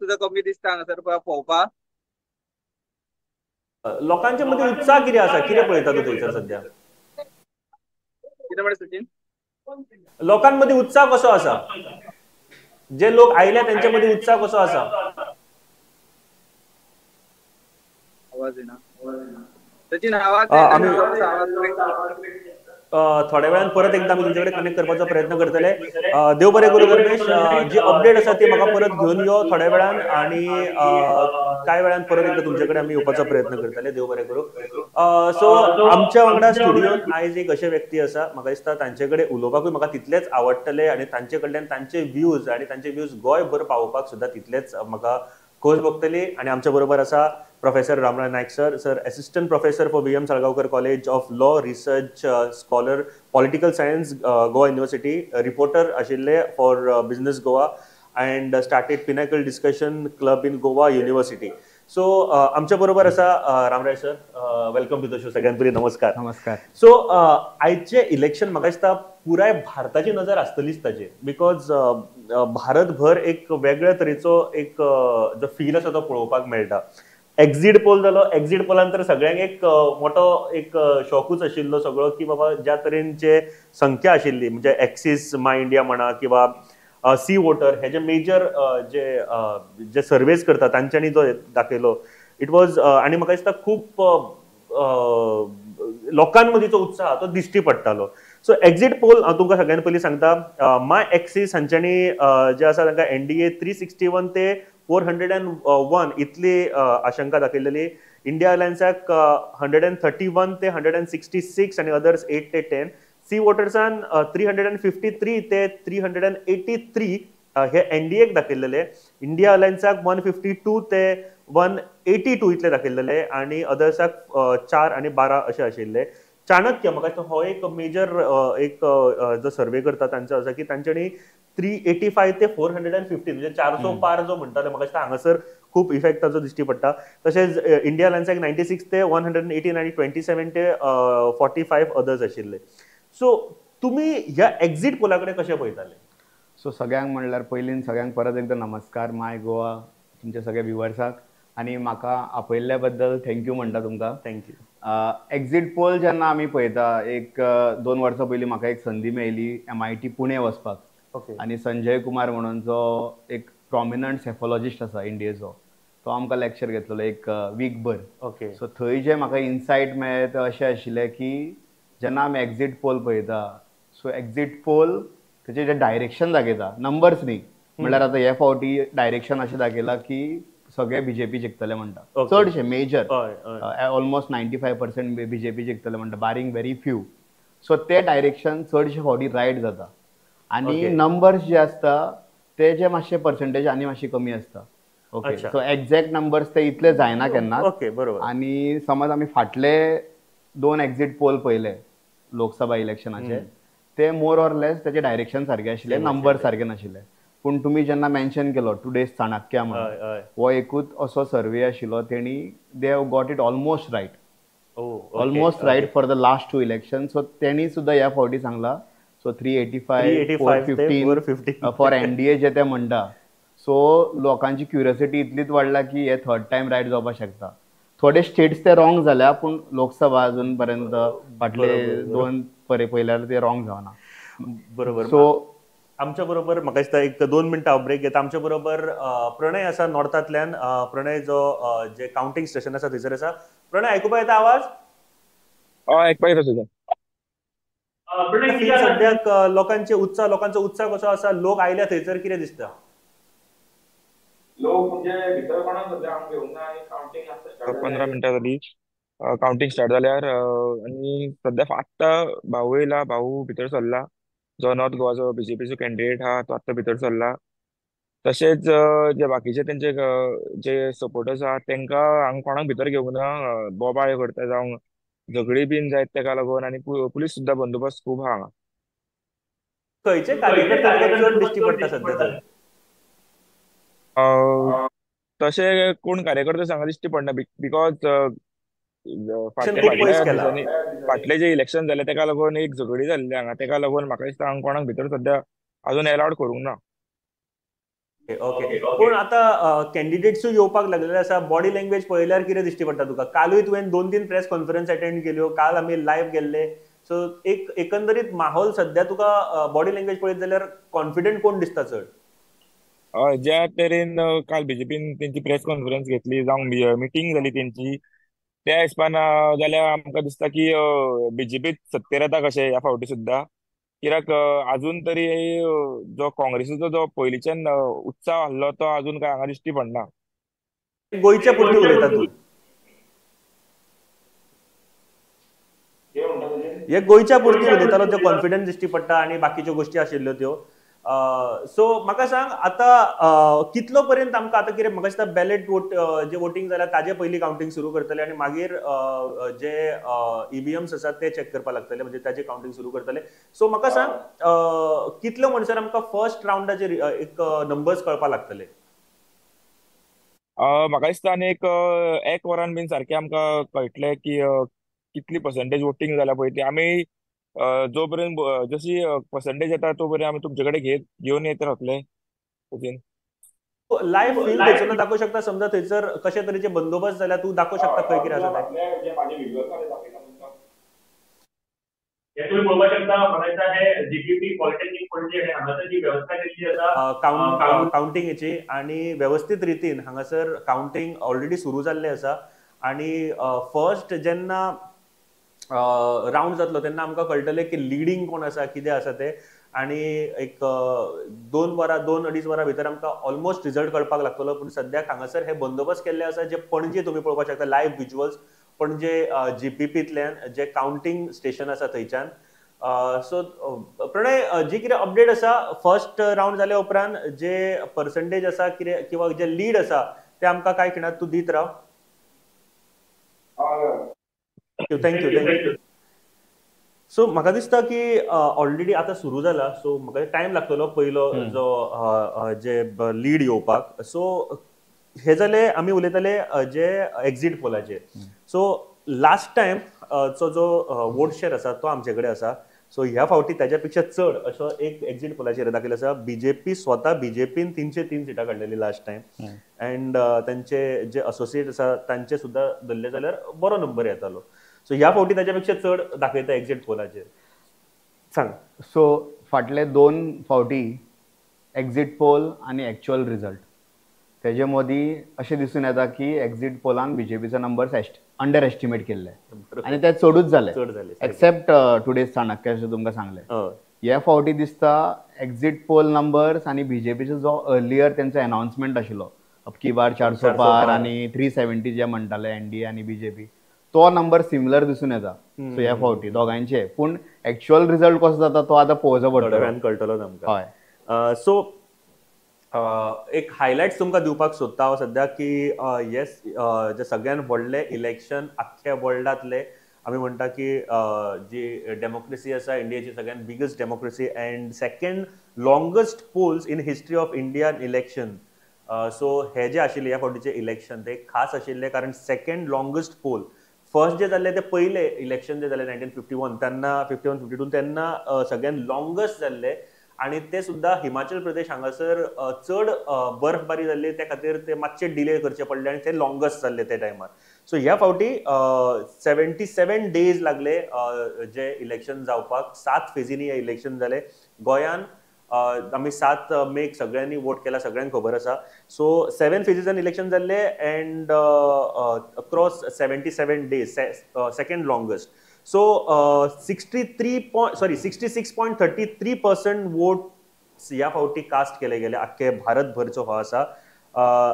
सुद्धा कमी दिसता हांगासर पळोवपाक. लोकांच्या मदीं उत्साह कितें आसा, कितें पळयता तूं थंयसर सद्या? कितें म्हणटा सचिन? लोकांमदीं उत्साह कसो आसा, जे लोक आयल्या त्यांच्या मदीं उत्साह कसो आसा? आवाज येना सचिन, आवाज आमी येना. थोड्या वेळान परत एकदा आमी तुमचे कडेन कनेक्ट करपाचो प्रयत्न करतले. देव बरें करूं धर्मेश, जी अपडेट आसा ती म्हाका परत घेवन यो थोड्या वेळान आनी कांय वेळान परत एकदा तुमचे कडेन आमी येवपाचो प्रयत्न करतले. देव बरें करूं. सो आमच्या वांगडा स्टुडियोन आयज एक अशे व्यक्ती आसा, म्हाका दिसता तांचे कडेन उलोवपाकूय म्हाका तितलेच आवडटले आनी तांचे कडल्यान तांचे व्यूज आनी तांचे व्यूज गोंयभर पावोवपाक सुद्दां तितलेच म्हाका खोस भोगतली. आनी आमच्या बरोबर आसा professor Ramrai Naik sir. Sir assistant professor for V M Salgaocar college of law, research scholar, political science, Goa university, reporter आशिल्ले for business Goa and started pinnacle discussion club in Goa university. So आमच्या बरोबर आसा Ramrai sir. Welcome to the show. सगळ्यांत पयलीं नमस्कार. नमस्कार. So आयचें election म्हाका दिसता पुराय भारताची नजर आसतलीच ताचेर, because भारतभर एक वेगळ्या तरेचो एक जो फील आसा तो पळोवपाक मेळटा. एक्झीट पोल जालो, एक्झीट पोलान तर सगळ्यांक एक मोठो एक शॉकूच आशिल्लो सगळो की बाबा ज्या तरेन जे संख्या आशिल्ली, म्हणजे एक्सीस माय इंडिया म्हणा किंवा सी वोटर हे जे मेजर जे जे सर्वेज करता तांच्यांनी जो दाखयलो it was, आनी म्हाका दिसता खूब लोकांमदींचो उत्साह तो दिश्टी पडटालो. सो एक्झीट पोल हांव तुमकां सगळ्यांत पयलीं सांगता, माय एक्सीस हांच्यांनी जे आसा तांकां एनडीए 361 ते 401 इतली आशंका दाखयलेली, इंडिया अलायन्साक 131 ते 166 आनी अदर्स 8 ते 10, सी वोटर्सान 353 ते 383 हे एनडीएक दाखयलेले, इंडिया अलायन्साक 152 ते 182 इतले दाखयलेले आनी अदर्साक 4 आनी 12 अशे आशिल्ले. चाणक्य म्हाका दिसता हो एक मेजर एक जो सर्वे करता तांचो आसा की तांच्यांनी 385 ते 415 म्हणजे 400 पार जो म्हणटाले, म्हाका दिसता हांगासर खूब इफेक्ट ताचो दिश्टी पडटा. तशेंच इंडिया अलायन्साक 96 ते 118 आनी 27 ते 45 अदर्स आशिल्ले. सो तुमी ह्या एक्झीट पोला कडेन कशें पळयताले? सो सगळ्यांक म्हणल्यार पयलीं सगळ्यांक परत एकदां नमस्कार. माय गोवा तुमच्या सगळ्या व्युवर्साक आनी म्हाका आपयल्ल्या बद्दल thank you म्हणटा तुमकां. Thank you. Exit poll जेन्ना आमी पळयता, एक 2 वर्सां पयलीं म्हाका एक संदी मेळ्ळी MIT Pune वचपाक. ओके. आनी संजय कुमार म्हणून जो एक प्रोमिनंट सेफोलॉजिस्ट आसा इंडियेचो, तो आमकां लेक्चर घेतलेलो एक वीकभर. ओके. सो थंय जे म्हाका इनसायट मेळ्ळे ते अशें आशिल्ले की जेन्ना आमी एक्झीट पोल पळयता, सो एक्झीट पोल तेचे जे डायरेक्शन दाखयता, नंबर्स न्ही, म्हणल्यार आतां हे फावटी डायरेक्शन अशें दाखयलां की सगळे बीजेपी जिखतले म्हणटा, चडशे मेजर ऑलमोस्ट 95% बीजेपी जिखतले म्हणटा, बारींग व्हेरी फ्यू. सो ते डायरेक्शन चडशे फावटी रायट जाता आनी नंबर्स जे आसता ते जे मातशे पर्संटेज आनी मातशी कमी आसता. ओके. सो एक्झॅक्ट नंबर्स ते इतले जायना केन्ना. ओके, बरोबर. आनी समज आमी फाटले 2 एक्झीट पोल पळयले लोकसभा इलेक्शनाचे, ते मोर ऑर लेस तेचे डायरेक्शन सारके आशिल्ले, नंबर सारके नाशिल्ले. पूण तुमी जेन्ना मेन्शन केलो टुडेज चाणक्य म्हणून, हो एकूच असो सर्वे आशिल्लो तेणी they have got it almost right, almost right for the last 2 election. So तेणी सुद्दां ह्या फावटी सांगला, सो 385 415 फॉर एनडीए जे ते म्हणटा. सो लोकांची क्युरियोसिटी इतलीच वाडला की हे थर्ड टायम रायट जावपाक शकता. थोडे स्टेट्स ते रॉंग जाल्या, पूण लोकसभा अजून पर्यंत फाटले 2 पळयल्यार ते रॉंग जावना. बरोबर. सो आमच्या बरोबर म्हाका दिसता एक 2 मिनटां हांव ब्रेक घेता. आमच्या बरोबर प्रणय आसा नॉर्थांतल्यान. प्रणय जो जे कावंटींग स्टेशन आसा थंयसर आसा. प्रणय, आयकुपा येता आवाज? हय, आयकुपा येता तुजो. प्रणय, सद्याक लोकांचे उत्साह, लोकांचो उत्साह कसो आसा? लोक आयल्या थंयसर कितें दिसता? लोक म्हणजे भितर कोणाक सद्या हांव घेवंक ना आनी कावंटींग आतां 15 मिनटां जाली कावंटींग स्टार्ट जाल्यार. आनी सद्या आत्तां भाऊ येयला, भाऊ भितर सरला, जो नॉर्थ गोवाचो बीजेपीचो कॅन्डिडेट आहा तो आत्तां भितर सरला. तशेंच जे बाकीचे तेंचे जे सपोर्टर्स आहा तेंकां हांगा कोणाक भितर घेवंक ना, बोबाळ करता जावं झगडी बीन जायत तेका लागून. आनी पुलीस सुद्दां बंदोबस्त खूब आहा हांगा. खंयचे कार्यकर्ते चड दिश्टी पडटा सद्या तर? तशे कोण कार्यकर्ते सांगा दिश्टी पडना, because फाटल्या दिसांनी फाटले जे इलेक्शन जाले तेका लागून एक झगडी जाल्ली हांगा, तेका लागून म्हाका दिसता हांगा कोणाक भितर सद्या अजून एलावड करूंक ना. ओके, पूण आतां कॅन्डिडेट्सूय येवपाक लागलेले आसा. बॉडी लँग्वेज पळयल्यार कितें दिश्टी पडटा तुका? कालूय तुवें 2-3 प्रेस कॉन्फरन्स अटेंड केल्यो, काल आमी लायव्ह गेल्ले. सो एक एकंदरीत माहोल सद्या तुका बॉडी लँग्वेज पळयत जाल्यार कॉन्फिडंट कोण दिसता चड? ज्या तरेन काल बीजेपीन तेंची प्रेस कॉन्फरन्स घेतली जावं मिटींग जाली तेंची, त्या हिसपान जाल्यार आमकां दिसता की बीजेपी सत्तेर येता कशें ह्या फावटी सुद्दां. कित्याक अजून तरी जो काँग्रेसीचो जो पयलींच्यान उत्साह आसलो तो अजून काय हांगा दिश्टी पडना. गोंयच्या पुरती उलयता तूं, हे गोंयच्या पुरती उलयतालो, जो कॉन्फिडन्स दिश्टी पडटा आनी बाकीच्यो गोश्टी आशिल्ल्यो त्यो. सो म्हाका सांग आतां कितलो पर्यंत आमकां आतां कितें म्हाका दिसता बॅलेट वोट जे वोटींग जाल्यार ताजे पयलीं कावंटींग सुरू करतले आनी मागीर जे ईव्हीएम्स आसात ते चॅक करपाक लागतले, म्हणजे ताजे कावंटींग सुरू करतले. सो म्हाका सांग कितलो म्हणसर आमकां फर्स्ट रावंडाचेर एक नंबर्स कळपाक लागतले? म्हाका दिसता आनी एक वरान बीन सारकें आमकां कळटलें की कितली पर्संटेज वोटींग जाल्या पळय ती. आमी जो पर्यंत जशी पर्संटेज येता तो पर्यंत आमी तुमचे कडेन घेवन येत रावतले. लायव्ह फील थंयसर दाखोवंक शकता, समजा थंयसर कशे तरेचे बंदोबस्त जाल्यार तूं दाखोवंक शकता खंय कितें आसा तें. तुम्ही पळोवपाक शकता. म्हाका हे जीपीपी पॉलिटेक्निक पणजे हांगासर जी वेवस्था केल्ली आसा कावंटिंगेची आनी वेवस्थीत रितीन हांगासर कावंटींग ऑलरेडी सुरू जाल्लें आसा. आनी फर्स्ट जेन्ना रावंड जातलो तेन्ना आमकां कळटलें की लिडींग कोण आसा, कितें आसा तें. आनी एक 2 वरां 2-2.5 वरां भितर आमकां ऑलमोस्ट रिजल्ट कळपाक लागतलो. पूण सद्याक हांगासर हे बंदोबस्त केल्ले आसा जे पणजे तुमी पळोवपाक शकता लायव्ह विज्युअल्स पणजे जीपीपींतल्यान जे कावंटींग स्टेशन आसा थंयच्यान. सो प्रणय, जी कितें अपडेट आसा फर्स्ट रावंड जाल्या उपरांत जे पर्संटेज आसा कितें किंवा जे लीड आसा ते आमकां कांय खिणांत तूं दीत राव. Thank you thank you. So म्हाका दिसता की ऑलरेडी आतां सुरू जाला, सो म्हाका टायम लागतलो पयलो जो जे लीड येवपाक. सो हे जाले आमी उलयताले जे एक्झीट पोलाचेर. सो लास्ट टायम चो जो वोट शेर आसा तो आमचे कडेन आसा. सो ह्या फावटी ताच्या पेक्षा चड असो एक एक्झीट पोलाचेर दाखयलो आसा. बीजेपी स्वता बीजेपीन 303 सिटां काडलेली लास्ट टायम अँड तांचे जे असोसिएट आसा तांचे सुद्दां धरले जाल्यार बरो नंबर येतालो. सो ह्या फावटी ताच्या पेक्षा चड दाखयता एक्झीट पोलाचेर. सांग. सो फाटले 2 फावटी एक्झीट पोल आनी एक्चुअल रिजल्ट तेजे मदीं अशें दिसून येता की एक्झीट पोलान बीजेपीचो नंबर अंडर एस्टिमेट केल्ले आनी ते चडूच जाले, एक्सेप्ट टुडेज चाणक्य अशें तुमकां सांगलें. हे फावटी दिसता एक्झीट पोल नंबर्स आनी बीजेपीचो जो अर्लियर तेंचो अनाउन्समेंट आशिल्लो अबकी बार 400 पार आनी 370 जे म्हणटाले एनडीए आनी बीजेपी, तो नंबर सिमिलर दिसून येता. सो ह्या फावटी दोगांयचे, पूण एक्चुअल रिजल्ट कसो जाता तो आतां पळोवचो पडटलो, कळटलो आमकां. हय. सो एक हायलायट्स तुमकां दिवपाक सोदता हांव सद्या की येस, जे सगळ्यान व्हडलें इलेक्शन आख्ख्या वर्ल्डांतलें आमी म्हणटा की जी डेमोक्रेसी आसा इंडियाची सगळ्यान biggest democracy and second longest polls in history of Indian election. So हे जे आशिल्ले ह्या फावटीचे इलेक्शन ते खास आशिल्ले कारण सेकंड लॉंगेस्ट पोल. फर्स्ट जे जाल्ले ते पयले इलेक्शन जे जाले 1951 तेन्ना 51-52 तेन्ना सगळ्यान लॉंगेस्ट जाल्ले आनी ते सुद्दां हिमाचल प्रदेश हांगासर चड बर्फबारी जाल्ली त्या खातीर ते मातशे डिले करचे पडले आनी ते लॉंगेस्ट जाल्ले त्या टायमार. सो ह्या फावटी 77 डेज लागले जे इलेक्शन जावपाक. 7 फेजीनी हे इलेक्शन जाले. गोंयान आमी 7 मेक सगळ्यांनी वोट केला, सगळ्यांक खबर आसा. सो 7 फेजीसान इलेक्शन जाल्ले and across 77 days, second longest. So 66.33% vote ह्या फावटी कास्ट केले गेले आख्खे भारतभरचो हो आसा.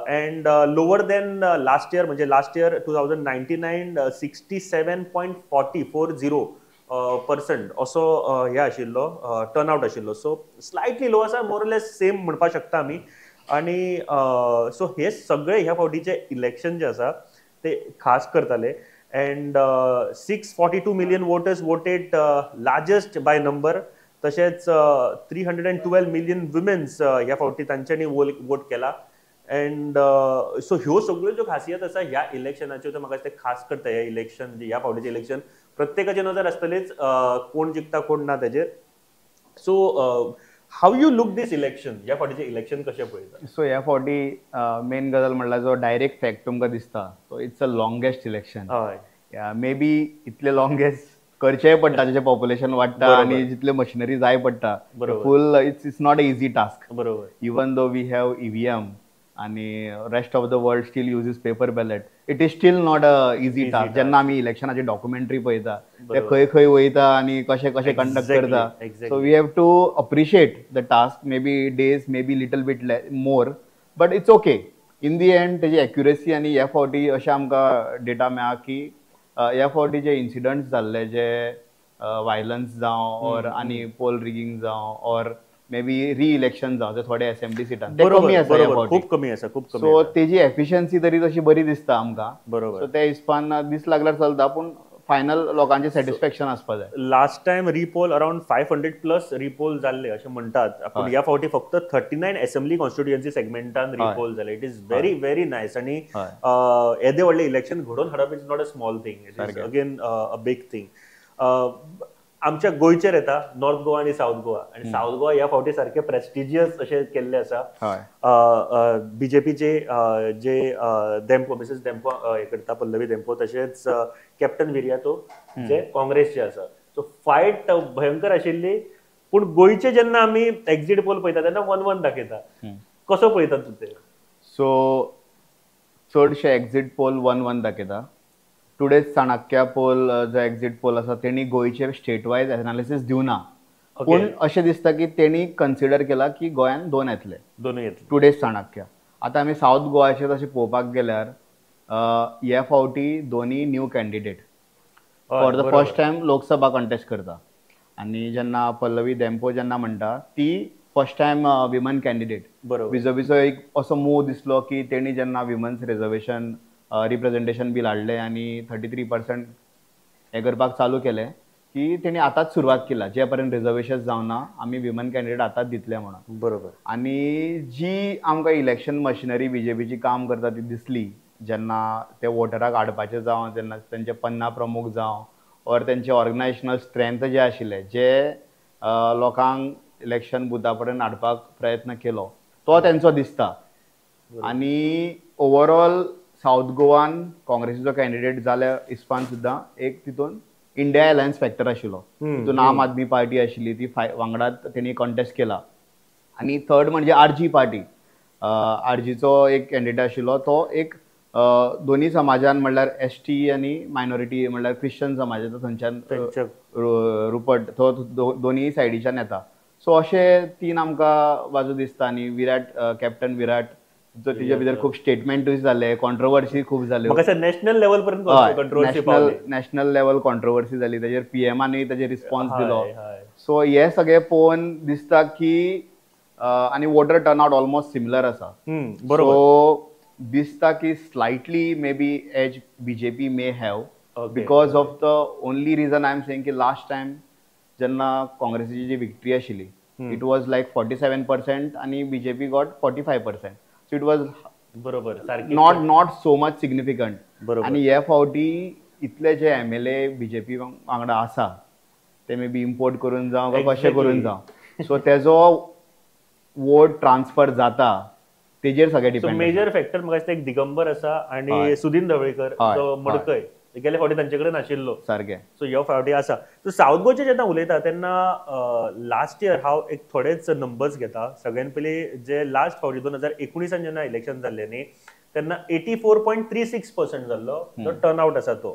And lower than last year, म्हणजे लास्ट इयर 2099 67.440% असो हे आशिल्लो टर्नआउट आशिल्लो. सो स्लायटली लो आसा, मोर लेस सेम म्हणपाक शकता आमी. आनी सो हे सगळे ह्या फावटीचे इलेक्शन जे आसा ते खास करताले. And 642 million voters voted, largest by number. तशेंच 312 million womens ह्या फावटी तांच्यांनी वोट केला. अँड सो ह्यो सगळ्यो ज्यो खासियत आसा ह्या इलेक्शनाच्यो त्यो म्हाका दिसता खास करता. ह्या इलेक्शन ह्या फावटीचें इलेक्शन प्रत्येकाची नजर आसतलीच कोण जिखता कोण ना तेजेर. So How you look this election? ह्या फावटीचें इलेक्शन कशें पळयता? सो ह्या फावटी मेन गजाल म्हणल्यार जो डायरेक्ट फॅक्ट तुमकां दिसता तो it's a longest election. हय. मे बी इतले लॉंगेस्ट करचेय पडटा, जशें पॉप्युलेशन वाडटा आनी जितले मशिनरी जाय पडटा, full it's not a easy task. बरोबर. Even though we have EVM आनी rest of the world still uses paper ballot, it is still not a easy task. जेन्ना आमी इलेक्शनाची डॉक्युमेंट्री पळयता ते खंय खंय वयता आनी कशें कशें कंडक्ट करता, so we have to appreciate the task. Maybe days, maybe little bit more, but it's okay. In the end तेजी एक्युरेसी आनी ह्या फावटी अशें आमकां डेटा मेळ्ळा की ह्या फावटी जे इन्सिडंट्स जाल्ले, जे वायलन्स जावं ऑर आनी पोल रिगींग जावं ऑर मे बी री इलेक्शन जावं, थोडे असेंब्ली सिटां ते कमी आसा, खूब कमी आसा, खूब कमी. सो तेजी एफिशियन्सी तरी तशी बरी दिसता आमकां. बरोबर. सो त्या हिसपान दीस लागल्यार चलता, पूण फायनल लोकांचें सॅटिस्फॅक्शन आसपा जाय. Last time repoll around 500 plus repoll जाल्ले अशें म्हणटात, पूण ह्या फावटी फक्त 39 असेंब्ली कॉन्स्टिट्युएन्सी सेगमेंटान रिपोल जाले. It is very very nice. आनी येदे व्हडलें इलेक्शन घडोवन हाडप is not a small thing, it is again a big thing. आमच्या गोंयचेर येता नॉर्थ गोवा आनी सावथ गोवा, आनी सावथ गोवा ह्या फावटी सारके प्रेस्टिजियस अशें केल्लें आसा. बीजेपीचे जे देम्पो, मिसेस देम्पो हे करता, पल्लवी देम्पो, तशेंच कॅप्टन विरियातो जे काँग्रेसचे आसा. सो फायट भयंकर आशिल्ली. पूण गोंयचे जेन्ना आमी एक्झीट पोल पळयता तेन्ना 1-1 दाखयता, कसो पळयता तूं ते? सो चडशे एक्झीट पोल 1-1 दाखयता. टुडेज चाणक्य पोल जो एक्झीट पोल आसा तेणी गोंयचेर स्टेट वायज एनालिसीस दिवना, पूण अशें दिसता की तेणी कन्सिडर केला की गोंयान दोन येतले, दोनूय येतले टुडेज चाणक्य. आतां आमी सावथ गोवाचेर तशें पळोवपाक गेल्यार हे फावटी दोनूय new candidate for the first time Lok Sabha contest करता. आनी जेन्ना पल्लवी देम्पो जेन्ना म्हणटा ती फर्स्ट टायम विमन कॅन्डिडेट. बरोबर. बीजेपीचो एक असो मूव दिसलो की तेणी जेन्ना विमन्स रिजर्वेशन रिप्रेझेंटेशन बील हाडलें आनी 33% हें करपाक चालू केलें की तेणी आतांच सुरवात केला, जे पर्यंत रिजर्वेशन जावना आमी विमन कॅन्डिडेट आतांच दितले म्हणून. बरोबर. आनी जी आमकां इलेक्शन मशिनरी बीजेपीची काम करता ती दिसली जेन्ना ते वोटराक हाडपाचें जावं, जेन्ना तेंचे पन्ना प्रमुख जावं ऑर तेंचे ऑर्गनायजेशनल स्ट्रेंथ जे आशिल्ले जे लोकांक इलेक्शन बुथा पर्यंत हाडपाक प्रयत्न केलो तो तेंचो दिसता. आनी ओवरऑल सावथ गोवान काँग्रेसीचो कॅन्डिडेट जाल्या हिसपान सुद्दां एक तितून इंडिया अलायन्स फॅक्टर आशिल्लो, तितून आम आदमी पार्टी आशिल्ली ती वांगडात तेणी कॉन्टेस्ट केला. आनी थर्ड म्हणजे आरजी पार्टी, आरजीचो एक कॅन्डिडेट आशिल्लो तो एक दोनी समाजान म्हणल्यार एस टी आनी मायनॉरिटी म्हणल्यार क्रिश्चन समाजाचो थंयच्यान रुपट तो दोनीय सायडीच्यान येता. सो अशे तीन आमकां बाजू दिसता. आनी विराट, कॅप्टन विराट जो तिजे भितर खूब स्टेटमेंटूय जाले, कॉन्ट्रोवर्सी खूब जाल्यो, नॅशनल लेवल पर्यंत नॅशनल लेवल कॉन्ट्रोवर्सी जाली, ताजेर पीएमानूय ताजेर रिस्पॉन्स दिलो. सो हे सगळे पळोवन दिसता की आनी voter turn out almost similar आसा. सो दिसता की slightly maybe edge BJP may have, because of the only reason I am saying की लास्ट टायम जेन्ना काँग्रेसीची जी विक्ट्री आशिल्ली it was like 47% आनी BJP got 45%. So it was बरोबर not so much significant. आनी हे फावटी इतले जे MLA BJP वांगडा आसा ते मे बी इम्पोर्ट करून जावं काय कशें करून जावं, सो तेजो वोट ट्रान्सफर जाता तेजेर सगळें डिपेंड. मेजर फॅक्टर म्हाका दिसता एक दिगंबर आसा आनी सुदीन ढवळीकर जो मडकय गेले फावटी तांचे कडेन नाशिल्लो सारकें. सो ह्यो फावटी आसा. सो सावथ गोंयचे जेन्ना उलयता तेन्ना लास्ट इयर हांव एक थोडेच नंबर्स घेता. सगळ्यान पयलीं जे लास्ट फावटी 2019 जेन्ना इलेक्शन जाल्लें न्ही तेन्ना 84.36% जाल्लो जो टर्न आवट आसा तो.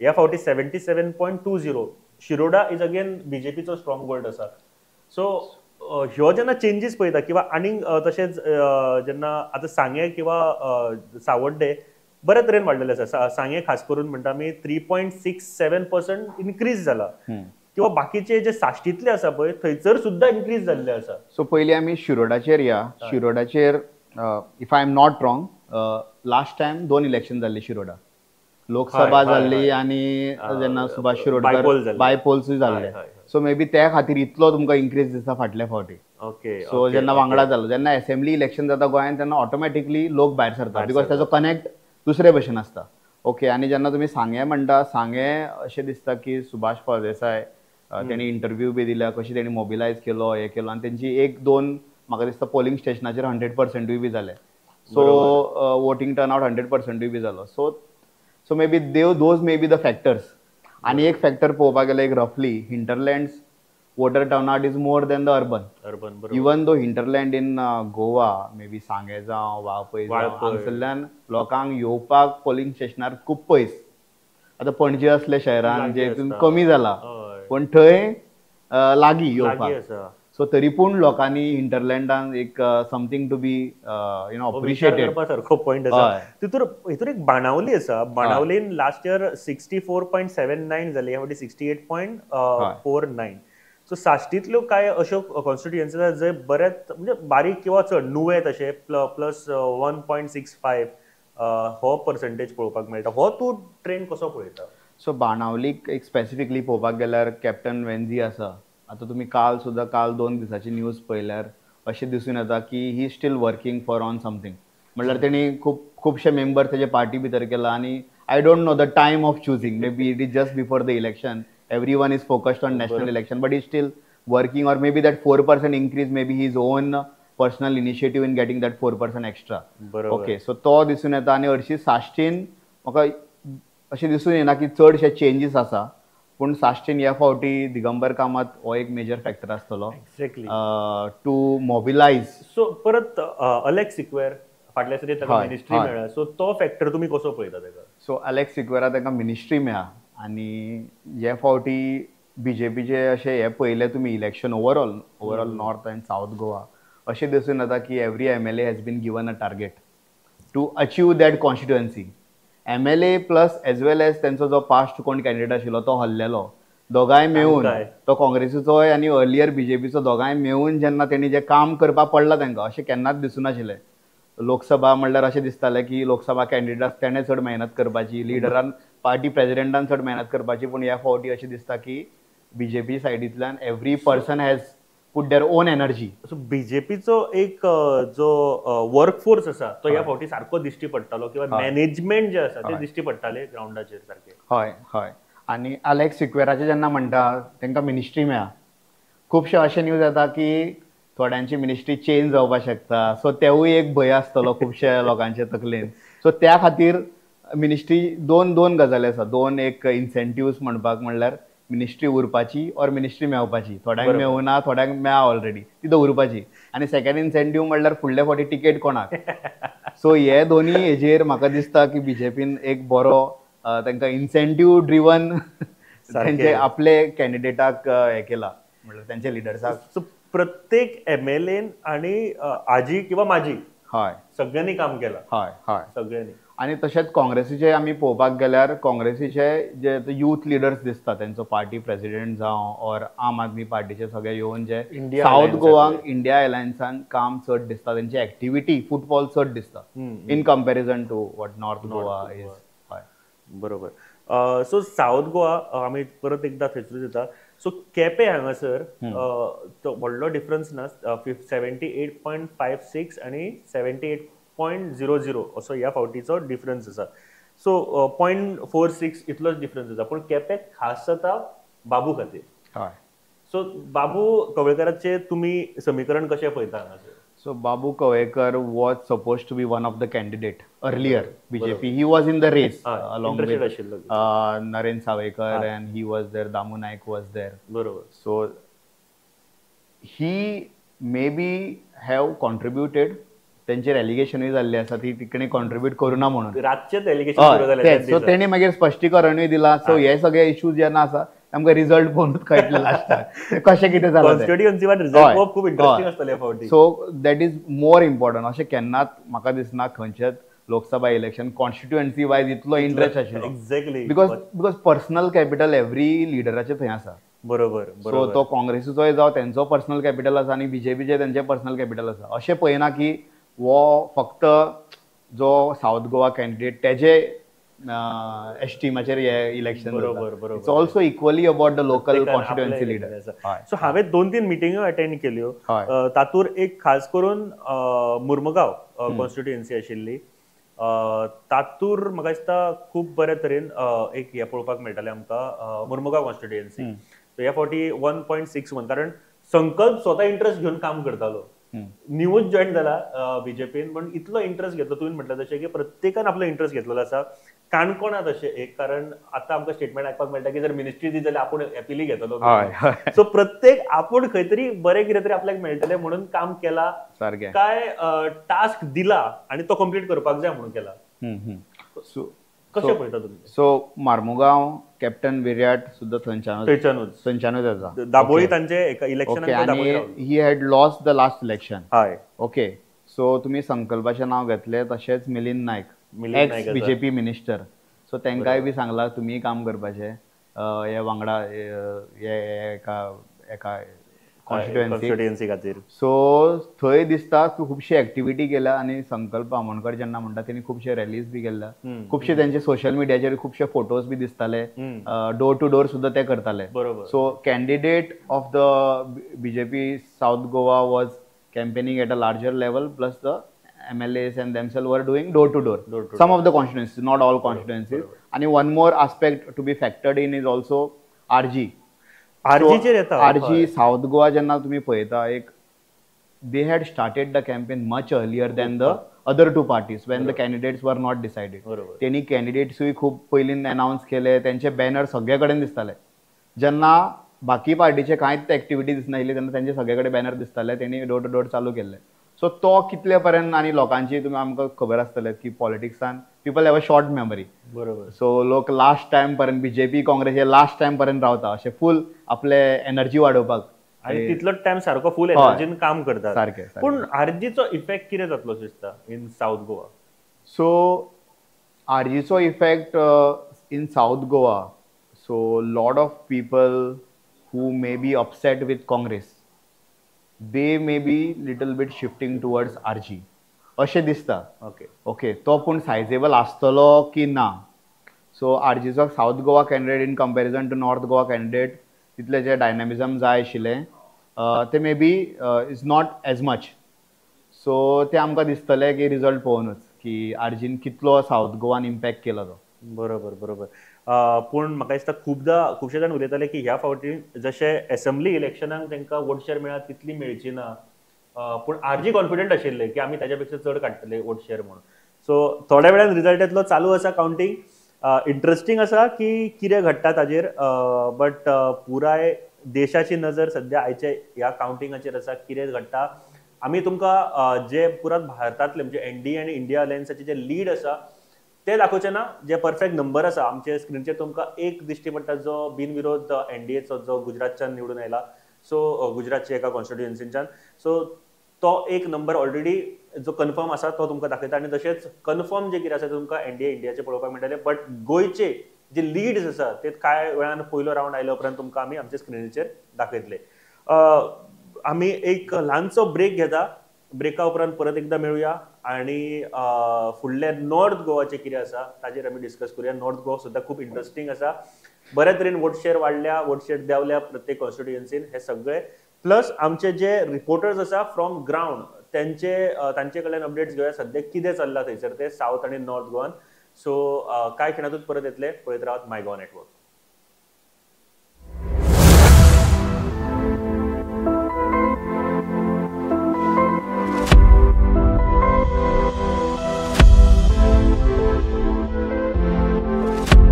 ह्या फावटी 77.20. शिरोडा is again बीजेपीचो स्ट्रॉंग होल्ड आसा. सो ह्यो जेन्ना चेंजीस पळयता किंवा आनीक तशेंच जेन्ना आतां सांगें किंवा सावड्डे बऱ्या तरेन वाडलेले आसा. सांगें खास करून म्हणटा आमी 3.67% इनक्रीज जाला किंवा बाकीचे जे साश्टीतले आसा पळय थंयसर सुद्दां इनक्रीज जाल्ले आसा. सो पयलीं आमी शिरोडाचेर या. शिरोडाचेर if I am not wrong last time 2 election जाल्ली शिरोडा, लोकसभा जाल्ली आनी जेन्ना सुभाष शिरोडकर बायपोल्सूय जाल्ले. सो मे बी त्या खातीर इतलो तुमकां इनक्रीज दिसता फाटल्या फावटी. ओके. सो जेन्ना वांगडा जालो, जेन्ना असेंब्ली इलेक्शन जाता गोंयांत तेन्ना ऑटोमॅटिकली लोक भायर सरता because ताजो कनेक्ट दुसरे भशेन आसता. ओके. आनी जेन्ना तुमी सांगें म्हणटा, सांगें अशें दिसता की सुभाष फळदेसाय तेणी इंटरव्यू बी दिल्या कशी तेणी मोबिलायज केलो, हे केलो, आनी तेंची एक दोन म्हाका दिसता पोलिंग स्टेशनाचेर 100%ूय बी जाले. सो वोटींग टर्न आवट 100%ूय बी जालो. So maybe those may be the factors. आनी एक फॅक्टर पळोवपाक गेल्यार एक रफली hinterlands voter turnout is more than the urban. Even though hinterland in Goa maybe Sanguem जावं, वाळपय जावं, हांगसरल्यान लोकांक येवपाक पोलिंग स्टेशनार खूब पयस. आतां पणजे असले शहरान जे कमी जाला, पूण थंय लागीं येवपाक. सो तरी पूण लोकांनी हिंटरलँडान एक something to be you know appreciated करपा सारको पॉयंट आसा. तितूर हितूर एक बाणावली आसा. बाणावलीन लास्ट इयर 64.79 जाली, ह्या फावटी 68.49. सो साश्टींतल्यो कांय अश्यो कॉन्स्टिट्युएन्सी आसा जंय बरेच म्हणजे बारीक किंवा चड नुवें तशें प्लस 1.65 हो पर्संटेज पळोवपाक मेळटा. हो तूं ट्रेंड कसो पळयता? सो बाणावलीक एक स्पेसिफिकली पळोवपाक गेल्यार कॅप्टन वेन्झी आसा. आतां तुमी काल सुद्दां, काल 2 दिसाची न्यूज पळयल्यार अशें दिसून येता की he still working for on something. म्हणल्यार तेणी खूब खुबशे मेंबर तेजे पार्टी भितर केला आनी I don't know the time of choosing, maybe it is just before the election, everyone is focused on national election, but he still working, or maybe that 4% increase may be his own personal initiative in getting that 4% extra. Okay, so तो दिसून येता. आनी हरशीं साश्टीन म्हाका अशें दिसून येना की चडशे चेंजीस आसा, पूण साश्टीन ह्या फावटी दिगंबर कामत हो एक मेजर फॅक्टर आसतलो एक्झॅक्टली टू मोबिलायज. सो परत अलेक्स सिक्वेर फाटल्या सरी ताका मिनिस्ट्री मेळ्ळा, सो तो फॅक्टर तुमी कसो पळयता ताका? सो अलेक्स सिक्वेरा ताका मिनिस्ट्री मेळ्ळा आनी हे फावटी बीजेपीचे अशें हे पळयलें तुमी election overall north and south Goa, अशें दिसून येता की every MLA has been given a target to achieve that constituency. MLA plus as well as तेंचो जो पास्ट कोण कॅन्डिडेट आशिल्लो तो हरलेलो, दोगांय मेळून, तो काँग्रेसीचोय आनी अर्लियर बीजेपीचो, दोगांय मेळून जेन्ना तेणी जें काम करपाक पडलां तांकां, अशें केन्नाच दिसूनाशिल्लें. लोकसभा म्हणल्यार अशें दिसतालें की लोकसभा कॅन्डिडेट तेणें चड मेहनत करपाची, लिडरान पार्टी प्रेजिडेंटान चड मेहनत करपाची, पूण ह्या फावटी अशें दिसता की बीजेपी सायडींतल्यान every person has put their own energy. So बीजेपीचो एक जो वर्कफोर्स आसा तो ह्या फावटी सारको दिश्टी पडटालो, किंवा मॅनेजमेंट जें आसा तें दिश्टी पडटालें ग्रावंडाचेर सारकें. हय हय. आनी अलेक्स सिक्वेराचें जेन्ना म्हणटा तांकां मिनिस्ट्री मेळ्ळा, खुबशे अशे न्यूज येता की थोड्यांची मिनिस्ट्री चेंज जावपाक शकता, सो तेवूय एक भंय आसतलो खुबश्या लोकांच्या तकलेन. सो त्या खातीर मिनिस्ट्री दोन गजाली आसा, दोन एक इन्सेंटिव्स म्हणपाक, म्हणल्यार मिनिस्ट्री उरपाची ऑर मिनिस्ट्री मेळपाची. थोड्यांक मेळुना, थोड्यांक मेळ्ळा ऑलरेडी, ती दवरपाची. आनी सेकंड इन्सेंटीव म्हणल्यार फुडले फावटी तिकेट कोणाक. सो हे दोनी हेजेर म्हाका दिसता की बीजेपीन एक बरो तांकां इन्सेंटीव ड्रिवन तांचे आपले कॅन्डिडेटाक हे केला, म्हणल्यार त्यांच्या लिडर्साक. सो प्रत्येक एमएलएन आनी आजी किंवा माजी, हय, सगळ्यांनी काम केलां. हय हय, सगळ्यांनी. आनी तशेंच काँग्रेसीचे आमी पळोवपाक गेल्यार काँग्रेसीचे जे यूथ लिडर्स दिसता, तेंचो पार्टी प्रेसिडेंट जावं ऑर आम आदमी पार्टीचे सगळे येवन जे सावथ गोवाक इंडिया अलायन्सान काम चड दिसता, तेंची एक्टिविटी फुटबॉल चड दिसता in comparison to what north Goa is. हय, बरोबर. सो सावथ गोवा आमी परत एकदां थंयसरूच येता. सो केपें हांगासर तो व्हडलो डिफरन्स ना, 78.56 आनी 78.00 असो ह्या फावटीचो डिफरन्स आसा. सो 0.46 इतलोच डिफरन्स आसा, पूण केपें खास जाता बाबू खातीर. हय. सो बाबू कवळेकराचें तुमी समीकरण कशें पळयता हांगासर? So Babu Kavlekar was supposed to be one of the candidate earlier. BJP, he was in the race along with Naren Sawaikar and he was there, Damu Naik was there. बरोबर. So he maybe have contributed, तेंचेर एलिगेशनूय जाल्ले आसा ती तिणे contribute करूना म्हणून, रातचेच allegation सुरू जालें. So तेणी मागीर स्पश्टीकरणूय दिलां. सो हे सगळे इश्यूज जेन्ना आसा आमकां रिजल्ट पळोवनूच कळटलें लास्टाक कशें कितें जालां. कॉन्स्टिट्युएन्सी रिजल्ट खूब इंट्रस्टिंग आसतलें फावटी. So that is more important. अशें केन्नाच म्हाका दिसना खंयचेच लोकसभा इलेक्शन कॉन्स्टिट्युएन्सी वायज इतलो इंट्रस्ट आशिल्लो. Exactly, because personal capital every लिडराचें थंय आसा. बरोबर. सो तो काँग्रेसीचोय जावं तेंचो पर्सनल कॅपिटल आसा आनी बीजेपीचे तेंचे पर्सनल कॅपिटल आसा. अशें पळयना की हो फक्त जो सावथ गोवा कॅन्डिडेट तेजे एस्टिमाचेर हे इलेक्शन. बरोबर बरोबर. It's also equally about the local constituency leader. So हांवें 2-3 मिटिंग्यो अटेंड केल्यो, तातूंत एक खास करून मुर्मगांव कॉन्स्टिट्युएन्सी आशिल्ली, तातूर म्हाका दिसता खूब बरे तरेन एक हें पळोवपाक मेळटालें आमकां. मुर्मुगांव कॉन्स्टिट्युएन्सी सो ह्या फावटी 1.61, कारण संकल्प स्वता इंट्रस्ट घेवन काम करतालो. न्यूज जॉईन जाला बीजेपीन, पण इतलो इंट्रस्ट घेतलो. तुवें म्हटलें तशें की प्रत्येकान आपलो इंट्रस्ट घेतलेलो आसा. काणकोणांत अशें एक, कारण आतां आमकां स्टेटमेंट आयकपाक मेळटा की जर मिनिस्ट्री दी जाल्यार आपूण हॅपिली घेतलो. सो प्रत्येक आपूण खंय तरी बरें कितें तरी आपल्याक मेळटलें म्हणून काम केला, सारकें काय टास्क दिला आनी तो कंप्लीट करपाक जाय म्हणून केला. कशें पळयता तुमी? सो मार्मुगांव कॅप्टन विर्याट सुद्दां थंयच्यानूच आसा. दाबोळी तांचे इलेक्शन, आनी he had lost the last election. हय, ओके. सो तुमी संकल्पाचें नांव घेतलें, तशेंच Milind Naik, ex BJP minister, so तांकांय बी सांगलां तुमीय काम करपाचें हे वांगडा हे एका कॉन्स्टिट्युएन्सी खातीर. सो थंय दिसता खुबशी एक्टिविटी केल्या आनी संकल्प आमोणकर जेन्ना म्हणटा तेणी खुबशे रॅलीज बी केल्ल्या, खुबशे तेंचे सोशल मिडियाचेर खुबशे फोटोज बी दिसताले, डोर टू डोर सुद्दां ते करताले. So candidate of the BJP South Goa was campaigning at a larger level, plus the MLAs and themselves were doing door to door. Some of the constituencies, not all constituencies. And one more aspect to be factored in is also RG. RG चेर येता. RG South Goa जेन्ना तुमी पळयता, एक they had started the campaign much earlier than the other two parties when the candidates were not decided. तेणी कॅन्डिडेट्सूय खूब पयलीं अनावन्स केले, तेंचे बॅनर सगळे कडेन दिसताले. जेन्ना बाकी पार्टीचे कांयच एक्टिविटी दिसनाशिल्ली तेन्ना तेंचे सगळे कडेन बॅनर दिसताले, तेणी डोर टू डोर चालू केल्ले. सो तो कितले पर्यंत आनी लोकांची तुमी आमकां खबर आसतलें की पॉलिटिक्सान people have a short memory. बरोबर. सो लोक लास्ट टायम पर्यंत बीजेपी काँग्रेस हे लास्ट टायम पर्यंत रावता, अशें फूल आपले एनर्जी वाडोवपाक, आनी तितलोच टायम सारको फूल एनर्जीन काम करतात. सारकें. पूण आरजीचो इफेक्ट कितें जातलो दिसता इन सावथ गोवा? सो आरजीचो effect in South Goa, so lot of people who may be upset with Congress, they may be little bit shifting towards RG अशें दिसता. ओके, ओके, तो पूण सायजेबल आसतलो की ना? सो आरजीचो South Goa candidate in comparison to North Goa candidate तितलें जें डायनामिजम जाय आशिल्लें तें may be is not as much. So तें आमकां दिसतलें की रिजल्ट पळोवनूच की आरजीन कितलो सावथ गोवान इम्पॅक्ट केला तो. बरोबर बरोबर. पूण म्हाका दिसता खुबदां खुबशे जाण उलयताले की ह्या फावटी जशें एसेंब्ली इलेक्शनाक तांकां वोट शेअर मेळ्ळा तितली मेळची ना, पूण आरजी कॉन्फिडंट आशिल्ले की आमी ताच्या पेक्षा चड काडटले वोट शेअर म्हणून. सो थोड्या वेळान रिजल्ट येतलो, चालू आसा कावंटींग. इंट्रस्टींग आसा की कितें घडटा ताजेर, बट पुराय देशाची नजर सद्या आयच्या ह्या कावंटिंगाचेर आसा, कितें घडटा. आमी तुमकां जे पुराय भारतांतले म्हणजे एनडीए आनी इंडिया अलायन्साचे जे लीड आसा ते दाखोवचे ना, जे परफेक्ट नंबर आसा आमचे स्क्रीनचेर तुमकां एक दिश्टी पडटा जो बिनविरोध एनडीएचो जो गुजरातच्यान निवडून आयला, सो गुजरातच्या एका कॉन्स्टिट्युएन्सीच्यान, सो तो एक नंबर ऑलरेडी जो कन्फर्म आसा तो तुमकां दाखयता. आनी तशेंच कन्फर्म जे कितें आसा ते तुमकां एनडीए इंडियाचे पळोवपाक मेळटलें. बट गोंयचे जे लिड्स आसा ते कांय वेळान पयलो रावंड आयल्या उपरांत तुमकां आमी आमच्या स्क्रिनीचेर दाखयतले. आमी एक ल्हानसो ब्रेक घेता, ब्रेका उपरांत परत एकदां मेळुया आनी फुडले नॉर्थ गोवाचे कितें आसा ताजेर आमी डिस्कस करूया. नॉर्थ गोवा सुद्दां खूब इंट्रस्टींग आसा, बऱ्या तरेन वोट शेअर वाडल्या, वोट शेअर देंवल्या प्रत्येक कॉन्स्टिट्युएन्सीन, हे सगळे प्लस आमचे जे रिपोर्टर्स आसा फ्रॉम ग्रावंड त्यांचे तांचे कडल्यान अपडेट्स घेवया सद्या कितें चल्लां थंयसर ते सावथ आनी नॉर्थ गोवान. सो कांय खिणांतूच परत येतले, पळयत रावात माय गोवा नेटवर्क.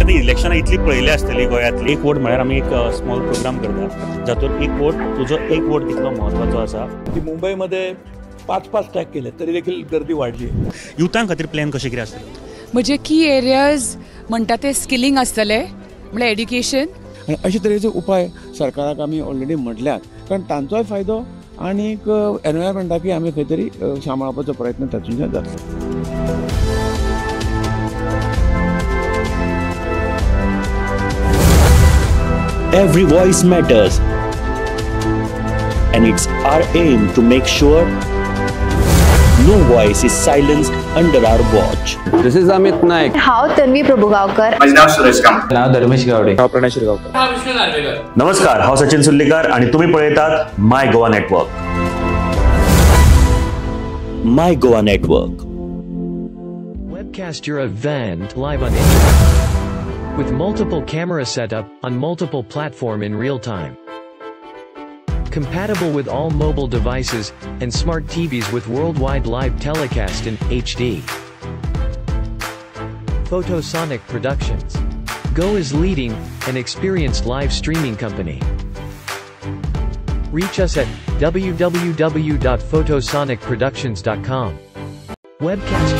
इलेक्शनां इतली पळयली आसतली गोंयांतली, एक वोट म्हळ्यार आमी एक स्मॉल प्रोग्राम करता जातूंत एक वोट तुजो एक वोट कितलो म्हत्वाचो आसा. की मुंबईमध्ये 5-5 टॅग केले तरी देखील गर्दी वाढली. युथां खातीर प्लॅन कशें कितें आसतलें? म्हणजे की एरियाज म्हणटा ते स्किलिंग आसतलें, म्हळ्यार एड्युकेशन. आनी अशे तरेचे उपाय सरकाराक आमी ऑलरेडी म्हटल्यात, कारण तांचोय फायदो आनी एनवायरमेंटाकय आमी खंय तरी सांबाळपाचो प्रयत्न तातूंतल्यान जातलो. Every voice matters, and it's our aim to make sure no voice is silenced under our watch. This is Amit Naik. हांव तन्वी प्रभुगांवकर. माझे नाव सुरेश कामत. नाव धर्मेश गावडे. हांव प्रणय शिरगांवकर. हांव विष्णू नार्वेकर. नमस्कार, हांव सचिन सुर्लीकर आनी तुमी पळयतात My Goa Network. My Goa Network. Webcast your event live on internet. With multiple camera setup, on multiple platform in real time. Compatible with all mobile devices, and smart TVs with worldwide live telecast in HD. Photosonic Productions. Go is leading, an experienced live streaming company. Reach us at www.photosonicproductions.com. Webcast.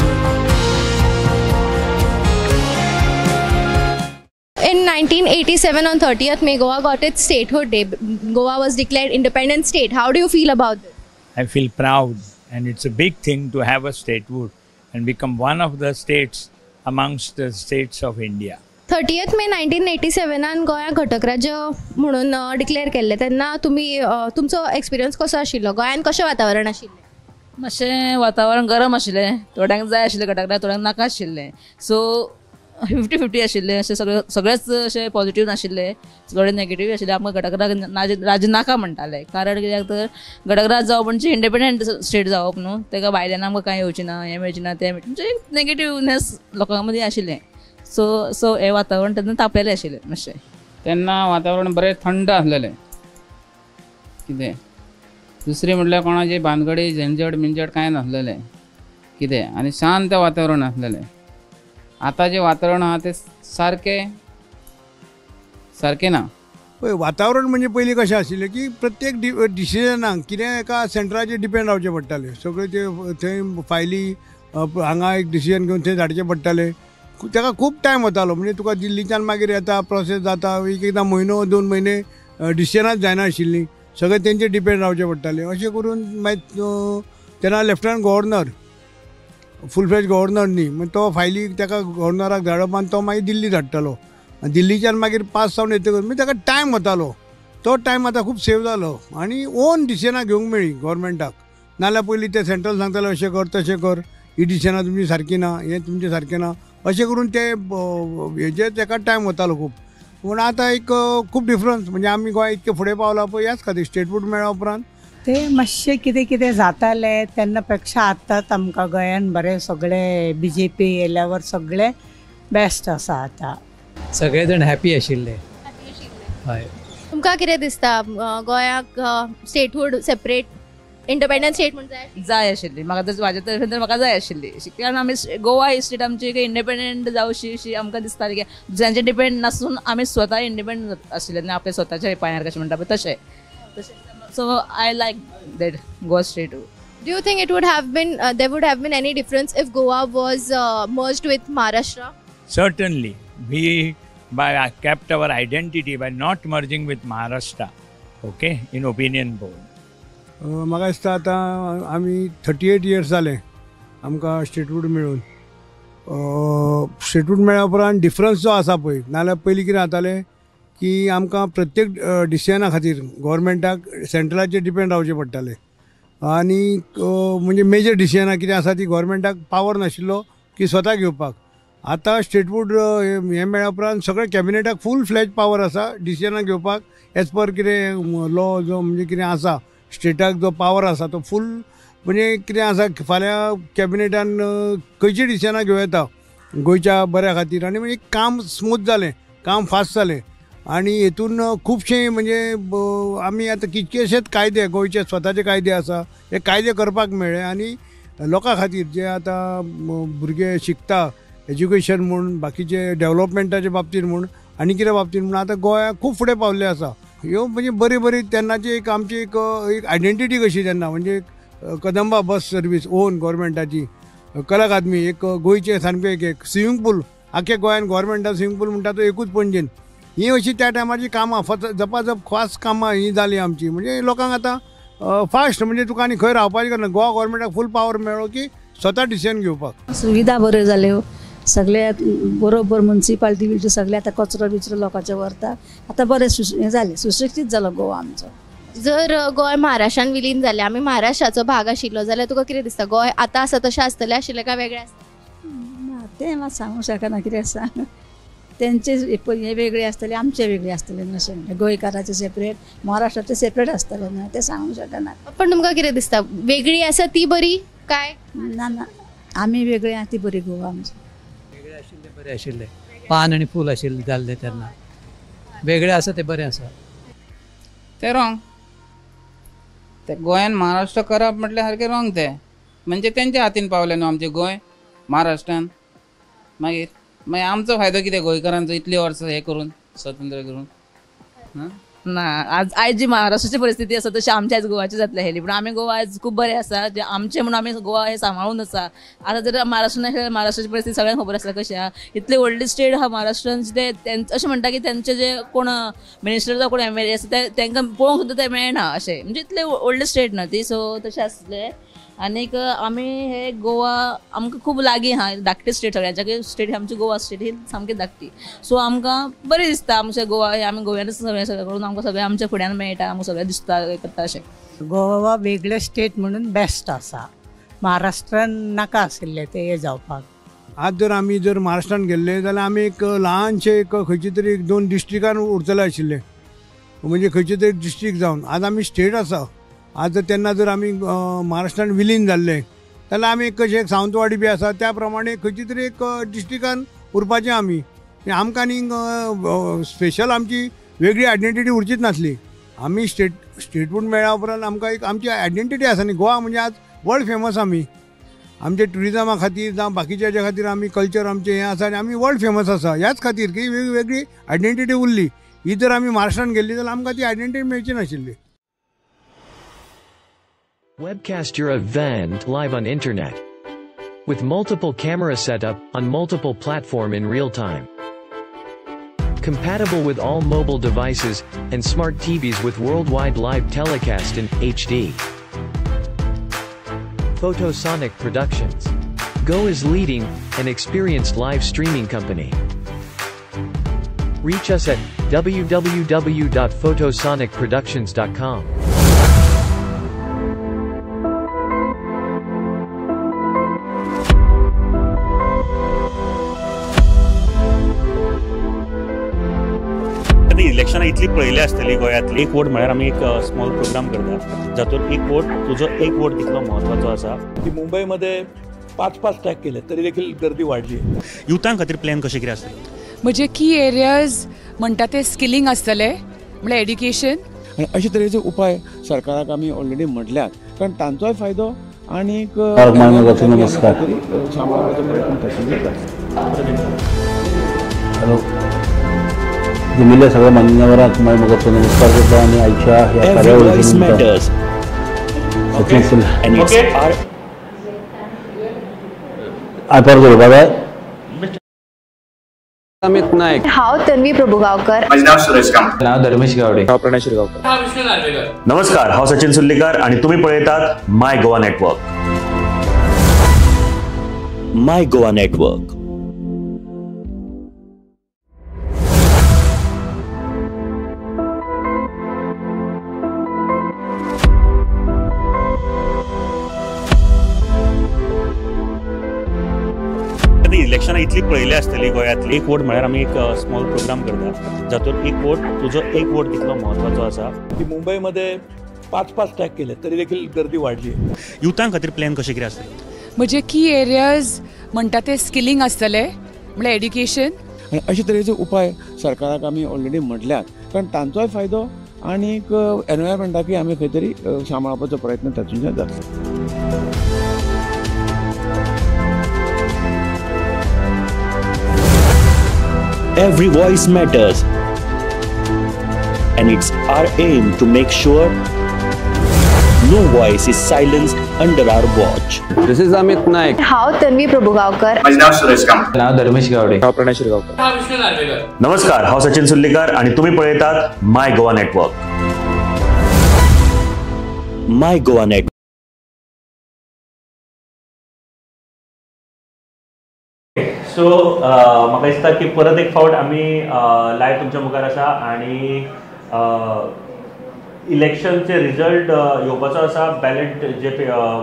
In 1987 on 30th May, Goa got its statehood day. Goa was declared independent state. How do you feel about this? I feel proud, and it's a big thing to have a statehood and become one of the states amongst the states of India. 30th May 1987 गोंया घटक राज्य म्हणून declare केल्लें तेन्ना तुमी तुमचो experience कसो आशिल्लो, गोंयांत कशें वातावरण आशिल्लें? मातशें वातावरण गरम आशिल्लें, थोड्यांक जाय आशिल्लें घटक राज्य, थोड्यांक नाका आशिल्लें. सो 50-50 आशिल्लें, अशें सगळें सगळेच अशें पॉझिटिव्ह नाशिल्ले, सगळे नेगेटिव्ह आशिल्ले. आमकां घटक राज्य नाका म्हणटाले, कारण कित्याक तर घटक राज्य जावप म्हणजे इंडिपेंडंट स्टेट जावप न्हू, ताका भायल्यान आमकां कांय येवचें ना, हें मेळचें ना, तें म्हणजे एक नेगेटिव्हनेस लोकां मदीं आशिल्लें. सो सो हें वातावरण तेन्ना तापलेलें आशिल्लें मातशें. तेन्ना वातावरण बरें थंड आसलेलें. कितें दुसरें म्हटल्यार कोणाची भानगडी झंझट मिंझट कांय नासलेलें कितें, आनी शांत वातावरण आसलेलें. आतां जें वातावरण आहा तें सारकें सारकें ना. पळय वातावरण म्हणजे पयलीं कशें आशिल्लें की प्रत्येक डिसिजनाक कितें एका सेंट्राचेर डिपेंड रावचें पडटालें. सगळें ते थंय फायली हांगा एक डिसिजन घेवन थंय धाडचें पडटालें. ताका खूब टायम वतालो, म्हणजे तुका दिल्लीच्यान मागीर येता प्रोसेस जाता, एक एकदां म्हयनो 2 म्हयने डिसिजनाच जायनाशिल्लीं, सगळें तेंचेर डिपेंड रावचें पडटालें. अशें करून मागीर तेन्ना lieutenant governor full fledge governor न्ही, मागीर तो फायली ताका गव्हर्नराक धाडप आनी तो मागीर दिल्ली धाडटालो, आनी दिल्लीच्यान मागीर पास जावन येतकच मागीर ताका टायम वतालो. तो टायम आतां खूब सेव जालो आनी ओन डिसिजनां घेवंक मेळ्ळी गव्हर्मेंटाक. नाजाल्यार पयलीं ते सेंट्रल सांगताले अशें कर तशें कर, ही डिसिजनां तुमची सारकी ना, हें तुमचें सारकें ना, अशें करून ते हेजे ताका टायम वतालो खूब. पूण आतां एक खूब डिफरन्स, म्हणजे आमी गोंय इतकें फुडें पावलां पळय ह्याच खातीर स्टेटहूड मेळ्ळ्या उपरांत. ते मातशें कितें कितें जातालें तेन्ना पेक्षा आतां आमकां गोंयान बरें सगळें बीजेपी येयल्यावर सगळें बेस्ट आसा आतां. सगळे जाण हॅपी आशिल्ले. हय. तुमकां कितें दिसता गोंयाक स्टेटहूड सेपरेट इंडिपेंडंट स्टेट म्हूण जाय? जाय आशिल्ली म्हाका, तर म्हाज्या तर्फेन तर म्हाका जाय आशिल्ली, कारण आमी गोवा ही स्टेट आमची इंडिपेंडंट जावशी अशी आमकां दिसताली की दुसऱ्यांचेर डिपेंड नासून आमी स्वता इंडिपेंडंट आशिल्ले आनी आपल्या स्वताच्या पांयार कशें म्हणटा पळय तशें तशें. So I like that Goa state. Do you think it would have been there would have been any difference if Goa was merged with Maharashtra? Certainly, we by kept our identity by not merging with Maharashtra. Okay, in opinion poll. म्हाका दिसता आतां आमी 38 years जाले आमकां statehood मेळून. Statehood मेळ्ळ्या उपरांत difference जो आसा पळय, नाजाल्यार पयलीं कितें जातालें की आमकां प्रत्येक डिसिजना खातीर गव्हर्मेंटाक सेंट्रलाचेर डिपेंड रावचें पडटालें आनी म्हणजे मेजर डिसिजनां कितें आसा ती गव्हर्मेंटाक पावर नाशिल्लो की स्वता घेवपाक. आतां स्टेटहूड हें मेळ्ळ्या उपरांत सगळें कॅबिनेटाक फूल फ्लॅज पावर आसा डिसिजनां घेवपाक, एज पर कितें लॉ जो म्हणजे कितें आसा स्टेटाक जो पावर आसा तो फूल म्हणजे कितें आसा फाल्यां कॅबिनेटान खंयची डिसिजनां घेवं येता गोंयच्या बऱ्या खातीर. आनी म्हणजे काम स्मूथ जालें, काम फास्ट जालें आनी हेतून खुबशे म्हणजे आमी आतां कितकेशेच कायदे गोंयचे स्वताचे कायदे आसा हे कायदे करपाक मेळ्ळे आनी लोकां खातीर जे आतां भुरगे शिकता एज्युकेशन म्हूण, बाकीचे डेवलपमेंटाचे बाबतींत म्हूण आनी कितें बाबतींत म्हूण आतां गोंया खूब फुडें पावल्लें आसा. ह्यो म्हणजे बरी बरी तेन्नाची एक आमची एक एक आयडेंटिटी कशी तेन्ना म्हणजे कदंबा बस सर्वीस ओन गव्हर्मेंटाची, कला अकादमी एक गोंयचें सामकें एक स्विमींग पूल आख्या गोंयान गव्हर्मेंटान स्विमींग पूल म्हणटा तो एकूच पणजेन. ही अशी त्या टायमाची कामां जपाजप खास कामां ही जाली आमची. म्हणजे लोकांक आतां फास्ट म्हणजे तुका आनी खंय रावपाचें गरज ना, गोवा गव्हर्मेंटाक फूल पावर मेळ्ळो की स्वता डिसिजन घेवपाक. सुविधा बऱ्यो जाल्यो सगळे बरोबर, मुन्सिपालिटी बिलटी सगळे आतां कचरो बिचरो लोकांचे व्हरता, आतां बरें हें जालें, सुशिक्षीत जालो गोवा आमचो. जर गोंय महाराष्ट्रान विलीन जालें, आमी महाराष्ट्राचो भाग आशिल्लो जाल्यार तुका कितें दिसता गोंय आतां आसा तशें आसतलें आशिल्लें काय वेगळें आसतलें? ना तें मात सांगूंक शकना, कितें सांग तेंचे हे वेगळे आसतले आमचे वेगळे आसतले, अशें गोंयकाराचे सेपरेट महाराष्ट्राचे सेपरेट आसतले ना, तें सांगूंक शकना. पण तुमकां कितें दिसता वेगळी आसा ती बरी काय? ना ना, आमी वेगळी आसा ती बरी गोवा आमची. आशिल्लें बरें आशिल्लें, पान आनी फूल आशिल्लें जाल्लें तेन्ना, वेगळें आसा तें बरें आसा. ते रॉंग, ते गोंयान महाराष्ट्र करप म्हटल्यार सारकें रॉंग. ते म्हणजे तेंच्या हातीन पावलें न्हू आमचें गोंय महाराष्ट्रान. मागीर मागीर आमचो फायदो कितें गोंयकारांचो इतलीं वर्सां हें करून स्वतंत्र करून? ना, आज आयज जी महाराष्ट्राची परिस्थिती आसा तशी आमच्या आयज गोवाची जातली आसली, पूण आमी गोवा आयज खूब बरें आसा, जे आमचें म्हणून आमी गोवा हें सांबाळून आसा. आतां जर महाराष्ट्रान आसल्यार महाराष्ट्राची परिस्थिती सगळ्यांक खबर आसा कशी आहा. इतली व्हडली स्टेट आहा महाराष्ट्रान, ते अशें म्हणटा की तेंचे जे कोण मिनिस्टर जावं कोण एम एल ए आसा ते तांकां पळोवंक सुद्दां ते मेळना अशें, म्हणजे इतली व्हडली स्टेट न्हू ती. सो तशें आसलें. आनीक आमी हे गोवा आमकां खूब लागीं आहा, धाकटी स्टेट सगळ्यांच्या स्टेट आमची गोवा स्टेट ही सामकी धाकटी. सो आमकां बरें दिसता आमचें गोवा हे आमी गोव्यानूच सगळें सगळें करून आमकां सगळें आमच्या फुड्यान मेळटा, आमकां सगळें दिसता करता अशें. गोवा वेगळें स्टेट म्हणून बेस्ट आसा, महाराष्ट्रान नाका आशिल्लें तें हें जावपाक. आज जर आमी जर महाराष्ट्रान गेल्ले जाल्यार आमी एक ल्हानशें एक खंयचे तरी एक दोन डिस्ट्रिक्टान उरतले आशिल्ले, म्हणजे खंयचे तरी डिस्ट्रिक्ट जावन. आज आमी स्टेट आसा. आज जर तेन्ना जर आमी महाराष्ट्रान विलीन जाल्ले जाल्यार आमी कशें सावंतवाडी बी आसा त्या प्रमाणे खंयची तरी एक डिस्ट्रिक्टान उरपाचें आमी. आमकां आनी स्पेशल आमची वेगळी आयडेंटिटी उरचीच नासली. आमी स्टेटहूड मेळ्ळ्या उपरांत आमकां एक आमची आयडेंटिटी आसा न्ही. गोवा म्हणजे आज वर्ल्ड फेमस आमी, आमच्या ट्युरिजमा खातीर जावं बाकीच्या हेच्या खातीर आमी कल्चर आमचें हें आसा आनी आमी वर्ल्ड फेमस आसा. ह्याच खातीर की वेगळी आयडेंटिटी उरली. ही जर आमी महाराष्ट्रान गेल्ली जाल्यार आमकां ती आयडेंटिटी मेळची नाशिल्ली. Webcast your event live on internet with multiple camera setup on multiple platform in real time. Compatible with all mobile devices and smart TVs with worldwide live telecast in HD. Photosonic Productions. Go is leading an experienced live streaming company. Reach us at www.photosonicproductions.com. इलेक्शनां इतली पळयली आसतली गोंयांतली. एक vote म्हळ्यार आमी एक small programme करता जातूंत एक वोट तुजो एक वोट कितलो म्हत्वाचो आसा. की मुंबईमध्ये 5-5 टॅग केले तरी देखील गर्दी वाढली. युथां खातीर प्लॅन कशें कितें आसतलें? म्हणजे की एरियाज म्हणटा ते स्किलिंग आसतलें, म्हळ्यार एड्युकेशन. आनी अशे तरेचे उपाय सरकाराक आमी ऑलरेडी म्हटल्यात, कारण तांचोय फायदो आनीक नमस्कार. सांबाळपाचो प्रयत्न जाता. हॅलो, जमिल्ल्या सगळ्या मान्यवरांक मायमोगाचो नमस्कार करता आनी आयच्या ह्या कार्यावळीचो हांवें परत उलोवपाक जाय. अमित नाईक. हांव तन्वी प्रभुगांवकर. म्हजें नांव सुरेश कामत. नाव धर्मेश गावडे. हांव प्रणय शिरगांवकर. हांव विष्णू नार्वेकर. नमस्कार, हांव सचिन सुर्लीकर आनी तुमी पळयतात my Goa network. My Goa network. इलेक्शनां इतली पळयली आसतली गोंयांतली. एक वोट म्हळ्यार आमी एक स्मॉल प्रोग्राम करता जातूंत एक वोट तुजो एक वोट कितलो म्हत्वाचो आसा. की मुंबईमध्ये 5-5 टॅग केले तरी देखील गर्दी वाढली. युथां खातीर प्लॅन कशें कितें आसतलें? म्हणजे की एरियाज म्हणटा ते स्किलिंग आसतलें, म्हळ्यार एड्युकेशन. आनी अशे तरेचे उपाय सरकाराक आमी ऑलरेडी म्हटल्यात, कारण तांचोय फायदो आनीक एनवायरमेंटाकूय आमी खंय तरी सांबाळपाचो प्रयत्न तातूंतल्यान जातलो. Every voice matters, and it's our aim to make sure no voice is silenced under our watch. This is Amit Naik. हांव तन्वी प्रभुगांवकर. म्हजें नांव सुरेश कामत. नाव धर्मेश गावडे. हांव प्रणय शिरगांवकर. हांव विष्णू नार्वेकर. नमस्कार, हांव सचिन सुर्लीकर आनी तुमी पळयतात my Goa network. My Goa network. So म्हाका दिसता की परत एक फावट आमी लायव्ह तुमच्या मुखार आसा आनी इलेक्शनचे रिजल्ट येवपाचो आसा. बॅलेट जे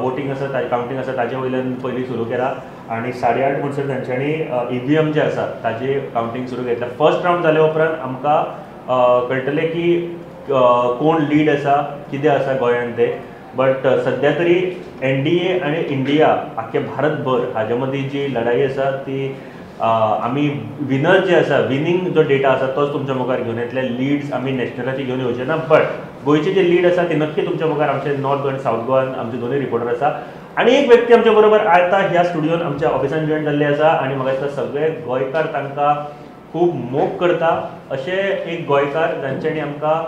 वोटींग आसा कावंटींग आसा ताजे वयल्यान पयलीं सुरू केला आनी 8:30 म्हणसर तांच्यांनी EVM जे आसा ताजे कावंटींग सुरू घेतल्या. फर्स्ट रावंड जाल्या उपरांत आमकां कळटलें की कोण लीड आसा, कितें आसा गोंयांत तें. बट सद्या तरी NDA आनी इंडिया आख्खे भारतभर हाजे मदीं जी लढाई आसा ती आमी विनर जे आसा, विनींग जो डेटा आसा तोच तुमच्या मुखार घेवन येतले. लिड्स आमी नॅशनलाचे घेवन येवचे ना, बट गोंयचे जे लीड आसा ते नक्की तुमच्या मुखार आमचे नॉर्थ गोवा आनी सावथ गोवान आमचे दोनूय रिपोर्टर आसा. आनी एक व्यक्ती आमच्या बरोबर आतां ह्या स्टुडियोन आमच्या ऑफिसान जॉयन जाल्ले आसा आनी म्हाका दिसता सगळे गोंयकार तांकां खूब मोग करता. अशे एक गोंयकार जांच्यांनी आमकां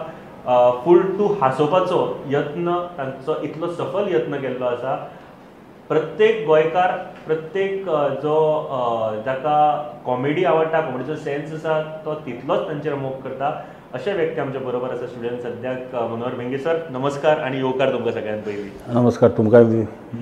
फूल टू हांसोवपाचो यत्न, तांचो इतलो सफल यत्न केल्लो आसा. प्रत्येक गोंयकार, प्रत्येक जो जाका कॉमेडी आवडटा, कॉमेडीचो सेन्स आसा, तो तितलोच तांचेर मोग करता. अशे व्यक्ती आमच्या बरोबर आसा स्टुडियोन सद्याक, मनोहर भिंगे सर. नमस्कार आनी येवकार तुमकां सगळ्यांत पयलीं. नमस्कार तुमकां,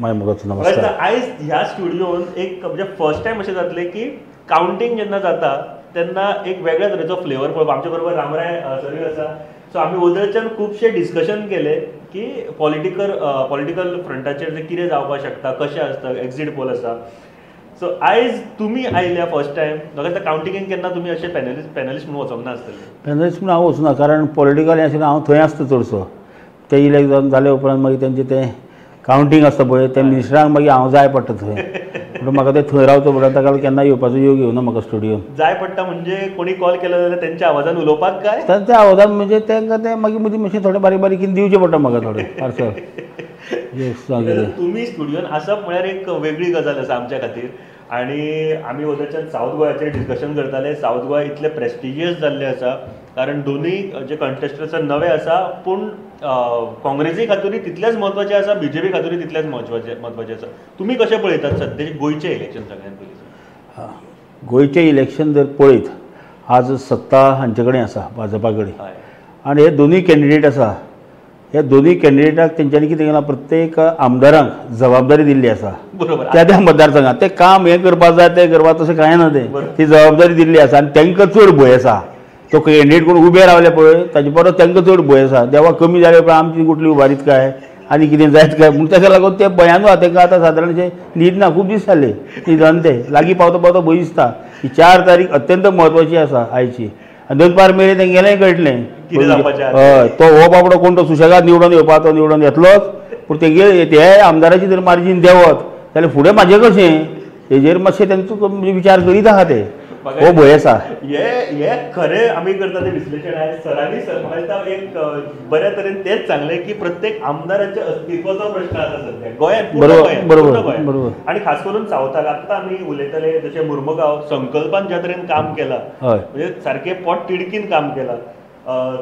माय मोगाचो नमस्कार. आयज ह्या स्टुडियोन एक म्हणजे फर्स्ट टायम अशें जातलें की कावंटींग जेन्ना जाता तेन्ना एक वेगळ्या तरेचो फ्लेवर पळोवपाक. आमच्या बरोबर रामराय सरूय आसा. सो आमी ओदरच्यान खुबशे डिस्कशन केले की पॉलिटिकल फ्रंटाचेर जे कितें जावपाक शकता, कशें आसता, एक्झीट पोल आसा. सो आयज तुमी आयल्या फर्स्ट टायम, म्हाका दिसता कावंटिंगेक केन्ना तुमी अशे पॅनलिस्ट म्हणून वचोंक ना आसतले. पॅनलिस्ट म्हणून हांव वचना, कारण पॉलिटिकल हें आशिल्लें हांव थंय आसता चडसो. ते इलेक्ट जावन जाले उपरांत मागीर तेंचें तें कावंटींग आसता पळय, ते मिनिस्टरांक मागीर हांव जाय पडटा थंय, म्हणून म्हाका ते थंय रावचो पडटा. ताका लागून केन्ना येवपाचो योग येवना म्हाका स्टुडियोन. जाय पडटा म्हणजे कोणी कॉल केलो जाल्यार तेंच्या आवाजान उलोवपाक काय? तांच्या आवाजान म्हणजे तांकां तें मागीर मदीं मातशें थोडें बारीक बारीक कितें दिवचें पडटा म्हाका, थोडें पार्सल. तुमी स्टुडियोन आसप म्हळ्यार एक वेगळी गजाल आसा आमच्या खातीर. आनी आमी वदरच्यान सावथ गोवाचेर डिस्कशन करताले. सावथ गोवा इतलें प्रेस्टिजियस जाल्लें आसा, कारण दोनूय जे कंटेस्टंट आसा नवे आसा, पूण काँग्रेसी खातीरूय तितलेंच म्हत्वाचें आसा, बीजेपी खातीरूय तितलेंच म्हत्वाचें आसा. तुमी कशें पळयतात सद्याचें गोंयचें इलेक्शन सगळ्यांत पयलीं? गोंयचें इलेक्शन जर पळयत, आज सत्ता हांचे कडेन आसा, भाजपा कडेन, आनी हे दोनूय कॅन्डिडेट आसा. ह्या दोनूय कॅन्डिडेटाक तेंच्यांनी कितें केलां, प्रत्येक आमदारांक जबाबदारी दिल्ली आसा. त्या त्या मतदारसंघात तें काम हें करपाक जाय, तें करपाक, तशें कांय ना, तें ती जबाबदारी दिल्ली आसा. आनी तांकां चड भंय आसा, तो कॅन्डिडेट कोण उबे रावले पळय ताजे परस तांकां चड भंय आसा, देवा कमी जाले उपरांत आमची कुठली उबारीत काय आनी कितें जायत काय म्हूण. ताका लागून ते भंयानू आहा तांकां. आतां सादारणशें न्हीद ना, खूब दीस जाले न्हिदन, ते लागीं पावता पावता भंय दिसता. ही 4 तारीख अत्यंत म्हत्वाची आसा आयची. आनी दनपार मेरेन तेंगेलेंय कळटलें हय तो हो बाबडो कोण तो सुशेगाद निवडून येवपा, तो निवडून येतलोच, पूण तेगे ते आमदाराची जर मार्जीन देंवत जाल्यार फुडें म्हाजें कशें, हेजेर मातशें तेंचो विचार करीत आहा ते. हो भंय आसा. हे खरें आमी करता तें विश्लेशण आहे सरांनी. सर म्हाका दिसता एक बऱ्या तरेन तेच सांगलें की प्रत्येक आमदाराच्या अस्तित्वाचो प्रश्न आसा सद्या गोंयांत, बरोबर बरोबर, आनी खास करून सावथाक. आतां आमी उलयताले जशें मुर्मुगांव संकल्पान ज्या तरेन काम केलां, म्हणजे सारकें पोट तिडकीन काम केलां.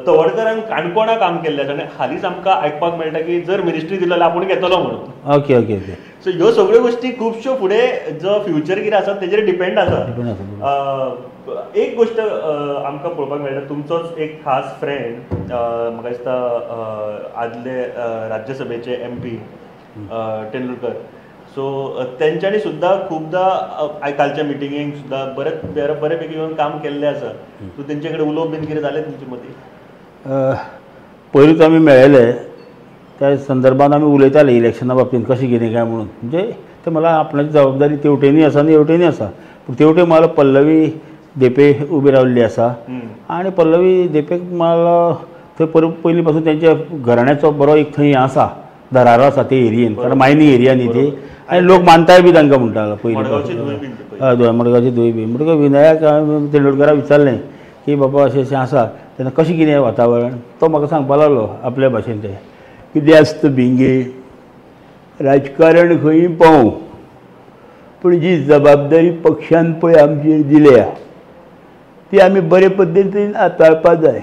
तवडकरान काणकोणा काम केल्लें आसा आनी हालींच आमकां आयकपाक मेळटा की जर मिनिस्ट्री दिलो जाल्यार आपूण घेतलो म्हणून. Okay okay okay. सो ह्यो सगळ्यो गोश्टी खुबश्यो फुडें जो फ्युचर कितें आसा तेजेर डिपेंड आसा. एक गोश्ट आमकां पळोवपाक मेळटा, तुमचोच एक खास फ्रेंड म्हाका दिसता आदले राज्यसभेचे MP Tendulkar, सो तेंच्यांनी सुद्दां खुबदां कालच्या मिटिंगेक सुद्दां बरे पैकी येवन काम केल्लें आसा. सो तेंचे कडेन उलोवप बीन कितें जालें तुमचे मदीं? पयरूच आमी मेळ्ळेले त्या संदर्भात आमी उलयताले इलेक्शना बाबतींत कशें कितें काय म्हणून. म्हणजे ते मला आपणाची जबाबदारी तेवटेनूय आसा आनी हेवटेनूय आसा, पूण तेवटेन मला पल्लवी धेंपे उबी रावल्ली आसा आनी पल्लवी धेंपेक मला थंय पयलीं पासून तेंच्या घराण्याचो बरो एक थंय आसा, दरारो आसा ते एरियेन, कारण मायनींग एरिया न्ही ती, आनी लोक मानताय बी तांकां म्हणटालो पयलीं. हय, मडगांवची धुय बी. म्हणटकच विनायक तेंडुलकराक विचारलें की बाबा अशें अशें आसा तेन्ना कशें कितें वातावरण, तो म्हाका सांगपाक लागलो आपल्या भाशेन तें कितें आसता भिंगे, राजकारण खंय पावूं, पूण जी जबाबदारी पक्षान पळय आमचेर दिल्या ती आमी बरे पद्दतीन हाताळपाक जाय.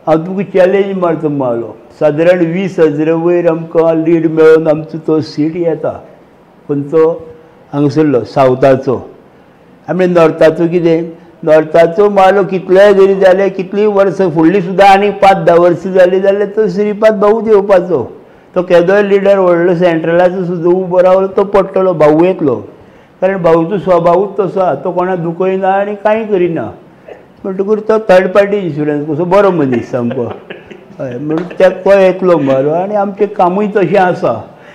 हांव तुका चॅलेंज मारता मालो, सादारण 20,000 वयर आमकां लीड मेळोन आमचो तो सीट येता, खंयचो हांगासरलो सावथाचो. आमी नॉर्थाचो कितें, नॉर्थाचो मालो कितलेय जरी जाले, कितलीं वर्सां फुडलीं सुद्दां आनी 5-10 वर्सां जालीं जाल्यार तो श्रीपाद भाऊच येवपाचो. तो केदोय लिडर व्हडलो सेंट्रलाचो सुद्दां उबो रावलो तो पडटलो, भाऊ येतलो, कारण भाऊचो स्वभावूच तसो आसा, तो कोणाक दुखयना आनी कांय करिना. म्हणटकूच तो थर्ड पार्टी इन्शुरन्स कसो बरो मनीस सामको. हय, म्हणून तो येतलो बरो. आनी आमचें कामूय तशें आसा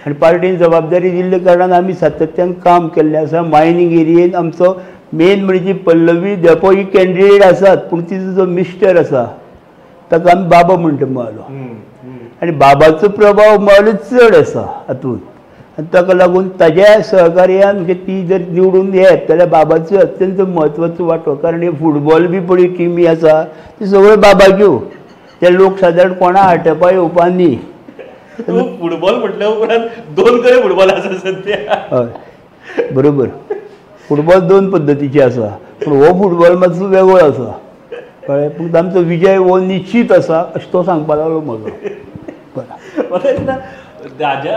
आनी पार्टीन जबाबदारी दिल्ले कारणान आमी सातत्यान काम केल्लें आसा. मायनींग एरियेन आमचो मेन म्हणजे पल्लवी धेंपो ही कॅन्डिडेट आसात, पूण तिचो जो मिस्टर आसा ताका आमी बाबा म्हणटा मालो, आनी बाबाचो प्रभाव मालो चड आसा हातूंत. आनी ताका लागून ताज्या सहकार्यान म्हणजे ती जर निवडून येत जाल्यार बाबाचो अत्यंत म्हत्वाचो वांटो. कारण हे फुटबॉल बी पळय टिमी आसा ती सगळ्यो बाबाच्यो, ते लोक सादारण कोणा आटपा येवपा न्ही. फुटबॉल म्हटल्या उपरांत दोन कडेन फुटबॉल आसा सध्या. हय बरोबर, फुटबॉल दोन पद्दतीचे आसा, पूण हो फुटबॉल मातसो वेगळो आसा, कळ्ळें. पूण आमचो विजय हो निश्चीत आसा अशें तो सांगपा लागलो म्हाका. म्हाका दिसता राजा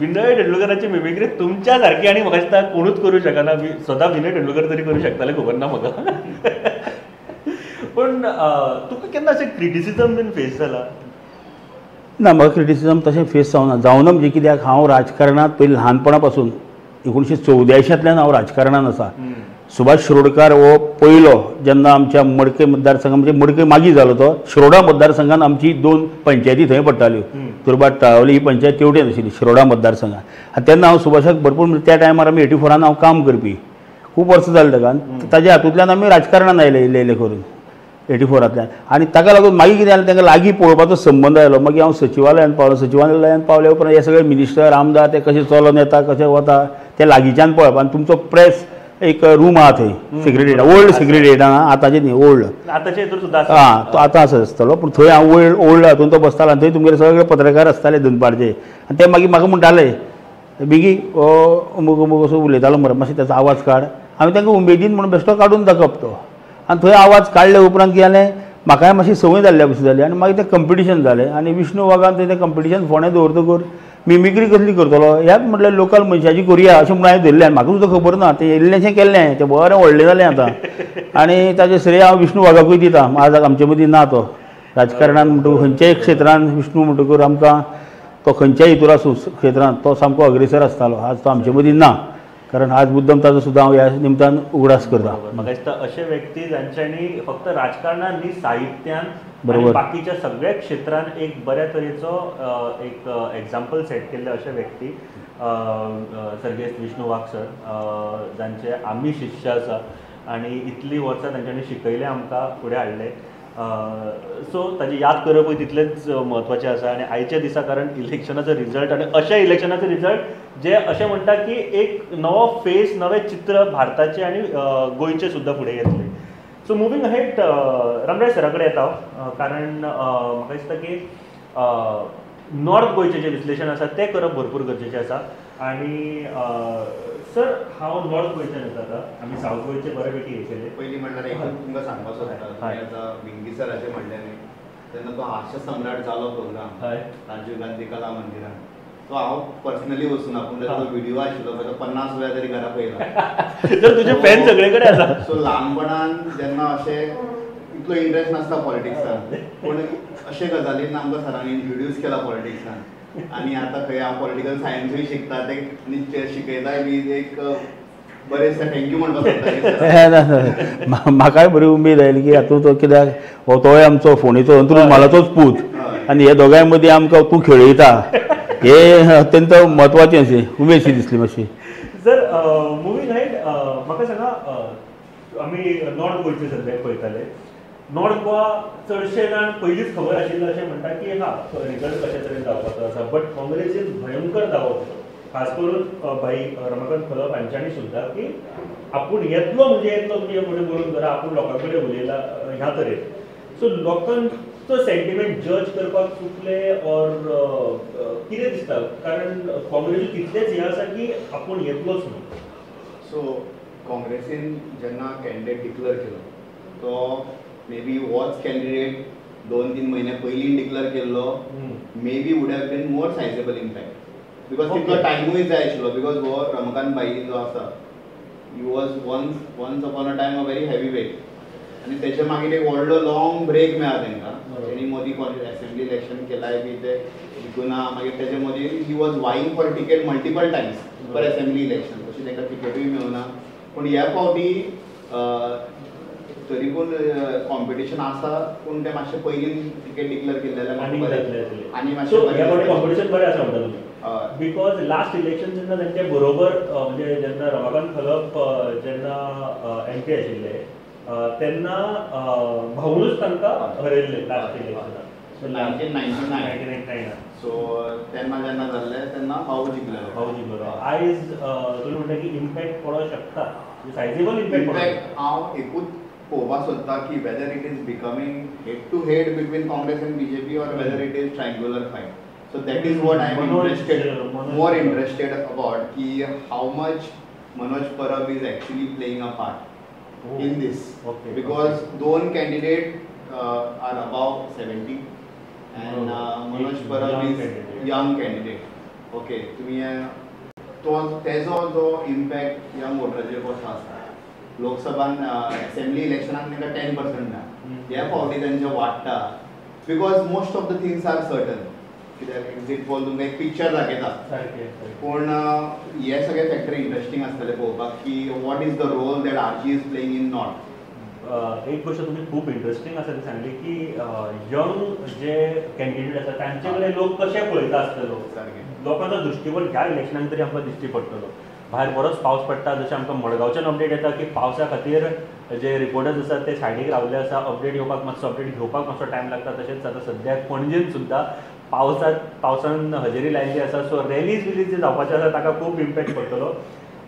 विनय तेंडुलकराची मिमिक्री तुमच्या सारकी आनी म्हाका दिसता कोणूच करूं शकना. स्वता विनय तेंडुलकर तरी करूं शकताले खबर ना म्हाका. पूण तुका केन्ना अशें क्रिटिसिजम बीन फेस जाला? ना, म्हाका क्रिटिसिजम तशें फेस जावना. जावना म्हणजे कित्याक, हांव राजकारणांत पयलीं ल्हानपणा पासून 1984 हांव राजकारणांत आसा. सुभाष शिरोडकार हो पयलो जेन्ना आमच्या मडकय मतदारसंघ, म्हणजे मडकय मागीर जालो तो, शिरोडा मतदारसंघान आमची 2 पंचायती थंय पडटाल्यो, दुर्भाट तळावली ही पंचायत तेवटेन आशिल्ली शिरोडा मतदारसंघान. आनी तेन्ना हांव सुभाषाक भरपूर, त्या टायमार आमी 84 हांव काम करपी, खूब वर्सां जालीं ताका. ताज्या हातूंतल्यान आमी राजकारणान आयले इल्ले इल्ले करून 84. आनी ताका लागून मागीर कितें जालें, तांकां लागीं पळोवपाचो संबंद आयलो. मागीर हांव सचिवालयांत पावलो. सचिवालयांत पावल्या उपरांत हे सगळे मिनिस्टर आमदार ते कशे चलोन येता कशे वता ते लागींच्यान पळोवप. आनी तुमचो प्रेस एक रूम आहा थंय सेक्रेटरीएट, ओल्ड सेक्रेटरीएट आहा, आतांचे न्ही ओल्ड, आं तो आतां आसा आसतलो, पूण थंय हांव ओल्ड ओल्ड हातून तो बसतालो आनी थंय तुमगेले सगळे पत्रकार आसताले दनपारचे. आनी ते मागीर म्हाका म्हणटाले बेगी अमूक अमूक असो उलयतालो मरे, मातशें ताचो आवाज काड. हांवें तांकां उमेदीन म्हणून बेश्टो काडून दाखोवप तो. आनी थंय आवाज काडले उपरांत कितें जालें, म्हाकाय मातशी संवय जाल्ल्या भशेन जाली आनी मागीर तें कंपिटिशन जालें. आनी विष्णू वाघान थंय तें कंपिटिशन फोंडें दवरतकूच मिमिक्री कसली करतलो ह्याच म्हटल्यार लोकल मनशाची करुया अशें म्हणून हांवें धरलें. आनी म्हाका सुद्दां खबर ना, तें इल्लेंशें केल्लें, तें बरें व्हडलें जालें आतां. आनी ताचें श्रेय हांव विष्णू वाघाकूय दिता. आज आमचे मदीं ना तो राजकारणान म्हणटकूच, खंयच्याय क्षेत्रान विष्णू म्हणटकूच आमकां तो खंयच्याय हितूर आसूं क्षेत्रांत तो सामको अग्रेसर आसतालो. आज तो आमचे मदीं ना, कारण आज मुद्दम ताजो सुद्दां हांव ह्या निमतान उगडास करता. म्हाका दिसता अशे व्यक्ती जांच्यांनी फक्त राजकारणान न्ही, साहित्यान बरोबर बाकीच्या सगळ्या क्षेत्रान एक बऱ्या तरेचो एक एग्जाम्पल सेट केल्ले अशे व्यक्ती सर्गेस्त विष्णू वाघ सर, जांचे आमी शिष्य आसा आनी इतलीं वर्सां तांच्यांनी शिकयलें आमकां, फुडें हाडलें. सो ताजी याद करपूय तितलेंच म्हत्वाचें आसा. आनी आयच्या दिसा, कारण इलेक्शनाचो रिजल्ट आनी अशा इलेक्शनाचो रिजल्ट जे अशें म्हणटा की एक नवो फेस, नवें चित्र भारताचें आनी गोंयचें सुद्दां फुडें येतलें. सो मुवींग अहेड रामराय सरा कडेन येता हांव, कारण म्हाका दिसता की नॉर्थ गोंयचें जें विश्लेशण आसा तें करप भरपूर गरजेचें आसा. आनी सर, हांव नॉर्थ गोंयच्यान येता आतां, आमी सावथ गोंयचे बऱ्यापैकी हे केले. पयलीं म्हणल्यार एक तुमकां सांगपाक सोदता, आतां भिंगी सराचें म्हणलें न्ही, तेन्ना तो हास्य सम्राट जालो प्रोग्राम राजीव गांधी कला मंदिरान, तो हांव पर्सनली वचूना, पूण ताचो व्हिडियो आशिल्लो पळय, तो 50 वेळा तरी घरा पळयला. तुजे फॅन सगळे कडेन आसा. सो ल्हानपणान जेन्ना अशें इतलो इंट्रस्ट नासता पॉलिटिक्सान, पूण अशे गजालीन आमकां सरांनी इंट्रोड्यूस केला पॉलिटिक्सान. आनी आतां खंय हांव पॉलिटिकल सायन्सूय शिकता, ते शिकयताय बी एक बरें दिसता, thank you म्हणपाक सोदता. म्हाकाय बरी उमेद आयली की हातूंत तो कित्याक हो तोय आमचो फोंडेचो अंत्रूज म्हालाचोच पूत आनी हे दोगांय मदीं आमकां तूं खेळयता, हे अत्यंत म्हत्वाचें अशें उमेद शी दिसली मातशी. सर मुवींग अहेड, म्हाका सांगा, आमी नॉर्थ गोंयचे सद्याक पळयताले. नॉर्थ गोवा चडशे जाण पयलींच खबर आशिल्लें अशें म्हणटा की हा रिजल्ट कशे तरेन जावपाचो आसा, बट काँग्रेसीन भयंकर दावो केलो, खास करून भाई रमाकांत खलप हांच्यांनी सुद्दां, की आपूण येतलो म्हणजे येतलो, तुमी फुडें बरोवन धरा, आपूण लोकां कडेन उलयला ह्या तरेन. सो लोकांचो सेंटिमेंट जज करपाक चुकले ऑर कितें दिसता, कारण काँग्रेसी तितलेंच हें आसा की आपूण येतलोच न्हू. सो काँग्रेसीन जेन्ना कॅन्डिडेट डिक्लेअर केलो तो मे बी होच कॅन्डिडेट 2-3 म्हयने पयलीं डिक्लेअर केल्लो, may be would have been more sizeable impact, because तितलो टायमूय जाय आशिल्लो. Because हो रमाकांत भाई जो आसा, he was once upon a time a very heavy weight, आनी तेच्या मागीर एक व्हडलो लॉंग ब्रेक मेळ्ळा तांकां. तेणी मदीं एसेंब्ली इलेक्शन केलाय बी ते जिखूना, मागीर तेजे मदीं he was vying for ticket multiple times for assembly election, तशी तांकां टिकेटूय मेळना. पूण ह्या फावटी तरी पूण कॉम्पिटिशन आसा, पूण ते मातशें पयलीं टिकेट डिक्लेअर केल्ले जाल्यार आनी मातशें कॉम्पिटिशन बरें आसा म्हणटा तुमी. Because last election जेन्ना तांचे बरोबर, म्हणजे जेन्ना रमाकांत खलप जेन्ना एम पी आशिल्ले तेन्ना भाऊनूच तांकां हरयल्ले लास्ट इलेक्शनाक, 1999. सो तेन्ना जेन्ना जाल्लें तेन्ना भाऊ जिखलेलो. भाऊ जिखलेलो. आयज तुमी म्हणटा की इम्पॅक्ट पडोंक शकता, सायजेबल इम्पॅक्ट. हांव एकूच पळोवपाक सोदता की whether it is becoming head to head between Congress and BJP or whether it is triangular fight. So that is what I am interested, more interested about की how much Manoj Parab is actually playing a part in this. Because दोन candidate are above 70 and Manoj Parab is young candidate. Okay, तुमी तो तेजो जो impact young वोटराचेर कसो आसता. लोकसभान assembly इलेक्शनाक तांकां 10% ना, ह्या फावटी तेंचे वाडटा because most of the things are certain. कित्याक एक्झीट पोल तुमकां एक पिक्चर दाखयता, पूण हे सगळे फॅक्टर इंट्रस्टींग आसतले पळोवपाक की what is the role that RG is playing in not. एक गोष्ट तुम्ही खूप इंट्रस्टींग आसा ती सांगली की यंग जे कॅन्डिडेट आसा तांचे कडेन लोक कशे पळयता आसतलो, लोकांचो दृश्टिकोन ह्या इलेक्शनाक तरी आमकां दिश्टी पडटलो. भायर बरोच पावस पडटा, जशें आमकां मडगांवच्यान अपडेट येता की पावसा खातीर जे रिपोर्टर्स आसात ते सायडीक रावले आसा, अपडेट येवपाक मातसो, अपडेट घेवपाक मातसो टायम लागता. तशेंच आतां सद्याक पणजेन सुद्दां पावसान हजेरी लायिल्ली आसा. सो रॅलीज बिलीज जे जावपाचे आसा ताका खूब इम्पॅक्ट पडटलो.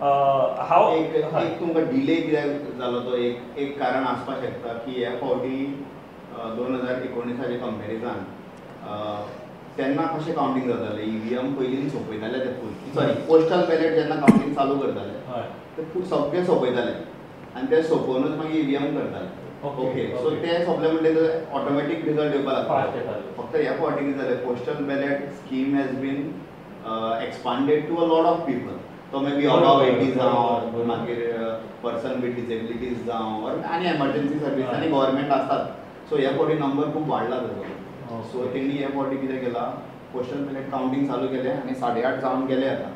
हांव एक तुमकां डिले कित्याक जालो तो एक कारण आसपाक शकता की ह्या फावटी 2019 कंपॅरिजन तेन्ना कशें कावंटींग जातालें, ईव्हीएम पयलीं सोंपयताले ते फूल, सॉरी पोस्टल बॅलेट जेन्ना कावंटींग चालू करताले ते सगळें सोंपयताले आनी ते सोंपोवनूच मागीर ईव्हीएम करताले. ओके, सो ते सोंपले म्हणटकीर ऑटोमॅटीक रिजल्ट येवपाक लागता. फक्त ह्या फावटी कितें जालें, postal ballot scheme has been expanded to a lot of people. तो मे बी अबाव 80 जावं, मागीर पर्सन विथ डिसेबिलिटीज जावं, आनी एमर्जन्सी सर्वीस आनी गव्हर्मेंट आसतात. सो ह्या फावटी नंबर खूब वाडला ताजो. सो तेणी ह्या फावटी कितें केलां, पोस्टल बॅलेट कावंटींग चालू केलें आनी 8:30 जावन गेले आतां.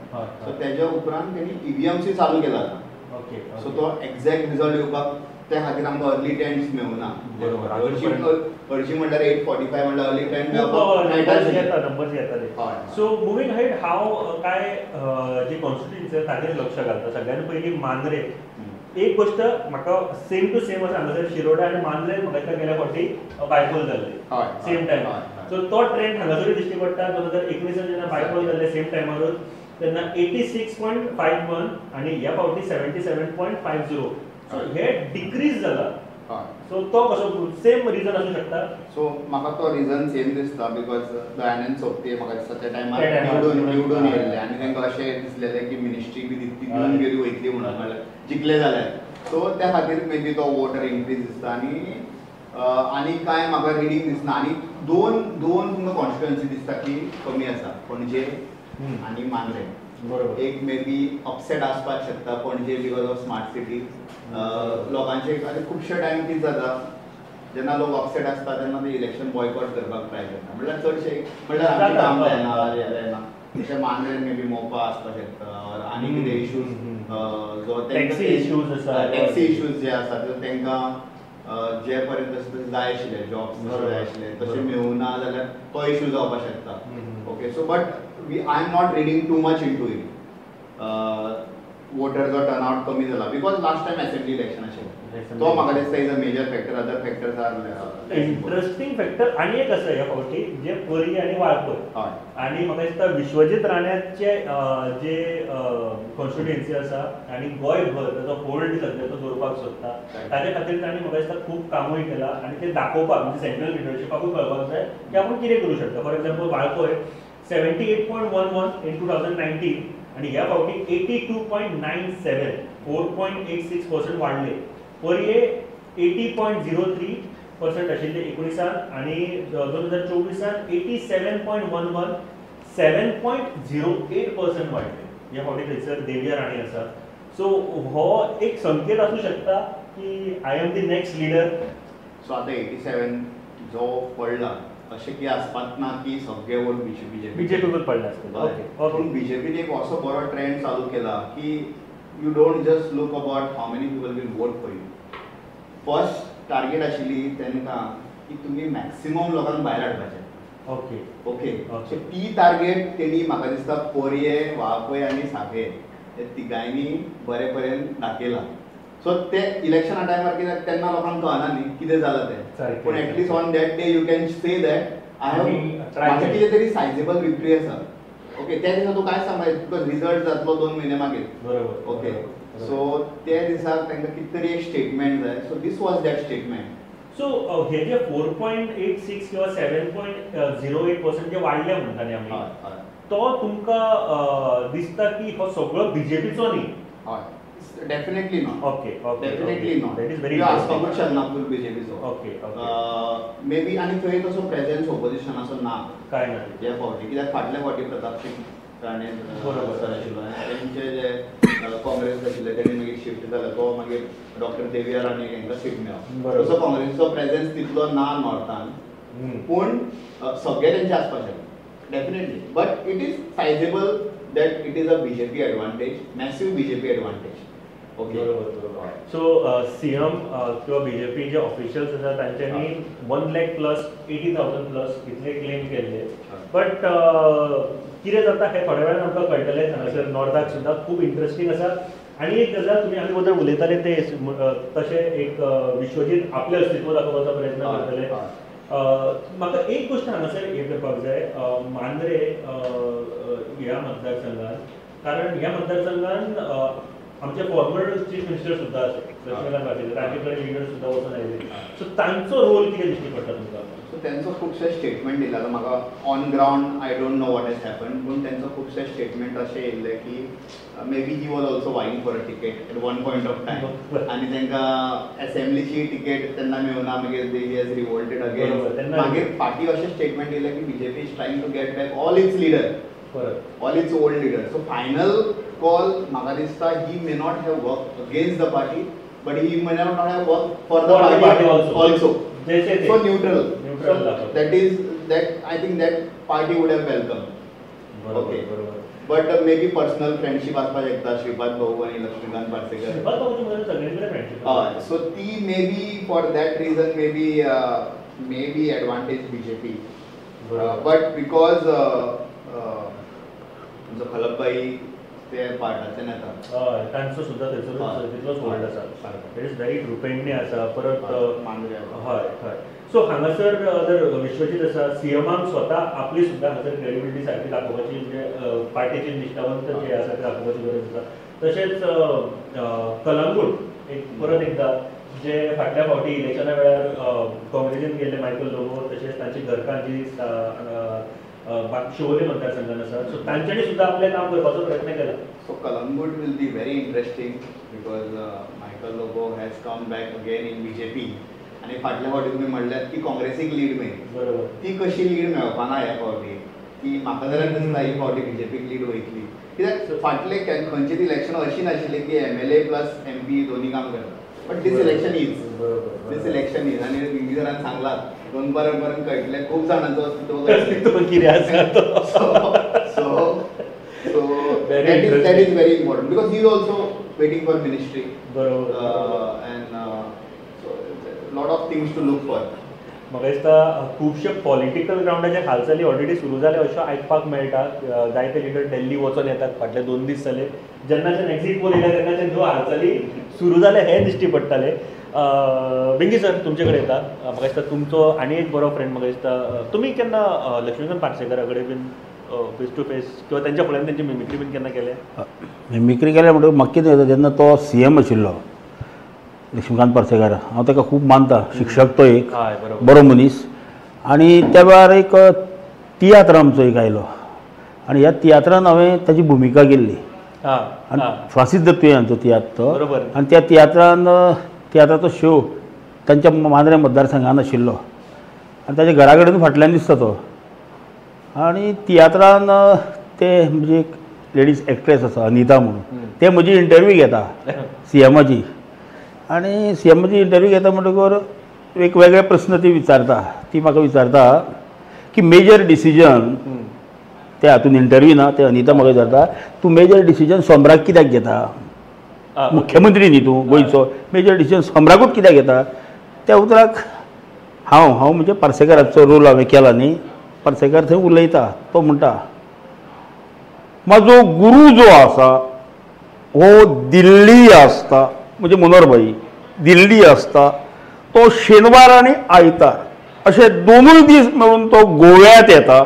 सो तेज्या उपरांत तेणी ईव्हीएमसी चालू केला आतां. सो तो एक्झॅक्ट रिजल्ट येवपाक त्या खातीर आमकां अर्ली टेंट्स मेळुना. हरशीं म्हणल्यार 8:45 म्हणल्यार अर्ली टेंट नंबर्स येताले. सो मुवींग अहेड, हांव काय जे कॉन्स्टिट्युएन्सी ताजेर लक्ष घालता. सगळ्यान पयलीं मांद्रे. एक गोष्ट म्हाका सेम टू सेम आसा, हांगासर शिरोडा आनी मांद्रे म्हाका दिसता गेल्या फावटी बायपोल जाल्ले सेम टायमार. सो तो ट्रेंड हांगासरूय दिश्टी पडटा. 2019 जेन्ना बायपोल जाल्ले सेम टायमारूच तेन्ना 86.51 आनी ह्या फावटी 77.50. सो हे डिक्रीज जाला. सो तो कसो सेम रिजन आसूं शकता. सो म्हाका तो रिजन सेम दिसता because Dayanand Sopte म्हाका दिसता त्या टायमार निवडून येयल्ले आनी तांकां अशें दिसलेलें की मिनिस्ट्री बी ती दिवन गेली वयतली म्हणून, म्हणल्यार जिखले जाल्यार. सो त्या खातीर मे बी तो वोटर इन्क्रीज दिसता. आनी आनी कांय म्हाका रिडींग दिसना. आनी दोन तुमकां कॉन्स्टिट्युएन्सी दिसता की कमी आसा, पणजे आनी मांद्रे. बरोबर, एक मे बी अपसेट आसपाक शकता Panaji because of smart city. लोकांचे आनी खुबशे टायम कितें जाता, जेन्ना लोक अपसेट आसता तेन्ना ते इलेक्शन बॉयकॉट करपाक ट्राय करता. म्हणल्यार चडशे म्हणल्यार आमचें काम जायना, हें जायना. तशें मांद्रे मे बी मोपा आसपाक शकता आनी कितें इशूज जो टॅक्सी इशूज आसा, टॅक्सी इशूज जे आसा ते तांकां जे पर्यंत तशें जाय आशिल्ले जॉब्स जाय आशिल्ले तशें मेळुना जाल्यार तो इशू जावपाक शकता. Okay, so but I am not reading too much into it. वोटरचो turnout कमी जाला because last time assembly election आशिल्लें, तो म्हाका दिसता is a major factor. Other factors are interesting factor. आनी एक आसा ह्या फावटी जे परी आनी वाळपय आनी म्हाका दिसता विश्वजीत राण्याचे जे कॉन्स्टिट्युएन्सी आसा आनी गोंयभर ताचो होल्ड सद्या तो दवरपाक सोदता, ताजे खातीर तांणी म्हाका दिसता खूब कामूय केलां आनी ते दाखोवपाक म्हणजे सेंट्रल लिडरशिपाकूय कळपाक जाय की आपूण कितें करूं शकता. फॉर एक्झाम्पल वाळपय 78.11 in 2019 आनी ह्या फावटी 82.97, 4.86% वाडले. पर्ये 80.03% आशिल्ले 19 आनी 2024 87.11, 7.08% वाडले. ह्या फावटी थंयसर देविया राणी आसा. सो हो एक संकेत आसूं शकता की I am the next leader. So आतां 87 जो पडला अशें की आसपाक ना की सगळे वोट बीजेपीकूच पडले आसतले. पूण बीजेपीन एक असो बरो ट्रेंड चालू केला की you don't just look about how many people will vote for you. First target आशिल्ली तांकां की तुमी मॅक्सिमम लोकांक भायर हाडपाचें. ओके ओके, सो ती टार्गेट तेणी म्हाका दिसता पोरये, वाळपय आनी सांगें हे तिगांयनी बरे पर्यंत दाखयला. सो ते इलेक्शना टायमार कित्याक तेन्ना लोकांक कळना न्ही कितें जालां तें, पूण at least on that day you can say that I have म्हाजें कितें तरी सायजेबल विक्ट्री आसा. ओके, त्या दिसा तूं कांय सांगपाक because result जातलो 2 म्हयने मागीर. बरोबर. ओके, सो त्या दिसा तांकां कितें तरी एक स्टेटमेंट जाय. So this was that statement. So हे जे 4.86 किंवा 7.08% जे वाडले म्हणटा न्ही आमी, तो तुमकां दिसता की हो सगळो बीजेपीचो न्ही? हय, definitely not. Okay, okay, definitely not. That is very आसपाकूच शकना फूल बीजेपीचो. Okay, may be. आनी थंय तसो प्रेझेन्स ओपोजिशनाचो ना काय ना ह्या फावटी, कित्याक फाटल्या फावटी प्रतापसिंग राणे सर आशिल्लो आनी तेंचे जे काँग्रेस आशिल्ले तेणी मागीर शिफ्ट जाले, तो मागीर डॉक्टर देविया राणे हांकां सीट मेळ्ळो. तसो काँग्रेसीचो प्रेझेन्स तितलो ना नॉर्थान, पूण सगळे तेंचे आसपाक शकता definitely. But it is sizeable that it is a BJP advantage, massive BJP advantage. Okay, बरोबर. सो सीएम किंवा बीजेपी जे ऑफिशियल्स आसा तांच्यांनी 1 लाख प्लस 80,000 प्लस इतले क्लेम केल्ले. बट कितें जाता हें थोड्या वेळान आमकां कळटलें. हांगासर नॉर्थाक सुद्दां खूब इंट्रस्टींग आसा. आनी एक गजाल तुमी आमी बद्दल उलयताले ते तशें एक विश्वजीत आपलें अस्तित्व दाखोवपाचो प्रयत्न करतले. म्हाका एक गोश्ट हांगासर हें करपाक जाय, मांद्रे ह्या मतदारसंघान, कारण ह्या मतदारसंघान आमचे फॉर्मर चीफ मिनिस्टर सुद्दां आसा लक्ष्मीकांत पार्सेकर, तांचे कडेन लिडर सुद्दां वचून आयले. सो तांचो रोल कितें दिश्टी पडटा तुमकां? सो तेंचो खुबशे स्टेटमेंट दिला म्हाका on ground, I don't know what has happen, पूण तेंचो खुबशे स्टेटमेंट अशें येयल्ले की maybe he was also vying for a ticket at one point of time आनी तांकां एसेंब्लीची टिकेट तेन्ना मेळना, मागीर he has revolted again. मागीर फाटीं अशें स्टेटमेंट येयलें की BJP is trying to get back all its leader, all its old leader. So final call म्हाका दिसता he may not have work against the party, but he may not have work for the party also. So neutral, that is that I think that party would have welcome. Okay, but maybe personal friendship आसपाक शकता श्रीपाद भाऊ आनी लक्ष्मीकांत पार्सेकर. श्रीपाद भाऊ सगळ्यांकडे friendship. हय, so ती maybe for that reason maybe advantage BJP, but because आमचो खलपबाई ते पार्टाचे नेता, हय, तांचो सुद्दां थंयसर तितलोच होल्ड आसा. That is very true. Pedne आसा, परत मांद्रे. हय हय. सो हांगासर जर विश्वजीत आसा, सीएमाक स्वता आपली सुद्दां हांगासर क्रेडिबिलिटी सारकी दाखोवपाची, जे पार्टीचे निश्ठावंत जे आसा ते दाखोवपाची गरज आसा. तशेंच कलंगूट एक परत एकदां जे फाटल्या फावटी इलेक्शना वेळार काँग्रेसीन गेल्ले मायकल लोबो, तशेंच तांची घरकान्न जी शिवोले मतदारसंघान आसा, सो तांच्यांनी सुद्दां आपलें काम करपाचो प्रयत्न केला. So Calangute will be very interesting because Michael Lobo has come back again in BJP. आनी फाटल्या फावटी तुमी म्हणल्यात की काँग्रेसीक लीड मेळ्ळी, बरोबर, ती कशी लीड मेळपाना ह्या फावटी, की म्हाका जाल्यार दिसता ही फावटी बीजेपीक लीड वयतली. कित्याक फाटले खंयचेच इलेक्शन अशी नाशिल्लें की MLA plus MP दोन्ही काम करता, but this election is, this election is. आनी विंगी सरान सांगलां दोन पर्यंत कळटलें खूब जाणांचो अस्तित्व कितें आसा. So so that is very important because he is also waiting for ministry. बरोबर. And so lot of things to look for. म्हाका दिसता खुबशे पॉलिटिकल ग्रावंडाचे हालचाली ऑलरेडी सुरू जाले अश्यो आयकपाक मेळटा. जायते लिडर दिल्ली वचोन येतात फाटले 2 दीस जाले, जेन्नाच्यान एक्झीट पोल येयल्या तेन्नाच्यान ह्यो हालचाली सुरू जाले हें दिश्टी पडटालें. बिंगी सर तुमचे कडेन येता, म्हाका दिसता तुमचो आनी एक बरो फ्रेंड, म्हाका दिसता तुमी केन्ना लक्ष्मीकांत पार्सेकरा कडेन बीन फेस टू फेस किंवा तेंच्या फुड्यान तेंची मिमिक्री बीन केन्ना केल्या? मिमिक्री केल्या म्हणटकच म्हाका कितें जाता, जेन्ना तो सीएम आशिल्लो लक्ष्मीकांत पार्सेकर, हांव ताका खूब मानता, शिक्षक तो एक बरो मनीस. आनी त्या वेळार एक तियात्र आमचो एक आयलो आनी ह्या तियात्रान हांवें ताची भुमिका केल्ली. आनी फ्रांसीस दत्तू हांचो तियात्र तो, आनी त्या तियात्रान तियात्राचो शो तांच्या मांद्रे मतदारसंघान आशिल्लो आनी ताच्या घरा कडेन फाटल्यान दिसता तो. आनी तियात्रान ते म्हणजे एक लेडीज एक्ट्रेस आसा अनिता म्हणून, ते म्हजी इंटरव्यू घेता सीएमाची. आनी सीएमाची इंटरव्यू घेता म्हणटकर एक वेगळे प्रस्न ती विचारता. ती म्हाका विचारता की मेजर डिसिजन, ते हातून इंटरव्यू ना, ते अनिता म्हाका विचारता तूं मेजर डिसिजन सोमराक कित्याक घेता, मुख्यमंत्री न्ही तूं गोंयचो, मेजर डिसिजन सोमराकूच कित्याक घेता? त्या उतराक हांव हांव म्हणजे पार्सेकाराचो रोल हांवें केला न्ही, पार्सेकार थंय उलयता, तो म्हणटा म्हाजो गुरू जो आसा हो दिल्ली आसता, म्हणजे मनोहर भाई दिल्ली आसता, तो शेनवार आनी आयतार अशे दोनूय दीस मेळून तो गोव्यात येता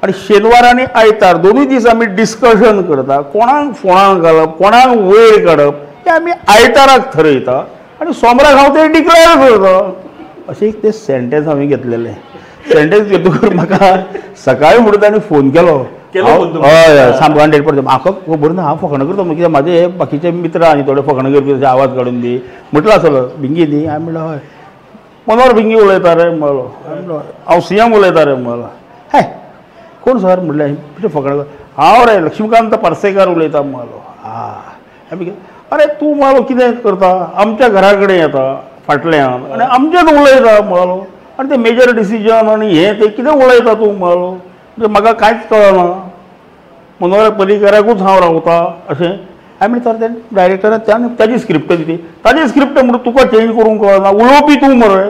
आनी शेनवार आनी आयतार दोनूय दीस आमी डिस्कशन करता, कोणाक फोणाक घालप, कोणाक वयर काडप हें आमी आयताराक थरयता आनी सोमराक हांव तें डिक्लेअर करता. अशें एक तें सेंटेन्स हांवें घेतलेलें. सेंटेन्स घेतकूच म्हाका सकाळी म्हणून ताणें फोन केलो. हय हय, सामको 100%. म्हाका खबर ना, हांव फकाणां करता कित्याक म्हाजे हे बाकीचे मित्र आनी थोडे फकाणां करपी आवाज काडून दी म्हटलं आसलो भिंगी न्ही. हांवें म्हणलें हय. मनोहर भिंगी उलयता रे म्हणलो. हांव सीएम उलयता रे म्हणलो. हे कोण सर म्हणलें, कितें फकाणां. हांव रे लक्ष्मीकांत पार्सेकार उलयता म्हणलो. हां, अरे तूं म्हणलो कितें करता, आमच्या घरा कडेन येता फाटल्यान आनी आमचेच उलयता म्हणलो, आनी ते मेजर डिसिजन आनी हें तें कितें उलयता तूं म्हणलो, म्हणजे म्हाका कांयच कळना, मनोहर पर्रीकाराकूच हांव रावता अशें. हांवें म्हणलें तर ते डायरेक्टरान ताजी स्क्रिप्ट दिली, ताजी स्क्रिप्ट म्हणून तुका चेंज करूंक कळना, उलोवपी तूं मरे,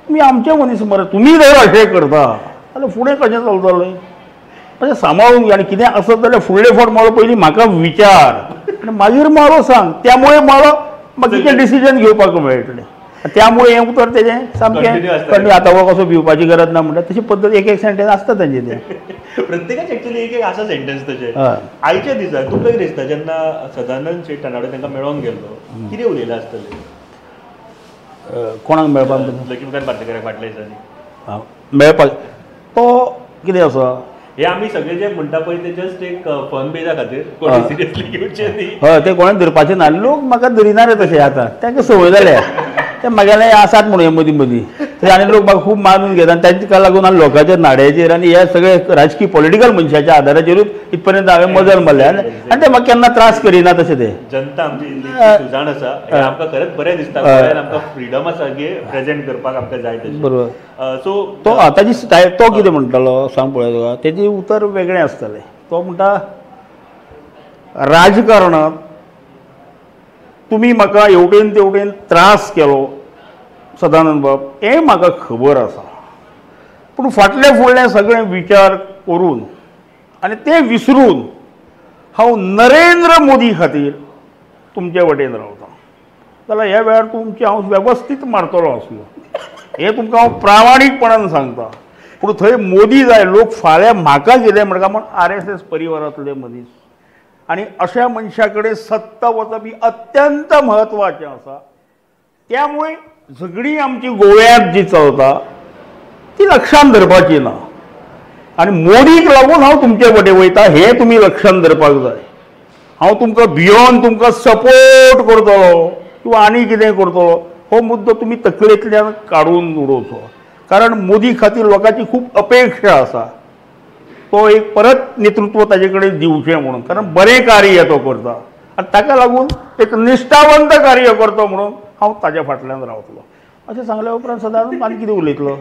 तुमी आमचे मनीस मरे, तुमी जर अशें करता जाल्यार फुडें कशें चलतलें, अशें सांबाळून घे आनी कितें आसत जाल्यार फुडले फावट म्हणलो पयलीं म्हाका विचार आनी मागीर म्हणलो सांग, त्यामुळे म्हणलो बाकीचें डिसिजन घेवपाक मेळटलें. त्यामुळे हें उतर तेजें सामकें कंटिन्यू आतां हो कसो भिवपाची गरज ना म्हणटा तशी पद्दत एक एक सेंटेन्स आसता तेंचें तें. प्रत्येकाचें एक्चुअली एक एक आसा सेंटेन्स तशें. आयच्या दिसा तुमकां कितें दिसता जेन्ना सदानंद शेट तानावडे तांकां मेळोंक गेल्लो कितें उलयलां आसतलें? कोणाक मेळपाक? लक्ष्मीकांत पार्सेकाराक फाटल्या दिसांनी मेळपाक तो कितें आसा हे आमी सगळे जे म्हणटा पळय ते जस्ट एक फन बेजा खातीर, कोणी सिरियसली घेवचे न्ही. हय, ते कोणें धरपाचें ना, लोक म्हाका धरिना रे तशें आतां, तांकां संवय जाल्या ते म्हागेले आसात म्हणून हे मदीं मदीं तशें. आनी लोक म्हाका खूब मानून घेता आनी तांकां लागून आनी लोकांच्या नाड्याचेर आनी ह्या सगळे राजकीय पॉलिटिकल मनशाच्या आदाराचेरूच इतपर्यंत हांवें मजल मारल्या आनी ते म्हाका केन्ना त्रास करिना तशें. ते जनता आमची इल्ली सुजाण आसा, हें आमकां खरेंच बरें दिसता, गोंयांत आमकां फ्रिडम आसा की प्रेजेंट करपाक आमकां जाय तशें. बरोबर. सो तो ताजी स्टायल तो कितें म्हणटालो सांग पळोवया तुका, तेजें उतर वेगळें आसतलें. तो म्हणटा राजकारणांत तुमी म्हाका हेवटेन तेवटेन त्रास केलो सदानंद बाब, हें म्हाका खबर आसा, पूण फाटले फुडले सगळे विचार करून आनी ते विसरून हांव नरेंद्र मोदी खातीर तुमचे वटेन रावता, जाल्यार ह्या वेळार तुमचें हांव वेवस्थीत मारतलो आसलो, हें तुमकां हांव प्रामाणीकपणान सांगता. पूण थंय मोदी जाय, लोक फाल्यां म्हाका कितें म्हणटा म्हण RSS परिवारांतले मनीस आनी अशा मनशा कडेन सत्ता वचप ही अत्यंत म्हत्वाचें आसा. त्यामुळे झगडी आमची गोव्यात जी चलता ती लक्षांत धरपाची ना आनी मोदीक लागून हांव तुमचे वटेन वयता हें तुमी लक्षांत धरपाक जाय. हांव तुमकां भियोन तुमकां सपोर्ट करतलो किंवा आनी कितें करतलो हो मुद्दो तुमी तकलेंतल्यान काडून उडोवचो, कारण मोदी खातीर लोकांची खूब अपेक्षा आसा, तो एक परत नेतृत्व ताजे कडेन दिवचें म्हणून, कारण बरें कार्य तो करता आनी ताका लागून एक निश्ठावंत कार्य करता म्हणून हांव ताज्या फाटल्यान रावतलो अशें सांगल्या उपरांत सदानंद आनी कितें उलयतलो.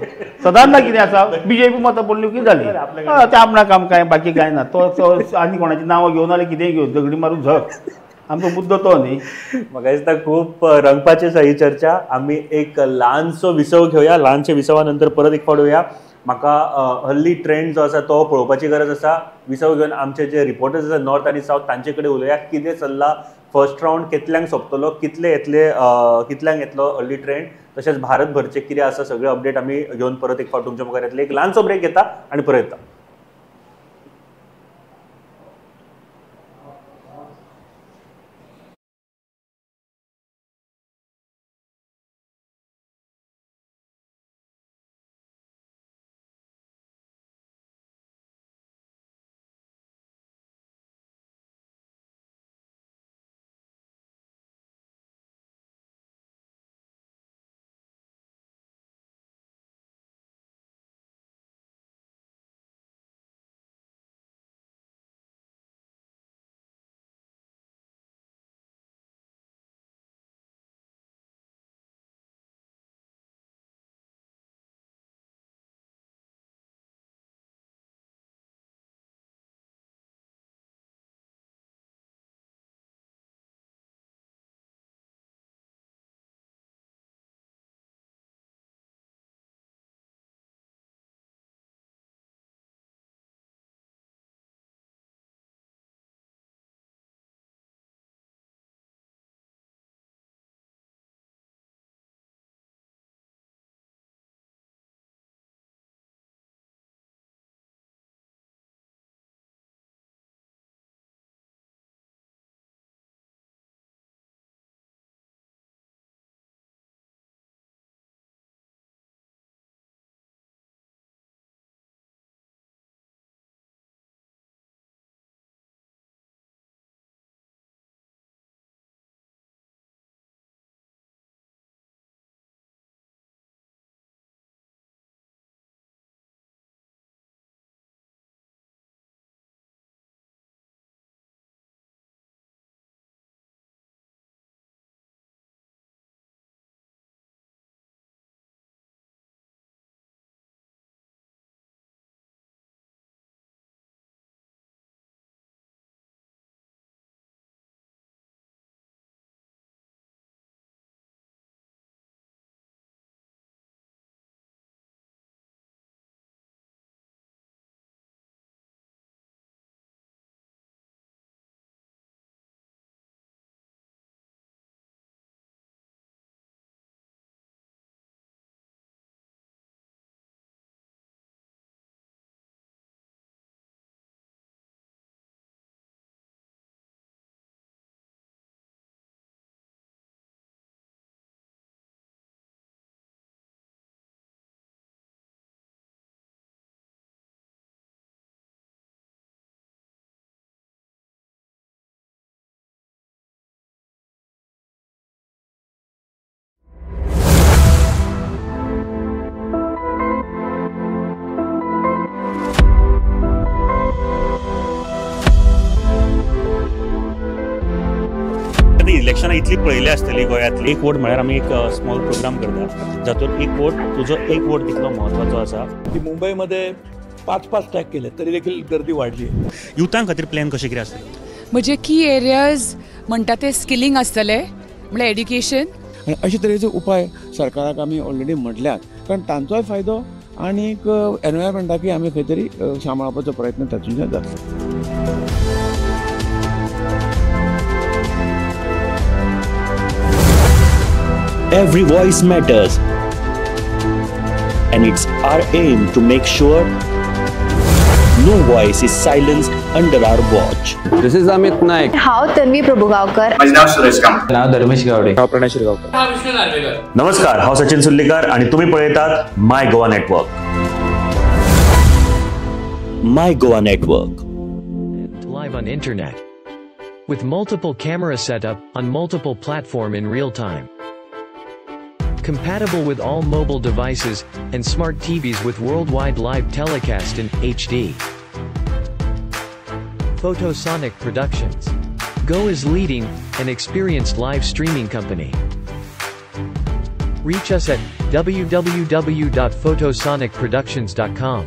सदानंदा कितें आसा, बीजेपी मतां पडली की जाली, तें आपणा काम कांय बाकी कांय ना, तो आनी कोणाची नांवां घेवन जाल्यार कितेंय घेवन झगडी मारून झक, आमचो मुद्दो तो न्ही. म्हाका दिसता खूब रंगपाची आसा ही चर्चा. आमी एक ल्हानसो विसव घेवया, ल्हानशे विसवा नंतर परत एक फावट येवया. म्हाका हल्ली ट्रेंड जो आसा तो पळोवपाची गरज आसा. विसव घेवन आमचे जे रिपोर्टर्स आसा नॉर्थ आनी सावथ तांचे कडेन उलोवया, कितें चल्लां, फर्स्ट रावंड कितल्यांक सोंपतलो, कितले येतले, कितल्यांक येतलो अर्ली ट्रेंड, तशेंच भारत भरचें कितें आसा सगळें अपडेट आमी घेवन परत एक फावट तुमच्या मुखार येतले. एक ल्हानसो ब्रेक घेता आनी परत येता. इतली पळयली आसतली गोंयांतली. एक वोट म्हळ्यार आमी एक स्मॉल प्रोग्राम करता जातूंत एक वोट, तुजो एक वोट कितलो म्हत्वाचो आसा. की मुंबईमध्ये 5-5 टॅग केले तरी देखील गर्दी वाढली. युथां खातीर प्लॅन कशें कितें आसतलें? म्हणजे की एरियाज म्हणटा ते स्किलिंग आसतलें, म्हळ्यार एड्युकेशन. आनी अशे तरेचे उपाय सरकाराक आमी ऑलरेडी म्हटल्यात, कारण तांचोय फायदो आनीक एनवायरमेंटाकय आमी खंय तरी सांबाळपाचो प्रयत्न तातूंतल्यान जातलो. Every voice matters, and it's our aim to make sure no voice is silenced under our watch. This is Amit Naik. हांव तन्वी प्रभुगांवकर. माझे नाव सुरेश कामत. नाव धर्मेश गावडे. हांव प्रणय शिरगांवकर. हांव विष्णू नार्वेकर. नमस्कार, हांव सचिन सुर्लीकर आनी तुमी पळयतात my Goa network. My Goa network. Live on internet. With multiple camera setup on multiple platform in real time. Compatible with all mobile devices and smart TVs with worldwide live telecast in HD. Photosonic Productions. Go is leading and experienced live streaming company. Reach us at www.photosonicproductions.com.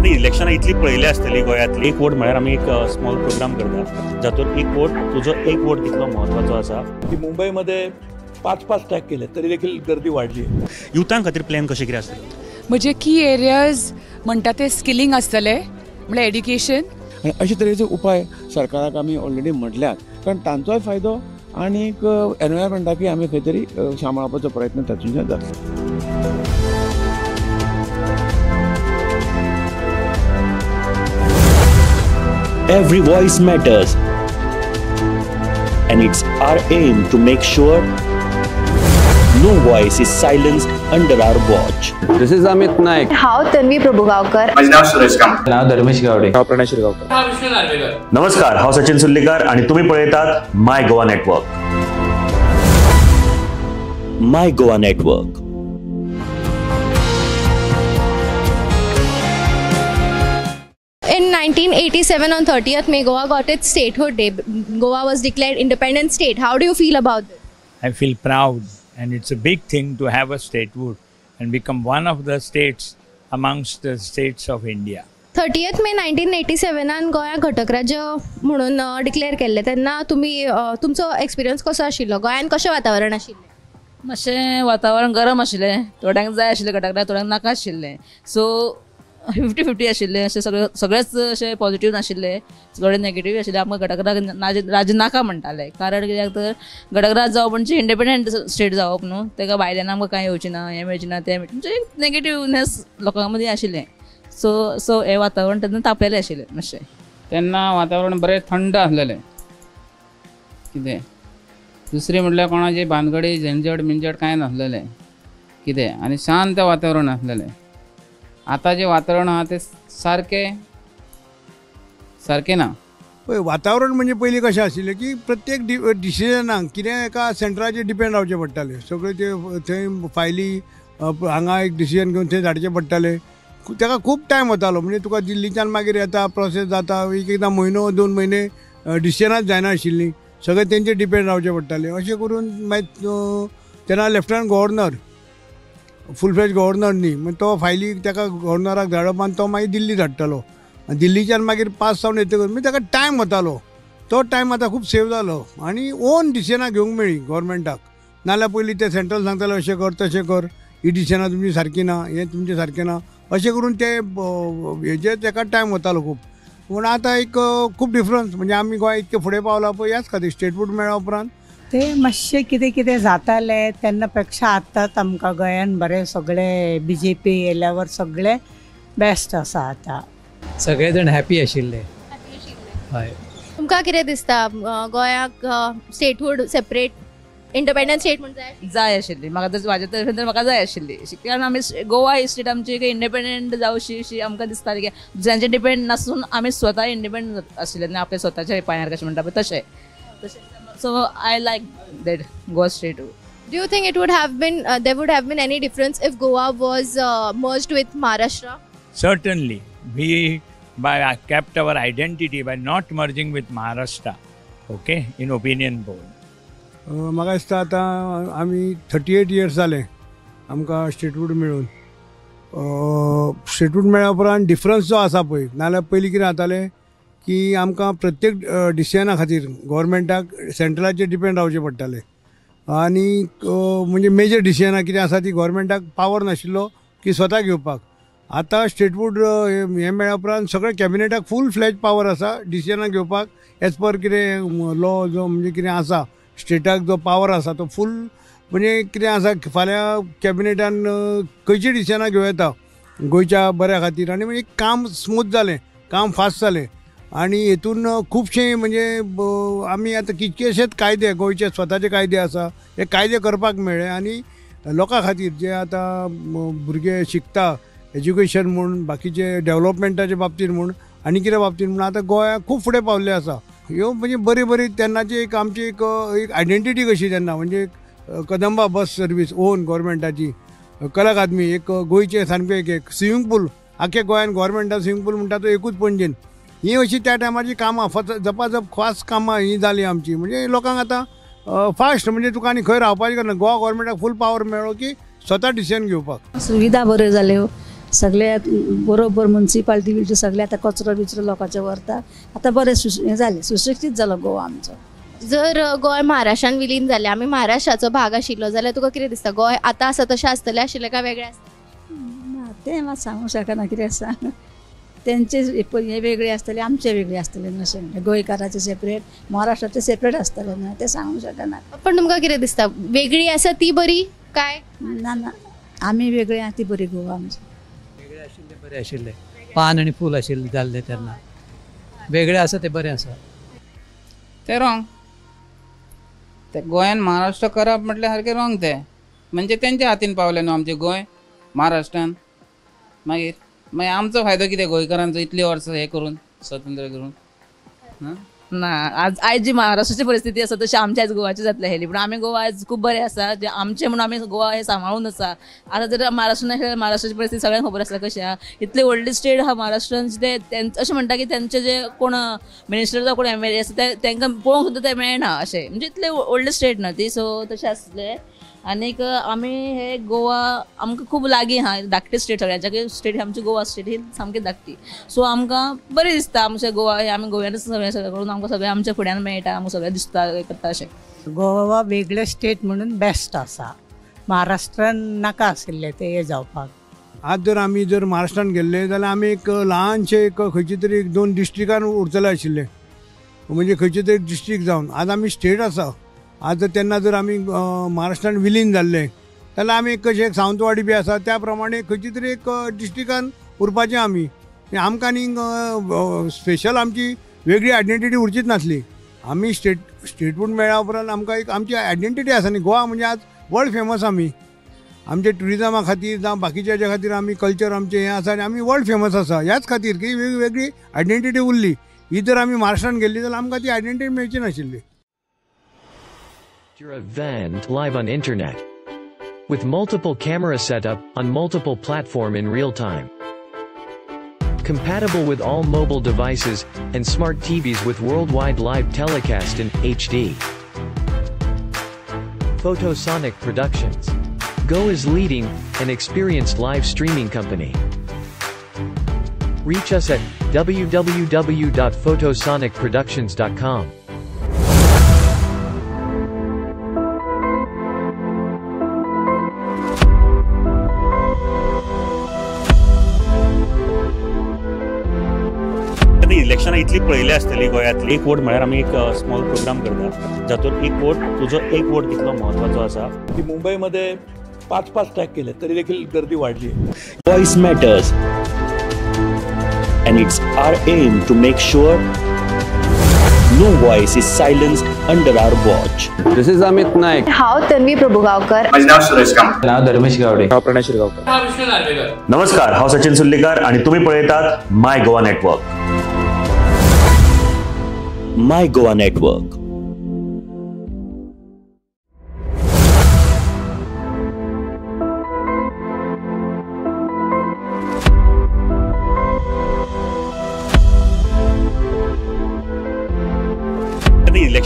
इलेक्शनां इतली पळयली आसतली गोंयांतली. एक vote म्हळ्यार आमी एक small programme करता जातूंत एक वोट, तुजो एक वोट कितलो म्हत्वाचो आसा. की मुंबईमध्ये 5-5 टॅग केले तरी देखील गर्दी वाढली. युथां खातीर प्लॅन कशें कितें आसतलें? म्हणजे की एरियाज म्हणटा ते स्किलिंग आसतलें, म्हळ्यार एड्युकेशन. आनी अशे तरेचे उपाय सरकाराक आमी ऑलरेडी म्हटल्यात, कारण तांचोय फायदो आनीक एनवायरमेंटाकय आमी खंय तरी सांबाळपाचो प्रयत्न तातूंतल्यान जातलो. Every voice matters, and it's our aim to make sure no voice is silenced under our watch. This is Amit Naik. हांव तन्वी प्रभुगांवकर. माझे नाव सुरेश कामत. नाव धर्मेश गावडे. हांव प्रणय शिरगांवकर. हांव विष्णू नार्वेकर. नमस्कार, हांव सचिन सुर्लीकर आनी तुमी पळयतात my Goa network. My Goa network. In 1987, on 30th May, Goa got its statehood day. Goa was declared independent state. How do you feel about this? I feel proud, and it's a big thing to have a statehood and become one of the states amongst the states of India. 30th May 1987 गोंया घटक राज्य म्हणून declare केल्लें तेन्ना तुमी तुमचो experience कसो आशिल्लो? गोंयांत कशें वातावरण आशिल्लें? मातशें वातावरण गरम आशिल्लें, थोड्यांक जाय आशिल्लें घटक राज्य, थोड्यांक नाका आशिल्लें. सो 50-50 आशिल्लें, अशें सगळेच अशें पॉझिटिव्ह नाशिल्ले, थोडे नेगेटिव्ह आशिल्ले. आमकां घटक राज्य नाका म्हणटाले, कारण कित्याक तर घटक राज्य जावप म्हणजे इंडिपेंडंट स्टेट जावप न्हू, ताका भायल्यान आमकां कांय येवचें ना, हें मेळचें ना, तें म्हणजे एक नेगेटिव्हनेस लोकां मदीं आशिल्लें. सो सो हें वातावरण तेन्ना तापलेलें आशिल्लें मातशें. तेन्ना वातावरण बरें थंड आसलेलें. कितें दुसरें म्हटल्यार कोणाची भानगडी झंझट मिंझट कांय नासलेलें कितें, आनी शांत वातावरण आसलेलें. आतां जें वातावरण आहा तें सारकें सारकें ना. पळय वातावरण म्हणजे पयलीं कशें आशिल्लें की प्रत्येक डिसिजनाक कितें एका सेंट्राचेर डिपेंड रावचें पडटालें. सगळें ते थंय फायली हांगा एक डिसिजन घेवन थंय धाडचें पडटालें. ताका खूब टायम वतालो, म्हणजे तुका दिल्लीच्यान मागीर येता प्रोसेस जाता, एक एकदां म्हयनो 2 म्हयने डिसिजनाच जायनाशिल्लीं, सगळें तेंचेर डिपेंड रावचें पडटालें. अशें करून मागीर तेन्ना lieutenant governor full fledge governor न्ही, मागीर तो फायली ताका गव्हर्नराक धाडप आनी तो मागीर दिल्ली धाडटालो आनी दिल्लीच्यान मागीर पास जावन येतकच मागीर ताका टायम वतालो. तो टायम आतां खूब सेव जालो आनी ओन डिसिजनां घेवंक मेळ्ळी गव्हर्मेंटाक. नाजाल्यार पयलीं ते सेंट्रल सांगताले अशें कर तशें कर, ही डिसिजनां तुमची सारकी ना, हें तुमचें सारकें ना, अशें करून ते हेजेर ताका टायम वतालो खूब. पूण आतां एक खूब डिफरन्स, म्हणजे आमी गोंय इतकें फुडें पावलां पळय ह्याच खातीर स्टेटहूड मेळ्ळ्या उपरांत. ते मातशें कितें कितें जातालें तेन्ना पेक्षा आतां आमकां गोंयान बरें सगळें बी जे पी येयल्यावर सगळें बेस्ट आसा आतां. सगळे जण हॅपी आशिल्ले. हय. तुमकां कितें दिसता गोंयाक स्टेटहूड सेपरेट इंडिपेंडंट स्टेट म्हूण जाय? जाय आशिल्ली म्हाका, तर म्हाज्या तर्फेन तर म्हाका जाय आशिल्ली, कारण आमी गोवा ही स्टेट आमची एक इंडिपेंडंट जावशी अशी आमकां दिसताली की दुसऱ्यांचेर डिपेंड नासून आमी स्वता इंडिपेंडंट आशिल्ले आनी आपल्या स्वताच्या पांयार कशें म्हणटा पळय तशें तशें. So I like that Goa state. Do you think it would have been there would have been any difference if Goa was merged with Maharashtra? Certainly, we kept our identity by not merging with Maharashtra, okay, in opinion poll. म्हाका दिसता आतां आमी 38 years जाले आमकां statehood मेळून. Statehood मेळ्ळ्या उपरांत difference जो आसा पळय, नाजाल्यार पयलीं कितें जातालें की आमकां प्रत्येक डिसिजना खातीर गोवोरमेंटाक सेंट्रलाचेर डिपेंड रावचें पडटालें आनी म्हणजे मेजर डिसिजनां कितें आसा ती गोवोरमेंटाक पावर नाशिल्लो की स्वता घेवपाक. आतां स्टेटहूड हें मेळ्ळ्या उपरांत सगळें कॅबिनेटाक फूल फ्लॅज पावर आसा डिसिजनां घेवपाक एज पर कितें लॉ जो म्हणजे कितें आसा स्टेटाक जो पावर आसा तो फूल म्हणजे कितें आसा फाल्यां कॅबिनेटान खंयची डिसिजनां घेवं येता गोंयच्या बऱ्या खातीर आनी म्हणजे काम स्मूथ जालें, काम फास्ट जालें आनी हेतून खुबशे म्हणजे आमी आतां कितकेशेच कायदे गोंयचे स्वताचे कायदे आसा हे कायदे करपाक मेळ्ळे आनी लोकां खातीर जे आतां भुरगे शिकता एज्युकेशन म्हूण बाकीचे डेवलपमेंटाचे बाबतींत म्हूण आनी कितें बाबतींत म्हूण आतां गोंया खूब फुडें पावल्लें आसा. ह्यो म्हणजे बरी बरी तेन्नाची एक आमची एक आयडेंटिटी कशी तेन्ना म्हणजे कदंबा बस सर्वीस ओन गोवोरमेंटाची, कला अकादमी एक गोंयचें सामकें एक स्विमींग पूल आख्या गोंयान गोवोरमेंटान स्विमींग पूल म्हणटा तो एकूच पणजेन. ही अशी त्या टायमाची कामां जपाजप खास कामां ही जाली आमची म्हणजे लोकांक आतां फास्ट म्हणजे तुका आनी खंय रावपाचें गरज ना. गोवा गोवोरमेंटाक फूल पावर मेळ्ळो की स्वता डिसिजन घेवपाक. सुविधा बऱ्यो जाल्यो सगळे बरोबर, मुन्सिपाल्टी बिल्टी सगळे आतां कचरो बिचरो लोकांचे व्हरता, आतां बरें हें जालें, सुशिक्षीत जालो गोवा आमचो. जर गोंय महाराष्ट्रान विलीन जालें, आमी महाराष्ट्राचो भाग आशिल्लो जाल्यार तुका कितें दिसता गोंय आतां आसा तशें आसतलें आशिल्लें काय वेगळें आसतलें? ना तें मात सांगूंक शकना कितें आसा, तेंचे हे वेगळे आसतले आमचे वेगळे आसतले अशें, गोंयकाराचे सेपरेट महाराष्ट्राचे सेपरेट आसतले ना तें सांगूंक शकना. पण तुमकां कितें दिसता वेगळी आसा ती बरी काय? ना ना आमी वेगळी आहा ती बरी गोवा आमची. वेगळे आशिल्ले बरें आशिल्लें, पान आनी फूल आशिल्लें जाल्लें तेन्ना, वेगळें आसा तें बरें आसा. ते रॉंग, ते गोंयान महाराष्ट्र करप म्हटल्यार सारकें रॉंग तें, म्हणजे तेंच्या हातीन पावलें न्हू आमचें गोंय महाराष्ट्रान. मागीर मागीर आमचो फायदो कितें गोंयकारांचो इतलीं वर्सां हें करून स्वतंत्र करून? ना आज आयज जी महाराष्ट्राची परिस्थिती आसा तशी आमच्या आयज गोवाची जातली आसली, पूण आमी गोवा आयज खूब बरें आसा, जे आमचें म्हणून आमी गोवा हें सांबाळून आसा. आतां जर महाराष्ट्रान आशिल्ल्यार महाराष्ट्राची परिस्थिती सगळ्यांक खबर आसा कशी आहा, इतली व्हडली स्टेट आहा महाराष्ट्रान, ते अशें म्हणटा की तेंचे जे कोण मिनिस्टर जावं कोण एम एल ए आसा ते तांकां पळोवंक सुद्दां ते मेळना अशें, म्हणजे इतली व्हडली स्टेट न्हू ती, सो तशें आसलें. आनीक आमी हे गोवा आमकां खूब लागीं आहा, धाकटी स्टेट सगळ्यांच्या स्टेट आमची गोवा स्टेट ही सामकी धाकटी, सो आमकां बरें दिसता आमचें गोवा हे आमी गोव्यानूच सगळें सगळें करून आमकां सगळें आमच्या फुड्यान मेळटा, आमकां सगळें दिसता करता अशें. गोवा वेगळें स्टेट म्हणून बेस्ट आसा, महाराष्ट्रान नाका आशिल्लें तें हें जावपाक. आज जर आमी जर महाराष्ट्रान गेल्ले जाल्यार आमी एक ल्हानशें एक खंयचे तरी एक 2 डिस्ट्रिक्टान उरतले आशिल्ले, म्हणजे खंयचे तरी डिस्ट्रिक्ट जावन आज आमी स्टेट आसा. आज तेन्ना जर आमी महाराष्ट्रान विलीन जाल्ले जाल्यार आमी कशें सावंतवाडी बी आसा त्या प्रमाणे खंयची तरी एक डिस्ट्रिक्टान उरपाचें आमी, आमकां आनी स्पेशल आमची वेगळी आयडेंटिटी उरचीच नासली. आमी स्टेटहूड मेळ्ळ्या उपरांत आमकां एक आमची आयडेंटिटी आसा न्ही. गोवा म्हणजे आज वर्ल्ड फेमस आमी, आमच्या ट्युरिजमा खातीर जावं बाकीच्या हेच्या खातीर आमी कल्चर आमचें हें आसा आनी आमी वर्ल्ड फेमस आसा ह्याच खातीर की वेगळी आयडेंटिटी उरली. ही जर आमी महाराष्ट्रान गेल्ली जाल्यार आमकां ती आयडेंटिटी मेळची नाशिल्ली. Your event live on internet with multiple camera setup on multiple platform in real time. Compatible with all mobile devices and smart TVs with worldwide live telecast in HD. Photosonic Productions. Go is leading and experienced live streaming company. Reach us at www.photosonicproductions.com. इलेक्शनां इतली पळयली आसतली गोंयांतली. एक vote म्हळ्यार आमी एक small programme करता जातूंत एक वोट तुजो एक वोट कितलो म्हत्वाचो आसा. की मुंबईमध्ये 5-5 टॅग केले तरी देखील गर्दी वाढली. Voice matters and it's our aim to make sure no voice is silenced under our watch. This is Amit Naik. हांव तन्वी प्रभुगांवकर. माझे नाव सुरेश कामत. नाव धर्मेश गावडे. हांव प्रणय शिरगांवकर. हांव विश्वनाथ नार्वेकर. नमस्कार, हांव सचिन सुर्लीकर आनी तुमी पळयतात my Goa network. My Goa network.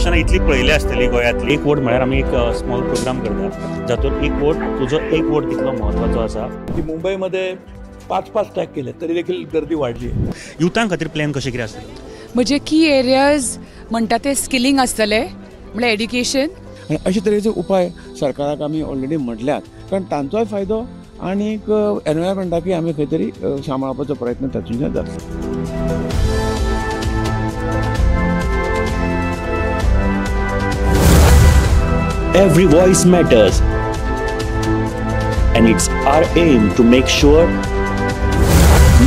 इलेक्शनां इतली पळयली आसतली गोंयांतली. एक वोट म्हळ्यार आमी एक स्मॉल प्रोग्राम करता जातूंत एक वोट तुजो एक वोट कितलो म्हत्वाचो आसा. की मुंबईमध्ये 5-5 टॅग केले तरी देखील गर्दी वाढली. युथां खातीर प्लॅन कशें कितें आसतलें? म्हणजे की एरियाज म्हणटा ते स्किलिंग आसतलें, म्हळ्यार एड्युकेशन. आनी अशे तरेचे उपाय सरकाराक आमी ऑलरेडी म्हटल्यात, कारण तांचोय फायदो आनीक एनवायरमेंटाकय आमी खंय तरी सांबाळपाचो प्रयत्न तातूंतल्यान जातलो. Every voice matters, and it's our aim to make sure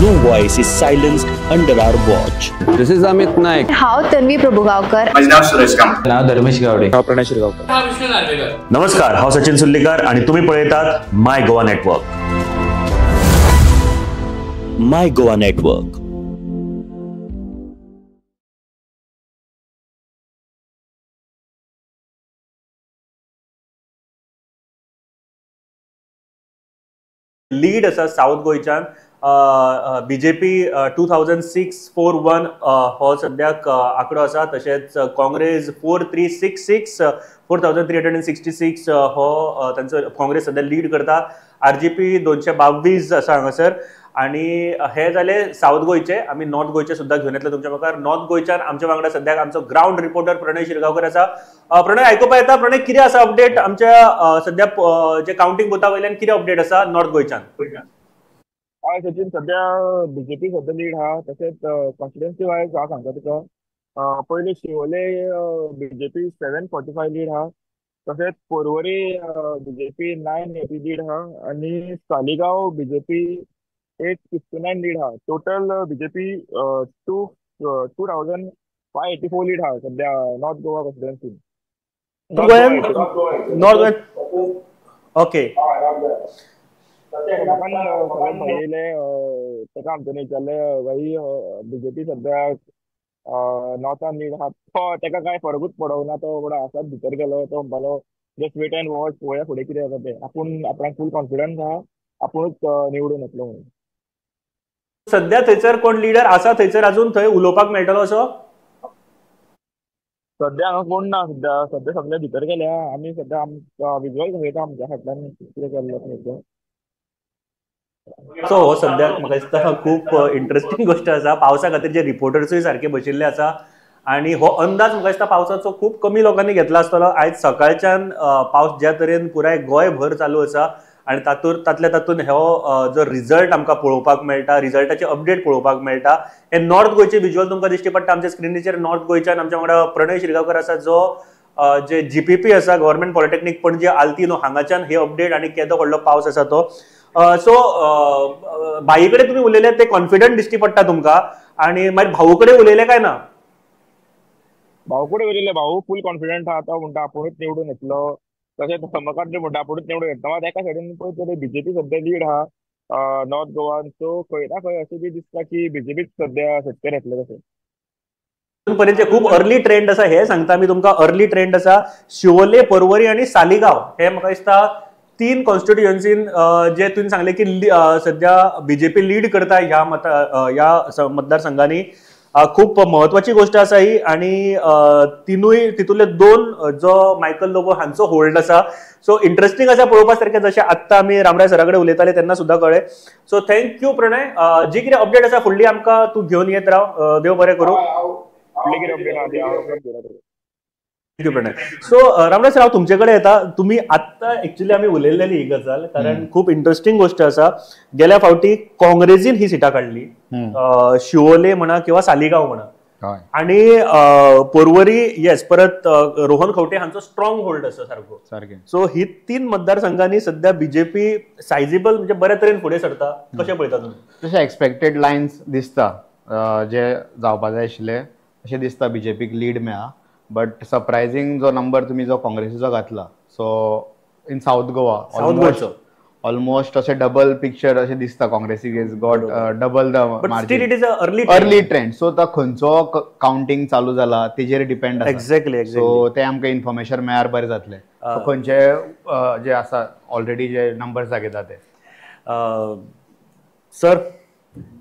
no voice is silenced under our watch. This is Amit Naik. हांव तन्वी प्रभुगांवकर. माझे नाव सुरेश कामत. नाव धर्मेश गावडे. हांव प्रणय शिरगांवकर. नमस्कार, हांव सचिन सुर्लीकर आणि तुम्ही पळयतात my Goa network. My Goa network. Lead आसा सावथ गोंयच्यान बीजेपी 2641 हो सद्याक आंकडो आसा. तशेंच काँग्रेस 4366 4366 हो तांचो काँग्रेस सद्या लीड करता. आरजीपी 222 आसा हांगासर. आनी हे जाले सावथ गोंयचे. आमी नॉर्थ गोंयचे सुद्दां घेवन येतले तुमच्या मुखार. नॉर्थ गोंयच्यान आमच्या वांगडा सद्याक आमचो ग्रावंड रिपोर्टर प्रणय शिरगांवकर आसा. प्रणय, आयकुपा येता? प्रणय, कितें आसा अपडेट आमच्या सद्या जे कावंटींग बुथा वयल्यान कितें अपडेट आसा नॉर्थ गोंयच्यान? हय सचिन, सद्या बीजेपी सद्या लीड आहा. तशेंच कॉन्स्टिट्युएन्सी वायज हांव सांगता तुका, पयलीं शिवोले बीजेपी 745 लीड आहा. तशेंच पोरवरी बीजेपी 980 लीड आहा आनी सालिगांव बीजेपी 869 लीड आहा. टोटल बीजेपी 2584 लीड आहा सद्या north Goa constituency. North Goa okay. सगळे भाई ताका आमच्यानी विचारलें, भाई बीजेपी सद्या नॉर्थान लीड आहा, तो ताका कांय फरकूच पडोंक ना. तो बरो आसाच भितर गेलो, तो म्हणपालो जस्ट वेट एंड वॉच, पळोवया फुडें कितें जाता तें. आपूण आपणाक फूल कॉन्फिडन्स आहा, आपुणूच निवडून येतलो म्हणून. सद्या थंयसर कोण लिडर आसा थंयसर अजून थंय उलोवपाक मेळटलो असो? सद्या हांगा कोण ना. सद्या सद्या सगळे भितर गेल्या. आमी सद्या विज्युअल दाखयता आमच्या फाटल्यान कितें चल्लां तें. सो हो सद्याक म्हाका दिसता खूब इंट्रस्टींग गोश्ट आसा. पावसा खातीर जे रिपोर्टर्सूय सारके बशिल्ले आसा आनी हो अंदाज म्हाका दिसता पावसाचो खूब कमी लोकांनी घेतला आसतलो. आयज सकाळच्यान पावस ज्या तरेन पुराय गोंयभर चालू आसा आनी तातूंत तातूंत हो जो रिजल्ट आमकां पळोवपाक मेळटा, रिजल्टाचे अपडेट पळोवपाक मेळटा, हे नॉर्थ गोंयचे विज्युअल तुमकां दिश्टी पडटा आमच्या स्क्रिनीचेर. नॉर्थ गोंयच्यान आमच्या वांगडा प्रणय शिरगांवकर आसा जो जे जीपीपी आसा गव्हर्मेंट पॉलिटेक्नीक पणजे आल्तिनो हांगाच्यान हे अपडेट आनी केदो व्हडलो पावस आसा तो. सो भाई कडेन तुमी उलयले ते कॉन्फिडंट दिश्टी पडटा तुमकां, आनी मागीर भाऊ कडेन उलयले काय ना? भाऊ कडेन उलयले, भाऊ फूल कॉन्फिडंट आहा. तो म्हणटा आपुणूच निवडून येतलो. तशेंच समकांत म्हणटा आपुणूच निवडून येतलो. मात एका सायडीन पळयत जाल्यार बीजेपी सद्या लीड आहा नॉर्थ गोवान. सो खंय ना खंय अशें बी दिसता की बीजेपीच सद्या सत्तेर येतलें. तशें पर्यंत खूब अर्ली ट्रेंड आसा हे सांगता आमी तुमकां. अर्ली ट्रेंड आसा शिवोले, पर्वरी आनी सालिगांव हे म्हाका दिसता 3 कॉन्स्टिट्युएन्सीन जे तुवें सांगले की सद्या बीजेपी लीड करता ह्या ह्या मतदारसंघांनी. खूब म्हत्वाची गोश्ट आसा ही. आनी तिनूय तितूंतले 2 जो मायकल लोबो हांचो होल्ड आसा. सो इंट्रस्टींग आसा पळोवपा सारकें, जशें आत्तां आमी रामराय सरा कडेन उलयताले तेन्ना सुद्दां कळ्ळें. So thank you Pranay. जी कितें अपडेट आसा फुडली आमकां तूं घेवन येत राव. देव बरें करूं. Thank you Pranay. So Ramraj sir, हांव तुमचे कडेन येता. तुमी आत्तां एक्चुअली आमी उलयल्लेली ही गजाल, कारण खूब इंट्रस्टींग गोश्ट आसा. गेल्या फावटी काँग्रेसीन ही सिटां काडली, शिवोले म्हणा किंवा सालिगांव म्हणा, आणि पोरवरी येस, परत रोहन खंवटे हांचो स्ट्रॉंग होल्ड आसा सारको. सो ही 3 मतदारसंघांनी सध्या बीजेपी सायजेबल म्हणजे बऱ्या तरेन फुडें सरता. कशें पळयता तुमी? तशें एक्सपेक्टेड लायन्स दिसता जे जावपा जाय आशिल्ले अशें दिसता बीजेपीक लीड मेळ्ळा. बट सरप्रायझींग जो नंबर तुमी जो काँग्रेसीचो घातला, so in South Goa almost अशें डबल पिक्चर अशें दिसता. काँग्रेसीक is got double the margin. It is a early trend. So तो खंयचो कावंटींग चालू जाला तेजेर डिपेंड आसा. एक्झॅक्टली. सो ते आमकां इन्फॉर्मेशन मेळ्यार बरें जातलें. खंयचे जे आसा ऑलरेडी जे नंबर्स दाखयता ते. सर,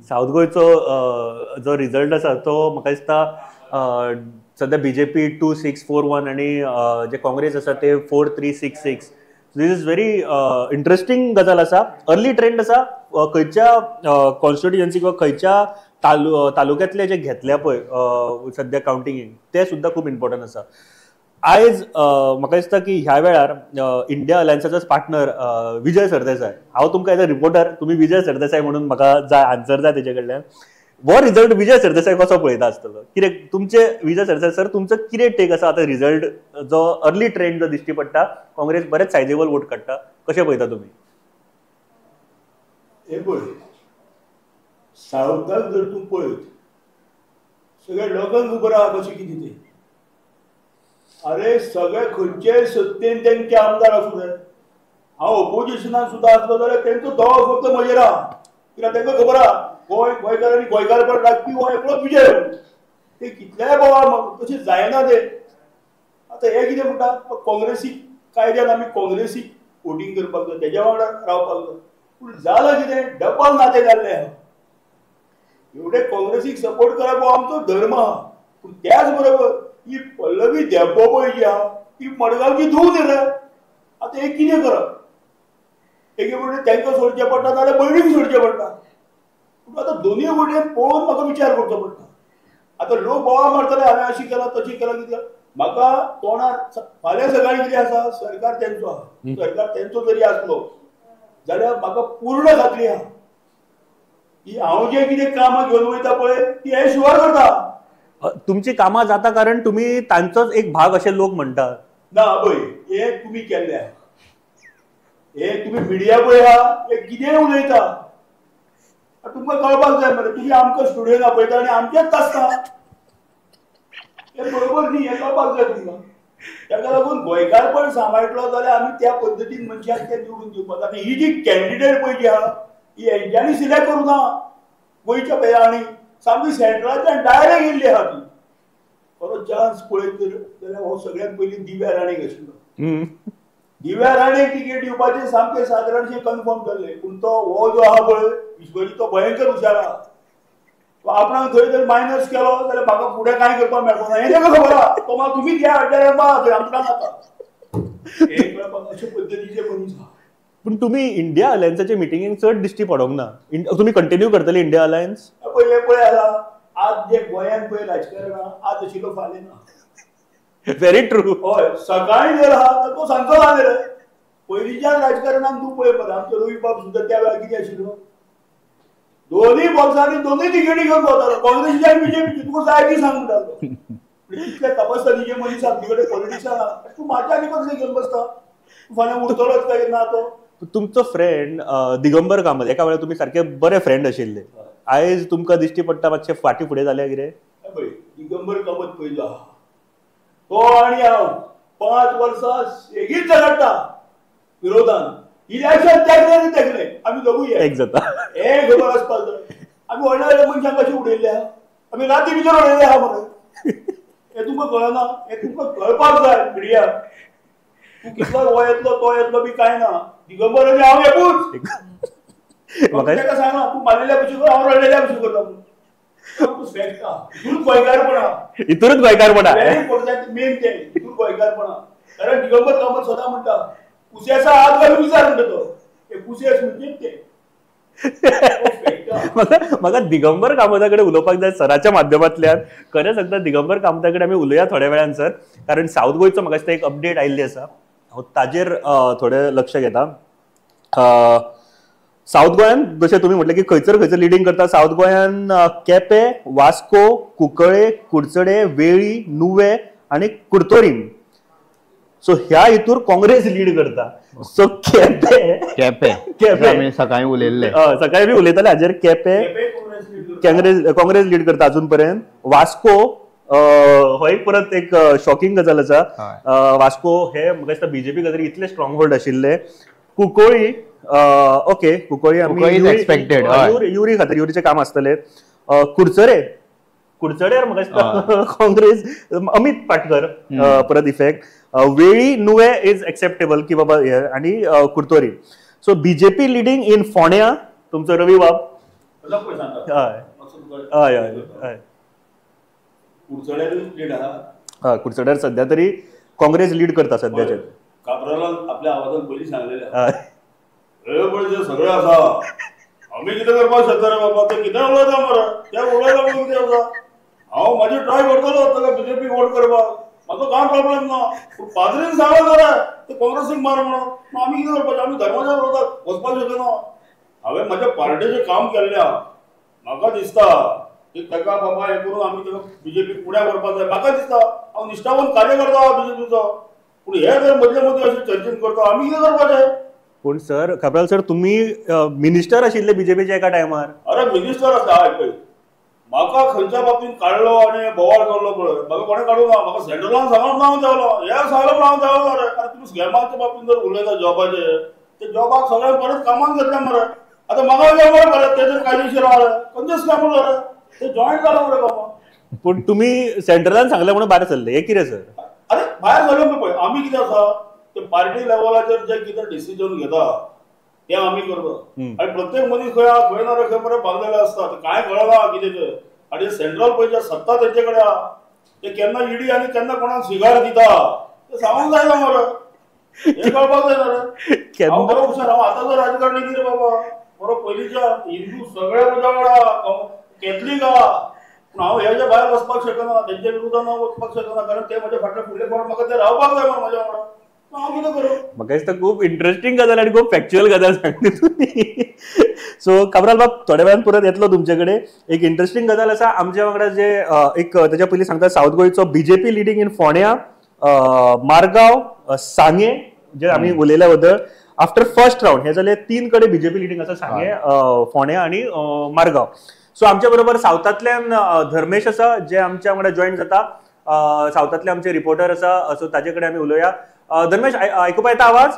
सावथ गोंयचो जो रिजल्ट आसा तो म्हाका दिसता सध्या बीजेपी 2641 आणि जे काँग्रेस आसा ते 4366. This is very interesting गजाल आसा. अर्ली ट्रेंड आसा. खंयच्या कॉन्स्टिट्युएन्सी किंवा खंयच्या तालुक्यातले जे घेतल्या पळय सध्या कावंटिंगेक ते सुद्दां खूब इम्पॉर्टंट आसा. आयज म्हाका दिसता की ह्या वेळार इंडिया अलायन्साचोच पार्टनर विजय सरदेसाय. हांव तुमकां एज अ रिपोर्टर तुमी विजय सरदेसाय म्हणून म्हाका जाय आन्सर जाय तेजे कडल्यान. हो रिजल्ट विजय सरदेसाय कसो पळयता आसतलो? कितें तुमचे विजय सरदेसाय सर तुमचो कितें टेक आसा आतां रिजल्ट जो अर्ली ट्रेंड जो दिश्टी पडटा काँग्रेस बरेच सायजेबल वोट काडटा, कशें पळयता तुमी? हे पळय सावथाक जर तूं पळयत सगळ्या लोकांक खबर आहा कशें कितें तें. अरे सगळे खंयचेय सत्तेन तेंचे आमदार आसूं जाय, हांव ओपोजिशनान सुद्दां आसलो जाल्यार तेंचो दबाव फक्त म्हजेर आहा, कित्याक तेंकां खबर आहा गोंय गोंयकारांनी गोंयकारपण राखपी हो एकलोच विजय. ते कितलेय बोवाळ तशें जायना ते. आतां हे कितें म्हणटा काँग्रेसीक कायद्यान आमी काँग्रेसीक वोटींग करपाक जाय, तेज्या वांगडा रावपाक जाय. पूण जालां कितें डबल नातें जाल्लें आहा. एवढे काँग्रेसीक सपोर्ट करप हो आमचो धर्म आहा, पूण त्याच बरोबर ही पल्लवी धेंपो पळय जी आहा ती मडगांवची धूव न्ही रे. आतां हें कितें करप? एके वटेन तांकां सोडचें पडटा नाजाल्यार भयणीक सोडचें पडटा. पूण आतां दोनूय वटेन पळोवन म्हाका विचार करचो पडटा. आतां लोक बोवाळ मारतले हांवें अशी केलां तशी केलां कितें. म्हाका तोंडार फाल्यां सकाळीं कितें आसा सरकार तेंचो आहा, सरकार तेंचो जरी आसलो जाल्यार म्हाका पूर्ण खात्री आहा की हांव जें कितें कामां घेवन वयता पळय ती हे शुअर करता. तुमची कामां जाता कारण तुमी तांचोच एक भाग अशें लोक म्हणटात. ना पळय हे तुमी केल्ले आहा, हे तुमी मिडिया पळय आहा, हे कितेंय उलयता. तुमकां कळपाक जाय मरे, तुमी आमकां स्टुडियोन आपयता आनी आमचेच आसता, हें बरोबर न्ही, हें कळपाक जाय तुमकां. ताका लागून गोंयकारपण सांबाळटलो जाल्यार आमी त्या पद्दतीन मनशाक ते निवडून दिवपाक जाय. आनी ही जी कॅन्डिडेट पळय जी आहा ही हेंच्यांनी सिलेक्ट करूं ना गोंयच्या पेयांनी, सामकी सेंट्रलांतल्यान डायरेक्ट येयल्ली आहा ती. बरो चान्स पळयत जाल्यार हो सगळ्यांत पयलीं दिव्या राणेक आशिल्लो. दिव्या राणेक तिकेट दिवपाचें सामकें सादारणशें कन्फर्म जाल्लें. पूण तो हो जो आहा पळय विश्वजीत तो भयंकर हुशार आहा. तो आपणाक थंय जर मायनस केलो जाल्यार म्हाका फुडें कांय करपाक मेळपाक ना हें ताका खबर आहा. तो मागीर तुमीच ह्या अड्ड्यार मारा थंय आमकां नाका. हें कळपाक अशे पद्दतीचे मनीस आहा. पूण तुमी इंडिया अलायन्साच्या मिटिंगेक चड दिश्टी पडोंक ना. तुमी कंटिन्यू करतले इंडिया अलायन्स? पळय पळय आसा आज जे गोंयांत पळय राजकारण आहा आज आशिल्लो फाल्यां ना. Very true. हय सकाळीं जर आहा तर तो सांजचो ना रे. पयलींच्यान राजकारणान तूं पळय मरे आमचो रवी बाब सुद्दां त्या वेळार कितें आशिल्लो, दोनूय बॉक्सांनी दोनूय तिकेटी घेवन भोंवतालो, काँग्रेसीची आनी बीजेपीची. तुका जाय ती सांग म्हणटालो. इतले तपस्तानीचे मनीस आमचे कडेन पॉलिटिक्सान आहा, तूं म्हाज्या आनी कसलें घेवन बसता? फाल्यां उरतलोच काय ना तो. तुमचो फ्रेंड दिगंबर कामत एका वेळार तुमी सारके बरे फ्रेंड आशिल्ले, आयज तुमकां दिश्टी पडटा मातशे फाटीं फुडें जाल्या कितें? पळय दिगंबर कामत पळयलो आहा तो आनी हांव 5 वर्सां सेगीत झगडटा विरोधान. इलेक्शन तेगले आनी तेगले आमी दोगूय एक जाता हें खबर आसपाक जाय. आमी व्हडल्या व्हडल्या मनशांक कशें उडयल्ले आहा, आमी राती भितर उडयल्ले आहा मरे. हें तुमकां कळना, हें तुमकां कळपाक जाय मिडिया. तूं कितलो हो येतलो तो येतलो बी कांय ना, दिगंबर आनी हांव एकूच. ताका सांगना तूं मारलेल्या भशेन कर, हांव रडलेल्या भशेन करता. हितूनच गोंयकारपणा, हितूनच गोंयकारपणा मेन तें हितून गोंयकारपणा. कारण दिगंबर कामत सदां म्हणटा कुसेसा हात घालून विचार म्हणटा तो, हे कुसेस म्हणजे ते. म्हाका दिगंबर कामता कडेन उलोवपाक जाय सराच्या माध्यमांतल्यान. खरें सांगता दिगंबर कामता कडेन आमी उलोवया थोड्या वेळान सर, कारण सावथ गोंयचो म्हाका दिसता एक अपडेट आयिल्ली आसा, हांव ताजेर थोडें लक्ष घेता. सावथ गोंयान जशें तुमी म्हटलें की खंयसर खंयसर लिडींग करता, सावथ गोंयान केपें, वास्को, कुंकळे, कुडचडे, वेळी, नुवें आनी कुडतोरीम. सो ह्या हितूर काँग्रेस लीड करता. सो केपें केपें केपें आमी सकाळीं उलयल्ले, सकाळीं बी उलयताले हाजेर. केपें काँग्रेस लीड करता अजून पर्यंत. वास्को हो एक परत एक शॉकिंग गजाल आसा. वास्को हे म्हाका दिसता बीजेपी खातीर इतले स्ट्रॉंग होल्ड आशिल्ले. कुंकळी ओके, कुंकळी आमी एक्सपेक्टेड युरी खातीर युरीचें काम आसतलें. कुडचडे, कुडचड्यार म्हाका दिसता काँग्रेस अमित पाटकर परत इफेक्ट. वेळी, नुवें is acceptable की बाबा हे, आनी Curtorim. So BJP leading in फोंड्या तुमचो रवी बाब. हय हय हय हय. कुडचड्यारूय लीड आहा. हय, कुडचड्यार सध्या तरी काँग्रेस लीड करता सध्याचे. काब्रालान आपल्या आवाजान पयलीं सांगलेलें, हे पळय जे सगळें आसा आमी कितें करपाक शकता रे बाबा, ते कितें उलयता मरे, ते उलयता म्हणून कितें आसा. हांव म्हाजी ट्राय करतलो ताका बीजेपी वोट करपाक, म्हाजो कांय प्रॉब्लेम ना, पूण पाद्रीन सांगलें मरे ते काँग्रेसीक मार म्हणून, आमी कितें करपाचें, आमी धर्माच्या विरोधात वचपाक शकना. हांवें म्हाज्या पार्टेचें काम केल्लें आहा, म्हाका दिसता की ताका बाबा हें करून आमी ताका बीजेपी फुडें व्हरपाक जाय. म्हाका दिसता हांव निश्ठावंत कार्यकर्ता आहा बीजेपीचो, पूण हे जर मदले मदीं अशें चर्चेन करता आमी कितें करपाचें. पूण सर, काब्राल सर, तुमी मिनिस्टर आशिल्ले बीजेपीच्या एका टायमार. अरे मिनिस्टर आसता पळय, म्हाका खंयच्या बाबतीन काडलो आनी बोवाळ केल्लो पळय, म्हाका कोणें काडूंक ना, म्हाका सेंट्रलान सांगप ना हांव देंवलो, हें सांगलें म्हूण हांव देंवलो रे. आनी तुमी स्कॅमाच्या बाबतीन जर उलयता जॉबाचेर, ते जॉबाक सगळ्यांक परत कामाक घेतले मरे. आतां म्हाका कितें मरे परत ते जर कायदेशीर आहा खंयचे स्कॅम रे, ते जॉईन जाला मरे कामाक. पूण तुमी सेंट्रलान सांगलें म्हणून भायर सरले, हें कितें सर? अरे भायर सरले पळय, आमी कितें आसा ते पार्टी लेवलाचेर जे कितें डिसिजन घेता ते आमी करता. आनी प्रत्येक मनीस खंय आहा खंय ना रे खंय मरे बांदलेले आसता, कांय कळना कितें तें. आनी सेंट्रल पळय जे सत्ता तेंचे कडेन आहा, ते केन्ना इडी आनी केन्ना कोणाक सिगार दिता ते सांगूंक जायना मरे, हें कळपाक जायना रे. हांव बरो हुशार, हांव आतांचो राजकारणी न्ही रे बाबा, बरो पयलींच्या हिंदू सगळ्या म्हज्या वांगडा कॅथलीक आहा, पूण हांव हेज्या भायर वचपाक शकना, तेंच्या विरोधान हांव वचपाक शकना, कारण ते म्हज्या फाटल्या फुडले फावट म्हाका ते रावपाक जाय म्हज्या वांगडा. म्हाका दिसता खूब इंट्रस्टिंग गजाल आनी खूब फॅक्च्युअल गजाल सांगली तुमी. सो काब्राल बाब, थोड्या वेळान परत येतलो तुमचे कडेन. एक इंट्रस्टिंग गजाल आसा आमच्या वांगडा, जे एक तेच्या पयलीं सांगता, सावथ गोंयचो बीजेपी लिडींग इन फोंड्या, मारगांव, सांगे, जे आमी उलयल्या बद्दल आफ्टर फर्स्ट रावंड, हे जाले 3 कडेन बीजेपी लिडींग आसा, सांगे, फोंड्या आनी मारगांव. सो आमच्या बरोबर सावथांतल्यान धर्मेश आसा, जे आमच्या वांगडा जॉईन जाता, सावथांतले आमचे रिपोर्टर आसा, सो ताजे कडेन आमी उलोवया. धर्मेश, आयकुपा येता आवाज?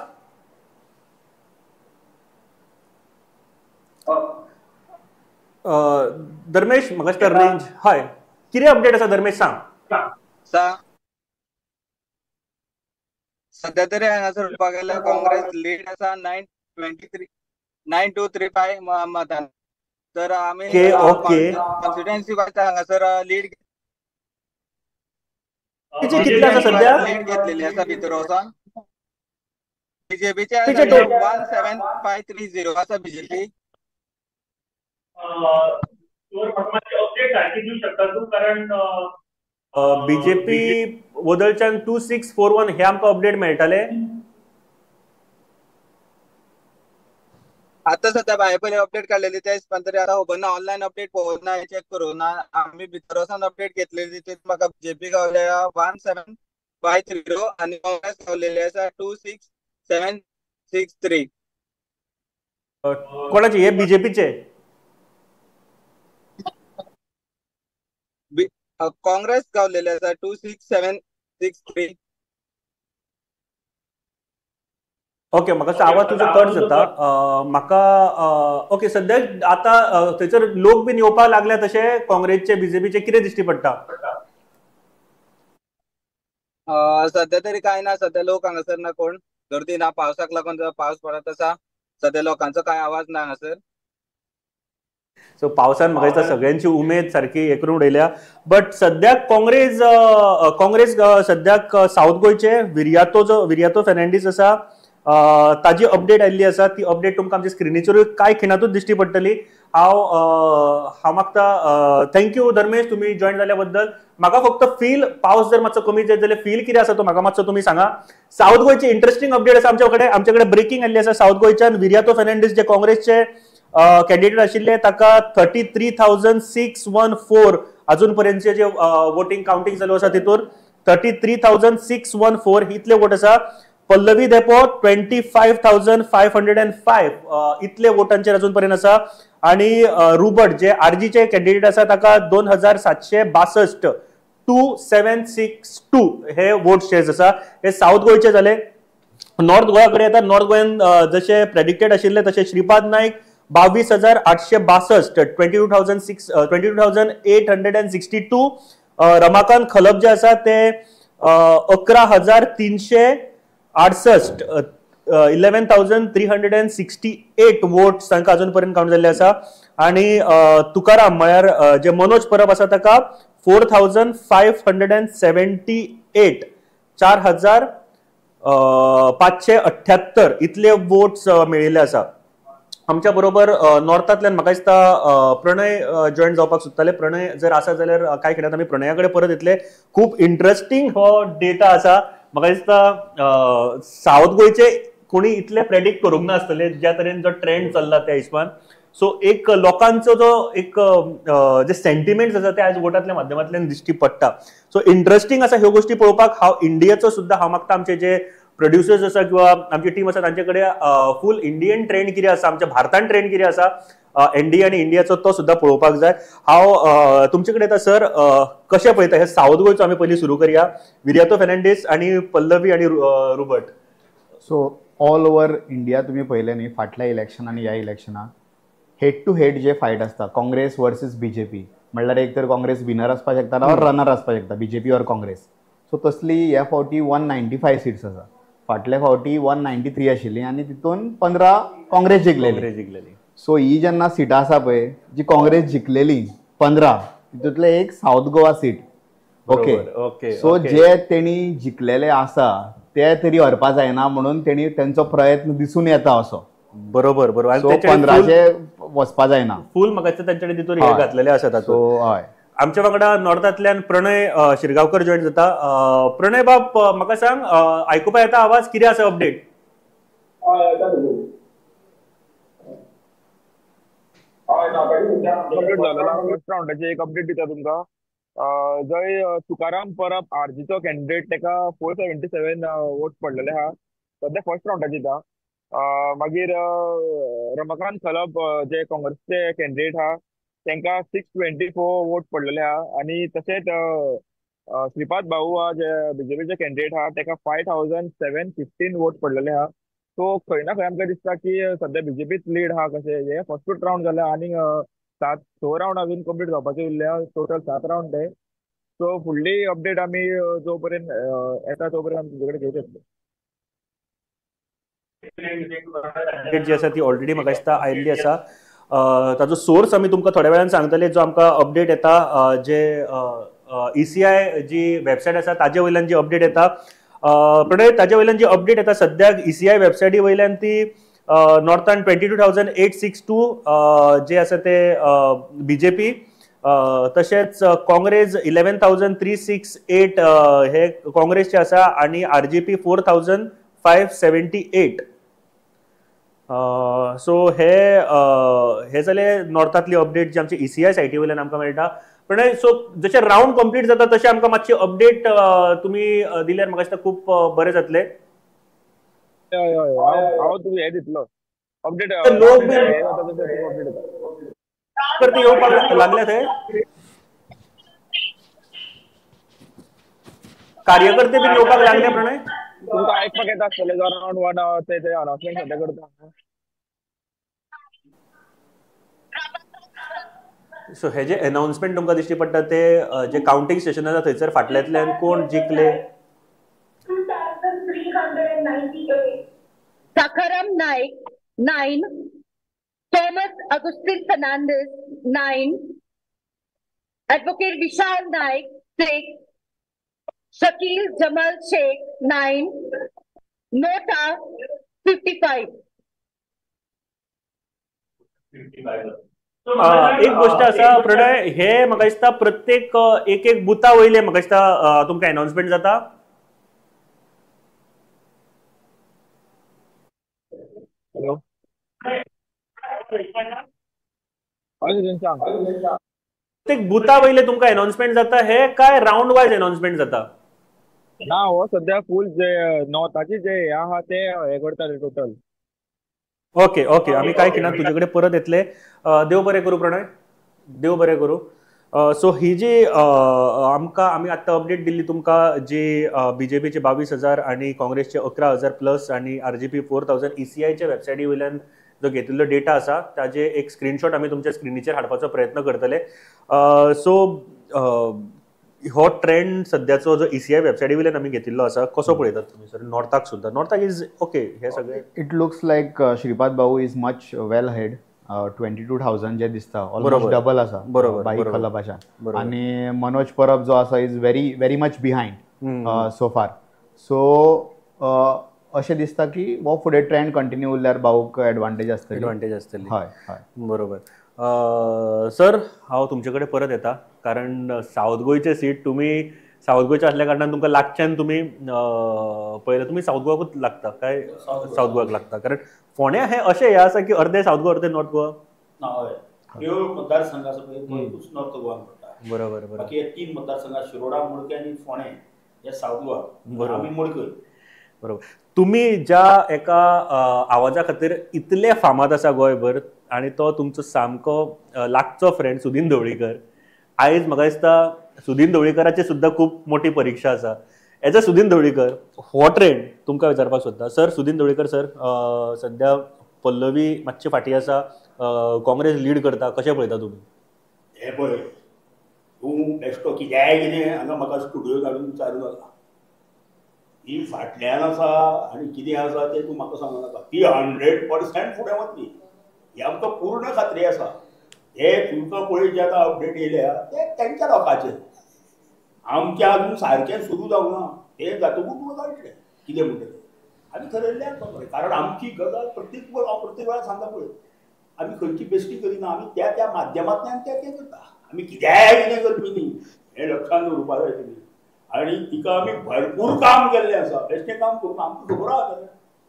धर्मेश, म्हाका दिसता रेंज. हय, कितें अपडेट आसा धर्मेश, सांग. सध्या तरी हांगासर पळोवपाक गेल्यार काँग्रेस लीड आसा 923 9235 मतान. तर आमी कॉन्स्टिट्युएन्सी वायज हांगासर लीड कितले आसा सध्या? लीड घेतलेली आसा भितर वचोन बीजेपीचे 17530 आसा बीजेपी. अपडेट सारकी दिवंक शकता तूं, कारण बीजेपी वदळच्यान 2641 हे आमकां अपडेट मेळटाले. आता सध्या भायर पयलीं अपडेट काडलेली ते हिसपान तरी आतां खबर ना, ऑनलायन अपडेट पळोवंक ना, चॅक करूंक ना. आमी भितर वचोन अपडेट घेतलेली ती म्हाका बीजेपी गावल्या 17530 आनी काँग्रेस गावलेली आसा 26763. कोणाचे हे बीजेपीचे? काँग्रेस गावलेले आसा 26763. ओके, म्हाका आवाज तुजो कट जाता म्हाका. ओके, सद्याक आतां थंयसर लोक बीन येवपाक लागल्या तशे काँग्रेसचे बीजेपीचे कितें दिश्टी पडटा? सध्या तरी कांय ना, सध्या लोक हांगासर ना, कोण गर्दी ना, पावसाक लागून पावस पडत आसा, सध्या लोकांचो कांय आवाज ना हांगासर. सो पावसान म्हाका दिसता सगळ्यांची उमेद सारकी हे करून उडयल्या. बट सद्याक काँग्रेस काँग्रेस सद्याक सावथ गोंयचे विरियातो, जो विरियातो फेर्नांडीस आसा ताजी अपडेट आयिल्ली आसा, ती अपडेट तुमकां आमच्या स्क्रिनीचेरूय कांय खिणांतूच दिश्टी पडटली. हांव हांव मागता thank you Dharmesh, तुमी जॉयन जाल्या बद्दल. म्हाका फक्त फील, पावस जर मातसो कमी जायत जाल्यार फील कितें आसा तो म्हाका मातसो तुमी सांगा. सावथ गोंयची इंट्रस्टिंग अपडेट आसा आमच्या कडेन, आमचे कडेन ब्रेकिंग आयिल्ली आसा सावथ गोंयच्यान. विरियातो फेर्नांडीस जे काँग्रेसचे कॅन्डिडेट आशिल्ले ताका 33,614 अजून पर्यंतचे जे वोटींग कावंटींग चालू आसा तितूर 33,614 इतले वोट आसा. पल्लवी धेंपो 25,505 इतले वोटांचेर अजून पर्यंत आसा. आनी रुबर्ट जे आरजीचे कॅन्डिडेट आसा ताका 2,762 2762 हे वोट शेअर्स आसा. हे सावथ गोंयचे जाले. नॉर्थ गोवा कडेन येता. नॉर्थ गोंयान जशे प्रेडिक्टेड आशिल्ले तशे श्रीपाद नायक 22,862 22,862. रमाकांत खलप जे आसा ते 11,368 11,368 votes तांकां अजून पर्यंत काउंट जाल्ले आसा. आनी तुकाराम म्हळ्यार जे मनोज परब आसा ताका 4,578 4,578 इतले वोट्स मेळिल्ले आसा. आमच्या बरोबर नॉर्थांतल्यान म्हाका दिसता प्रणय जॉईन जावपाक सोदताले. प्रणय जर आसा जाल्यार कांय खिणांत आमी प्रणया कडेन परत येतले. खूब इंट्रस्टींग हो डेटा आसा. म्हाका दिसता सावथ गोंयचे कोणी इतले प्रेडिक्ट करूंक नासतले ज्या तरेन जो ट्रेंड चल्ला त्या हिशोबान. सो एक लोकांचो जो एक जे सेंटिमेंट्स आसा ते आयज वोटांतल्या माध्यमांतल्यान दिश्टी पडटा. सो इंट्रस्टींग आसा ह्यो गोश्टी पळोवपाक. हांव इंडियेचो सुद्दां हांव मागता आमचे जे प्रोड्युसर्स आसा किंवा आमची टीम आसा तांचे कडेन फूल इंडियन ट्रेंड कितें आसा, आमच्या भारतान ट्रेंड कितें आसा एनडीए आनी इंडियाचो तो सुद्दां पळोवपाक जाय. हांव तुमचे कडेन येता सर, कशें पळयता हे सावथ गोंयचो आमी पयलीं सुरू करया. विरियातो फेर्नांडीस आनी पल्लवी आनी Rupert. So all over India तुमी पळयलें न्ही फाटल्या इलेक्शन आनी ह्या इलेक्शनाक हेड टू हेड जे फायट आसता काँग्रेस वर्सीस बीजेपी, म्हणल्यार एक तर काँग्रेस विनर आसपाक शकता ऑर रनर आसपाक शकता, बीजेपी ऑर काँग्रेस. सो तसली ह्या फावटी 195 सीट्स आसा. फाटल्या फावटी 193 आशिल्ली आनी तितून 15 काँग्रेस जिखलेली. सो ही जेन्ना सिटां आसा पळय जी काँग्रेस जिखलेली 15 तितूंतले एक south Goa seat. Okay okay. So जे तेणी जिखलेले आसा ते तरी हरपा जायना म्हणून तेणी तेंचो प्रयत्न दिसून येता असो. बरोबर बरोबर. 15 वचपा जायना फूल म्हाका दिसता तेंच्यानी तितून हे घातलेले आसा तातूंत. हय. आमच्या वांगडा नॉर्थांतल्यान प्रणय शिरगांवकर जॉईन जाता. प्रणय बाब म्हाका सांग, आयकुपा येता आवाज? कितें आसा अपडेट? फर्स्ट रावंडाचे एक अपडेट दिता तुमकां. जंय तुकाराम परब आरजीचो कॅन्डिडेट ताका 477 वोट पडलेले आहा सद्या फर्स्ट रावंडाचे दिता. मागीर रमाकांत खलप जे काँग्रेसचे कॅन्डिडेट आहा तांकां 624 वोट पडलेले आहा. आनी तशेंच श्रीपाद भाऊ आहा जे बीजेपीचे कॅन्डिडेट आहा ताका 5,715 वोट पडलेले आहा. सो खंय ना खंय आमकां दिसता की सद्या बीजेपीच लीड आहा. कशें हे फर्स्ट रावंड जाल्या आनी 7-6 रावंड अजून कंप्लीट जावपाचे उरल्या, टोटल 7 रावंड ते. सो फुडली अपडेट आमी जो पर्यंत येता तो पर्यंत आमी तुजे कडेन घेत येतले. अपडेट जी आसा ती ऑलरेडी म्हाका दिसता आयिल्ली आसा. ताजो सोर्स आमी तुमकां थोड्या वेळान सांगतले. जो आमकां अपडेट येता जे ECI जी वेबसायट आसा ताजे वयल्यान जी अपडेट येता प्रणय, ताजे वयल्यान जी अपडेट येता सद्याक ECI वेबसायटी वयल्यान ती नॉर्थान 22,862 जे आसा ते बीजेपी, तशेंच काँग्रेस 11,368 हे काँग्रेसचे आसा आनी RGP 4,578. सो हे हे जाले नॉर्थांतली अपडेट जी आमची ECI सायटी वयल्यान आमकां मेळटा. पण सो जशे रावंड कंप्लीट जाता तशें आमकां मातशी अपडेट तुमी दिल्यार म्हाका दिसता खूब बरें जातलें. हांव तुका हें दितलो अपडेट. लोक करते येवपाक लागले थंय कार्यकर्ते बी येवपाक लागले. प्रणय तुमकां आयकपाक येता आसतलें जो रावंड 1 ते अनाउन्समेंट सद्या करता. सो हे जे अनाउन्समेंट तुमकां दिश्टी पडटा ते जे कावंटींग स्टेशन आसा थंयसर फाटल्यांतल्यान कोण जिखले. 2,398, Sakharam Naik 9, Thomas Augustine Fernandez 9, Advocate Vishal Naik 6, Shakil Jamal Sheikh 9, Nota 55. एक गोष्ट आसा प्रणय, हे म्हाका दिसता प्रत्येक एक एक बुथा वयले म्हाका दिसता तुमकां अनाउन्समेंट जाता. हॅलो प्रत्येक बुथा वयले तुमकां अनाउन्समेंट जाता हे काय रावंड वायज अनाउन्समेंट जाता? ना हो सद्या फूल जे नॉर्थाचे जे हे आहा ते हे करता टोटल. ओके ओके, आमी काय खिणांत तुजे कडेन परत येतले. देव बरें करूं प्रणय, देव बरें करूं. सो ही जी आमकां आमी आत्तां अपडेट दिल्ली तुमकां जी बीजेपीचे 22,000 आनी काँग्रेसचे 11,000 प्लस आनी RGP 4,000 ECIच्या वेबसायटी वयल्यान जो घेतिल्लो डेटा आसा ताजे एक स्क्रीनशॉट आमी तुमच्या स्क्रिनीचेर हाडपाचो प्रयत्न करतले. सो हो ट्रेंड सद्याचो जो ईसीआय वेबसायटी वयल्यान आमी घेतिल्लो आसा, कसो पळयतात तुमी सर? नॉर्थाक सुद्दां, नॉर्थाक is okay हे सगळे it looks like Shripad Bhau is much well ahead, 22,000 जे दिसता, ऑलमोस्ट डबल आसा बाई खलपाच्यान. आनी मनोज परब जो आसा is very very much behind so far. So अशें दिसता की हो फुडें ट्रेंड कंटिन्यू उरल्यार भाऊक एडवांटेज आसतली, एडवांटेज आसतली. हय हय बरोबर. सर हांव तुमचे कडेन परत येता, कारण सावथ गोंयचे सीट तुमी सावथ गोंयचे आसल्या कारणान तुमकां लागच्यान तुमी पळयलें, तुमी सावथ गोवाकूच लागता काय? सावथ गोवाक लागता, कारण फोंड्या हें अशें हें आसा की अर्दे सावथ गोवा अर्दे नॉर्थ गोवा. ना हय, प्योर मतदारसंघ आसा पळय तो एकूच नॉर्थ गोवान पडटा. बरोबर बरोबर. बाकी हे 3 मतदारसंघ शिरोडा, मडकय आनी फोंडें हे सावथ गोवा, आमी मडकय. बरोबर. तुमी ज्या एका आवाजा खातीर इतले फामाद आसा गोंयभर, आनी तो तुमचो सामको लागचो फ्रेंड सुदीन ढवळीकर, आयज म्हाका दिसता सुदीन ढवळीकराची सुद्दां खूब मोठी परिक्षा आसा. एज अ सुदीन ढवळीकर हो ट्रेंड तुमकां विचारपाक सोदता सर. सुदीन ढवळीकर सर, सद्या पल्लवी मातशी फाटीं आसा, काँग्रेस लीड करता, कशें पळयता तुमी? हें पळय, तूं बेश्टो कित्याय कितें हांगा म्हाका स्टुडियो घालून विचारूं नाका. ही फाटल्यान आसा आनी कितें आसा तें तूं म्हाका सांगू नाका. ती 100% फुडें वतली ही आमकां पूर्ण खात्री आसा. हे तुमकां पळय जे आतां अपडेट येयल्या ते तेंच्या लोकांचे, आमचें अजून सारकें सुरू जावंक ना. तें जातकूच तुमकां कळटलें कितें म्हणटा तें. आमी थरयल्लें आसा बरें, कारण आमची गजाल प्रत्येक हांव प्रत्येक वेळार सांगता पळय, आमी खंयची बेश्टी करिना, आमी त्या त्या माध्यमांतल्यान तें तें करता. आमी कित्याय कितें करपी न्ही, हें लक्षांत दवरपा जाय तुमी. आनी तिका आमी भरपूर काम केल्लें आसा, बेश्टें काम करूं आमकां खबर आसा.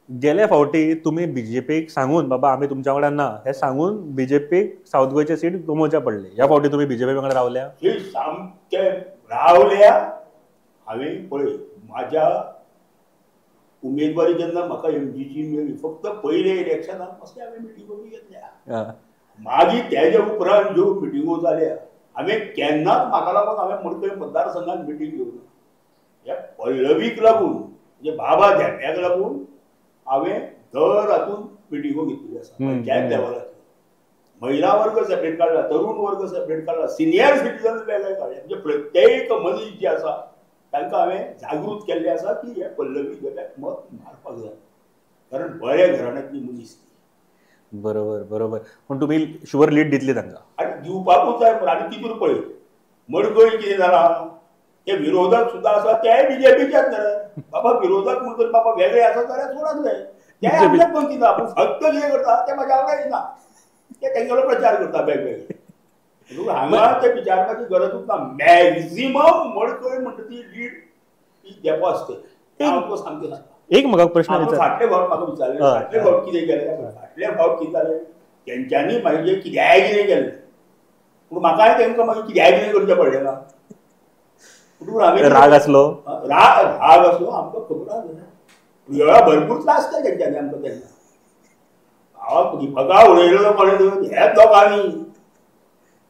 गेले फावटी तुमी बीजेपीक सांगून बाबा आमी तुमच्या वांगडा ना हें सांगून बीजेपीक सावथ गोंयचे सीट गमोवचे पडले, ह्या फावटी तुमी बीजेपी वांगडा रावल्या? हे सामके रावल्या. हांवें पळय म्हाज्या उमेदवारी जेन्ना म्हाका एमजीची मेळ्ळी, फक्त पयले इलेक्शनाक मातशें हांवें मिटिंगो बी घेतल्या, मागीर तेजे उपरांत ज्यो मिटिंगो जाल्या हांवें केन्नाच म्हाका लागून हांवें मडकय मतदारसंघात मिटींग घेवना. ह्या पल्लवीक लागून म्हणजे बाबा धेंप्याक लागून हांवें दर हातून मिटिंगो घेतिल्ल्यो आसा. पंचायत लेवलाचेर महिला वर्ग सेपरेट काडला, तरुण वर्ग सेपरेट काडला, सिनियर सिटीजन वेगळे काडले, म्हणजे प्रत्येक मनीस जे आसा तांकां हांवें जागृत केल्लें आसा की हे पल्लवी धेंप्याक मत मारपाक जाय, कारण बऱ्या घराण्यांतली मनीस ती. बरोबर बरोबर. पूण तुमी शुवर लीड दितली तांकां आनी दिवपाकूच जाय. आनी तितून पळय मडकय कितें जालां, ते विरोधक सुद्दां आसा तेय बीजेपीच्याच न्हय बाबा. विरोधक म्हणून बाबा वेगळे आसा जाल्यार सोडात जाय, ते आमच्या पंक्तीन ना. पूण फक्त कितें करता ते म्हाज्या वांगडा येना, ते तेंगेलो प्रचार करता वेगवेगळे. हांगा ते विचारपाची गरजूच ना. मॅक्झिमम मडकय म्हणटा ती लीड ती धेंपो आसतली, आमकां सामकें सांगता. एक म्हाका प्रश्न, फाटले फावट म्हाका विचारलें, फाटले फावट कितें केलें, फाटले फावट कितें जालें, तेंच्यांनी मागीर कित्याय कितें केलें, पूण म्हाकाय तेंकां मागीर कित्याय कितें करचें पडलें ना. राग आसलो, राग राग आसलो आमकां खबर आसा. वेळा भरपूर त्रास केले तेंच्यांनी आमकां तेन्ना. हांव दीपका उडयलो कोणें हेच लोकांनी.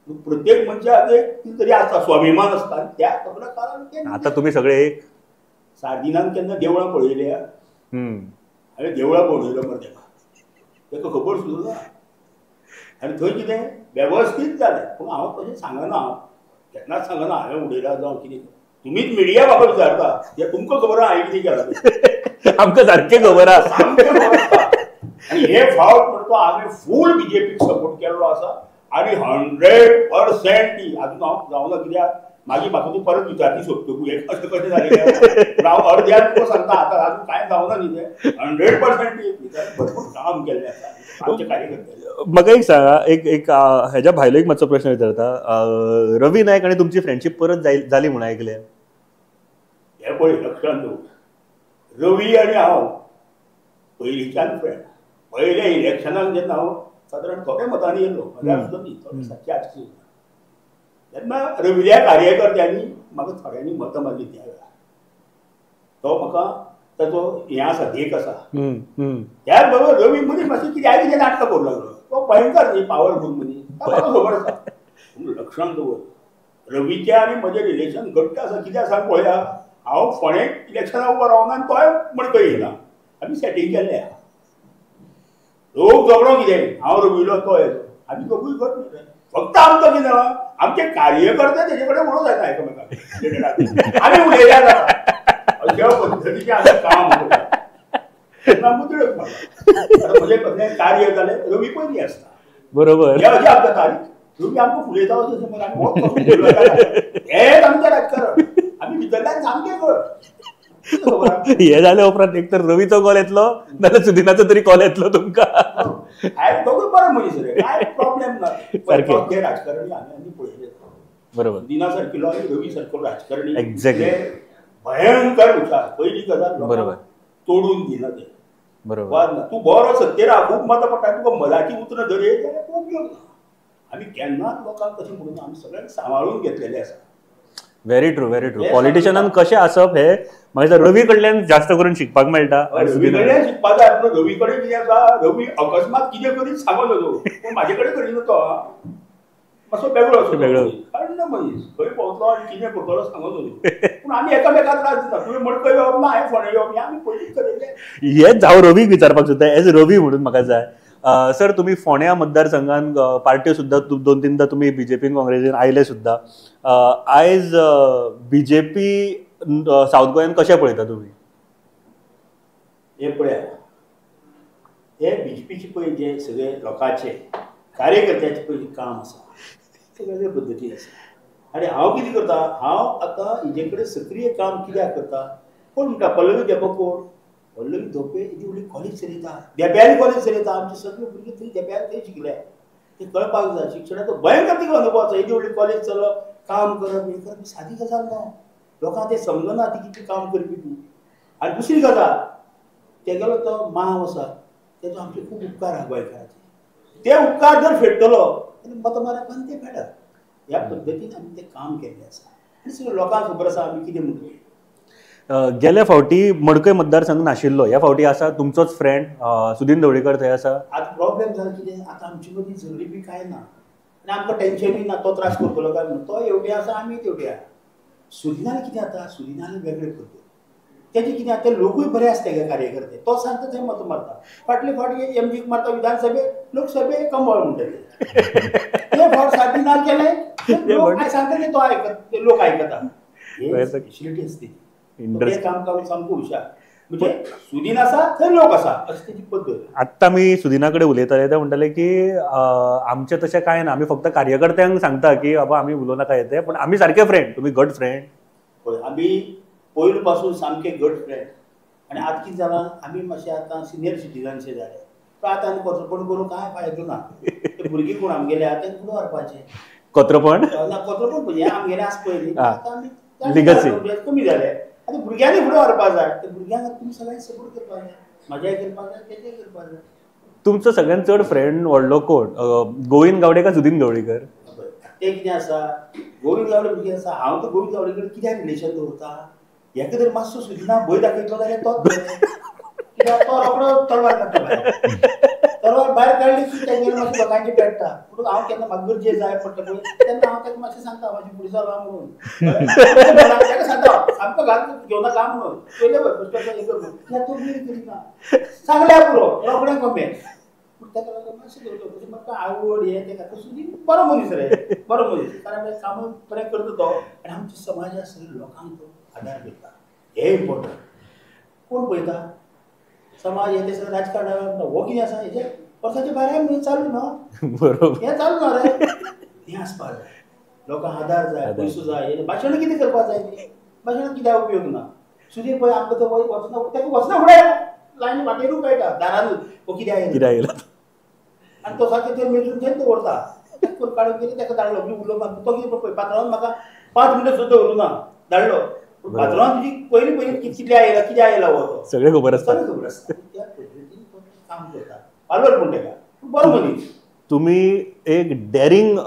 प्रत्येक मनशाक एक कितें तरी आसता, स्वाभिमान आसता, त्या सगळ्या कारण. आतां तुमी सगळे एक सार्दिनान केन्ना देवळां पळयल्या, हांवें देवळां पळयलो मरे तेका, तेका खबर सुद्दां ना. आनी थंय कितें वेवस्थीत जालें. पूण हांव तशें सांगना, हांव केन्नाच सांगना हांवें उडयलां जावं कितें. तुमीच मिडिया म्हाका विचारता, हें तुमकां खबर आहा हांवें कितें केलां, आमकां सारकें खबर आहा, सामकें खबर आसा. आनी हे फावट म्हणटा हांवें फूल बीजेपीक सपोर्ट केल्लो आसा आनी 100% अजून हांव जावना कित्याक मागीर म्हाका तूं परत विचारती सोदतो हें कशें कशें जालें. हांव अर्द्यान तुका सांगता आतां अजून कांय जावना न्ही तें. 100% भरपूर काम केल्लें आसा आमचे कार्यकर्ते. म्हाका एक सांगा, एक एक हेज्या भायलो एक मातसो प्रश्न विचारता. रवी नायक आनी तुमची फ्रेंडशीप परत जाली म्हूण आयकलें. हें पळय लक्षांत दवर, रवी आनी हांव पयलींच्यान फ्रेंड. पयल्या इलेक्शनाक जेन्ना हांव सादारण थोड्या मतांनी येयलो, 1000 सुद्दां न्ही, थोडे 700-800, तेन्ना रविल्या कार्यकर्त्यांनी म्हाका थोड्यांनी मतां मारली त्या वेळार. तो म्हाका ताचो हें आसा, देख आसा. त्याच बरोबर रवी मदीं मातशें कित्याय कितें नाटकां करूंक लागलो, तो भयंकर न्ही पावरफूल मनीस, म्हाका खबर आसा. पूण लक्षांत दवर, रवीचें आनी म्हजें रिलेशन घट्ट आसा. कित्याक सांग पळया, हांव फोंडें इलेक्शनाक उबो रावना आनी तोय मडकय येयना, आमी सेटींग केल्लें आहा. लोक झगडो कितें, हांव रविलो तो येयलो, आमी दोगूय घट न्ही. फक्त आमचो कितें जालां, आमचे कार्यकर्ते तेजे कडेन उलोवंक जायना एकामेकाक, आमी उलयल्यार जाता. अशा पद्दतीचें आमी काम करता तेन्ना मुदळच मारता. म्हजें कसलें कार्य जालें रवी पयलीं आसता. बरोबर. हे अशें आमकां तारीख रवी आमकां फुलयता अशें समज आमी हेच आमचें राजकारण, आमी भितरल्यान सामकें घट. हे जाले उपरांत एक तर रवीचो कॉल येतलो नाल्यार सुदिनाचो तरी कॉल येतलो तुमकां. हांवें दोगूय बरे मनीस रे, कांय प्रॉब्लेम ना. सारकें राजकारणी आमी आनी पळयले. बरोबर. सुदिना सारकिलो आनी रवी सारको राजकारणी एक्झॅक्टली भयंकर हुशार. पयली गजाल बरोबर तोडून दिना ते. बरोबर. तूं बरो सत्तेर आहा, खूब मतां पडटा, तुका मदाची उतरां धरये जाल्यार उपयोग ना. आमी केन्नाच लोकांक कशें म्हणून आमी सगळ्यांक सांबाळून घेतलेले आसा. Very true, very true. पॉलिटिशियनान कशें आसप हे म्हाका रवी कडल्यान जास्त करून शिकपाक मेळटा. रवी कडल्यान शिकपाक जाय. पूण रवी कडेन कितें आसा, रवी अकस्मात कितें करीत सांगो नजो, पूण म्हाजे कडेन करिना तो. मातसो वेगळो आसो, वेगळो थंड मनीस, खंय पावतलो आनी कितें करतलो सांगो नजो. पूण आमी एकामेकाक त्रास दिता, तुवें मडकय येवप ना, हांवें फोंडें येवप, हें आमी पयलींच थरयलें. हेंच हांव रवीक विचारपाक सोदता, एज रवी म्हणून म्हाका जाय. सर, तुमी फोंड्या मतदारसंघान पार्ट्यो सुद्दां दोन तीनदा तुमी बीजेपीन काँग्रेसीन आयले सुद्दां. आयज बीजेपी सावथ गोंयान कशें पळयता तुमी? हे पळया, हे बीजेपीचे पळय जे सगळे लोकांचे कार्यकर्त्याचे पळय काम आसा ते वेगळे पद्दतीन आसा. आनी हांव कितें करता, हांव आतां हेजे कडेन सक्रीय काम कित्याक करता, कोण म्हणटा पल्लवी धेंपो, कोण पल्लवी धोपे येदी व्हडली कॉलेज चलयता, धेंप्याली कॉलेज चलयता. आमचे सगळे भुरगे थंय धेंप्यार थंय शिकले, ते कळपाक जाय. शिक्षणाचो भयंकर तिका अनुभव आसा. येदी व्हडली कॉलेज चलप, काम करप, हें करप सादी गजाल न्हू. लोकांक तें समजना ती कितलें काम करपी ती. आनी दुसरी गजाल, तेगेलो तो माव आसा तेजो आमचे खूब उपकार आहा गोंयकाराचे. ते उपकार जर फेडटलो जाल्यार मतां मारप आनी ते फेडप. ह्या पद्दतीन आमी तें काम केल्लें आसा आनी सगळें लोकांक खबर आसा आमी कितें म्हणटा. गेल्या फावटी मडकय मतदारसंघ नाशिल्लो, ह्या फावटी आसा तुमचोच फ्रेंड सुदीन ढवळीकर थंय आसा. आतां प्रॉब्लेम जाला कितें, आतां आमचे मदीं झगडी बी कांय ना आनी आमकां टेन्शनूय ना, तो त्रास करतलो काय म्हणून. तो हेवटेन आसा, आमी तेवटेन आसा. सुदिनालें कितें जाता, सुदिनालें वेगळें पद्दत तेजें कितें जाता, ते लोकूय बरे आसता तेगे कार्यकर्ते, तो सांगता थंय मतां मारता. फाटले फावटी एमजीक मारता विधानसभे, लोकसभे कमळ म्हणटा ते फावट सुदिनान केलें, लोक सांगता ते तो आयकत, लोक आयकता. स्पेशलिटी आसता ती. काम करून सामको हुशार, म्हणजे सुदीन आसा थंय लोक आसा, अशी तेजी पद्दत. आत्तां आमी सुदिना कडेन उलयताले ते म्हणटाले की आमचें तशें कांय ना, आमी फक्त कार्यकर्त्यांक सांगता की बाबा आमी उलोवं नाका येते, पूण आमी सारके फ्रेंड. तुमी घट फ्रेंड? पळय, आमी पयलू पासून सामके घट फ्रेंड. आनी आतां कितें जालां, आमी मातशे आतां सिनियर सिटीजनशे जाले, पूण आतां आनी कत्रपण करून कांय फायदो ना. ते भुरगीं कोण आमगेले आहा तेंकां फुडें व्हरपाचें. कत्रपण ना, कत्रपण म्हणजे आमगेलें आसा पयलीं, आतां आमी लिगसी कमी जाले. आतां भुरग्यांनी फुडें व्हरपाक जाय, ते भुरग्यांक तुमी सगळ्यांनी सपोर्ट करपाक जाय, म्हज्याय करपाक जाय, तेजेय करपाक जाय. तुमचो सगळ्यांत चड फ्रेंड व्हडलो कोण, गोविंद गावडे का सुदीन ढवळीकर? ते कितें आसा, गोविंद गावडे कितें आसा, हांव तर गोविंद गावडे कडेन कित्याक रिलेशन दवरता, हेका जर मातसो सुदिना भंय दाखयतलो जाल्यार तोच कित्याक तो रोकडो तलवार काडटा भायर, तलवार भायर काडली की तेंगेले मातशें लोकांचें पेट्टा. पूण हांव केन्ना म्हाका गरजे जाय पडटा पळय तेन्ना हांव ताका मातशें सांगता, मातशें फुडें सरला म्हणून. ताका सांगता सामको घाल घेवनाका म्हणून, पयले पळय हें कर म्हणून, तो विर करिना, सांगल्यार पुरो रोखडें कमें. पूण ताका लागून मातशें दवरता, तशें म्हाका आवड हें तें सुदीन बरो मनीस रे, बरो मनीस, कारण काम बरें करता तो आनी आमच्या समाजा सगळ्या लोकांक तो आदार करता. हें इम्पोर्टंट. कोण पळयता समाज हें तें सगळें राजकारणाक हो कितें आसा हेजें वर्साचे भायर म्हणून चालू ना, बरोबर हें चालू ना रे, हें आसपाक जाय. लोकांक आदार जाय, पयसो जाय, भाशणां कितें करपाक जाय, ती भाशणां कित्याक उपयोग ना. सुदीन पळय आमकां तो वचना, ताका वचना फुडें लायनी वाटेरूय कळटा, दारानूच हो कित्याक आयला, कित्याक आयला, आनी तो सारकें थंय मेजून थंय दवरता. ताका काडून गेली ताका धाडलो, उलोवपाक तो कितें पळय पात्रांवान म्हाका 5 मिनटां सुद्दां दवरूं ना, धाडलो. पात्रांवान तुजी पयलीं पयलीं कितें आयला, कितें आयला हो तो सगळें खबर आसता, सगळें खबर आसता. त्या पद्दतीन तो काम करता, पालवर पूण ताका बरो मनीस. तुमी एक डॅरिंग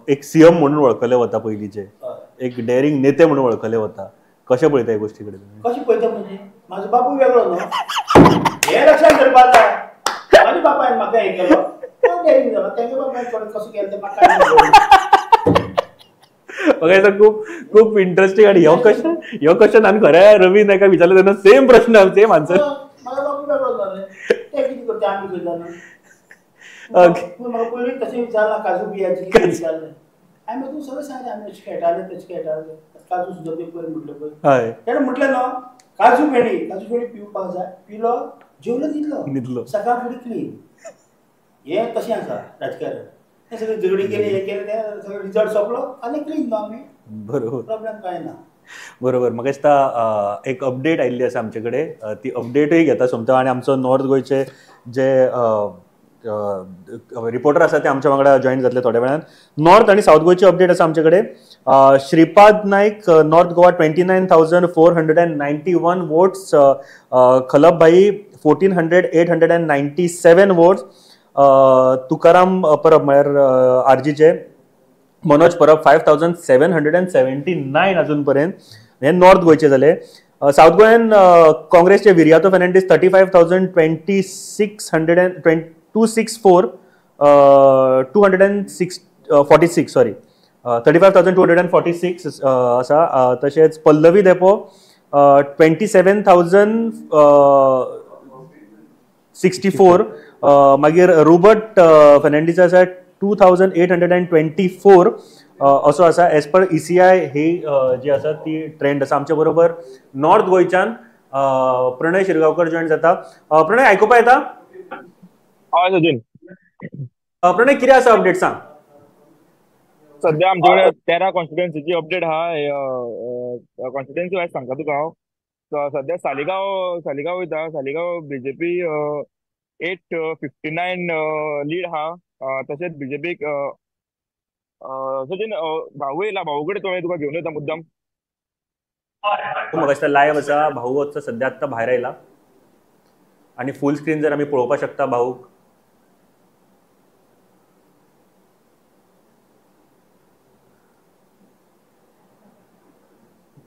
एक सीएम म्हणून वळखले वता, पयलींचे एक डॅरिंग नेते म्हणून वळखले वता, कशें पळयता ह्या गोश्टी कडेन? कशें पळयता म्हणजे म्हाजो बापूय वेगळो न्हू, हें लक्षात धरपाक जाय. म्हाज्या बापायन म्हाका हें केलो, तो डॅरिंग जालो, तेगे बापायन थोडें कसो केलें तें म्हाका म्हाका खूब खूब इंट्रस्टिंग. आनी ह्यो क्वेश्चन हांवें खरें रवी नायकाक विचारलें तेन्ना सेम प्रश्न, सेम आन्सर. म्हाजो बापूय वेगळो जालो, ते कितें करता आमी खंय जाणा. म्हाका पयलीं तशें विचारलां काजू बियाची कितें विचारलें हांवें तूं सगळें सांगलें आमी अशें खेळटाले तशें खेळटाले काजू सुद्दां ते पयर म्हटलें पळय तेणें म्हटलें न्हू काजू फेणी पिवपाक जाय पिलो जेवलो न्हिदलो सकाळ फुडें क्लीन. हें तशें आसा राजकारण. हें सगळें झगडी केली हें केलें तें सगळें रिजल्ट सोंपलो आनी क्लीन न्हू आमी. बरोबर प्रॉब्लेम कांय ना. बरोबर. म्हाका दिसता एक अपडेट आयिल्ली आसा आमचे कडेन, ती अपडेटूय घेता सोमता. आनी आमचो नॉर्थ गोंयचे जे रिपोर्टर आसा ते आमच्या वांगडा जॉईन जातले थोड्या वेळान. नॉर्थ आनी सावथ गोंयची अपडेट आसा आमचे कडेन. Shripad Naik North Goa 29,491 votes, Khalap bhai 14,897 votes, Tukaram Parab म्हळ्यार आरजीचे मनोज परब 5,779 अजून पर्यंत. हे नॉर्थ गोंयचे जाले. सावथ गोंयान काँग्रेसचे विरियातो फेर्नांडीस 35,264 246 सॉरी 35,246 आसा. तशेंच पल्लवी धेंपो 27,064, मागीर रोबर्ट फेर्नांडीस आसा 2,824 असो आसा. एज पर ECI ही जी आसा ती ट्रेंड आसा. आमच्या बरोबर नॉर्थ गोंयच्यान प्रणय शिरगांवकर जॉईन जाता. प्रणय आयकुपा येता? हय सचिन. प्रणय कितें आसा अपडेट सांग. सध्या आमचे कडेन 13 कॉन्स्टिट्युएन्सीची अपडेट आहा. कॉन्स्टिट्युएन्सी वायज सांगता तुका हांव. सध्या सालिगांव वयता. सालिगांव बीजेपी 859 लीड आहा. तशेंच बीजेपीक सचिन भाऊ येयला, भाऊ कडेन तुका घेवन वयता मुद्दम. म्हाका दिसता लायव्ह आसा भाऊ, आतां सद्या आत्तां भायर आयला आनी फूल स्क्रीन जर आमी पळोवपाक शकता भाऊक.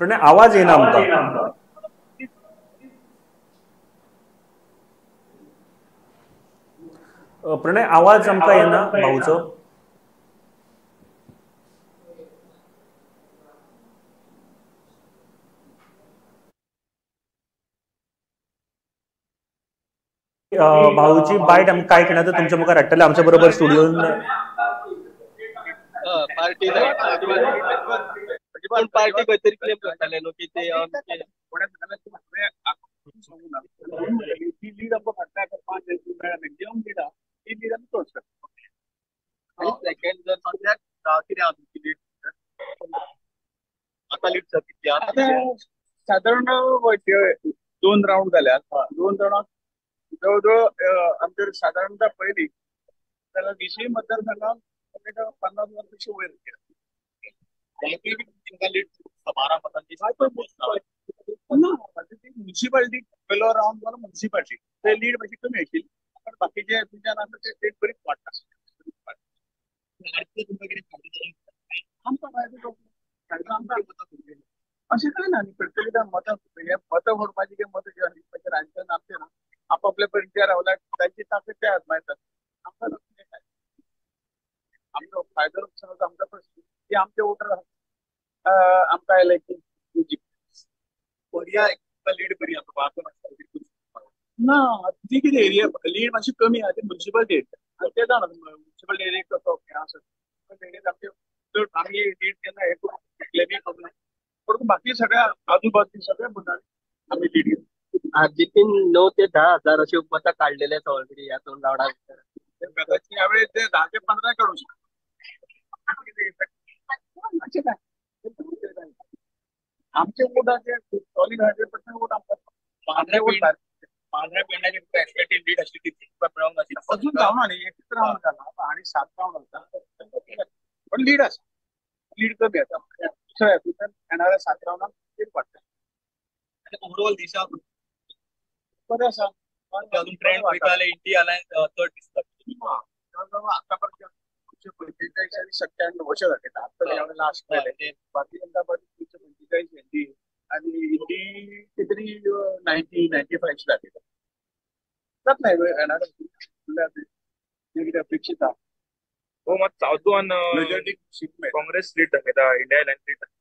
प्रणय आवाज येना आमकां. प्रणय आवाज आमकां येना भाऊचो. भाऊची बायट आमी काय खिणांत तुमच्या मुखार हाडटले. आमच्या बरोबर स्टुडियोन पार्टी पण पार्टी खंय तरी क्लेम करताले न्हू की ते सेकंड जर सद्याक कितें आहा तुमची लीड आतां लीड कितली आहा? सादारण 2 रावंड जाल्यात. 2 रावंडाक जवळ जवळ आमचे सादारणता पळयली जाल्यार 20 मतदारसंघात 50,000 पेक्षा वयर गेला. 12 मतांची ना म्युन्सिपाल्टी पयलो रावंड जालो म्युन्सिपाल्टी ते लीड मातशी कमी आशिल्ली पण बाकीचे तुमच्यान आसा ते लीड बरीच वाडटा. आमकां फायदो आमकां अशें कांय ना. प्रत्येक मतां मतां फोडपाची किंवा मतां घेवपाचें राजकारण आमचें ना. आपापल्या परिचय रावला तांची ताकद ते आजमायतात. आमकां आमचो फायदो नुकसान आमकां प्रश्न की आमचे वोटर आमकां आयले की पर्या लीड बरी आसा ना. ती कितें एरिया लीड मातशी कमी आहा ती म्युन्सिपाल्टी एरिया ते जाणा म्युन्सिपाल्टी एरिया कसो हें आसा एरियेत आमचे चड आमी लीड केन्ना हें करूंक क्लेमी करूंक ना परंतु बाकी सगळ्या आजूबाजू सगळ्या बुटांनी आमी लीड घेतली. आरजीपीन 9 ते 10 हजार अशी मतां काडलेले आसा ऑलरेडी ह्या 2 रावंडा भितर. कदाचित यावेळी ते 10 ते 15 काडू शकता. आमचे वोटाचे सॉलीड 100% वोट आमकां मांद्रे पेडण्याची एक्सपेक्टेड लीड आशिल्ली ती तुका मेळोंक नाशिल्ली. अजून जावना न्ही, एकच रावंड जाला आनी 7 रावंड आसा पण लीड आसा. लीड कमी आसा दुसऱ्या हातूंतल्यान येणाऱ्या 7 रावंडाक लीड वाडटा. ओवरऑल दिशा बरें आसा. अजून ट्रेंड पळयता जाल्यार इंडी अलायन्स चड दिसता. आतापर्यंत 45 आनी 97 अशें दाखयता. आतां लास्ट केलें भारतीय जनता पार्टी 45 एनडी आनी इंडी कितें 90 95 दाखयता. जातलें येणाऱ्या कितें अपेक्षीत आहा. हो मात सावथ गोवान मेजॉरिटी सीट मेळटा. काँग्रेस लीड दाखयता, इंडिया अलायन्स लीड दाखयता.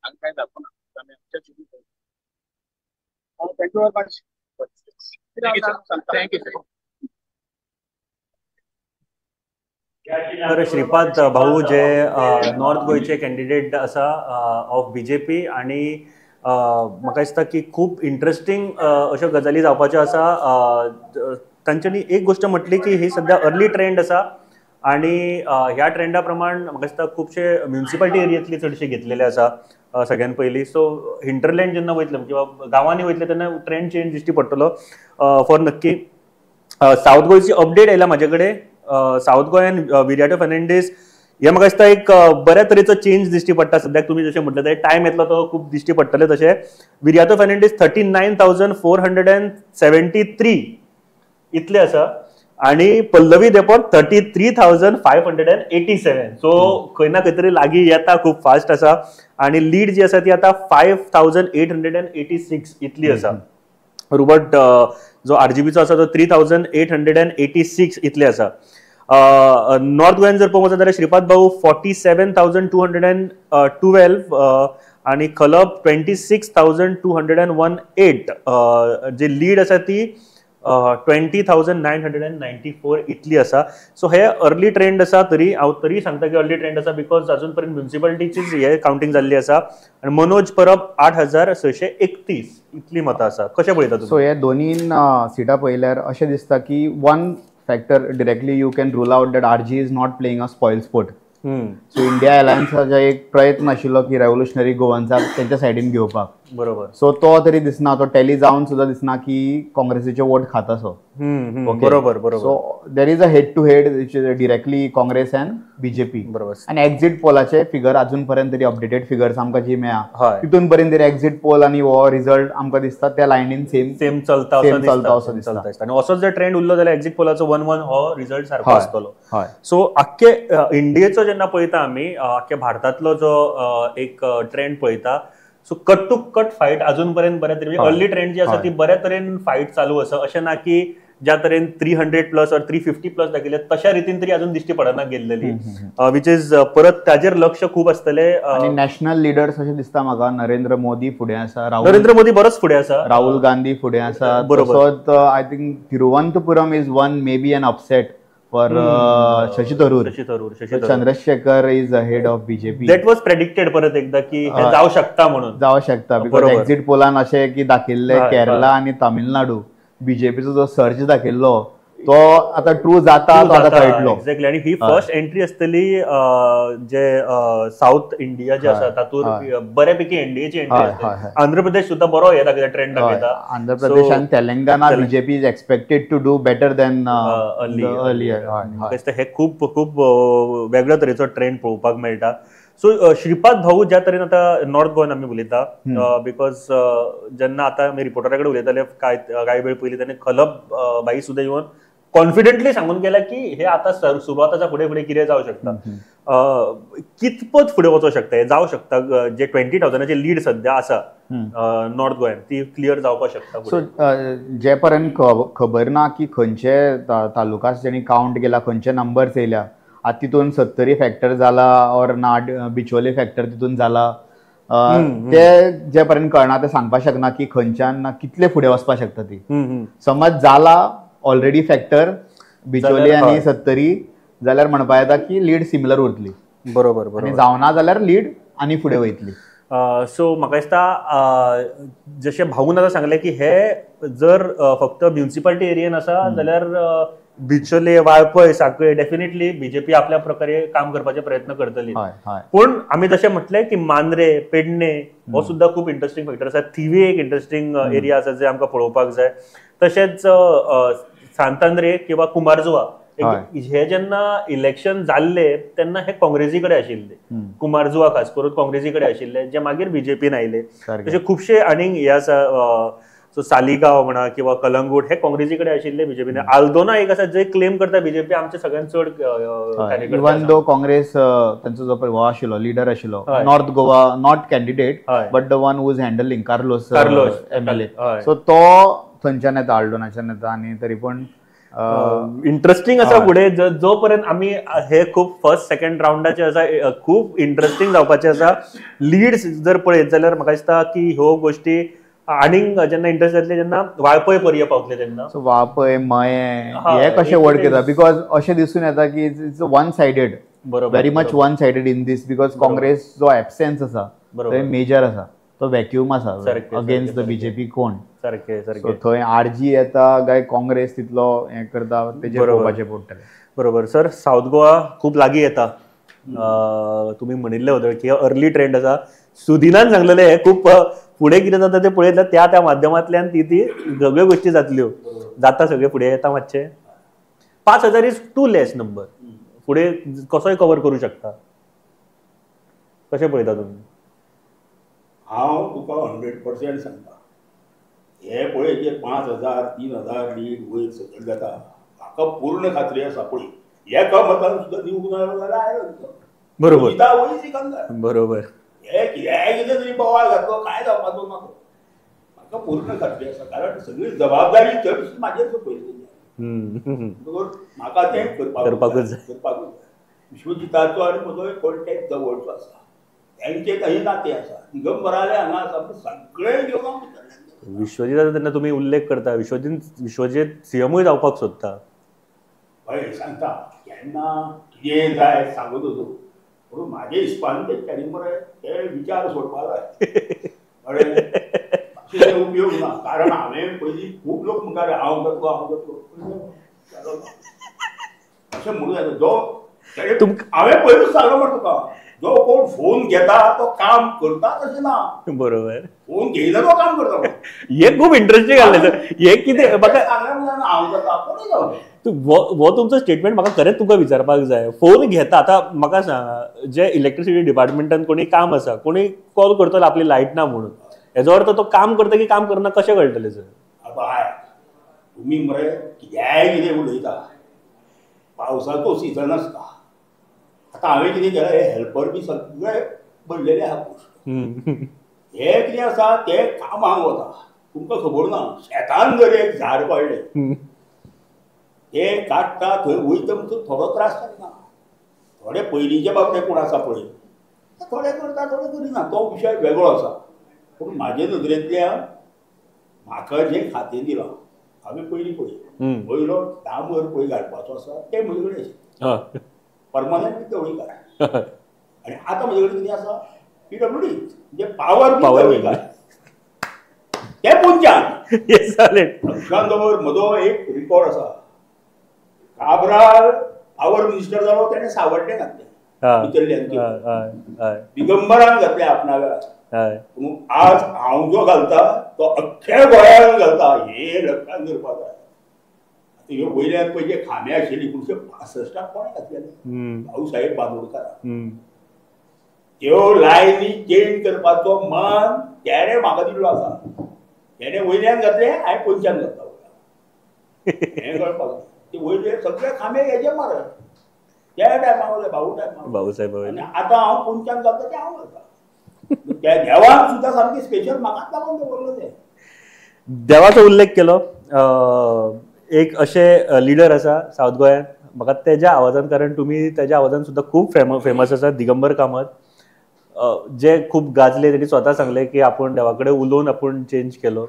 हांगा कांय दाखोवना आमी आमच्या चिंतून. Thank you very much. Thank you sir. तर श्रीपाद भाऊ जे नॉर्थ गोंयचे कॅन्डिडेट आसा ऑफ बीजेपी आणि म्हाका दिसता की खूब इंट्रस्टींग अश्यो गजाली जावपाच्यो आसा. तांच्यांनी एक गोश्ट म्हटली की ही सद्या अर्ली ट्रेंड आसा आणि ह्या ट्रेंडा प्रमाण म्हाका दिसता खुबशे म्युनिसिपालिटी एरियेंतली चडशे घेतलेले आसा सगळ्यान पयलीं. सो हिंटरलँड जेन्ना वयतले किंवा गांवांनी वयतले तेन्ना ट्रेंड चेंज दिश्टी पडटलो फॉर नक्की. सावथ गोंयची अपडेट आयला म्हाजे कडेन. सावथ गोंयान विरियाटो फेर्नांडीस हे म्हाका दिसता एक बऱ्या तरेचो चेंज दिश्टी पडटा सद्याक. तुमी जशें म्हटलें ते टायम येतलो तो खूब दिश्टी पडटले. तशें विरियातो फेर्नांडीस 39,473 इतले आसा आणि पल्लवी देपोर्ट 33,587. सो खंय ना खंय तरी लागीं येता, खूब फास्ट आसा आणि लीड जी आसा ती आतां 5,886 इतली आसा. रुबर्ट जो आरजीबीचो आसा तो 3,886 इतले आसा. नॉर्थ गोंयान जर पळोवंक वचत जाल्यार श्रीपाद भाऊ 47,212 आणि खलप 26,218. जे लीड आसा ती 20,994 इतली आसा. सो हे अर्ली ट्रेंड आसा. तरी हांव तरी सांगता की अर्ली ट्रेंड आसा because अजून पर्यंत म्युनिसिपालिटीचीच हे कावंटींग जाल्ली आसा. आनी मनोज परब 8,631 इतली मतां आसा. कशें पळयता तुमी? सो हे दोनी सिटां पळयल्यार अशें दिसता की one factor directly you can rule out that RG is not playing a spoil sport. So India अलायन्साचो एक प्रयत्न आशिल्लो की रेव्होल्युशनरी गोवन्साक तेंच्या सायडीन घेवपाक. बरोबर. सो तो तरी दिसना, तो टॅली जावन सुद्दां दिसना की काँग्रेसीचे वोट खाता सो. बरोबर बरोबर. So there is a head to head directly Congress and BJP. बरोबर. आनी एक्झीट पोलाचे फिगर अजून पर्यंत तरी अपडेटेड फिगर्स आमकां जी मेळ्ळा तितून पर्यंत तरी एक्झीट पोल आनी हो रिजल्ट आमकां दिसता त्या लायनीन सेम सेम चलता चलता असो दिसता. आनी असोच जर ट्रेंड उरलो जाल्यार एक्झीट पोलाचो 1-1 हो रिजल्ट सारको आसतलो. सो आख्खे इंडियेचो जेन्ना पळयता आमी, आख्खे भारतांतलो जो एक ट्रेंड पळयता, so cut to cut fight अजून पर्यंत बऱ्या तरेन अर्ली ट्रेंड जी आसा ती बऱ्या तरेन फायट चालू आसा. अशें ना की ज्या तरेन 300 प्लस ऑर 350 प्लस दाखयले तशा रितीन तरी अजून दिश्टी पडना गेल्लेली, which is परत ताजेर लक्ष खूब आसतलें. आनी नॅशनल लिडर्स अशें दिसता म्हाका नरेंद्र मोदी फुडें आसा, नरेंद्र मोदी बरोच फुडें आसा, राहुल गांधी फुडें आसा. बरोबर. I think Thiruvananthapuram is one may be an upset for Shashi Tharoor. Chandrasekhar is head of BJP. That was predicted परत एकदा की जावं शकता म्हणून, जावं शकता because exit पोलान अशें की दाखयल्लें केरला आनी तामिळनाडू बीजेपीचो जो सर्च दाखयल्लो तो आता ट्रू जाता, तो आता कळटलो. एक्झॅक्टली. आणि ही फर्स्ट एंट्री आसतली जे साऊथ इंडिया जे आसा तातूंत बऱ्यापैकी एनडीएची एंट्री आसतली. आंध्र प्रदेश सुद्धा बरो हे दाखयता, ट्रेंड दाखयता. आंध्र प्रदेश आनी Telangana BJP is expected to do better than earlier. हे खूब खूब वेगळ्या तरेचो ट्रेंड पळोवपाक मेळटा. सो श्रीपाद भाऊ ज्या तरेन आतां नॉर्थ गोवान आमी उलयता, because जेन्ना आतां आमी रिपोर्टरा कडेन उलयताले कांय वेळ पयलीं, तेन्ना खलप बाई सुद्दां येवन कॉन्फिडंटली सांगून गेला की हे आतां सुरवात आसा, फुडें फुडें कितें जावं शकता, कितपत फुडें वचोंक शकता, हे जावं शकता. जे 20,000 लीड सद्या आसा नॉर्थ गोंयान ती क्लियर जावपाक शकता. सो जे पर्यंत खबर ना की खंयचे तालुकास जेणी कावंट केला, खंयचे नंबर्स येयल्या, आतां तितून सत्तरी फॅक्टर जाला ऑर ना बिचोले फॅक्टर तितून जाला, ते जे पर्यंत कळना ते सांगपाक शकना की खंयच्यान कितले फुडें वचपाक शकता ती. समज जाला ऑलरेडी फॅक्टर बिचोली आनी सत्तरी जाल्यार म्हणपा येता की लीड सिमिलर उरतली. बरोबर बरोबर. आनी जावना जाल्यार लीड आनी फुडें वयतली. सो म्हाका दिसता जशें भाऊन आतां सांगलें की हे जर फक्त म्युनिसिपालिटी एरियेन आसा जाल्यार बिचोले, वाळपय, साखळे डेफिनेटली बीजेपी आपल्या प्रकारे काम करपाचे प्रयत्न करतली. पूण आमी जशें म्हटलें की मांद्रे, पेडणे हो सुद्दां खूब इंट्रस्टींग फॅक्टर आसा. थिवी एक इंट्रस्टींग एरिया आसा जे आमकां पळोवपाक जाय. तशेंच सांतांद्रे किंवा कुमारजुवा हे जेन्ना इलेक्शन जाल्ले तेन्ना हे काँग्रेसी कडेन आशिल्ले, कुमारजुवा खास करून काँग्रेसी कडेन आशिल्ले, जे मागीर बीजेपीन आयले. तशे खुबशे आनीक हे आसा, सो सालिगांव म्हणा किंवा कलंगूट हे काँग्रेसी कडेन आशिल्ले, बीजेपीन. आल्दोना एक आसा जे क्लेम करता बीजेपी आमचे सगळ्यांत चड कार्यकर्ते. इवन दो काँग्रेस तांचो जो हो आशिल्लो लिडर आशिल्लो North Goa, not candidate but the one who is handling Carlos MLA, so तो थंयच्यान येता, आल्दोनाच्यान येता. आनी तरी पण इंट्रस्टींग आसा फुडें जो पर्यंत आमी हे खूब फर्स्ट सेकंड रावंडाचे आसा, खूब इंट्रस्टींग जावपाचे आसा. लीड्स जर पळयत जाल्यार म्हाका दिसता की ह्यो गोश्टी आनीक जेन्ना इंट्रस्ट जातले जेन्ना वाळपय पर्य पावतले तेन्ना. सो वाळपय, मयें हे कशें वोट घेता, because अशें दिसून येता की it's one sided, very much one sided in this, because Congress जो एबसेन्स आसा थंय मेजर आसा, तो वॅक्यूम आसा अगेन्स्ट the BJP कोण. सारकें सारकें. थंय आरजी येता काय काँग्रेस तितलो हें करता तेजेर पळोवपाचें पडटलें. बरोबर सर, सावथ गोवा खूब लागीं येता. तुमी म्हणिल्लें होतं की अर्ली ट्रेंड आसा, सुदिनान सांगलेलें हें खूब फुडें कितें जाता तें पळयतलें, त्या त्या माध्यमांतल्यान ती ती सगळ्यो गोश्टी जातल्यो, जाता सगळें फुडें येता मातशें. 5,000 is to less number, फुडें कसोय कवर करूं शकता. कशें पळयता तुमी? हांव तुका 100% सांगता, हे पळय जे 5,000 3,000 लीड वयर सकयल जाता, म्हाका पूर्ण खात्री आसा पळय एका मतान सुद्दां दिवंक ना जाल्यार आयलो. बरोबर बरोबर. हे कित्याक कितें तरी बोवाळ घातलो काय जावपाचो ना तो, म्हाका पूर्ण खात्री आसा, कारण सगळी जबाबदारी चडशी म्हाजेर सोंपयली, बरोबर. म्हाका तें करपाकूच जाय, करपाकूच जाय. विश्वजिताचो आनी म्हजो एक कॉन्टेक्ट जवळचो आसा, त्यांचे काही नाते आसा, दिगंबराले हांगा आसा, सगळे घेवन हांव भितरल्यान. विश्वजिताचो जेन्ना तुमी उल्लेख करता, विश्वजीत सीएमूय जावपाक सोदता. हय सांगता, केन्ना कितें जाय सांगत वचूं, पूण म्हाजे हिसपान तेंच्यांनी मरे ते विचार सोडपा जाय, कळ्ळें? ते उपयोग ना, कारण हांवें पयलीं खूब लोक म्हणटाले हांव जातलो हांव जातलो, अशें म्हणूं जायना. जो हांवें पयलींच सांगलो मरे तुका, जो कोण फोन घेता तो काम करता तशें ना. बरोबर, फोन घेयना तो काम करता. हे खूब इंट्रस्टिंग आसलें सर, हे कितें म्हाका सांगलें हांव जाता कोणूय जावं. हो तुमचो स्टेटमेंट म्हाका खरेंच तुमकां विचारपाक जाय. फोन घेता, आतां म्हाका सांग, जे इलेक्ट्रिसिटी डिपार्टमेंटान कोणी काम आसा, कोणी कॉल करतलो आपली लायट ना म्हणून, हेजो अर्थ तो काम करता की काम करना कशें कळटलें सर? बाय तुमी मरे कित्याय कितें उलयता, पावसाचो सिजन आसता. आतां हांवें कितें केलां, हे हेल्पर बी सगळे भरलेले आहा पोस्ट, हे कितें आसा ते कामाक वता, तुमकां खबर ना. शेतान जर एक झाड पडलें ते काडटा थंय वयता म्हणटकर थोडो त्रास जायना, थोडे पयलींचे बाबडे कोण आसा पळय थोडे करता थोडे करिना, तो विशय वेगळो आसा. पूण म्हाजे नदरेंतल्यान म्हाका जें खातें दिलां हांवें पयलीं पळय पयलो डांबर पळय घालपाचो आसा तें म्हजे कडेन आशिल्लें, परमनंट ढवळीकार. आनी आतां म्हजे कडेन कितें आसा, पीडब्ल्यूडी म्हणजे पावर ढवळीकार, ते पुंच्यान लक्षांत दवर. म्हजो एक रिकॉर्ड आसा, काब्राल पावर मिनिस्टर जालो तेणें सावड्डें घातलें भितरल्यान, दिगंबरान घातलें आपणा वेळार, पूण आज हांव जो घालता तो अख्ख्या गोंयान घालता, हे लक्षांत धरपाक जाय. आतां ह्यो वयल्यान पळय जे खांबे आशिल्ली 1965 कोणें घातलेले, भाऊसाहेब बांदोडकार, त्यो लायनी चेंज करपाचो मान तेणें म्हाका दिल्लो आसा. तेणें वयल्यान घातलें, हांवें पयशान घातला, हें कळपाक जाय. ते वयले सगळे खांबे हेजे मरे त्या टायमा वयले भाऊ टायमा भाऊसाहेब, आनी आतां हांव कोणच्यान घालता तें हांव घालता. त्या देवान सुद्दां सामकें स्पेशल म्हाकाच लागून दवरलो. ते देवाचो उल्लेख केलो, एक अशे लिडर आसा सावथ गोंयांत, म्हाका तेज्या आवाजान, कारण तुमी तेज्या आवाजान सुद्दां खूब फेमस आसा, दिगंबर कामत, जे खूब गाजले. तेणी स्वता सांगलें की आपूण देवा कडेन उलोवन आपूण चेंज केलो.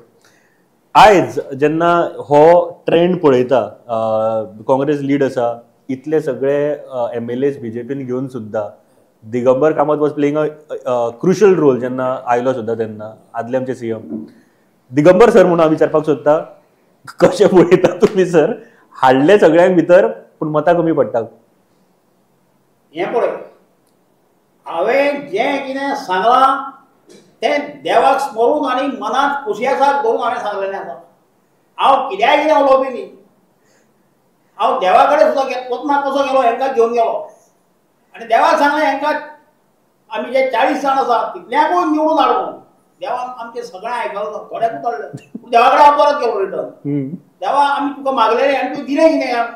आयज जेन्ना हो ट्रेंड पळयता, काँग्रेस लीड आसा, इतले सगळे MLAs बीजेपीन घेवन सुद्दां Digambar Kamat was playing a crucial role जेन्ना आयलो सुद्दां तेन्ना आदले आमचे सीएम दिगंबर सर म्हणून हांव विचारपाक सोदता, कशें पळयता तुमी सर, हाडले सगळ्यांक भितर पूण मतां कमी पडटा? हें पळय, हांवें जें कितें सांगलां तें देवाक स्मरून आनी मनांत कुशियासाक धरून हांवें सांगलेलें आसा. हांव कित्याय कितें उलोवपी न्ही. हांव देवा कडेन सुद्दां वतना कसो गेलो, हेंकां घेवन गेलो आनी देवाक सांगलें हेंकां आमी जे 40 जाण आसा तितल्यांकूय निवडून हाड म्हणून. देवान आमचें सगळें आयकलें, थोड्याकूच हाडलें, पूण देवा कडेन हांव परत गेलो रिटर्न. देवा आमी तुका मागलेलें आनी तुवें दिलें कितें?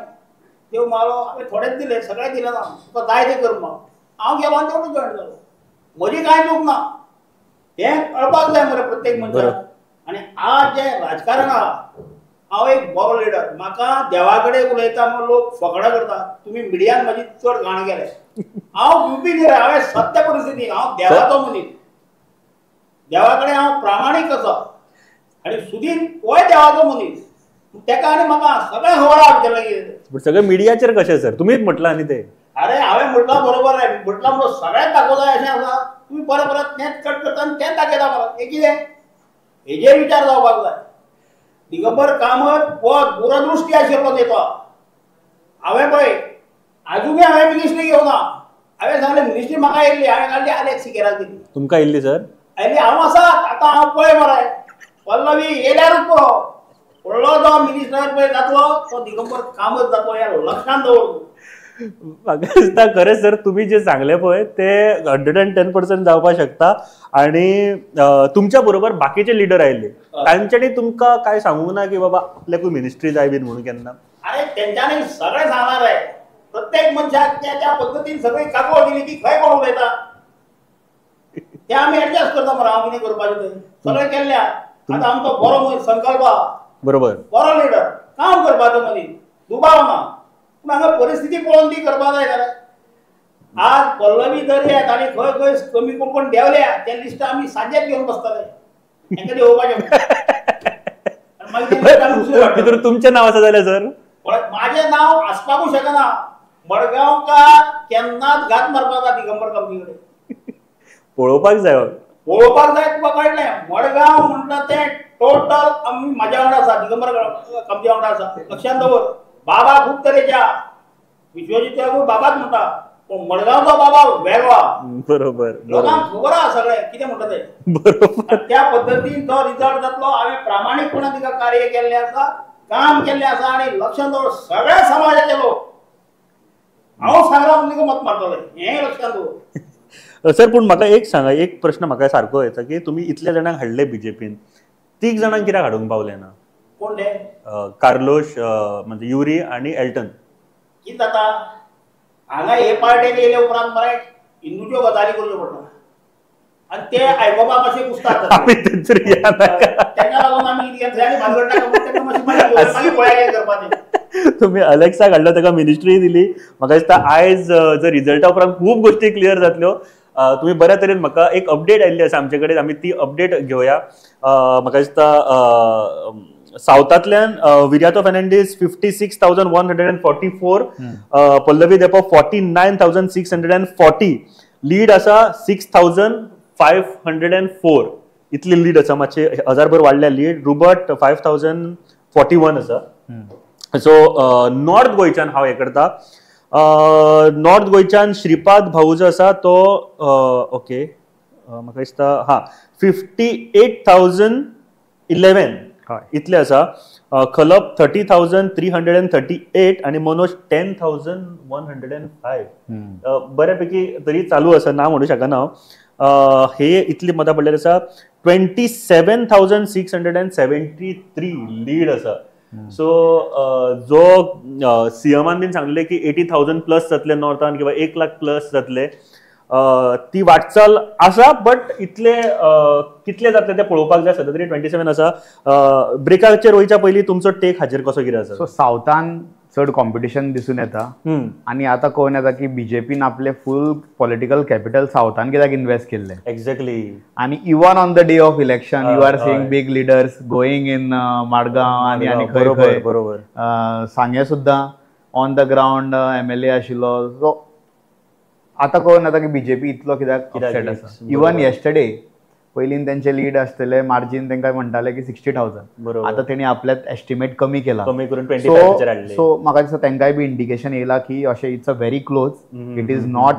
देव मागलो हांवें थोडेच दिले, सगळें दिलें ना, तुका जाय तें कर म्हण. हांव गेलो आनी तेवढं जॉयन जालो. म्हजी कांय चूक ना, हें कळपाक जाय मरे प्रत्येक मनशाक. आनी आज जें राजकारण आहा, हांव एक बरो लिडर, म्हाका देवा कडेन उलयता म्हूण लोक फकडां करता. तुमी मिडियान म्हजी चड घाण केले. हांव युपी न्ही, हांवें सत्य परिस्थिती, हांव देवाचो मनीस, देवा कडेन हांव प्रामाणीक आसा. आनी सुदीन होय देवाचो मनीस, तेका आनी म्हाका सगळें खबर आहा भितर कितें. सगळें मिडियाचेर कशें सर तुमीच म्हटलां आनी ते. अरे हांवें म्हटलां बरोबर आहे, म्हटलां म्हणून सगळ्यांक दाखोवं अशें आसा, तुमी परत परत तेंच कट करता आनी तेंच दाखयता परत. हें कितें हेजेर विचार जावपाक जाय. दिगंबर कामत हो दूरदृश्टी आशिल्लो नेतो. हांवें पळय आजुनूय हांवें मिनिस्ट्री घेवना, हांवें सांगलें मिनिस्ट्री म्हाका येयल्ली, हांवें काडली आलेक्स सिकेराक दिली. तुमकां येयल्ली सर? येयल्ली. हांव आसा आतां, हांव पळय मरे पल्लवी येयल्यारूच पुरो, व्हडलो जो मिनिस्टर पळय जातलो तो दिगंबर कामत जातलो ह्या लक्षांत दवर. म्हाका दिसता खरें सर तुमी जे सांगलें पळय ते 110% जावपाक शकता. आनी तुमच्या बरोबर बाकीचे लिडर आयिल्ले तांच्यांनी तुमकां काय सांगूंक ना की बाबा आपल्याकूय मिनिस्ट्री जाय बीन म्हणून केन्ना? अरे तेंच्यांनी सगळें सांगणार आहे, प्रत्येक मनशाक त्या त्या पद्दतीन सगळी कागद दिली की खंय कोण उलयता ते आमी एडजस्ट करता मरे. हांव कितें करपाचें तें सगळें केल्ल्या. आतां आमचो बरो संकल्प, बरोबर बरो लिडर, काम करपाचो मनीस, दुबाव ना. पूण हांगा परिस्थिती पळोवन ती करपाक जाय. जाल्यार आज पल्लवी जर येत आनी खंय खंय कमी कोण कोण देंवल्या ते लिस्ट आमी सांजेच घेवन बसतले, तांकां देंवोवपाचें. मागीर तुमचें नांव आसा जाल्यार सर? म्हाजें नांव आसपाकूच शकना. मडगांवकार केन्नाच घात मारपाक दिगंबर कामती कडेन पळोवपाक जाय, पळोवपाक जाय. तुका कळ्ळें, मडगांव म्हणटा तें टोटल आमी म्हाज्या वांगडा आसा, दिगंबर कामती वांगडा आसा, लक्षांत दवर. बाबा खूब तरेच्या, विश्वजीत बाबाच म्हणटा, पूण मडगांवचो बाबा वेगळो. बरोबर, लोकांक खबर आसा सगळें कितें म्हणटा तें. बरोबर, त्या पद्दतीन तो रिजल्ट जातलो. हांवें प्रामाणीकपणान तिका कार्य केल्लें आसा, काम केल्लें आसा. आनी लक्षांत दवर सगळ्या समाजाचे लोक हांव सांगलां म्हणून तिका मत मारतले, हें लक्षांत दवर. सर पूण म्हाका एक सांगा, एक प्रश्न म्हाका सारको येता की तुमी इतल्या जाणांक हाडले बीजेपीन, 3 जाणांक कित्याक हाडूंक पावले ना? कोण ते? कार्लोश म्हणजे युरी आनी एल्टन. कितें जाता हांगा हे पार्टेन येयले उपरांत मरे हिंदूच्यो गजाली करच्यो पडटा आनी ते आयकोपाक मातशे कुस्तार. तेका लागून आमी कितें आनी भानगड नाका, मागीर पळया करपाचें. तुम्ही अलेक्सा हाडलो, ताका मिनिस्ट्री दिली. म्हाका दिसता आयज जर रिजल्टा उपरांत खूब गोश्टी क्लियर जातल्यो. तुम्ही बऱ्या तरेन म्हाका एक अपडेट आयिल्ली आसा आमचे कडेन, आमी ती अपडेट घेवया. म्हाका दिसता सावथांतल्यान Viriato Fernandes 56,144, Pallavi Dempo 49,640, lead आसा 6,504 इतली लीड आसा. मातशे हजारभर वाडल्या लीड. रुबर्ट 5,041 आसा. सो नॉर्थ गोंयच्यान हांव हें करता. नॉर्थ गोंयच्यान श्रीपाद भाऊ जो आसा तो ओके म्हाका दिसता हा 58,011 इतले आसा. खलप 30,338 आनी मनोज 10,105. बऱ्यापैकी तरी चालू आसा, ना म्हणू शकना हांव. हे इतली मतां पडलेली आसा. 27,673 लीड आसा. सो जो सीएमान बीन सांगलें की 80,000 प्लस जातले नॉर्थान किंवा 1 लाख प्लस जातले, ती वाटचाल आसा. बट इतले कितले जातले ते पळोवपाक जाय. सद्या तरी 27 आसा. ब्रेकाचेर वयच्या पयलीं तुमचो टेक हाजेर कसो कितें आसा? सो सावथान चड कॉम्पिटिशन दिसून येता आनी आतां कळून येता की बीजेपीन आपले फूल पॉलिटिकल कॅपिटल सावथान कित्याक इन्वेस्ट केल्लें. एक्झॅक्टली. आनी even on the day of election you are seeing big leaders going in Madgaon आनी आनी खंय खंय. बरोबर, सांगें सुद्दां ऑन the ground MLA आशिल्लो. सो आतां कळून येता की बीजेपी इतलो कित्याक अपसेट आसा. इवन येस्टरडे पयलीं तेंचे लीड आसतले मार्जीन तेंकां म्हणटाले की 60,000, आतां तेणी आपल्यात एस्टिमेट कमी केला, कमी करून 25 हाडले. सो म्हाका दिसता तेंकांय बी इंडिकेशन येयला की अशें it's a very close, it is not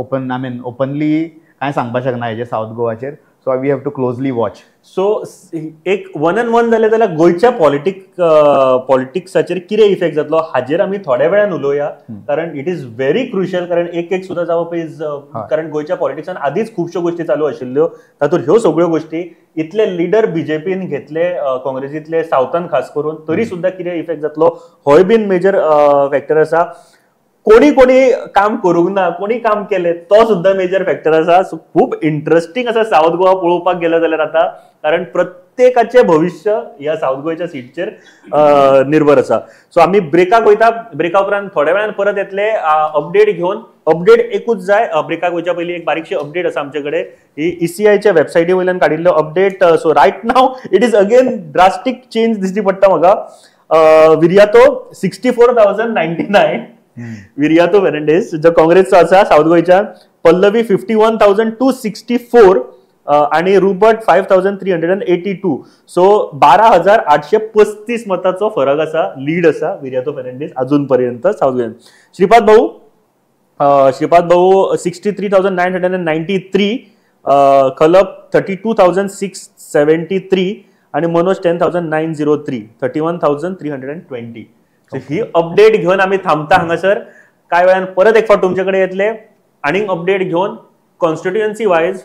open, I mean openly कांय सांगपाक शकना हेजे south गोवाचेर. So we have to closely watch. So एक 1 and 1 जालें जाल्यार गोंयच्या पॉलिटिक्साचेर कितें इफेक्ट जातलो हाजेर आमी थोड्या वेळान उलोवया, कारण it is very crucial. कारण एक एक सुद्दां जावप is, कारण गोंयच्या पॉलिटिक्सान आदींच खुबश्यो गोश्टी चालू आशिल्ल्यो, तातूंत ह्यो सगळ्यो गोश्टी इतले लिडर बीजेपीन घेतले काँग्रेसींतले सावथान खास करून, तरी सुद्दां कितें इफेक्ट जातलो होय बीन मेजर फॅक्टर आसा. कोणी कोणी काम करूंक ना, कोणी काम केलें तो सुद्दां मेजर फॅक्टर आसा. सो खूब इंट्रस्टिंग आसा सावथ गोवा पळोवपाक गेलो जाल्यार आतां, कारण प्रत्येकाचें भविश्य ह्या सावथ गोंयच्या सीटचेर निर्भर आसा. सो आमी ब्रेकाक वयता, ब्रेका उपरांत थोड्या वेळान परत येतले अपडेट घेवन. अपडेट एकूच जाय, ब्रेकाक वयच्या पयलीं एक बारीकशी अपडेट आसा आमचे कडेन, ही ECI वेबसायटी वयल्यान काडिल्लो update. So right now it is again drastic change दिश्टी पडटा म्हाका. विरियातो 64,099, विरियातो फेर्नांडीस जो काँग्रेसचो आसा सावथ गोंयच्यान, पल्लवी 51,264 आणि रुबर्ट 5,382. सो 12,835 मताचो फरक आसा, लीड आसा विरियातो फेर्नांडीस अजून पर्यंत सावथ गोंयान. श्रीपाद भाऊ, श्रीपाद भाऊ 63,993, खलप 32,673 आणि मनोज 10,903, 31,320. ही अपडेट घेवन आमी थांबता हांगासर. कांय वेळान परत एक फावट तुमचे कडेन येतले आनीक अपडेट घेवन कॉन्स्टिट्युएन्सी वायज.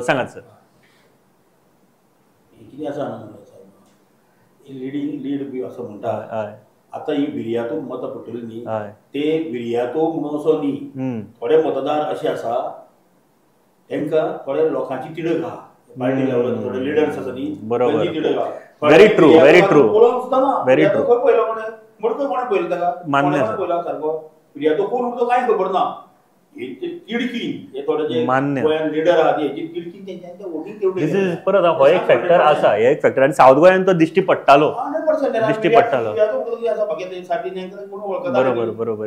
सांगात सर. कितें आसा लिडींग लीड बी असो म्हणटा, आतां ही विरियातो मतां पडटली न्ही, ते विरियातो म्हणून असो न्ही, थोडे मतदार अशे आसा तांकां थोड्या लोकांची तिडक आहा, पार्टी लेवलार थोडे लिडर्स आसा न्ही, बरोबर, तिडक आहा. Very true, very true, पळोवंक सुद्दां ना, व्हेरी ट्रू. खंय पळयलो कोणें, मडकय कोणें पळयलो ताका, मान्य पळयला सारको विरियातो कोण उरतो कांय खबर ना. परत हो एक फॅक्टर आसा, हे एक फॅक्टर. आनी सावथ गोंयान तो दिश्टी पडटालो, दिश्टी पडटालो. बरोबर बरोबर.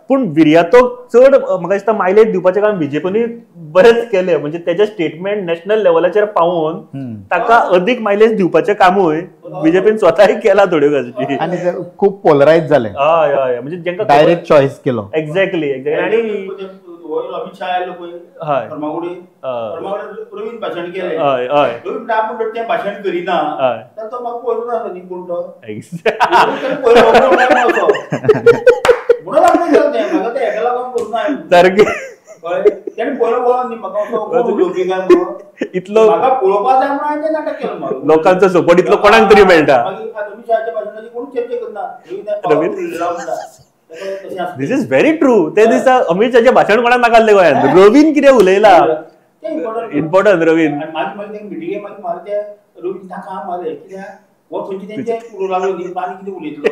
पूण विरियातो चड म्हाका दिसता मायलेज दिवपाचें काम बीजेपीन बरेंच केलें, म्हणजे तेजें स्टेटमेंट नॅशनल लेवलाचेर पावोवन ताका अदीक मायलेज दिवपाचें कामूय बीजेपीन स्वताय केलां थोड्यो गजाली. आनी खूब पोलरायज जालें, हय हय, म्हणजे जेंका डायरेक्ट चॉईस केलो. Exactly exactly. आणि अमित शाह आयलो पळय फर्मागुडी, रवीन भाशण केलें, हय हय, रवीन आपूण तें भाशण करिना तर तो म्हाका पळोवंक नासलो न्ही कोण तो, म्हणून आपणें केलें तें, म्हाका तें हेका लागून करूं ना सारकें. तेणें पयलो पळोवन न्ही म्हाका असो कोण उलोवपी काय म्हणून, इतलो म्हाका पळोवपा जाय म्हणून हांवें तें नाटक केलें. म्हाका लोकांचो सपोर्ट इतलो कोणाक तरी मेळटा. मागीर अमित शहाच्या भाशणाची कोण चर्चा करना, रवीन उलयला म्हणटा. This is very true. ते दिसा अमित शहाचें भाशण कोणाक नाका आसलें गोंयांत, रवीन कितें उलयला इम्पॉर्टंट. रवीन मागीर मागीर तेंका मिटिंगे मागीर म्हाका ते रवीन ताका मारलें कित्याक हो थंयचे तेंचे उलोवंक लागलो न्ही, आनी कितें उलयतलो.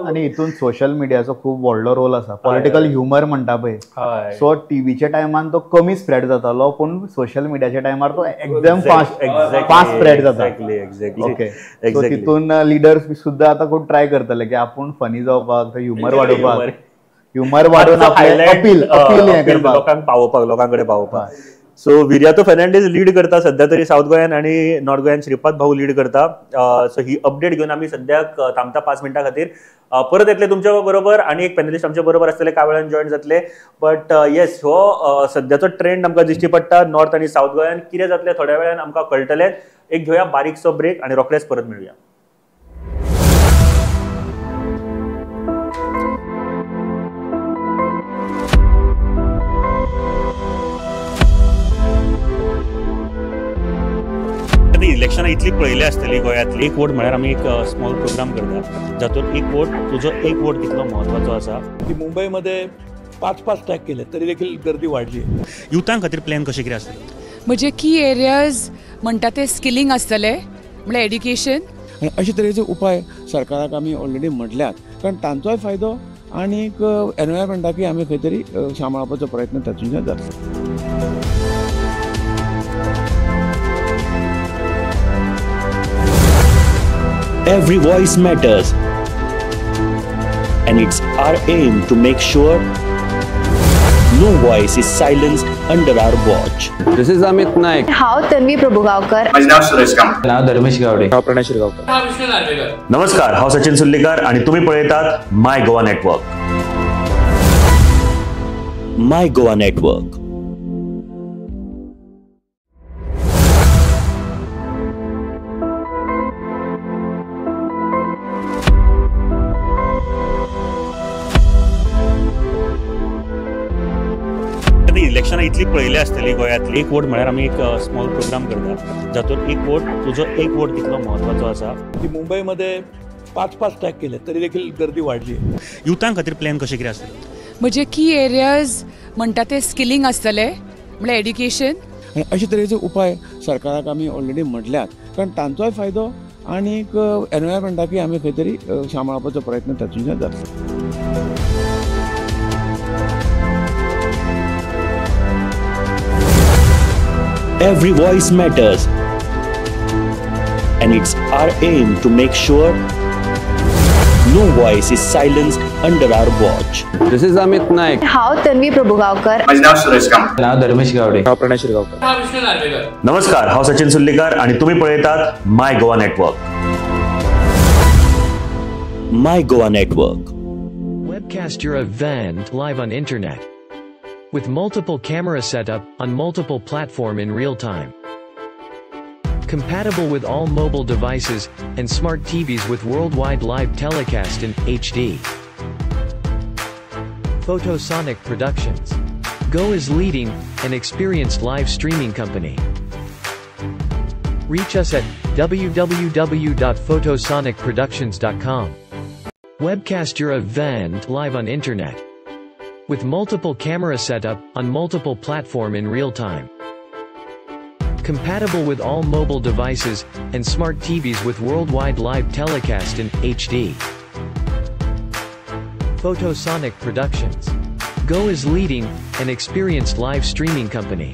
आनी हितून सोशल मिडियाचो खूब व्हडलो रोल आसा. पॉलिटिकल ह्युमर म्हणटा पळय, सो टीव्हीच्या टायमान तो कमी स्प्रेड जातालो, पूण सोशल मिडियाच्या टायमार तो एकदम फास्ट फास्ट स्प्रेड जाता. ओके, सो तितून लिडर्स सुद्दां आतां खूब ट्राय करतले की आपूण फनी जावपाक, ह्युमर वाडोवपाक, ह्युमर वाडोवन आपलें अपील अपील हें करपाक, लोकांक पावोवपाक, लोकां कडेन पावोवपाक. सो विरियातो फेर्नांडीस लीड करता सध्या तरी सावथ गोंयान, आनी नॉर्थ गोंयान श्रीपाद भाऊ लीड करता. सो ही अपडेट घेवन आमी सद्याक थांबता 5 मिनटां खातीर. परत येतले तुमच्या बरोबर आनी एक पॅनलिस्ट आमच्या बरोबर आसतले, कांय वेळान जॉयन जातले. बट येस, हो सद्याचो ट्रेंड आमकां दिश्टी पडटा नॉर्थ आनी सावथ गोंयान. कितें जातलें थोड्या वेळान आमकां कळटलें. एक घेवया बारीकसो ब्रेक आनी रोखडेच परत मेळुया. इलेक्शनां इतली पळयली आसतली गोंयांतली. एक वोट म्हळ्यार आमी एक स्मॉल प्रोग्राम करता जातून एक वोट, तुजो एक वोट कितलो म्हत्वाचो आसा. की मुंबईमध्ये 5-5 टॅग केले तरी देखील गर्दी वाढली. युथां खातीर प्लॅन कशें कितें आसतलें? म्हणजे की एरियाज म्हणटा ते स्किलिंग आसतलें, म्हळ्यार एड्युकेशन. आनी अशे तरेचे उपाय सरकाराक आमी ऑलरेडी म्हटल्यात, कारण तांचोय फायदो आनीक एनवायरमेंटाकूय आमी खंय तरी सांबाळपाचो प्रयत्न तातूंतल्यान जातलो. Every voice matters, and it's our aim to make sure no voice is silenced under our watch. This is Amit Naik. हांव तन्वी प्रभुगांवकर. माझे नाव सुरेश कामत. नाव धर्मेश गावडे. हांव प्रणय शिरगांवकर. हांव विष्णू नार्वेकर. नमस्कार, हांव सचिन सुर्लीकर आणि तुम्ही पळयतात my Goa network. My Goa network. इतली पळयली आसतली गोंयांतली. एक वोट म्हळ्यार आमी एक स्मॉल प्रोग्राम करता जातूंत एक वोट तुजो एक वोट कितलो म्हत्वाचो आसा. की मुंबईमध्ये 5-5 टॅग केले तरी देखील गर्दी वाढली. युथां खातीर प्लॅन कशें कितें आसतलें? म्हणजे की एरियाज म्हणटा ते स्किलिंग आसतलें, म्हळ्यार एड्युकेशन. आनी अशे तरेचे उपाय सरकाराक आमी ऑलरेडी म्हटल्यात, कारण तांचोय फायदो आनीक एनवायरमेंटाकय आमी खंय तरी सांबाळपाचो प्रयत्न तातूंतल्यान जातलो. Every voice matters, and it's our aim to make sure no voice is silenced under our watch. This is Amit Naik. हांव तन्वी प्रभुगांवकर. माझे नाव सुरेश कामत. नाव धर्मेश गावडे. हांव प्रणय शिरगांवकर. हांव विष्णू नार्वेकर. नमस्कार, हांव सचिन सुर्लीकर आणि तुम्ही पळयतात my Goa network. My Goa network. Webcast your event live on internet. With multiple camera setup on multiple platform in real time. Compatible with all mobile devices and smart TVs with worldwide live telecast in HD. Photosonic Productions. Go is leading and experienced live streaming company. Reach us at www.photosonicproductions.com. Webcast your event live on internet. With multiple camera setup on multiple platform in real time. Compatible with all mobile devices and smart TVs with worldwide live telecast in HD. Photosonic Productions. Go is leading and experienced live streaming company.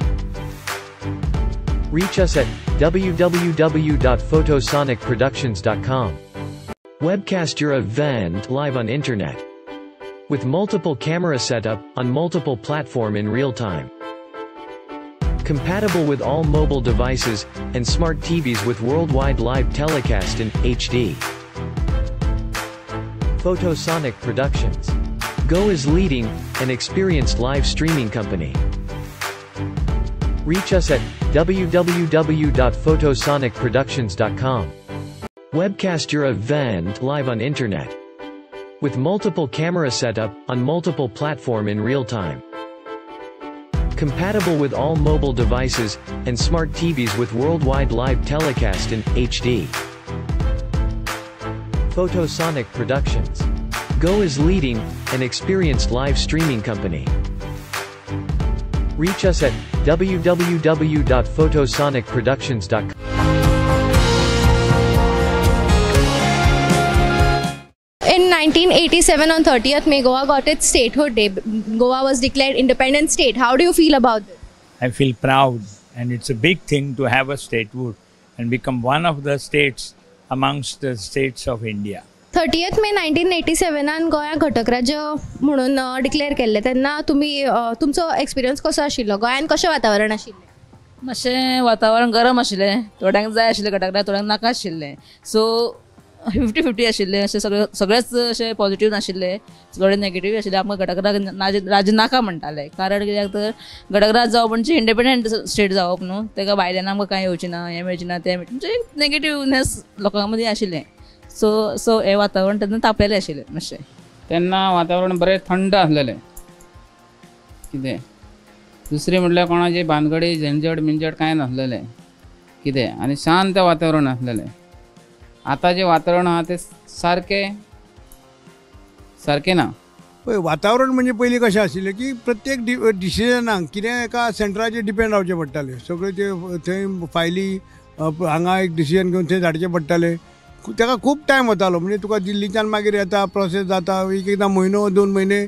Reach us at www.photosonicproductions.com. Webcast your event live on internet. With multiple camera setup on multiple platform in real time. Compatible with all mobile devices and smart TVs with worldwide live telecast in HD. Photosonic Productions. Go is leading and experienced live streaming company. Reach us at www.photosonicproductions.com. Webcast your event live on internet. With multiple camera setup on multiple platform in real time. Compatible with all mobile devices and smart TVs with worldwide live telecast in HD. Photosonic Productions. Go is leading and experienced live streaming company. Reach us at www.photosonicproductions.com. In 1987 on 30th May, Goa got its statehood day. Goa was declared independent state. How do you feel about this? I feel proud, and it's a big thing to have a statehood and become one of the states amongst the states of India. 30th May 1987 गोंया घटक राज्य म्हणून declare केल्लें तेन्ना तुमी तुमचो experience कसो आशिल्लो? गोंयान कशें वातावरण आशिल्लें? मातशें वातावरण गरम आशिल्लें, थोड्यांक जाय आशिल्लें घटक राज्य, थोड्यांक नाका आशिल्लें. सो 50-50 आशिल्लें, अशें सगळें सगळेच अशें पॉझिटिव्ह नाशिल्ले, थोडे नेगेटिव्ह आशिल्ले. आमकां घटक राज्य नाका म्हणटाले, कारण कित्याक तर घटक राज्य जावप म्हणजे इंडिपेंडंट स्टेट जावप न्हू, तेका भायल्यान आमकां कांय येवचें ना, हें मेळचें ना, तें मेळचें, म्हणजे नेगेटिव्हनेस लोकां मदीं आशिल्लें. सो सो हें वातावरण तेन्ना तापेलें आशिल्लें मातशें. तेन्ना वातावरण बरें थंड आसलेलें कितें. दुसरें म्हटल्यार कोणाची भानगडी झंझट मिंझट कांय नासलेलें कितें, आनी शांत वातावरण आसलेलें. आतां जें वातावरण आहा तें सारकें सारकें ना. पळय वातावरण म्हणजे पयलीं कशें आशिल्लें की प्रत्येक डिसिजनाक कितें एका सेंटराचेर डिपेंड रावचें पडटालें. सगळें ते थंय फायली हांगा एक डिसिजन घेवन थंय धाडचें पडटालें. ताका खूब टायम वतालो, म्हणजे तुका दिल्लीच्यान मागीर येता प्रोसेस जाता, एक एकदां म्हयनो 2 म्हयने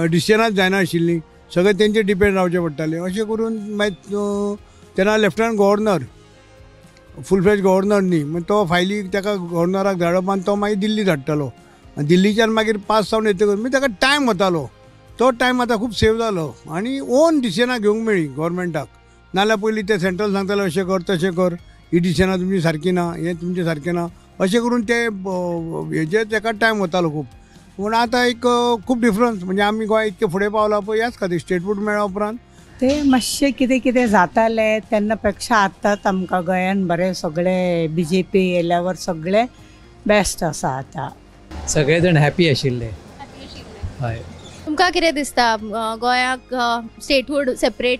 डिसिजनाच जायनाशिल्लीं, सगळें तेंचेर डिपेंड रावचें पडटालें. अशें करून मागीर तेन्ना lieutenant governor full fledge governor न्ही, मागीर तो फायली ताका गव्हर्नराक धाडप आनी तो मागीर दिल्ली धाडटालो आनी दिल्लीच्यान मागीर पास जावन येतकच मागीर ताका टायम वतालो. तो टायम आतां खूब सेव जालो आनी ओन डिसिजनां घेवंक मेळ्ळी गव्हर्मेंटाक. नाजाल्यार पयलीं ते सेंट्रल सांगताले अशें कर तशें कर, ही डिसिजनां तुमची सारकी ना, हें तुमचें सारकें ना, अशें करून ते हेजेर ताका टायम वतालो खूब. पूण आतां एक खूब डिफरन्स, म्हणजे आमी गोंय इतकें फुडें पावलां पळय ह्याच खातीर स्टेटहूड मेळ्ळ्या उपरांत. ते मातशें कितें कितें जातालें तेन्ना पेक्षा आतां आमकां गोंयान बरें सगळें बी जे पी येयल्यावर सगळें बेस्ट आसा आतां. सगळे जाण हॅपी आशिल्ले. हय. तुमकां कितें दिसता गोंयाक स्टेटहूड सेपरेट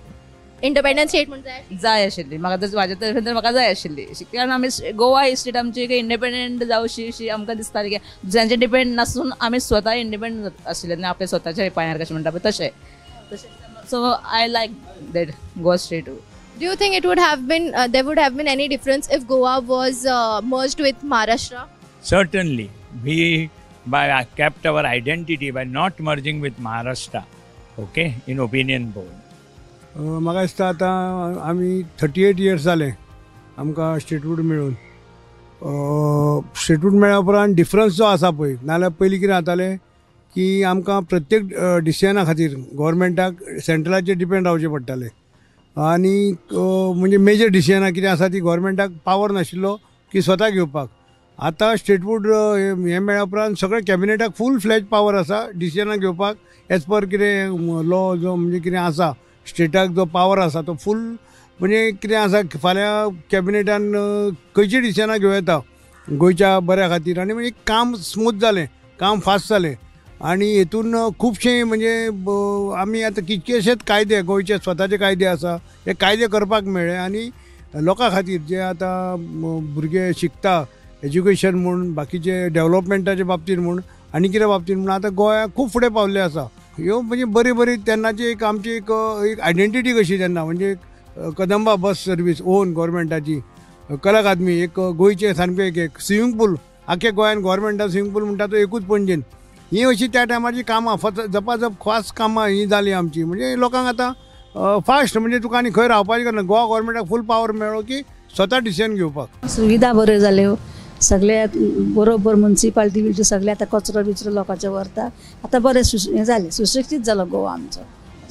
इंडिपेंडंट स्टेट म्हूण जाय जाय आशिल्ली म्हाका तर म्हाज्या तर्फेन तर म्हाका जाय आशिल्ली, कारण आमी गोवा ही स्टेट आमची एक इंडिपेंडंट जावशी अशी आमकां दिसताली की दुसऱ्यांचेर डिपेंड नासून आमी स्वता इंडिपेंडंट आशिल्ले आनी आपल्या स्वताच्या पांयार कशें म्हणटा पळय तशें तशें. So I like that Goa state. Do you think it would have been there would have been any difference if Goa was merged with Maharashtra? Certainly, we by kept our identity by not merging with Maharashtra, okay, in opinion poll. म्हाका दिसता आतां आमी 38 years जाले आमकां statehood मेळून. Statehood मेळ्ळ्या उपरांत difference जो आसा पळय, नाजाल्यार पयलीं कितें जातालें की आमकां प्रत्येक डिसिजना खातीर गोवोरमेंटाक सेंट्रलाचेर डिपेंड रावचें पडटालें आनी म्हणजे मेजर डिसिजनां कितें आसा ती गोवोरमेंटाक पावर नाशिल्लो की स्वता घेवपाक. आतां स्टेटहूड हें मेळ्ळ्या उपरांत सगळें कॅबिनेटाक फूल फ्लॅज पावर आसा डिसिजनां घेवपाक एज पर कितें लॉ जो म्हणजे कितें आसा स्टेटाक जो पावर आसा तो फूल म्हणजे कितें आसा फाल्यां कॅबिनेटान खंयची डिसिजनां घेवं येता गोंयच्या बऱ्या खातीर आनी म्हणजे काम स्मूथ जालें, काम फास्ट जालें आनी हेतून खुबशे म्हणजे आमी आतां कितकेशेच कायदे गोंयचे स्वताचे कायदे आसा हे कायदे करपाक मेळ्ळे आनी लोकां खातीर जे आतां भुरगे शिकता एज्युकेशन म्हूण बाकीचे डेवलपमेंटाचे बाबतींत म्हूण आनी कितें बाबतींत म्हूण आतां गोंया खूब फुडें पावल्लें आसा. ह्यो म्हणजे बरी बरी तेन्नाची एक आमची एक एक आयडेंटिटी कशी तेन्ना म्हणजे कदंबा बस सर्वीस ओन गोवोरमेंटाची, कला अकादमी एक गोंयचें सामकें एक स्विमींग पूल आख्या गोंयान गोवोरमेंटान स्विमींग पूल म्हणटा तो एकूच पणजेन. ही अशी त्या टायमाची कामां जपाजप खास कामां ही जालीं आमची म्हणजे लोकांक आतां फास्ट म्हणजे तुका आनी खंय रावपाचें गरज ना. गोवा गोवोरमेंटाक फूल पावर मेळ्ळो की स्वता डिसिजन घेवपाक. सुविधा बऱ्यो जाल्यो सगळे बरोबर, मुन्सिपाल्टी बिल्टी सगळे आतां कचरो बिचरो लोकांचे व्हरता, आतां बरें हें जालें, सुशिक्षीत जालो गोवा आमचो.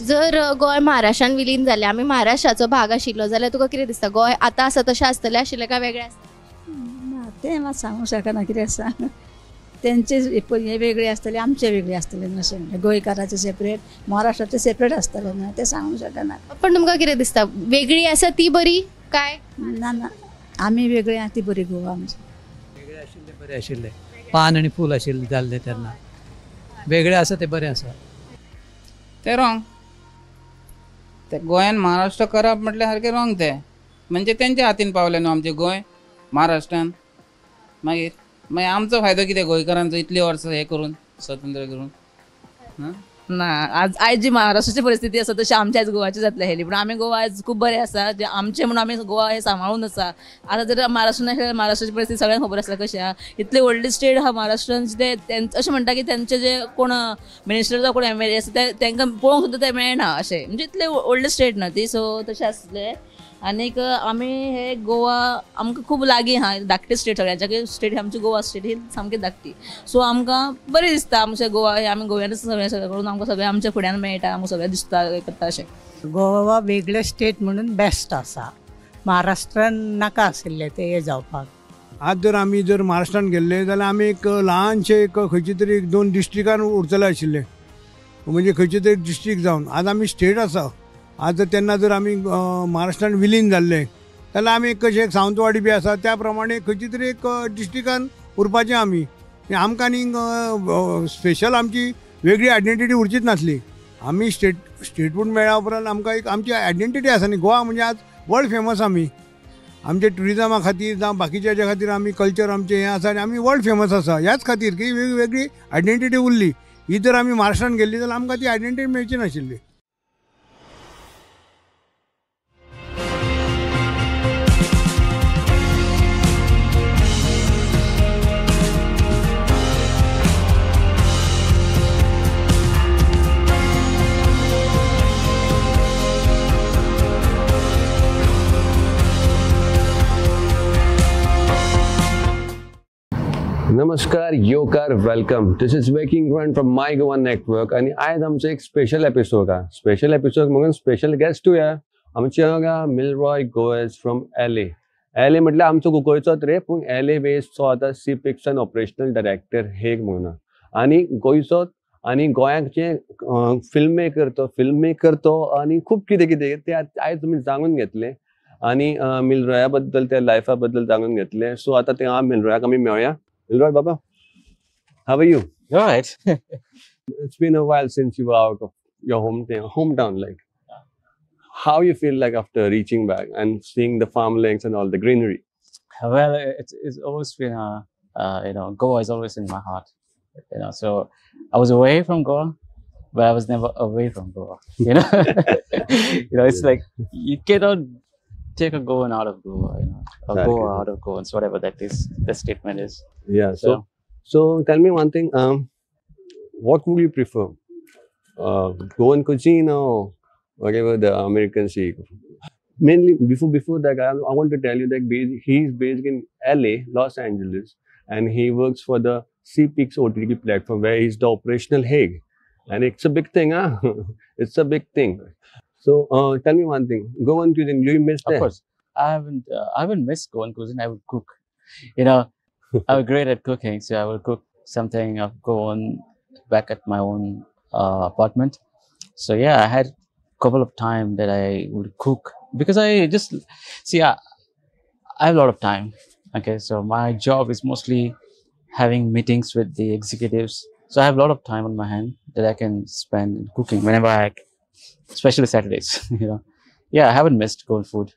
जर गोंय महाराष्ट्रान विलीन जालें, आमी महाराष्ट्राचो भाग आशिल्लो जाल्यार तुका कितें दिसता गोंय आतां आसा तशें आसतलें आशिल्लें काय वेगळें आसतलें? ना तें मात सांगूंक शकना, कितें आसा तेंचे हे वेगळे आसतले आमचे वेगळे आसतले, अशें गोंयकाराचे सेपरेट महाराष्ट्राचे सेपरेट आसतले ना तें सांगूंक शकना. पण तुमकां कितें दिसता वेगळी आसा ती बरी काय? ना ना आमी वेगळे आसा ती बरी गोवा आमची. वेगळे आशिल्ले बरें आशिल्लें, पान आनी फूल आशिल्लें जाल्लें तेन्ना, वेगळें आसा तें बरें आसा. तें रोंग, ते गोंयान महाराष्ट्र करप म्हटल्यार सारकें रोंग तें, म्हणजे तेंच्या हातीन पावलें न्हू आमचें गोंय महाराष्ट्रान. मागीर मागीर आमचो फायदो कितें गोंयकारांचो इतलीं वर्सां हें करून स्वतंत्र करून? ना आज आयज जी महाराष्ट्राची परिस्थिती आसा तशी आमच्या आयज गोवाची जातली आसली, पूण आमी गोवा आयज खूब बरें आसा, जे आमचें म्हणून आमी गोवा हें सांबाळून आसा. आतां जर महाराष्ट्रान आसल्यार महाराष्ट्राची परिस्थिती सगळ्यांक खबर आसता कशी आहा, इतली व्हडली स्टेट आहा महाराष्ट्रान, ते अशें म्हणटा की तेंचे जे कोण मिनिस्टर जावं कोण एम एल ए आसा ते तांकां पळोवंक सुद्दां तें मेळना अशें, म्हणजे इतली व्हडली स्टेट न्हू ती. सो तशें आसलें आनीक आमी हे गोवा आमकां खूब लागीं आहा, धाकटी स्टेट सगळ्यांच्या स्टेट आमची गोवा स्टेट ही सामकी धाकटी, सो आमकां बरें दिसता आमचें गोवा हे आमी गोव्यानूच सगळें सगळें करून आमकां सगळें आमच्या फुड्यान मेळटा, आमकां सगळें दिसता करता अशें. गोवा वेगळें स्टेट म्हणून बेस्ट आसा, महाराष्ट्रान नाका आशिल्लें तें हें जावपाक. आज जर आमी जर महाराष्ट्रान गेल्ले जाल्यार आमी एक ल्हानशें एक खंयचे तरी एक दोन डिस्ट्रिक्टान उरतले आशिल्ले, म्हणजे खंयचे तरी डिस्ट्रिक्ट जावन आज आमी स्टेट आसा. आज तेन्ना जर आमी महाराष्ट्रान विलीन जाल्ले जाल्यार आमी कशें सावंतवाडी बी आसा त्या प्रमाणे खंयची तरी एक डिस्ट्रिक्टान उरपाचें आमी, आमकां आनी स्पेशल आमची वेगळी आयडेंटिटी उरचीच नासली. आमी स्टेटहूड मेळ्ळ्या उपरांत आमकां एक आमची आयडेंटिटी आसा न्ही. गोवा म्हणजे आज वर्ल्ड फेमस आमी, आमचे ट्युरिजमा खातीर जावं बाकीच्या हेच्या खातीर आमी कल्चर आमचें हें आसा आनी आमी वर्ल्ड फेमस आसा ह्याच खातीर की वेगळी आयडेंटिटी उरली. ही जर आमी महाराष्ट्रान गेल्ली जाल्यार आमकां ती आयडेंटिटी मेळची नाशिल्ली. नमस्कार, योकार, welcome. This is waking one from my Goa network आनी आयज आमचो एक स्पेशल एपिसोड आहा. स्पेशल एपिसोड म्हणून स्पेशल गेस्टूय आहा आमचे हांगा Milroy Goes from L A. L A म्हटल्यार आमचो कुंकळचोच रे, पूण एल ए बेस्ड तो आतां सी पिक्सन ऑपरेशनल डायरेक्टर हे म्हणून आनी गोंयचो आनी गोंयाचे फिल्म मेकर तो, फिल्म मेकर तो आनी खूब कितें कितें ते आयज तुमी जाणून घेतले आनी मिलरॉया बद्दल त्या लायफा बद्दल जाणून घेतले. सो आतां ते मिलरॉयाक आमी मेळया. Milroy Baba, how are you? All right. It's been a while since you were out of your hometown. Like, How you feel like after reaching back and seeing the farmlands and all the greenery? Well, it's always been a, you know, Goa is always in my heart, you know. So I was away from Goa, but I was never away from Goa, you know. You know, it's like you cannot take a Goan out of Goa, you know, or Exactly. Goa out of Goa, so whatever that is, the statement is. Yeah. So tell me one thing. What would you prefer? Goan cuisine or whatever the Americans eat? Mainly before that, I want to tell you that he is based in LA, Los Angeles, and he works for the CPix OTT platform, where he's the operational head. And it's a big thing, huh? It's a big thing. So tell me one thing, Goan cuisine, do you miss that? Of course, I haven't missed Goan cuisine. I would cook. You know, I'm great at cooking, so I will cook something of Goan back at my own apartment. So yeah, I had a couple of times that I would cook because I just, see, I have a lot of time. Okay, so my job is mostly having meetings with the executives. So I have a lot of time on my hand that I can spend cooking whenever I, especially Saturdays, you know. Yeah, I haven't missed Goan food.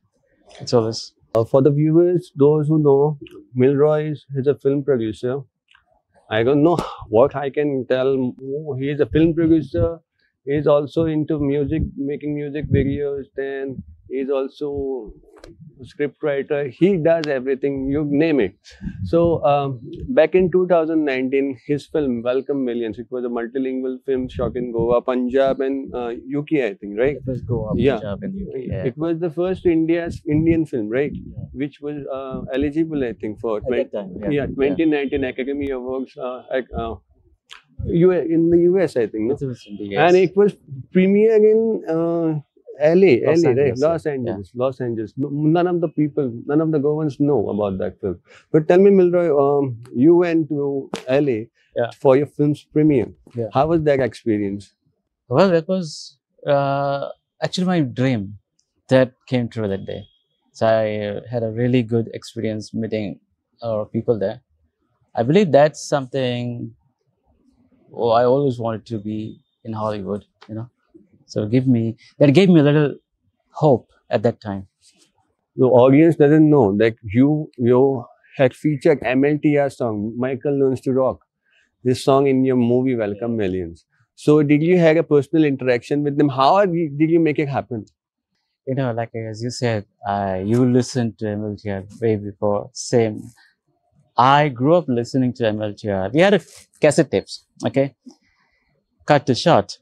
It's always. For the viewers, those who know, Milroy is a film producer. I don't know what I can tell more. He is a film producer. He is also into music, making music videos. Then he is also a script writer. He does everything, you name it. So back in 2019, his film Welcome Millions, it was a multilingual film shot in Goa, Punjab and UK, I think, right? It was Goa, yeah. Punjab and UK. Yeah. It was the first Indian film, right? Yeah. Which was eligible, I think, for at that time, yeah. 2019 Academy Awards. In the US, I think, no? It was in the US. And it was premiered in LA, Los LA, Angeles, right? Los Angeles, yeah. Los Angeles. No, none of the people, none of the Goans know about that film. But tell me, Milroy, you went to LA for your film's premiere. Yeah. How was that experience? Well, that was actually my dream that came true that day. So I had a really good experience meeting our people there. I believe that's something I always wanted to be in Hollywood, you know. So that gave me a little hope at that time. The audience doesn't know that you had featured MLTR song, Michael Learns to Rock, this song in your movie Welcome Millions. So did you have a personal interaction with them? How did you make it happen? You know, like as you said, you listened to MLTR way before. Same. I grew up listening to MLTR. We had a cassette tapes, okay? Cut to short.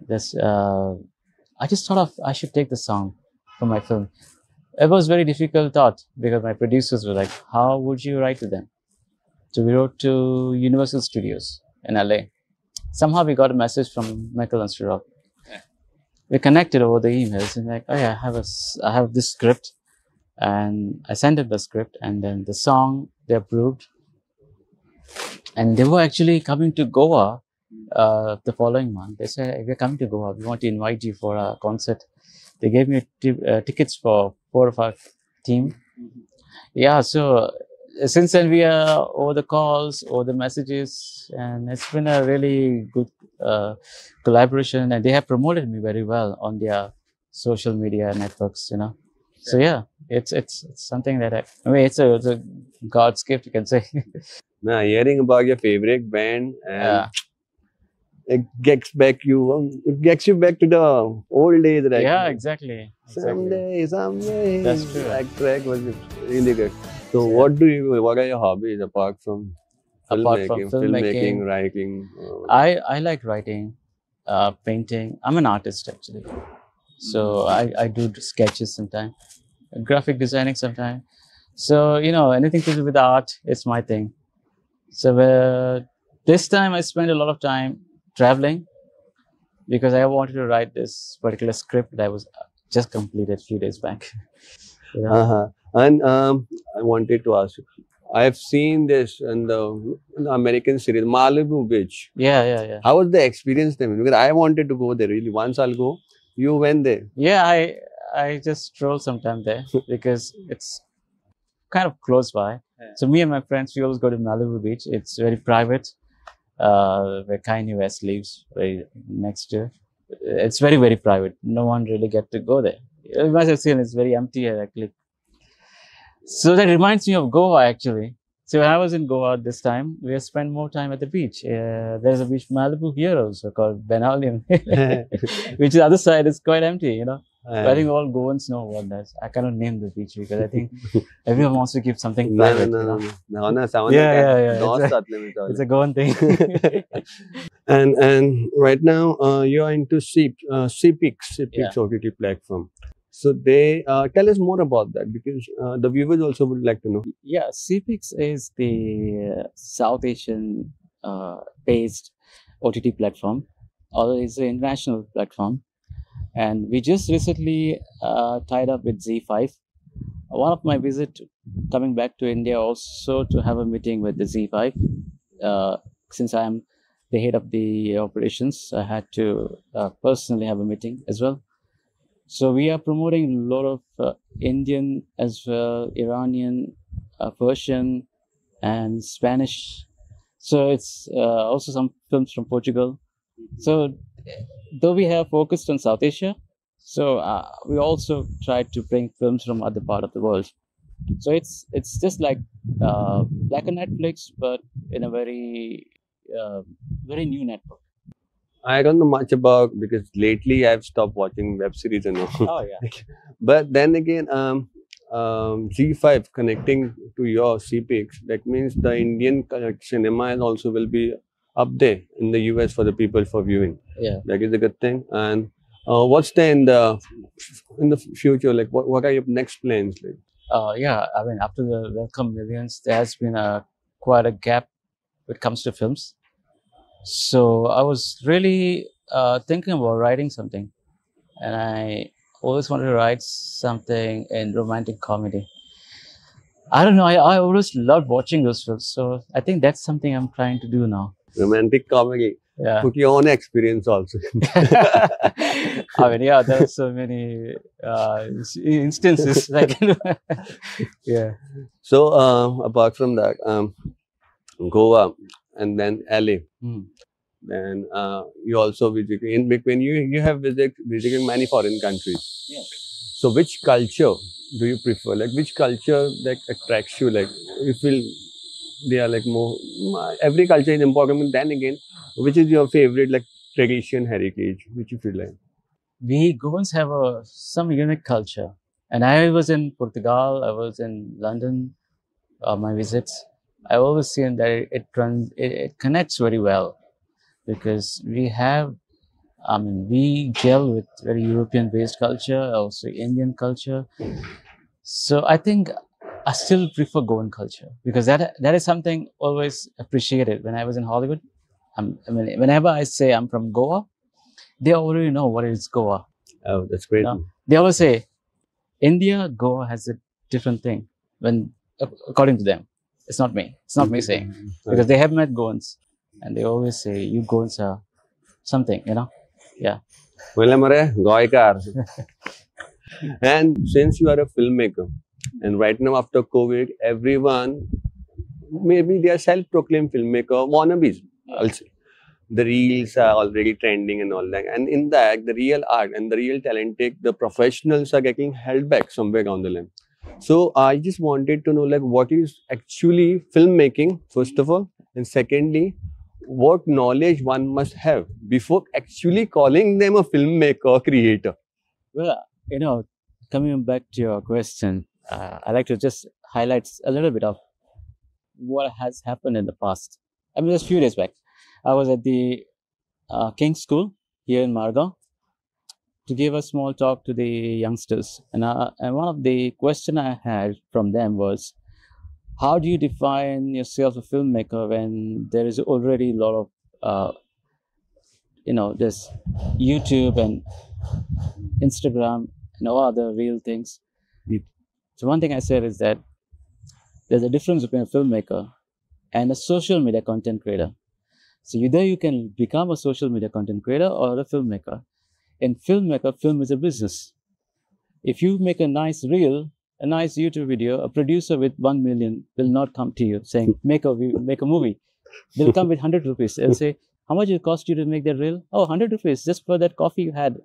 This, I just thought of I should take the song for my film. It was very difficult thought because my producers were like, how would you write to them? So we wrote to Universal Studios in LA. Somehow we got a message from Michael Learns to Rock. Yeah. We connected over the emails and like, oh yeah, I have this script. And I sent it the script, and then the song they approved. And they were actually coming to Goa the following month. They said, we're coming to Goa, we want to invite you for a concert. They gave me tickets for 4 or 5 team. Yeah, so since then we are over the calls, over the messages, and it's been a really good collaboration, and they have promoted me very well on their social media networks, you know. So yeah, it's something that I mean, it's a God's gift, you can say. Now, hearing about your favorite band, and it gets back you, it gets you back to the old days, right? Yeah, exactly. Someday, someday. That's true. That track was really good. So, what are your hobbies apart from filmmaking, writing? I like writing, painting. I'm an artist actually. So I do sketches sometimes, graphic designing sometimes. So, you know, anything to do with art is my thing. So this time I spent a lot of time traveling because I wanted to write this particular script that I was just completed a few days back. You know? And I wanted to ask you, I have seen this in the American series, Malibu Beach. Yeah. How was the experience there? Because I wanted to go there really. Once I'll go. You went there. Yeah, I just strolled sometime there because it's kind of close by. Yeah. So me and my friends, we always go to Malibu Beach. It's very private, where Kanye West lives, very next to. It's very, very private. No one really get to go there. You must have seen it's very empty here, actually. So that reminds me of Goa, actually. So when I was in Goa this time, we spent more time at the beach. There's a beach Malibu here also called Benaulim, which the other side is quite empty, you know. But I think all Goans know what that is. I cannot name the beach because I think everyone wants to keep something private. No. Yeah. It's a Goan thing. And right now you are into CPix, yeah. OTT platform. So they tell us more about that, because the viewers also would like to know. Yeah, CPix is the South Asian based OTT platform, although it's an international platform. And we just recently tied up with Z5. One of my visit coming back to India also to have a meeting with the Z5. Since I am the head of the operations, I had to personally have a meeting as well. So we are promoting a lot of Indian as well, Iranian, Persian, and Spanish. So it's also some films from Portugal. So though we have focused on South Asia, so we also try to bring films from other part of the world. So it's just like a Netflix, but in a very very new network. I don't know much about, because lately I've stopped watching web series and all. Oh yeah. But then again, Z5 connecting to your CPix, that means the Indian cinema also will be up there in the US for the people for viewing. Yeah, that is a good thing. And what's there in the future? Like, what are your next plans? Like? Yeah, I mean, after the Welcome Millions, there has been quite a gap when it comes to films. So I was really thinking about writing something, and I always wanted to write something in romantic comedy. I don't know, I always loved watching those films, so I think that's something I'm trying to do now. Romantic comedy. Yeah. Put your own experience also. I mean, yeah, there are so many instances. Like, yeah. So apart from that, Goa and then LA. Then you also visit in between. You have visited many foreign countries. Yeah. So which culture do you prefer? Like, which culture that attracts you? Like, you feel they are like more. Every culture is important, but then again, which is your favorite, like, tradition, heritage, which you feel like? We Goans have some unique culture. And I was in Portugal, I was in London, my visits. I've always seen that it connects very well, because we have, I mean, we gel with very European-based culture, also Indian culture. So I think I still prefer Goan culture, because that is something always appreciated. When I was in Hollywood, I mean, whenever I say I'm from Goa, they already know what is Goa. Oh, that's great. You know? They always say, India, Goa has a different thing, when according to them. It's not me. It's not me saying. Because they have met Goans, and they always say, you Goans are something, you know? Yeah. And since you are a filmmaker, and right now after COVID, everyone, maybe they are self-proclaimed filmmaker, wannabes, I'll say. The reels are already trending and all that. And in that, the real art and the real talented, the professionals are getting held back somewhere down the line. So I just wanted to know, like, what is actually filmmaking, first of all, and secondly, what knowledge one must have before actually calling them a filmmaker or creator? Well, you know, coming back to your question, I'd like to just highlight a little bit of what has happened in the past. I mean, just a few days back, I was at the King's School here in Margao to give a small talk to the youngsters. And one of the questions I had from them was, how do you define yourself a filmmaker when there is already a lot of, you know, this YouTube and Instagram and all other real things? So one thing I said is that there's a difference between a filmmaker and a social media content creator. So either you can become a social media content creator or a filmmaker. In filmmaker, film is a business. If you make a nice reel, a nice YouTube video, a producer with 1 million will not come to you saying, make a movie. They'll come with 100 rupees. They'll say, how much it cost you to make that reel? Oh, 100 rupees just for that coffee you had.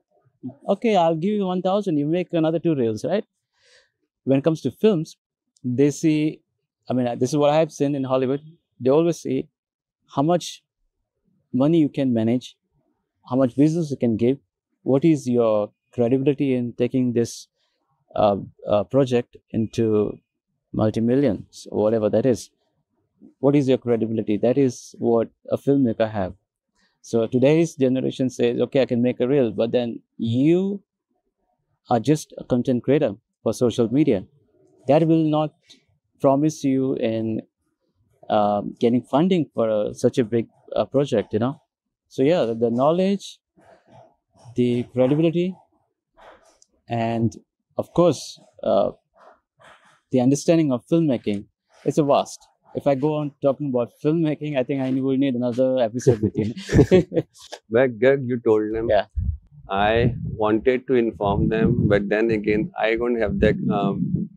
Okay, I'll give you 1,000. You make another 2 reels, right? When it comes to films, they see, I mean, this is what I've seen in Hollywood. They always see how much money you can manage, how much business you can give, what is your credibility in taking this project into multi-millions or whatever that is. What is your credibility? That is what a filmmaker have. So today's generation says, okay, I can make a reel, but then you are just a content creator for social media. That will not promise you in getting funding for such a big project, you know. So yeah, the knowledge, the credibility, and of course, the understanding of filmmaking is a vast. If I go on talking about filmmaking, I think I will need another episode with you. Well, good, you told them. Yeah. I wanted to inform them, but then again, I don't have that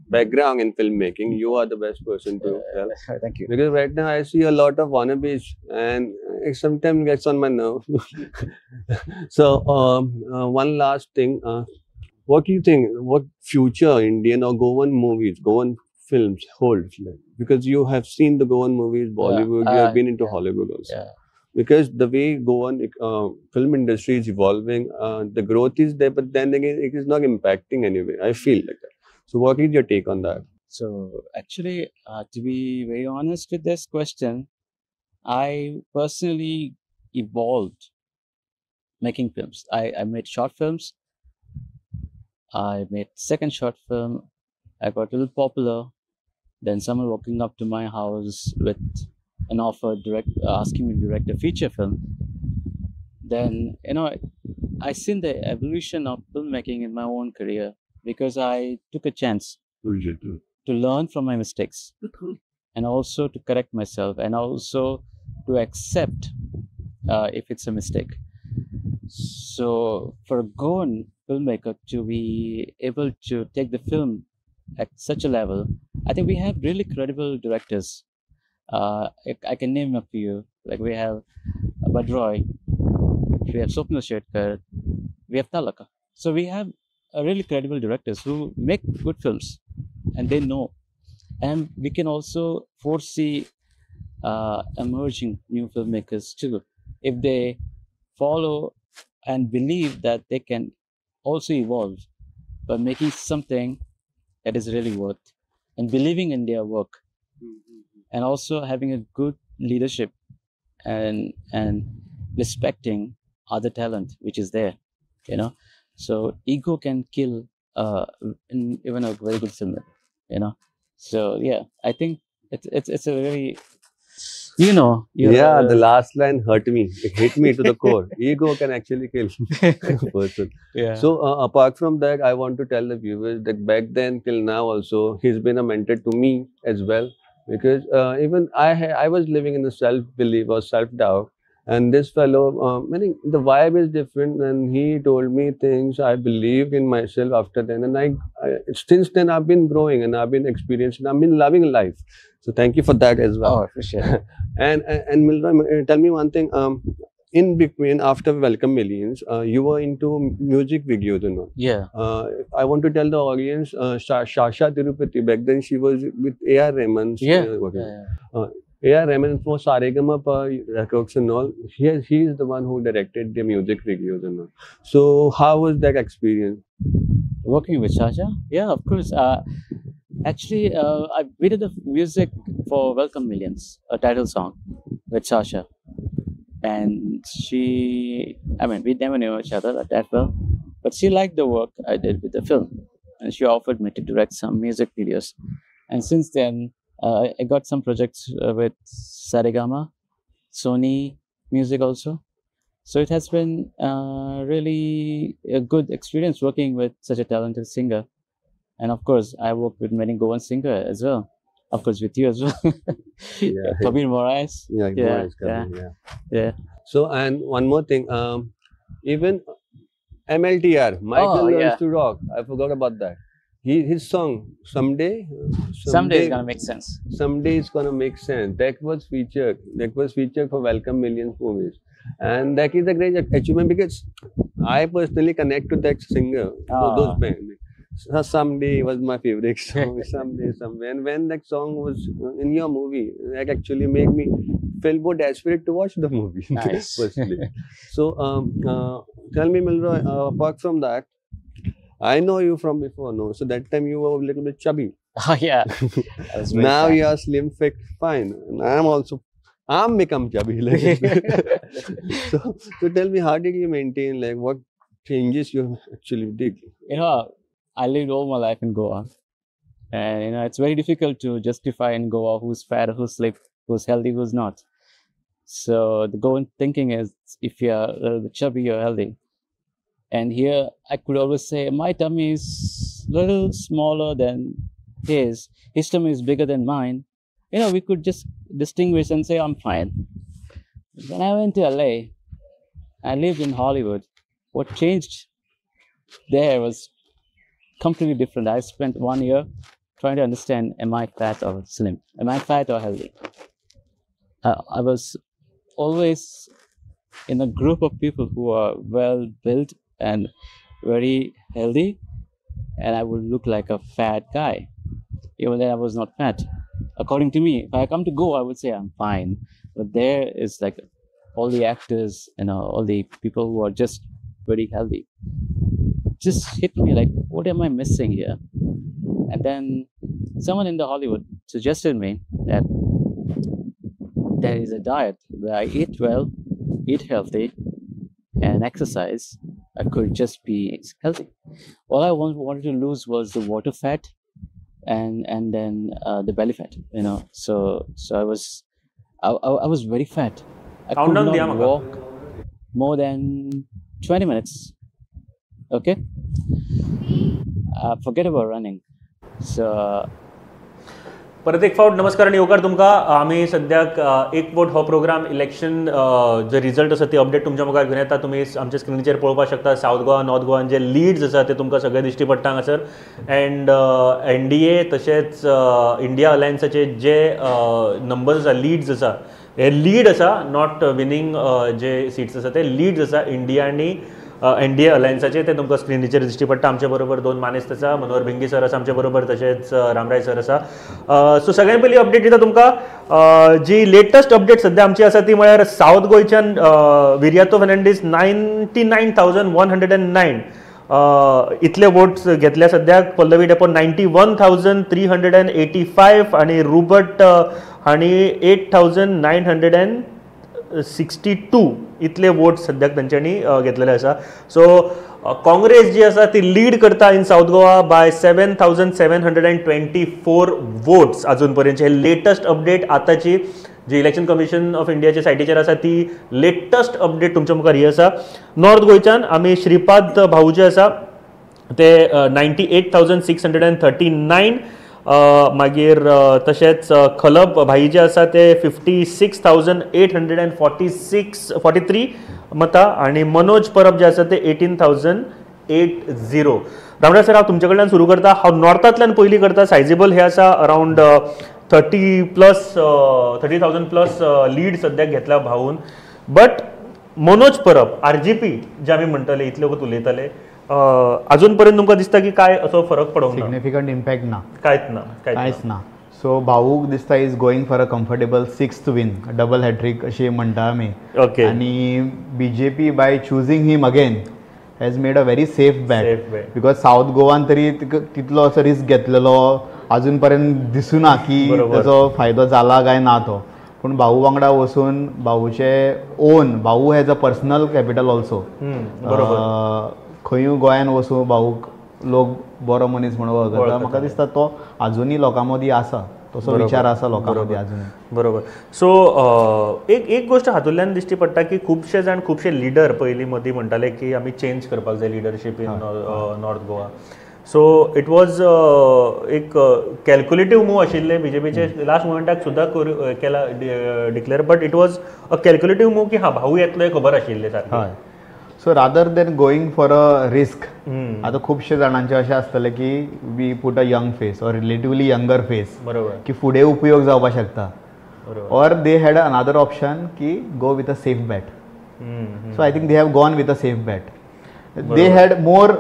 background in filmmaking. You are the best person to tell. Thank you. Because right now I see a lot of wannabes and it sometimes gets on my nerve. So, one last thing. What do you think, what future Indian or Goan movies, Goan films hold? Because you have seen the Goan movies, Bollywood, you have been into Hollywood also. Yeah. Because the way Goan film industry is evolving, the growth is there, but then again, it is not impacting anyway. I feel like that. So what is your take on that? So actually, to be very honest with this question, I personally evolved making films. I made short films. I made second short film. I got a little popular. Then someone walking up to my house with an offer, asking me to direct a feature film. Then, you know, I seen the evolution of filmmaking in my own career because I took a chance to learn from my mistakes and also to correct myself and also to accept if it's a mistake. So for a Goan filmmaker to be able to take the film at such a level, I think we have really credible directors. I can name a few. Like we have Badroy, we have Swapnil Shetkar, we have Talaka. So we have really credible directors who make good films and they know. And we can also foresee emerging new filmmakers too, if they follow and believe that they can also evolve by making something that is really worth and believing in their work. And also having a good leadership and respecting other talent which is there, you know. So ego can kill even a very good filmmaker, you know. So yeah, I think it's a very, you know. Yeah, the last line hurt me. It hit me to the core. Ego can actually kill a person. Yeah. So apart from that, I want to tell the viewers that back then till now also, he's been a mentor to me as well. Because even I was living in the self-belief or self-doubt, and this fellow, I mean, the vibe is different, and he told me things. I believed in myself after then, and I since then I've been growing and I've been experiencing. I've been loving life. So thank you for that as well. Oh, I appreciate it. And Milroy, tell me one thing. In between, after Welcome Millions, you were into music videos, you know. Yeah. I want to tell the audience, Shasha Tirupati, back then she was with A.R. Rahman. Yeah. A.R. Rahman for Saregamapa records and all. He is the one who directed the music videos and all. So how was that experience? Working with Shasha? Yeah, of course. Actually, we did the music for Welcome Millions, a title song with Shasha. And she, I mean, we never knew each other that well, but she liked the work I did with the film, and she offered me to direct some music videos. And since then, I got some projects with Saregama, Sony Music also. So it has been really a good experience working with such a talented singer. And of course, I worked with many Goan singers as well. Of course, with you as well. Yeah. Kabir Moraes. Yeah, yeah, Moraes, Kabir, yeah. So, and one more thing, even MLTR, Michael Learns to Rock. I forgot about that. His song, Someday Someday it's gonna make sense. Someday it's gonna make sense. That was featured. That was featured for Welcome Millions movies. And that is a great achievement because I personally connect to that singer, those band. Someday was my favorite song. Someday, somewhere. And when that song was in your movie, that actually made me feel more desperate to watch the movie. Nice. Personally. So, tell me, Milroy, apart from that, I know you from before, no? So that time you were a little bit chubby. Oh, yeah. Now you are slim, fit, fine. And I'm become chubby. Like, so tell me, how did you maintain, like, what changes you actually did? You know, I lived all my life in Goa. And, you know, it's very difficult to justify in Goa who's fat, who's slim, who's healthy, who's not. So the Goan thinking is, if you're a little bit chubby, you're healthy. And here, I could always say, my tummy is a little smaller than his. His tummy is bigger than mine. You know, we could just distinguish and say, I'm fine. When I went to LA, I lived in Hollywood. What changed there was completely different. I spent 1 year trying to understand, am I fat or slim? Am I fat or healthy? I was always in a group of people who are well built and very healthy, and I would look like a fat guy, even then I was not fat. According to me, if I come to Goa, I would say I'm fine. But there is like all the actors, you know, all the people who are just very healthy. Just hit me like, what am I missing here? And then someone in the Hollywood suggested me that there is a diet where I eat well, eat healthy, and exercise. I could just be healthy. All I wanted to lose was the water fat and then the belly fat, you know. So I was very fat. I could not walk more than 20 minutes. Okay, forget about running. So परत एक फावट नमस्कार आनी येवकार तुमकां. आमी सद्याक एक वोट हो प्रोग्राम इलेक्शन जे रिजल्ट आसा ती अपडेट तुमच्या मुखार घेवन येता. तुमी आमच्या स्क्रिनीचेर पळोवपाक शकता. सावथ गोवा, नॉर्थ गोवान जे लिड्स आसा ते तुमकां सगळे दिश्टी पडटा हांगासर. एंड एनडीए तशेंच इंडिया अलायन्साचे जे नंबर्स आसा, लिड्स आसा, हे लीड आसा, not winning जे सिट्स आसा ते लिड्स आसा इंडिया आनी एनडीए अलायन्साचे, ते तुमकां स्क्रिनीचेर दिश्टी पडटा. आमचे बरोबर दोन मानेस्त आसा, मनोहर भिंगी सर आसा आमचे बरोबर, तशेंच रामराय सर आसा. सो सगळ्यान पयलीं अपडेट दिता तुमकां. जी लेटस्ट अपडेट सद्या आमची आसा ती म्हळ्यार सावथ गोंयच्यान विरियातो फर्नांडीस 99,109 इतले वोट्स घेतल्या सद्याक. पल्लवी डेपो 91,385 आनी रुबर्ट हांणी 8,962 इतले वोट सद्याक तांच्यांनी घेतलेले आसा. सो काँग्रेस जी आसा ती लीड करता in South Goa by 7,724 votes अजून पर्यंतचे हे लेटस्ट अपडेट आतांची जी इलेक्शन कमिशन ऑफ इंडियाच्या सायटीचेर आसा ती लेटस्ट अपडेट तुमच्या मुखार ही आसा. नॉर्थ गोंयच्यान आमी श्रीपाद भाऊ जे आसा ते 98,639, मागीर तशेंच खलब भाई जे आसा ते 56,846 मतां आनी मनोज परब जे आसा ते 18,080. रामराय सर, हांव तुमचे कडल्यान सुरू करता. हांव नॉर्थांतल्यान पयलीं करता. सायजेबल हे आसा, अरावंड 30,000 प्लस लीड सद्याक घेतल्या भाऊन. बट मनोज परब आरजीपी जे आमी म्हणटले, इतले वगत उलयताले, अजून पर्यंत तुमकां दिसता की काय असो फरक पडोंक ना, सिग्निफिकंट इम्पॅक्ट ना, कांयच ना, कांयच ना. सो भाऊक दिसता is going for a comfortable 6th win, double hat-trick अशी म्हणटा आमी. ओके. आनी BJP by choosing him again has made a very safe bet, because South Goan तरी तितलो असो रिस्क घेतलेलो अजून पर्यंत दिसुना की ताचो फायदो जाला काय ना तो. पूण भाऊ वांगडा वचून भाऊचे own, Bhau has a personal capital also. बरोबर. खंयूय गोंयान वचूं भाऊक लोक बरो मनीस म्हणून वळखता. म्हाका दिसता तो आजुनूय लोकां मदीं आसा, तसो विचार आसा लोकां मदीं आजुनूय. बरोबर. सो एक गोश्ट हातूंतल्यान दिश्टी पडटा की खुबशे जाण, खुबशे लिडर पयलीं मदीं म्हणटाले की आमी चेंज करपाक जाय leadership in North Goa. So it was एक कॅल्क्युलेटीव मूव आशिल्लें बीजेपीचे. लास्ट मुमेंटाक सुद्दां केला declare, but it was a calculative move की हां भाऊ येतलो हें खबर आशिल्लें सारकें. So rather than going for a risk, आतां खुबशे जाणांचे अशें आसतलें की we put a young face or relatively younger face, बरोबर, की फुडें उपयोग जावपाक शकता. Or they had another option की go with a safe bet. So I think they have gone with a safe bet. They had more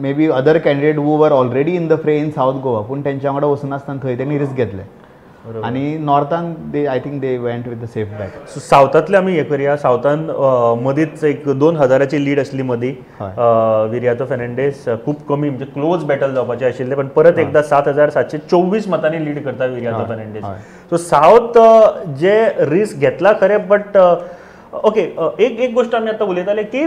maybe other candidate who were already in the fray in South Goa, पूण तेंच्या वांगडा वचनासतना थंय तेणी risk घेतले आनी नॉर्थान they I think they went with the safe bet. So सावथांतले आमी हें करया. सावथान मदींच एक 2000 लीड आसली मदीं, विरियातो फेर्नांडीस खूब कमी म्हणजे क्लोज बॅटल जावपाचें आशिल्लें, पण परत एकदा 7,724 मतांनी लीड करता विरियातो फेर्नांडीस. सो सावथ जे रिस्क घेतला खरें, बट ओके एक एक गोश्ट आमी आतां उलयताले की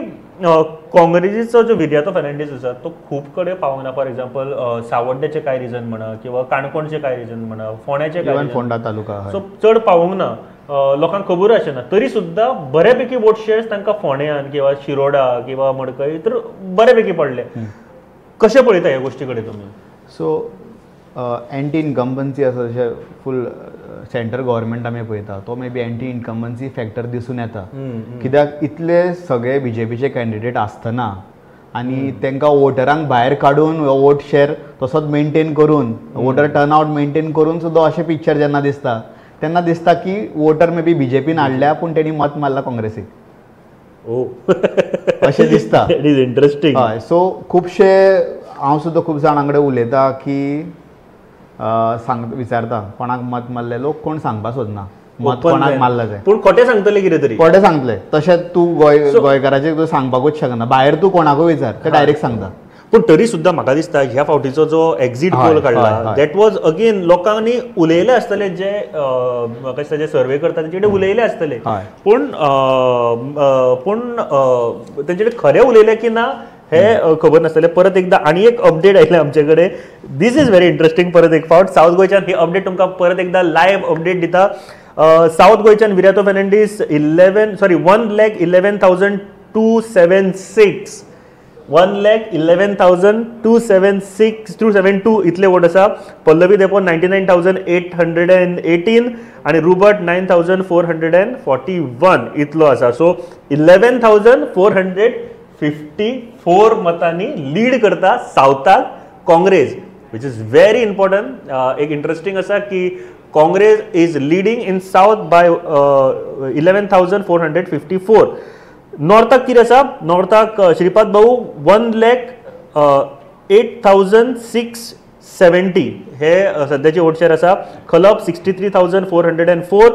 काँग्रेसीचो जो विरियातो फेर्नांडीस आसा तो खूब कडेन पावूंक ना. फॉर एग्जाम्पल सावड्डेचे कांय रिजन म्हणा किंवा काणकोणचे कांय रिजन म्हणा, फोंड्याचे कांय, फोंडा तालुका, सो चड पावूंक ना, लोकांक खबर आसना, तरी सुद्दां बऱ्यापैकी वोट शेअर्स तांकां फोंड्यान किंवा शिरोडा किंवा मडकय तर बऱ्यापैकी पडले. कशें पळयता ह्या गोश्टी कडेन तुमी? सो एंटी इनकम्बन्सी आसा जशें फूल सेंट्रल गव्हर्मेंट आमी पळयता तो maybe anti incumbency factor दिसून येता, कित्याक इतले सगळे बीजेपीचे कॅन्डिडेट आसतना आनी तांकां वोटरांक भायर काडून वोट शेअर तसोच मेंटेन करून वोटर टर्नआउट मेंटेन करून सुद्दां अशें पिक्चर जेन्ना दिसता तेन्ना दिसता की वोटर मे बी बीजेपीन हाडल्या पूण तेणी मत मारला काँग्रेसीक, अशें दिसता. It is interesting. हय, सो खुबशे हांव सुद्दां खूब जाणां कडेन उलयता की सांग विचारता कोणाक मत मारले, लोक कोण सांगपा सोदना मत कोणाक मारला तें, पूण खोटें सांगतले कितें तरी, खोटें सांगतले. तशें तूं गोंयकाराचें तूं सांगपाकूच शकना, भायर तूं कोणाकूय विचार ते डायरेक्ट सांगता. पूण तरी सुद्दां म्हाका दिसता ह्या फावटीचो जो एक्झीट पोल काडला that was again लोकांनी उलयले आसतले, जे म्हाका दिसता जे सर्वे करता तेंचे कडेन उलयले आसतले, पूण पूण तेंचे कडेन खरें उलयलें की ना हे खबर नासतलें. परत एकदा आनी एक अपडेट आयलें आमचे कडेन, this is very interesting. परत एक फावट सावथ गोंयच्यान ही अपडेट तुमकां परत एकदा लायव्ह अपडेट दिता. सावथ गोंयच्यान विरियातो फेर्नांडीस 1,11,276 1,11,276 272 इतले वोट आसा. पल्लवी धेंपो 99,818 आनी रुबर्ट 9,441 इतलो आसा. सो 11,454 मतांनी लीड करता सावथाक Congress, which is very important. एक इंट्रस्टिंग आसा की Congress is leading in south by 11,454. नॉर्थाक कितें आसा? नॉर्थाक श्रीपाद भाऊ 1,08,670 हे सद्याचे वोट शेअर आसा. खलप 63,404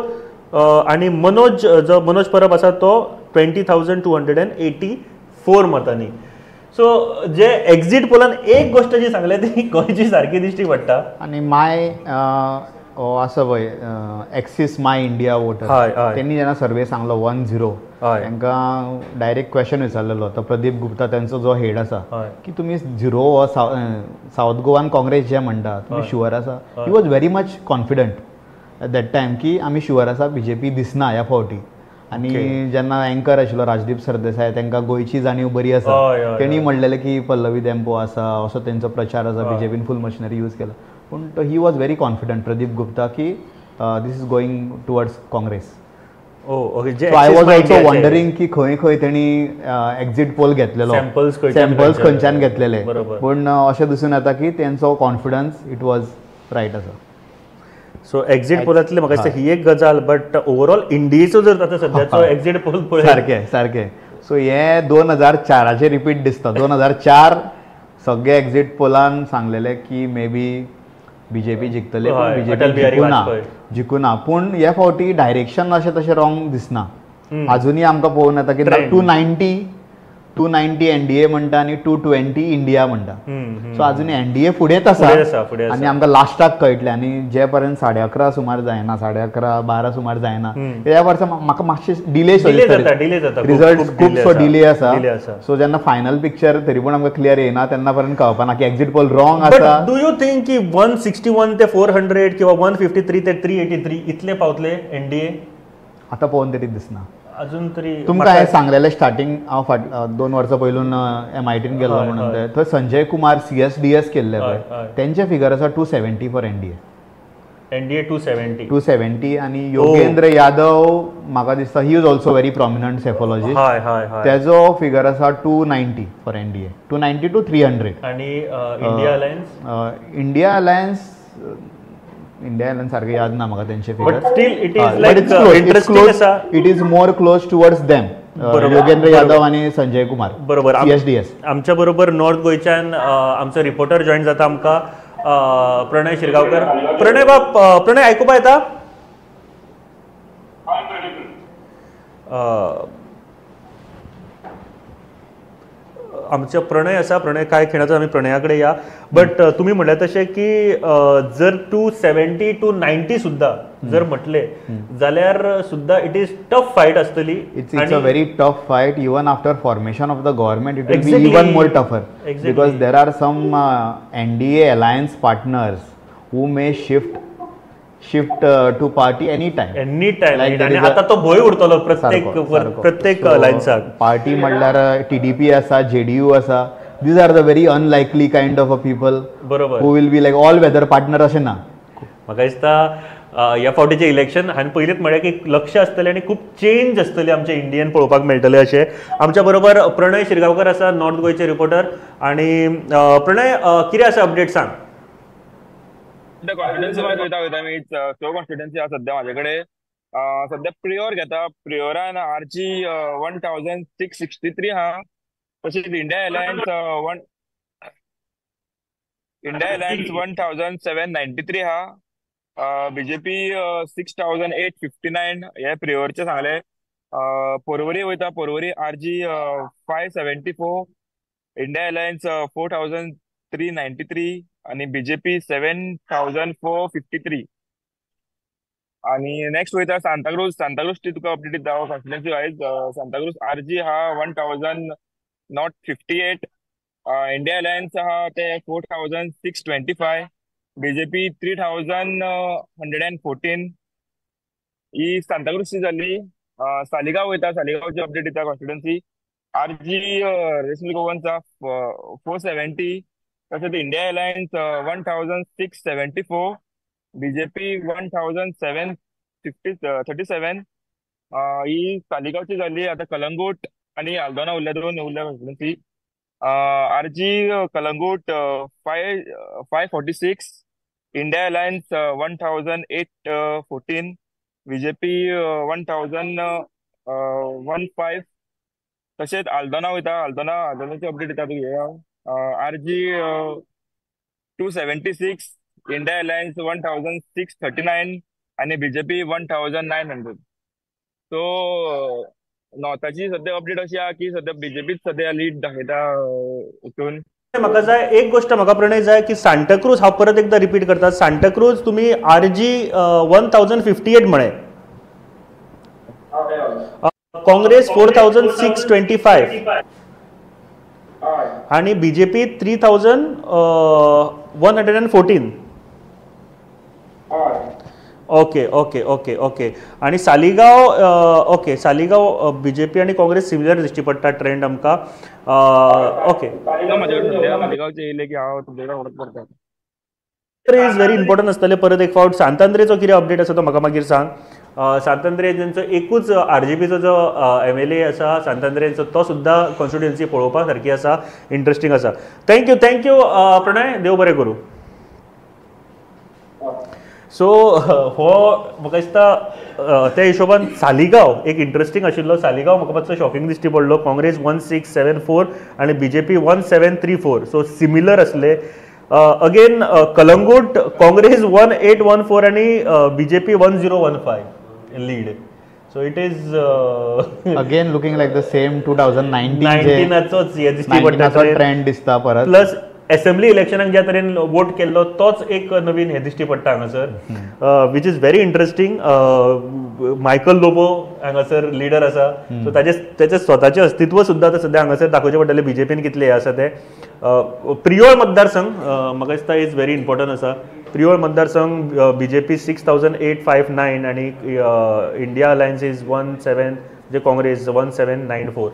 आनी मनोज जो मनोज परब आसा तो 20,284 मतांनी. सो जे एक्झीट पोलान एक गोश्ट जी सांगले ती गोंयची सारकी दिश्टी पडटा. आनी माय आसा पळय एक्सीस my India voter, तेणी जेन्ना सर्वे सांगलो 10, तांकां डायरेक्ट क्वेश्चन विचारलेलो तो प्रदीप गुप्ता तेंचो जो हेड आसा की तुमी 0 हो सावथ गोवान काँग्रेस जे म्हणटा तुमी शुअर आसा? He was very much confident at that time की आमी शुअर आसा बीजेपी दिसना ह्या फावटी. आनी जेन्ना एंकर आशिल्लो राजदीप सरदेसाय तांकां गोंयची जाणीव बरी आसा, तेणी म्हणलेलें की पल्लवी धेंपो आसा असो तेंचो प्रचार आसा, बीजेपीन फूल मशिनरी यूज केला, पूण he was very confident Pradeep Gupta की this is going towards Congress. I was also wondering की खंय खंय तेणी एक्झीट पोल घेतलेलो, सॅम्पल्स खंयच्यान घेतलेले, पूण अशें दिसून येता की तेंचो कॉन्फिडन्स it was right आसा. सो एक्झीट पोलांतली म्हाका दिसता ही एक गजाल, बट ओवरऑल इंडियेचो जर आतां सद्याचो एक्झीट पोल पळय सारकें सारकें. सो हे 2004 रिपीट दिसता. 2004 सगळे एक्झीट पोलान सांगलेले की मे बी बीजेपी जिखतले, पूण बीजेपी जिखुना, पूण हे फावटी डायरेक्शन अशें तशें रॉंग दिसना. अजुनूय आमकां पळोवन येता की 290 एनडीए म्हणटा आनी 220 इंडिया म्हणटा. सो अजून एनडीए फुडेंच आसा आनी आमकां लास्टाक कळटलें. आनी जे पर्यंत 11:30 सुमार जायना, 11:30 12 सुमार जायना, ह्या वर्सा म्हाका मातशें डिले रिजल्ट खुबसो डिले आसा. सो जेन्ना फायनल पिक्चर तरी पूण आमकां क्लियर येना तेन्ना पर्यंत कळपाना की एक्झीट पोल रॉंग आसा. Do you think की 161 ते 400 किंवा 153 ते 383 इतले पावतले एनडीए? आतां पळोवन तरी दिसना अजून तरी. तुमकां हांवें सांगलेलें स्टार्टींग हांव फाट 2 वर्सां पयलून MIT गेल्लो म्हणून, थंय संजय कुमार CSDS केल्ले पळय, तेंचे फिगर आसा 270 फॉर एनडीए. एनडीए 270 270. आनी योगेंद्र यादव म्हाका दिसता he is also very prominent psephologist, तेजो फिगर आसा 290 फॉर एनडीए, 290 to 300. आनी India alliance? India alliance India alliance सारकें याद ना म्हाका तेंचे figure, but still it is like interesting आसा, it is more close towards them. Yogendra Yadav आनी संजय कुमार. बरोबर. CSDS. आमच्या बरोबर नॉर्थ गोंयच्यान आमचो रिपोर्टर जॉईन जाता आमकां, प्रणय शिरगांवकर. प्रणय बाब, प्रणय आयकुपा येता? आमचे प्रणय आसा, प्रणय काय खिणाचो आमी प्रणया कडेन या. बट तुमी म्हणलें तशें की जर 270 to 90 सुद्दां जर म्हटलें जाल्यार सुद्दां it is tough fight आसतली. It's a very tough fight. Even after formation of the government it will be even more tougher because there are some NDA alliance partners who may shift to party any time. Any time. आणि आता तो भंय उरतलो प्रत्येक प्रत्येक अलायन्साक. Party म्हणल्यार TDP आसा, JDU आसा. These are the very unlikely kind of a people. बरोबर. Who will be like all weather partner अशें ना. म्हाका दिसता ह्या फावटीचें इलेक्शन हांवें पयलींच म्हळें की लक्ष आसतलें आनी खूब चेंज आसतली आमच्या इंडियन पळोवपाक मेळटलें अशें. आमच्या बरोबर प्रणय शिरगांवकर आसा, नॉर्थ गोंयचे रिपोर्टर. आनी प्रणय, कितें आसा अपडेट सांग. कॉन्स्टिट्युएन्सी वायज वयता वयता आमी स कॉन्स्टिट्युएन्सी आसा सद्या म्हाजे कडेन. सद्या प्रियोर घेता. प्रियोरान RG 1663 आहा. तशीच इंडिया अलायन्स 1793 आहा. बीजेपी 6859 हे प्रियोरचे सांगले. पोरवरी वयता, Porvorim RG 574, India Alliance 4393 आणि बीजेपी 7453. आणि नेक्स्ट वयता सांताक्रूज. सांताक्रूज तुका अपडेट दिता हांव कॉन्स्टिट्युएन्सी वायज. सांताक्रूज RG हा 1058, इंडिया अलायन्स आहा ते 4625, बीजेपी 3114. ही सांताक्रूजची जाली. सालिगांव वयता, सालिगांवची अपडेट दिता कॉन्स्टिट्युएन्सी. RG रेशमी गोवनचा 470, तशेंच इंडिया अलायन्स 1674, बीजेपी 1737. ही सालिगांवची जाली. आतां कलंगूट आनी आल्दोना उरल्या, दोन उरल्या constituency. RG Calangute 546, India Alliance 1814, BJP 1015. तशेंच आल्दोना वयता, आल्दोना आल्दोनाची अपडेट दिता तुका हांव. RG 276, India Alliance 1639 आनी बीजेपी 1900. सो नॉर्थाची सद्या अपडेट अशी आहा की सद्या बीजेपीच सद्या लीड दाखयता हितून. म्हाका जाय एक गोश्ट म्हाका प्रणय जाय की सांताक्रूज हांव परत एकदां रिपीट करता. सांताक्रूज तुमी RG 1058 म्हळें, काँग्रेस 4625 आणि BJP 3114. Okay okay okay okay. आणि सालिगांव, ओके सालिगांव बीजेपी आणि काँग्रेस सिमिलर दिश्टी पडटा ट्रेंड आमकां. ओके, is very important आसतलें परत एक फावट. सांतांद्रेचो कितें अपडेट आसा तो म्हाका मागीर सांग. सांतांद्रे जेंचो एकूच RGPचो जो MLA आसा सांतांद्रेचो, तो सुद्दां कॉन्स्टिट्युएन्सी पळोवपा सारकी आसा, इंट्रस्टींग आसा. Thank you, thank you Pranay, देव बरें करूं. सो हो म्हाका दिसता त्या हिशोबान सालिगांव एक इंट्रस्टींग आशिल्लो. सालिगांव म्हाका मातसो शॉकिंग दिश्टी पडलो. काँग्रेस 1674 आनी बीजेपी 1734, सो सिमिलर आसले. अगेन कलंगूट काँग्रेस 1814 आनी BJP 1015 lead. So it is again looking like the same 2019 हे दिश्टी पडटा ट्रेंड दिसता परत. प्लस एसेंब्ली इलेक्शनाक ज्या तरेन वोट केल्लो तोच एक नवीन हे दिश्टी पडटा हांगासर, which is very interesting. Michael Lobo हांगासर लिडर आसा, सो ताचे स्वताचें अस्तित्व सुद्दां आतां सद्या हांगासर दाखोवचें पडटलें बीजेपीन कितलें हें आसा तें. प्रियोळ मतदारसंघ म्हाका दिसता is very important आसा. प्रियोळ मतदारसंघ बीजेपी 6859 आनी India alliance is 17, J Congress 1794.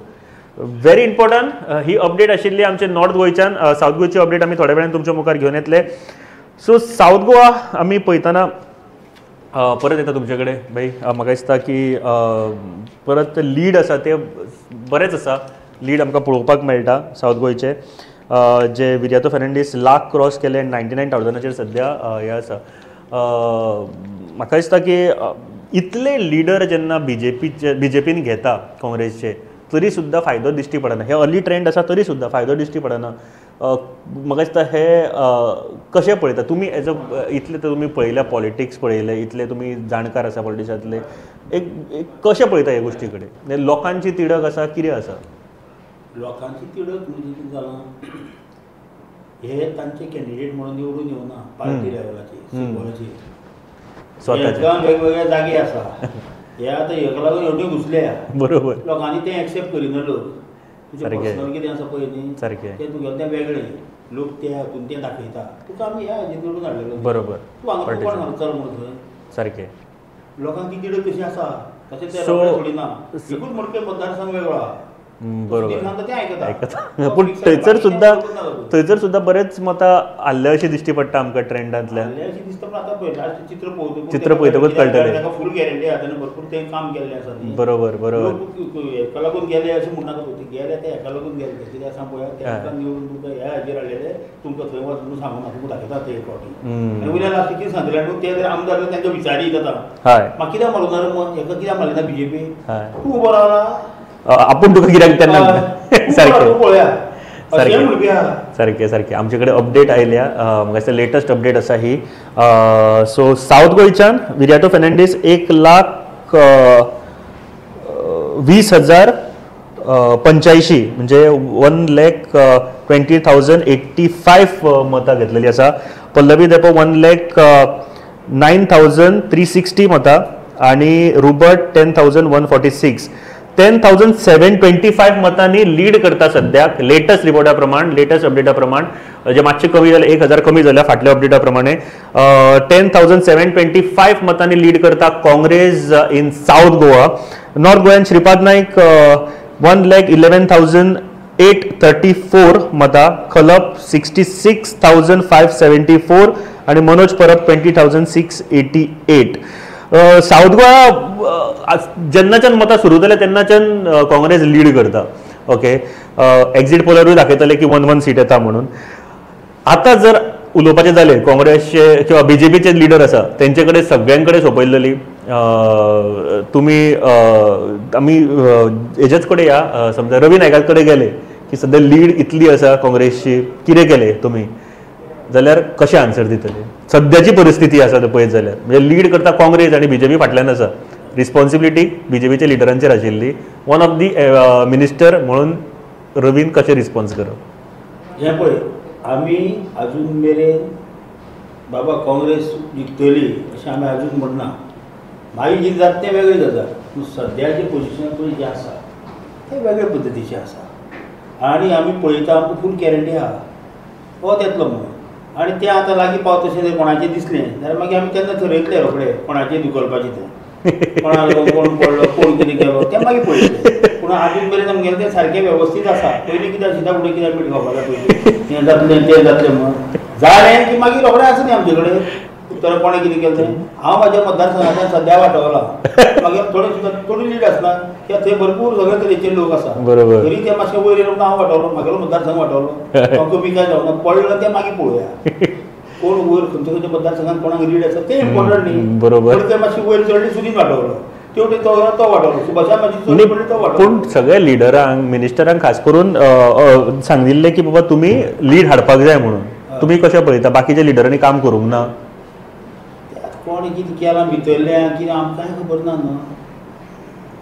Very important he update आशिल्ली आमचे नॉर्थ गोंयच्यान. सावथ गोंयची अपडेट आमी थोड्या वेळान तुमच्या मुखार घेवन येतले. सो सावथ गोवा आमी पळयतना परत येता तुमचे कडेन भाई. म्हाका दिसता की परत लीड आसा ते बरेंच आसा, लीड आमकां पळोवपाक मेळटा सावथ गोंयचे. जे विरियातो फेर्नांडीस लाख क्रॉस केले 99,000 सद्या हें आसा. म्हाका दिसता की इतले लिडर जेन्ना बीजेपीन घेता काँग्रेसचे, तरी सुद्दां फायदो दिश्टी पडना. हे अर्ली ट्रेंड आसा तरी सुद्दां फायदो दिश्टी पडना. म्हाका दिसता हे कशें पळयता तुमी एज अ इतले तुमी पळयल्या पॉलिटिक्स पळयले, इतले तुमी जाणकार आसा पॉलिटिक्सांतले, एक कशें पळयता हे गोश्टी कडेन? लोकांची तिडक आसा कितें आसा? लोकांची तिडक म्हणजे कितें जालां, हे तांचे कॅन्डिडेट म्हणून निवडून येवना पार्टी लेवलाचेर सिंबॉलाचेर, स्वतः वेगवेगळे जागे आसा. हे आतां हेका लागून हेवटेन घुसल्या, बरोबर, लोकांनी तें एक्सेप्ट करिना. लोक तुजें पर्सनल कितें आसा पळय न्ही, तें तुगेलें तें वेगळें, लोक ते हातून तें दाखयता. तुका आमी ह्या हाजेर निवडून हाडलेलो, बरोबर, तूं हांगा कोण घालता चल म्हणून थंय सारकें. लोकांक ती तिडक कशी आसा तशें ते सोडिना. एकूच म्हणपी मतदारसंघ वेगळो आहा, बरोबर, आयकता. पूण थंयसर सुद्दां बरेच मतां हाल्ले अशें दिश्टी पडटा आमकां ट्रेंडांतल्यान. चित्र पळयतकूच कळटलें, फूल गॅरंटी आसा, भरपूर तें काम केल्लें आसा. बरोबर बरोबर, हेका लागून गेले अशें म्हणनाका तूं, गेले ते हेका लागून गेले कितें आसा पळया, तेंकां निवडून तुमकां ह्या हाजेर हाडलेले, तुमकां थंय वच म्हणून सांगूना, तुमकां दाखयता ते एक फावटी. आनी वयल्यान लास्ट कितें सांगतले आनी ते जर आमदार तांकां विचारीत आतां म्हाका कित्याक मारूंक ना, हेका कित्याक मारलें ना बीजेपी, तूं उबो रावला आपूण तुका कित्याक तेन्ना. सारकें सारकें सारकें. आमचे कडेन अपडेट आयल्या, म्हाका दिसता लेटस्ट अपडेट आसा ही. सो सावथ गोंयच्यान विरियातो फेर्नांडीस 1,20,085 म्हणजे 1,20,085 मतां घेतलेली आसा. पल्लवी धेंपो 1,09,360 मतां आनी रुबर्ट 10,146. 10,725 मतांनी लीड करता सद्याक लेटस्ट रिपोर्टा प्रमाण, लेटस्ट अपडेटा प्रमाण, जे मातशें कमी जालें, 1,000 कमी जाल्या फाटल्या अपडेटा प्रमाणे. 10,725 मतांनी लीड करता Congress in South Goa. North गोव्यान श्रीपाद नायक 1,11,834 मतां, खलप 66,574 आनी मनोज परब 20,688. सावथ गोवा जेन्नाच्यान मतां सुरू जाल्या तेन्नाच्यान काँग्रेस लीड करता. ओके, एक्झीट पोलारूय दाखयतले की 1-1 सीट येता म्हणून. आतां जर उलोवपाचें जालें काँग्रेसचे किंवा बीजेपीचे लिडर आसा तेंचे कडेन सगळ्यां कडेन सोंपयलेली तुमी आमी हेजेच कडेन या, समजा रवी नायका कडेन गेले की सद्या लीड इतली आसा काँग्रेसची, कितें केलें तुमी जाल्यार कशें आन्सर दितले? सद्याची परिस्थिती आसा ते पळयत जाल्यार म्हणजे लीड करता काँग्रेस आनी बीजेपी फाटल्यान आसा. रिस्पॉन्सिबिलिटी बीजेपीच्या लिडरांचेर आशिल्ली. वन ऑफ the minister म्हणून रवीन कशें रिस्पॉन्स करप? हें पळय, आमी अजून मेरेन बाबा काँग्रेस जिखतली अशें आमी अजून म्हणना. मागीर कितें जाता तें वेगळी गजाल, पूण सद्याचें पोजिशन पळय जें आसा तें वेगळे पद्दतीचें आसा आनी आमी पळयता, आमकां फूल गॅरंटी आहा हो येतलो म्हणून. आनी तें आतां लागीं पावता तशें जर कोणाचें दिसलें जाल्यार मागीर आमी तेन्ना थरयतले रोखडे कोणाचें धुकलपाचें तें, कोणाक कोण पडलो कोण कितें केलो तें मागीर पळयतले. पूण आजून मेरेन आमगेलें तें सारकें वेवस्थीत आसा. पयलीं कितें आशिल्लें फुडें कितें मीठ खावपाक जाय पयलीं हें जातलें तें जातलें म्हणून जालें की मागीर रोखडें आसा न्ही आमचे कडेन तर कोणें कितें केलें तें. हांव म्हाज्या मतदारसंघांतल्यान सद्या वाटवला, मागीर थोडे सुद्दां थोडी लीड आसना कित्याक थंय भरपूर सगळे तरेचे लोक आसा, तरी ते मातशे वयर येयले म्हणून हांव वाटवलो, म्हागेलो मतदारसंघ वाटवलो, हांव कमी काय जावना पडलो तें मागीर पळोवया कोण वयर खंयच्या खंयच्या मतदारसंघात कोणाक लीड आसा तें इम्पॉर्टंट न्ही, बरोबर. ते मातशे वयर चडले सुदीन वाटवलो, तेवटेन तो तो वाटवलो, सुभाषा मातशी चड पडली तो वाटवलो. पूण सगळ्या लिडरांक मिनिस्टरांक खास करून सांगिल्लें की बाबा तुमी लीड हाडपाक जाय म्हणून. तुमी कशें पळयता बाकीच्या लिडरांनी काम करूंक ना? कोण कितें केलां भितरल्यान कितें आमकांय खबर ना न्हू.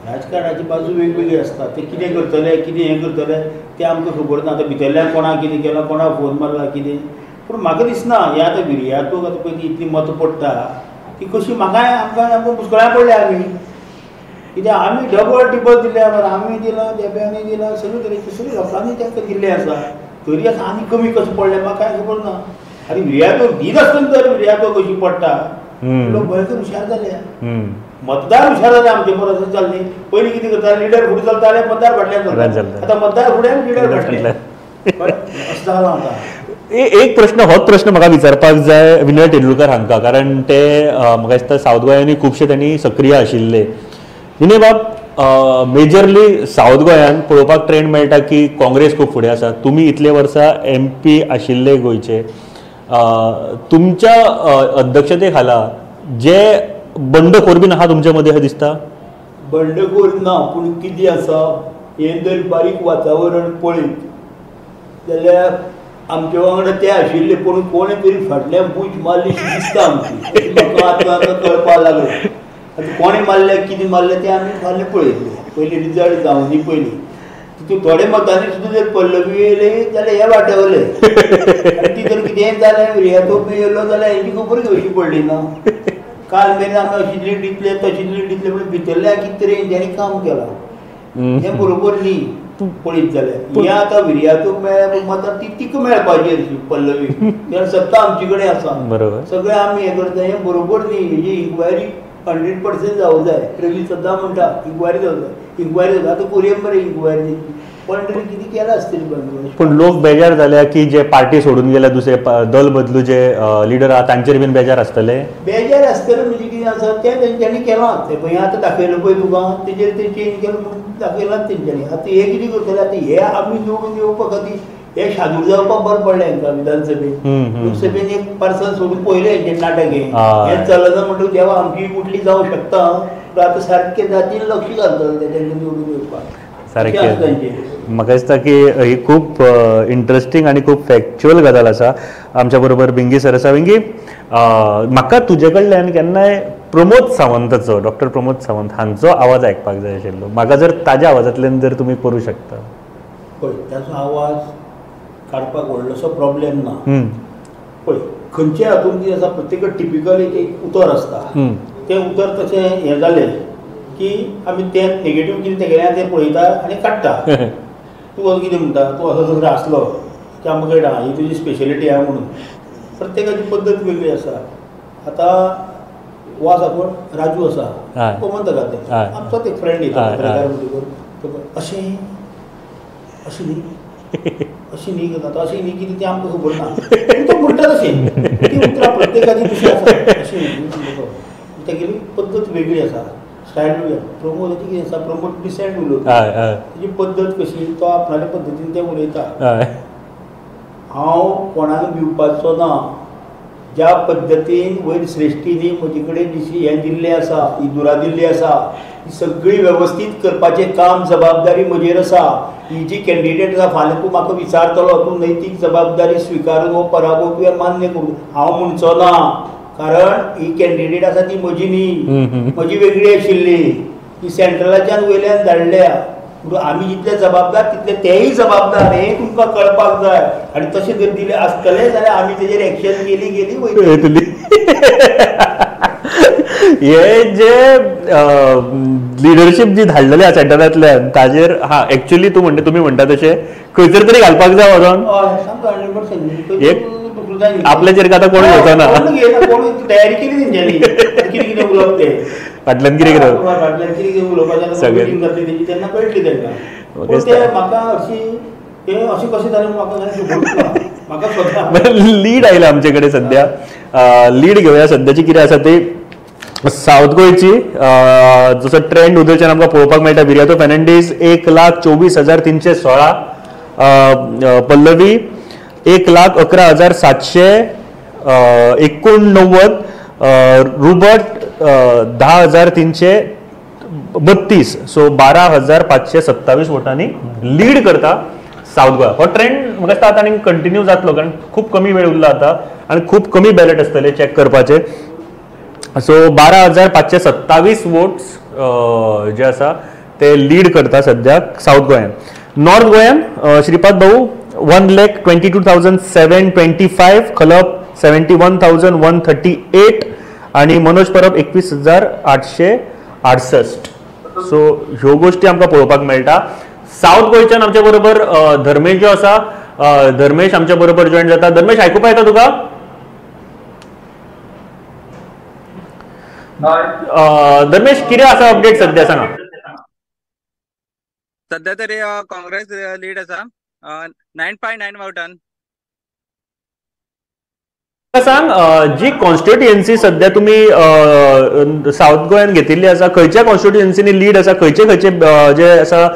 राजकारणाची बाजू वेगवेगळी आसता, ते कितें करतले कितें हें करतले तें आमकां खबर ना. आतां भितरल्यान कोणाक कितें केलां, कोणाक फोन मारला कितें, पूण म्हाका दिसना हें आतां विर्यातूक आतां पळय इतली मतां पडटा ती कशी म्हाकाय आमकां आमकां बुचकळ्यां पडल्या आमी, कित्याक आमी डबल टिबल दिल्या, आमी दिलां, धेंप्यांनी दिलां, सगळे तरेचे सगळे लोकांनी तांकां दिल्लें आसा, तरी आतां आनी कमी कशें पडलें म्हाका कांय खबर ना. आनी विर्यातूक दिनासतना तर विर्यातूक कशी पडटा, लोक भयंकर हुशार जाले, मतदार हुशार जाले आमचे परस जाल्ले. पयलीं कितें करताले, लिडर फुडें चलताले, मतदार फाटल्यान चलताले, आतां मतदार फुडें लिडर फाटल्यान, अशें जालां आतां. एक प्रश्न, होच प्रश्न म्हाका विचारपाक जाय विनय तेंडुलकर हांकां, कारण ते म्हाका दिसता सावथ गोंयांनी खुबशे तांणी सक्रीय आशिल्ले. विनय बाब, मेजरली सावथ गोंयान पळोवपाक ट्रेंड मेळटा की काँग्रेस खूब फुडें आसा. तुमी इतले वर्सां एमपी आशिल्ले गोंयचे, तुमच्या अध्यक्षते खाला जे बंडखोर बीन आहा तुमच्या मदीं अशें दिसता? बंडखोर ना, पूण कितें आसा, हें जर बारीक वातावरण पळयत जाल्यार आमचे वांगडा ते आशिल्ले, पूण कोणें तरी फाटल्यान बूच मारली दिसता आमची. म्हाका आतां आतां कळपाक लागलें. आतां कोणें मारल्या कितें मारलें तें आमी फाल्यां पळयतले. पयलीं रिजल्ट जावनी पयलीं तितून थोडे मतांनी सुद्दां जर पल्लवी येयले जाल्यार हे वाटेवले, आनी ती जर कितेंय जालें विर्यातो बी येयलो जाल्यार हेंची खबर घेवची पडली ना. काल मेरेन आमी अशी लीड दितले तशी लीड दितले, पूण भितरल्या कितें तरी हेंच्यांनी काम केलां, हें बरोबर न्ही पळयत जाल्यार. हें आतां विर्यातोक मेळ्ळ्या मतां ती तिका मेळपाची अशी पल्लवी, कारण सत्ता आमचे कडेन आसा, बरोबर सगळें आमी हें करता, हें बरोबर न्ही. हेजी इन्क्वायरी 100% जावं जाय. रवी सद्दां म्हणटा इन्क्वायरी जावं जाय, इन्क्वायरी जावं. आतां करुया मरे इन्क्वायरी, कोण तरी कितें केलां आसतलें. पूण लोक बेजार जाल्या की जे पार्टी सोडून गेल्या दुसरे दल बदलू जे लिडर आहा तांचेर बीन बेजार आसतले. बेजार आसतले म्हणजे कितें आसा तें तेंच्यांनी केलां तें पळय आतां दाखयलें पळय तुका, तेजेर तें चेंज केलें म्हणून दाखयलां तेंच्यांनी. आतां हें कितें करतले, आतां हे आमी निवडून येवपा खातीर हे शादूर जावपाक बरें पडलें हांकां विधानसभेन. लोकसभेन एक पर्सन सोडून पळयलें हेंचें नाटक हें, हें चलना म्हणटकच देवा आमची उठली जावं शकता. पूण आतां सारकें जातीन लक्ष घालतले ते तेंकां निवडून येवपाक. सारकें म्हाका दिसता की ही खूब इंट्रस्टींग आनी खूब फॅक्च्युअल गजाल आसा. आमच्या बरोबर बिंगी सर आसा. बिंगी, म्हाका तुजे कडल्यान केन्नाय प्रमोद सावंताचो, डॉक्टर प्रमोद सावंत हांचो आवाज आयकपाक जाय आशिल्लो. म्हाका जर ताज्या आवाजांतल्यान जर तुमी करूं शकता. पळय ताचो आवाज काडपाक व्हडलोसो प्रॉब्लेम ना. पळय खंयच्या हातून कितें आसा, प्रत्येक टिपिकल एक उतर आसता, तें उतर तशें हें जालें की आमी तें नेगेटीव कितें तेगेलें तें पळयता आनी काडटा. तूं असो कितें म्हणटा, तूं असो जर आसलो की आमकां कळटा ही तुजी स्पेशलिटी आहा म्हणून. प्रत्येकाची पद्दत वेगळी आसा. आतां हो आसा कोण राजू आसा, गोमंतकात तें आमचोच एक फ्रेंड येता पत्रकार म्हणटकूच, अशें अशें न्ही अशें न्ही करता, अशें न्ही कितें तें आमकां खबर ना, तो म्हणटा तशें. ती उतरां प्रत्येकाची दुसरी आसा, अशें न्ही, तेगेली पद्दत वेगळी आसा, स्टायल वेगळी. प्रमोदाची कितें आसा, प्रमोद डिसेंट उलयता, तेजी पद्दत कशी तो आपणाले पद्दतीन तें उलयता. हांव कोणाक भिवपाचो ना, ज्या पद्दतीन वयर श्रेश्ठींनी म्हजे कडेन हें दिल्लें आसा, ही दुरा दिल्ली आसा, ही सगळी वेवस्थीत करपाचें काम जबाबदारी म्हजेर आसा. ही जी कॅन्डिडेट आसा फाल्यां तूं म्हाका विचारतलो, तूं नैतीक जबाबदारी स्विकारून हो पराभव तुवें मान्य करूं, हांव म्हणचो ना, कारण ही कॅन्डिडेट आसा ती म्हजी न्ही, म्हजी वेगळी आशिल्ली, ती सेंट्रलाच्यान वयल्यान धाडल्या. म्हणून आमी जितले जबाबदार तितले तेय जबाबदार, हें तुमकां कळपाक जाय. आनी तशें जर दिलें आसतलें जाल्यार आमी तेजेर एक्शन केली गेली वयतली. हे जे लिडरशीप जी धाडलेली आसा सेंट्रलांतल्यान ताजेर हा एक्चुअली तूं म्हणटा, तुमी म्हणटा तशें खंयसर तरी घालपाक जाय वचोन. सामको 100% आपल्याचेर आतां कोण घेवचो ना, कोण तयारी केली तेंच्यांनी, कितें कितें उलोवप तें फाटल्यान कितें कितें फाटल्यान कितें कितें उलोवपाचें सगळें जातली तेंची तेन्ना कळटली तेंकां. पूण तें म्हाका अशी तें अशें कशें जालें म्हाका म्हाका स्वता लीड आयला आमचे कडेन सद्या. लीड घेवया सद्याची कितें आसा ती सावथ गोंयची. जसो ट्रेंड उदयच्यान आमकां पळोवपाक मेळटा, विरियातो फेर्नांडीस 1,24,316, पल्लवी 1,11,789, रुबर्ट 10,332. सो 12,527 वोटांनी लीड करता सावथ गोवा. हो ट्रेंड म्हाका दिसता आतां आनी कंटिन्यू जातलो, कारण खूब कमी वेळ उरला आतां आनी खूब कमी बॅलेट आसतले चॅक करपाचे. सो 12,527 वोट्स जे आसा ते लीड करता सद्याक सावथ गोंयान. नॉर्थ गोंयान श्रीपाद भाऊ 1,22,725, खलप 71,138 आनी मनोज परब 21,868. सो ह्यो गोश्टी आमकां पळोवपाक मेळटा. सावथ गोंयच्यान आमच्या बरोबर धर्मेश जो आसा, धर्मेश आमच्या बरोबर जॉईन जाता. धर्मेश, आयकुपा येता तुका? धर्मेश, कितें आसा अपडेट सद्या सांगा. सद्या तरी काँग्रेस लीड आसा 9.9 वोटान. सांग, जी कॉन्स्टिट्युएन्सी सद्या तुमी सावथ गोंयान घेतिल्ली आसा, खंयच्या कॉन्स्टिट्युएन्सीनी लीड आसा, खंयचे खंयचे जे आसा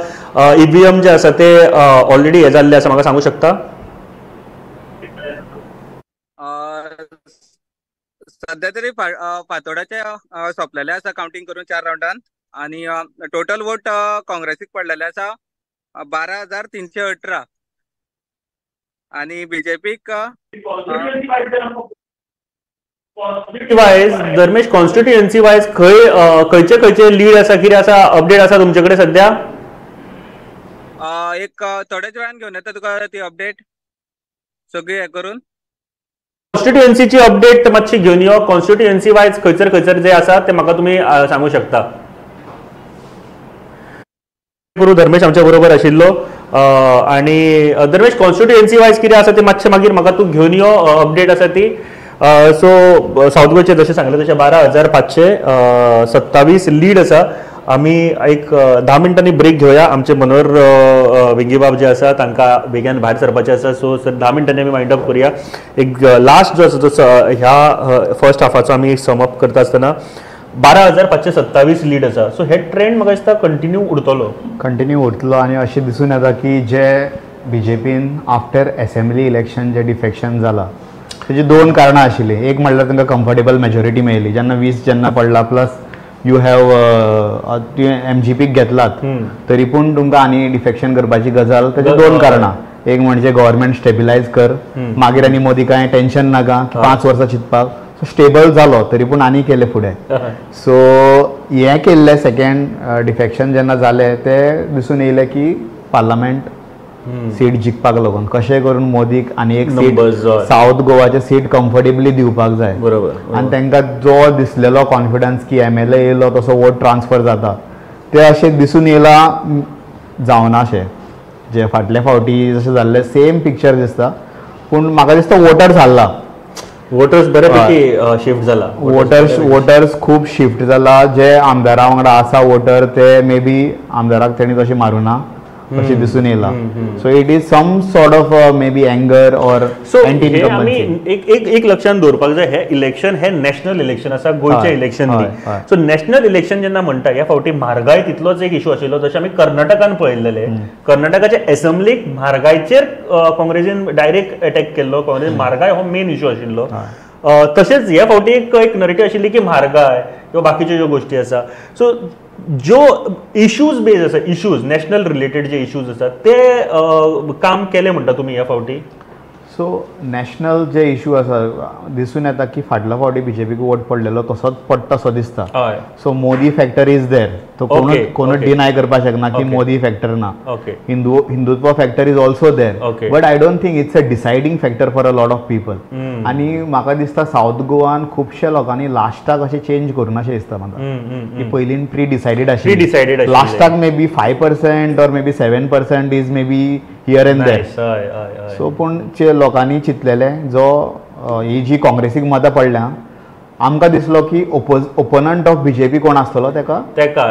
ईव्हीएम जे आसा ते ऑलरेडी हे जाल्ले आसा, म्हाका सांगू शकता? सद्या तरी फातोडाचे सोंपलेले आसा कावंटींग करून 4 रावंडान, आनी टोटल वोट काँग्रेसीक पडलेले आसा 12,318 आणि बीजेपीक वायज धर्मेश कॉन्स्टिट्युएन्सी वायज खंय खंयचे खंयचे लीड आसा, कितें आसा, अपडेट आसा तुमचे कडेन सद्या? एक थोड्याच वेळान घेवन येता तुका ती अपडेट सगळी हे करून. कॉन्स्टिट्युएन्सीची अपडेट मातशी घेवन यो. कॉन्स्टिट्युएन्सी वायज खंयसर खंयसर जे आसा ते म्हाका तुमी सांगू शकता. गुरू धर्मेश आमच्या बरोबर आशिल्लो आनी धर्मेश कॉन्स्टिट्युएन्सी वायज कितें आसा ते मातशें मागीर म्हाका तूं घेवन यो, अपडेट आसा ती. सो सावथ गोंयचें जशें सांगलें तशें 12,527 लीड आसा. आमी एक 10 मिनटांनी ब्रेक घेवया. आमचे मनोहर वेंगीबाब जे आसा तांकां बेगीन भायर सरपाचें आसा. सो सर 10 मिनटांनी आमी वायंड अप करुया. एक लास्ट जो आसा तो ह्या फर्स्ट हाफाचो आमी सम अप करता आसतना 12,527 लीड आसा. सो हे ट्रेंड म्हाका दिसता कंटिन्यू उरतलो, कंटिन्यू उरतलो. आनी अशें दिसून येता की जे बीजेपीन आफ्टर एसेंब्ली इलेक्शन जे डिफेक्शन जाला तेजी दोन कारणां आशिल्लीं. एक म्हणल्यार तांकां कम्फर्टेबल मेजॉरिटी मेळ्ळी जेन्ना 20 जेन्ना पडला, प्लस you have तुवें एमजीपीक घेतलात तरी पूण तुमकां आनी डिफेक्शन करपाची गजाल. तेजी दोन कारणां, एक म्हणजे गव्हर्मेंट स्टेबिलायज कर, मागीर आनी मोदी कांय टेन्शन नाका 5 वर्सां चिंतपाक, सो स्टेबल जालो तरी पूण आनी केलें फुडें. सो हें केल्लें सेकेंड डिफेक्शन जेन्ना जालें तें दिसून येयलें की पार्लमेंट सीट जिखपाक लागून कशें करून मोदीक आनी एक सीट सावथ गोवाचे सीट कम्फर्टेबली दिवपाक जाय. बरोबर. आनी तांकां जो दिसलेलो कॉन्फिडन्स की एम एल ए येयलो तसो वोट ट्रान्सफर जाता ते अशें दिसून येयलां जावना अशें जे फाटले फावटी जशें जाल्लें सेम पिक्चर दिसता. पूण म्हाका दिसता वोटर्स हारला, वोटर्स बऱ्यापैकी शिफ्ट जाला, वोटर्स खूब शिफ्ट जाला. जे आमदारा वांगडा आसा वोटर ते मे बी आमदाराक तेणी तशें मारूना अशें दिसून येयला. So it is some sort of maybe anger or anti incumbency. एक एक एक लक्षात दवरपाक जाय, हे इलेक्शन हे नॅशनल इलेक्शन आसा, गोंयचें इलेक्शन न्ही. सो नॅशनल इलेक्शन जेन्ना म्हणटा ह्या फावटी म्हारगाय तितलोच एक इशू आशिल्लो जशें आमी कर्नाटकान पळयल्लें. कर्नाटकाच्या एसेंब्लीक म्हारगायचेर काँग्रेसीन डायरेक्ट अटॅक केल्लो. काँग्रेस म्हारगाय हो मेन इशू आशिल्लो. तशेंच ह्या फावटी एक एक नरेटीव आशिल्ली की म्हारगाय किंवा बाकीच्यो ज्यो गोश्टी आसा, सो ज्यो इश्यूज बेज आसा, इश्यूज नॅशनल रिलेटेड जे इश्यूज आसा ते काम केले म्हणटा तुमी ह्या फावटी? सो नॅशनल जे इशू आसा दिसून येता की फाटल्या फावटी बीजेपीक वोट पडलेलो तसोच पडटा सो दिसता. So Modi factor is there, तो कोणूच डिनाय करपाक शकना की मोदी फॅक्टर ना. Hindutva factor is also there, but I don't think it's a deciding factor for a lot of people. आनी म्हाका दिसता सावथ गोवान खुबश्या लोकांनी लास्टाक अशें चेंज करूना अशें दिसता म्हाका की पयलीं प्री डिसायडेड आशिल्ली, लास्टाक maybe 5% or maybe 7% is maybe here and there. So पूण जे लोकांनी चिंतलेलें जो ही जी काँग्रेसीक मतां पडल्या आमकां दिसलो की ओपोनंट ऑफ बीजेपी कोण आसतलो तेका तेका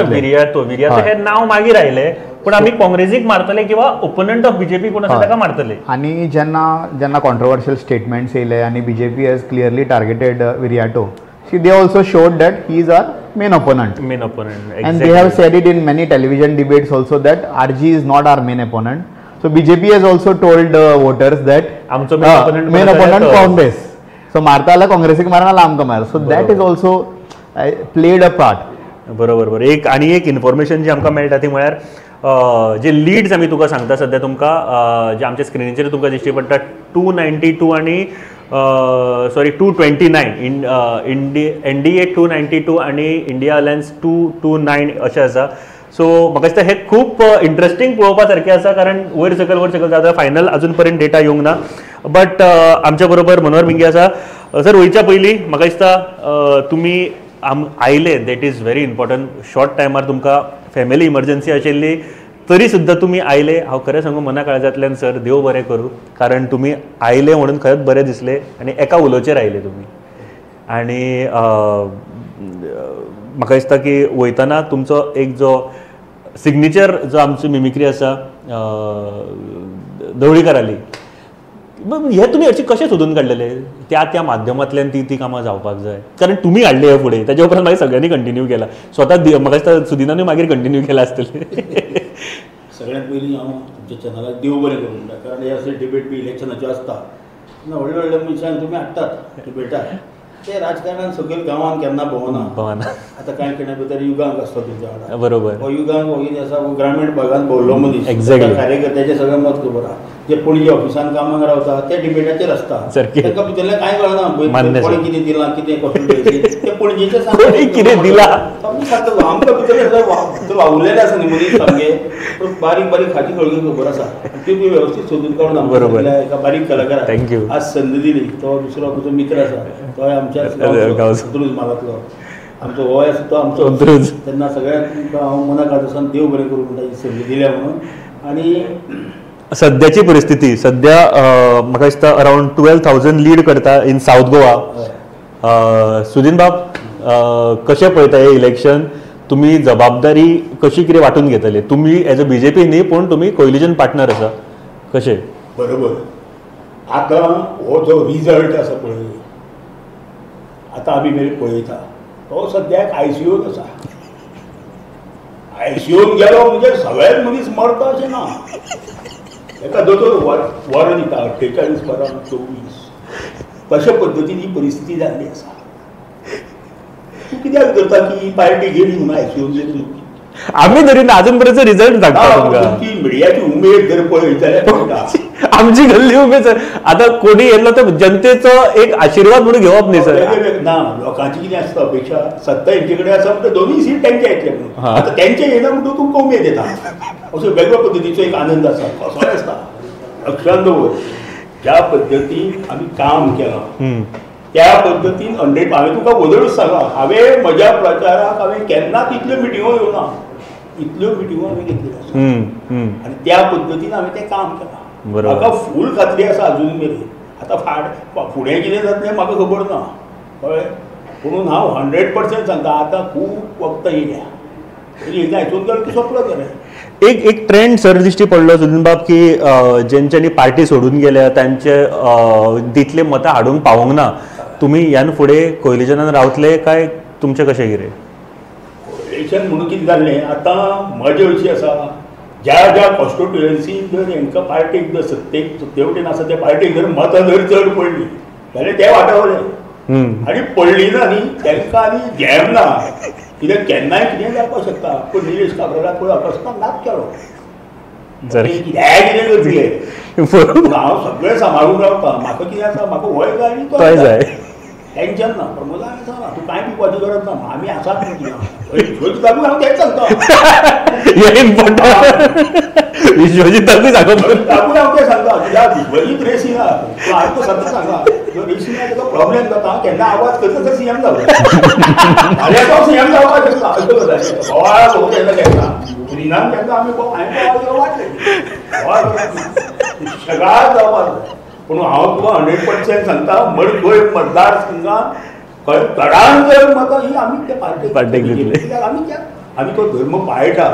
विरियातो हे नांव मागीर आयलें, पूण आमी काँग्रेसीक मारतले किंवा ओपोनंट ऑफ बीजेपी कोण आसा तेका मारतले. आनी जेन्ना जेन्ना कॉन्ट्रोवर्शियल स्टेटमेंट्स येयले आनी BJP has clearly targeted Viriato, see they also showed that he is our main opponent. Main opponent. And they have said it in many television debates also that RG is not our main opponent. So BJP has also told voters that आमचो main opponent Congress. So मारताला काँग्रेसीक मारना आमकां मार. So that is also played a part. बरोबर बरोबर. एक आनी एक information जी आमकां मेळटा ती म्हळ्यार जे लीड्स आमी तुका सांगता सद्या तुमकां जे आमच्या स्क्रिनीचेर तुमकां दिश्टी पडटा 292 आनी सॉरी 229 NDA 292 आनी इंडिया अलायन्स 229 अशें आसा. सो म्हाका दिसता हें खूब इंट्रस्टींग पळोवपा सारकें आसा, कारण वयर सकयल जाता, फायनल अजून पर्यंत डेटा येवंक ना. बट आमच्या बरोबर मनोहर मिंगी आसा. सर वयच्या पयलीं म्हाका दिसता तुमी आयले, that is very important. Short टायमार तुमकां फॅमिली इमर्जन्सी आशिल्ली तरी सुद्दां तुमी आयले. हांव खरें सांगू मना काळजांतल्यान सर देव बरें करूं, कारण तुमी आयले म्हणून खरेंच बरें दिसलें आनी एका उलोचेर आयले तुमी. आनी म्हाका दिसता की वयतना तुमचो एक जो सिग्नेचर जो आमची मिमिक्री आसा ढवळीकाराली, हे तुमी हरशीं कशें सोदून काडलेले त्या त्या माध्यमांतल्यान ती ती कामां जावपाक जाय, कारण तुमी हाडले हे फुडें, ताच्या उपरांत मागीर सगळ्यांनी कंटिन्यू केला. स्वता म्हाका दिसता सुदिनानूय मागीर कंटिन्यू केला आसतलें. सगळ्यांत पयलीं हांव तुमच्या चॅनलाक देव बरें करूं म्हणटा, कारण हे असले डिबेट बी इलेक्शनाच्यो आसता तेन्ना व्हडले व्हडले मनशांक तुमी हाडटात डिबेटार. ते राजकारणान सगळे गांवान केन्ना भोंवना. आतां कांय कडेन भितर युगांक आसता तुमच्या वांगडा. बरोबर. हो युगांक हो कितें आसा, हो ग्रामीण भागान भोंवलो मनीस. Exactly. कार्यकर्त्याचें सगळें मत खबर आहा. जे पणजे ऑफिसान कामाक रावता ते डिबेटाचेर आसता, तांकां भितरलें कांय कळना. कोणें कितें दिलां, कितें कसलें ते पणजेचें सांगता, कितें दिलां सांगता. आमकां भितरलें सगळें वावुरलेलें आसा न्ही मनीस, सामकें बारीक बारीक खाजी खळगी खबर आसा, त्यो ती वेवस्थीत सोदून काडून आमकां एका बारीक कलाकाराक आज संद दिली. तो दुसरो आमचो मित्र आसा, तोय आमच्याच अंत्रुज म्हालांतलो, आमचो होय आसा तो आमचो. तेन्ना सगळ्यांक हांव मना काळजासान देव बरें करूं म्हणटा ही संद दिल्या म्हणून. आनी सद्याची परिस्थिती, सद्या म्हाका दिसता अरावंड 12,000 लीड करता इन सावथ गोवा. सुदीन बाब, कशें पळयता हें इलेक्शन? तुमी जबाबदारी कशी कितें वांटून घेतले? तुमी एज अ बीजेपी न्ही, पूण तुमी कोइलिजन पार्टनर आसा, कशें? बरोबर. आतां हो जो रिजल्ट आसा पळय, आतां आमी मेरेन पळयता, तो सद्याक आयसीयून आसा. आयसीयून गेलो म्हणजे सगळेच मनीस मरता अशें ना. एका दोतोर वरां दिता 48 वरां 24, तशे पद्दतीन ही परिस्थिती जाल्ली आसा. तूं कित्याक करता की ही पार्टी गेली म्हणून आयसीयून गेली? आमी धरी ना अजून पर्यंत रिजल्ट दाखता तुमकां. तुमची मिडियाची उमेद जर पळयत जाल्यार कळटा आमची गल्ली उमेद. सर आतां कोणी येयलो तर जनतेचो एक आशिर्वाद म्हणून घेवप न्ही सर. ना, लोकांची कितें आसता अपेक्षा, सत्ता हेंचे कडेन आसा म्हणटा दोनूय सीट तेंचे येतले म्हणून. आतां तेंचे येना म्हणटकूच तुमकां उमेद येता. असो वेगळ्या पद्दतीचो एक आनंद आसा, कसोय आसता. लक्षांत दवर, ज्या पद्दतीन आमी काम केलां त्या पद्दतीन 100. हांवें तुका वदळूच सांगलां, हांवें म्हज्या प्रचाराक हांवें केन्नाच इतल्यो मिटिंगो घेवना, इतल्यो मिटिंगो हांवें घेतल्यो आसा आनी त्या पद्दतीन हांवें तें काम केलां. म्हाका फूल खात्री आसा अजून मेरेन. आतां फुडें कितें जातलें म्हाका खबर ना, कळ्ळें? पुणून हांव 100% सांगता, आतां खूब वखदां येयल्या, एकदां हितून गेलो की सोंपलो तर. एक एक ट्रेंड सर दिश्टी पडलो सुदीन बाब की जेंच्यांनी पार्टी सोडून गेल्या तांचे तितले मतां हाडूंक पावोंक ना, तुमी ह्यान फुडें कोइलिजनान रावतले काय तुमचें कशें कितें? कोइलिजन म्हणून कितें जाल्लें, आतां म्हजें अशी आसा, ज्या ज्या कॉन्स्टिट्युएन्सीन जर हेंकां पार्टीक जर सत्ते वटेन आसा त्या पार्टीक जर मतां जर चड पडली जाल्यार ते वाटावले, आनी पडली ना न्ही तांकां आनी जॅम ना, कित्याक केन्नाय कितें जावपाक शकता. पूण निलेश काब्रालाक पळय अकस्मात नाच केलो, कित्याक कितें करतले. पूण हांव सगळें सांबाळून रावता, म्हाका कितें आसा, म्हाका होय जाय आनी तोय जाय, टेंशन ना. प्रमोदान हांवें सांगलां, तूं कांय भिवपाची गरज ना, आमी आसात न्हू तुज्या. हांव तेंच सांगता, विश्वजीताकूय सांगता, हांव तें सांगता, कित्याक विश्वजीत रेसी ना, तूं हांव सदां सांगता, जो रेसी ना ताका प्रॉब्लेम जाता, केन्ना आवाज करता तर सीएम जाता, फाल्यां तो सीएम जावपाक शकता. अशें जाता बोवाळ करूं केन्ना केन्ना रिनान केन्ना आमी हांवें वाटलें बोवाळ सगळ्यात जावपाक जाय. पूण हांव तुका 100% सांगता, मडकय मतदारसंघात चडान चड मतां ही आमी त्या पार्टेक दितले, कित्याक आमी तो धर्म पाळटा.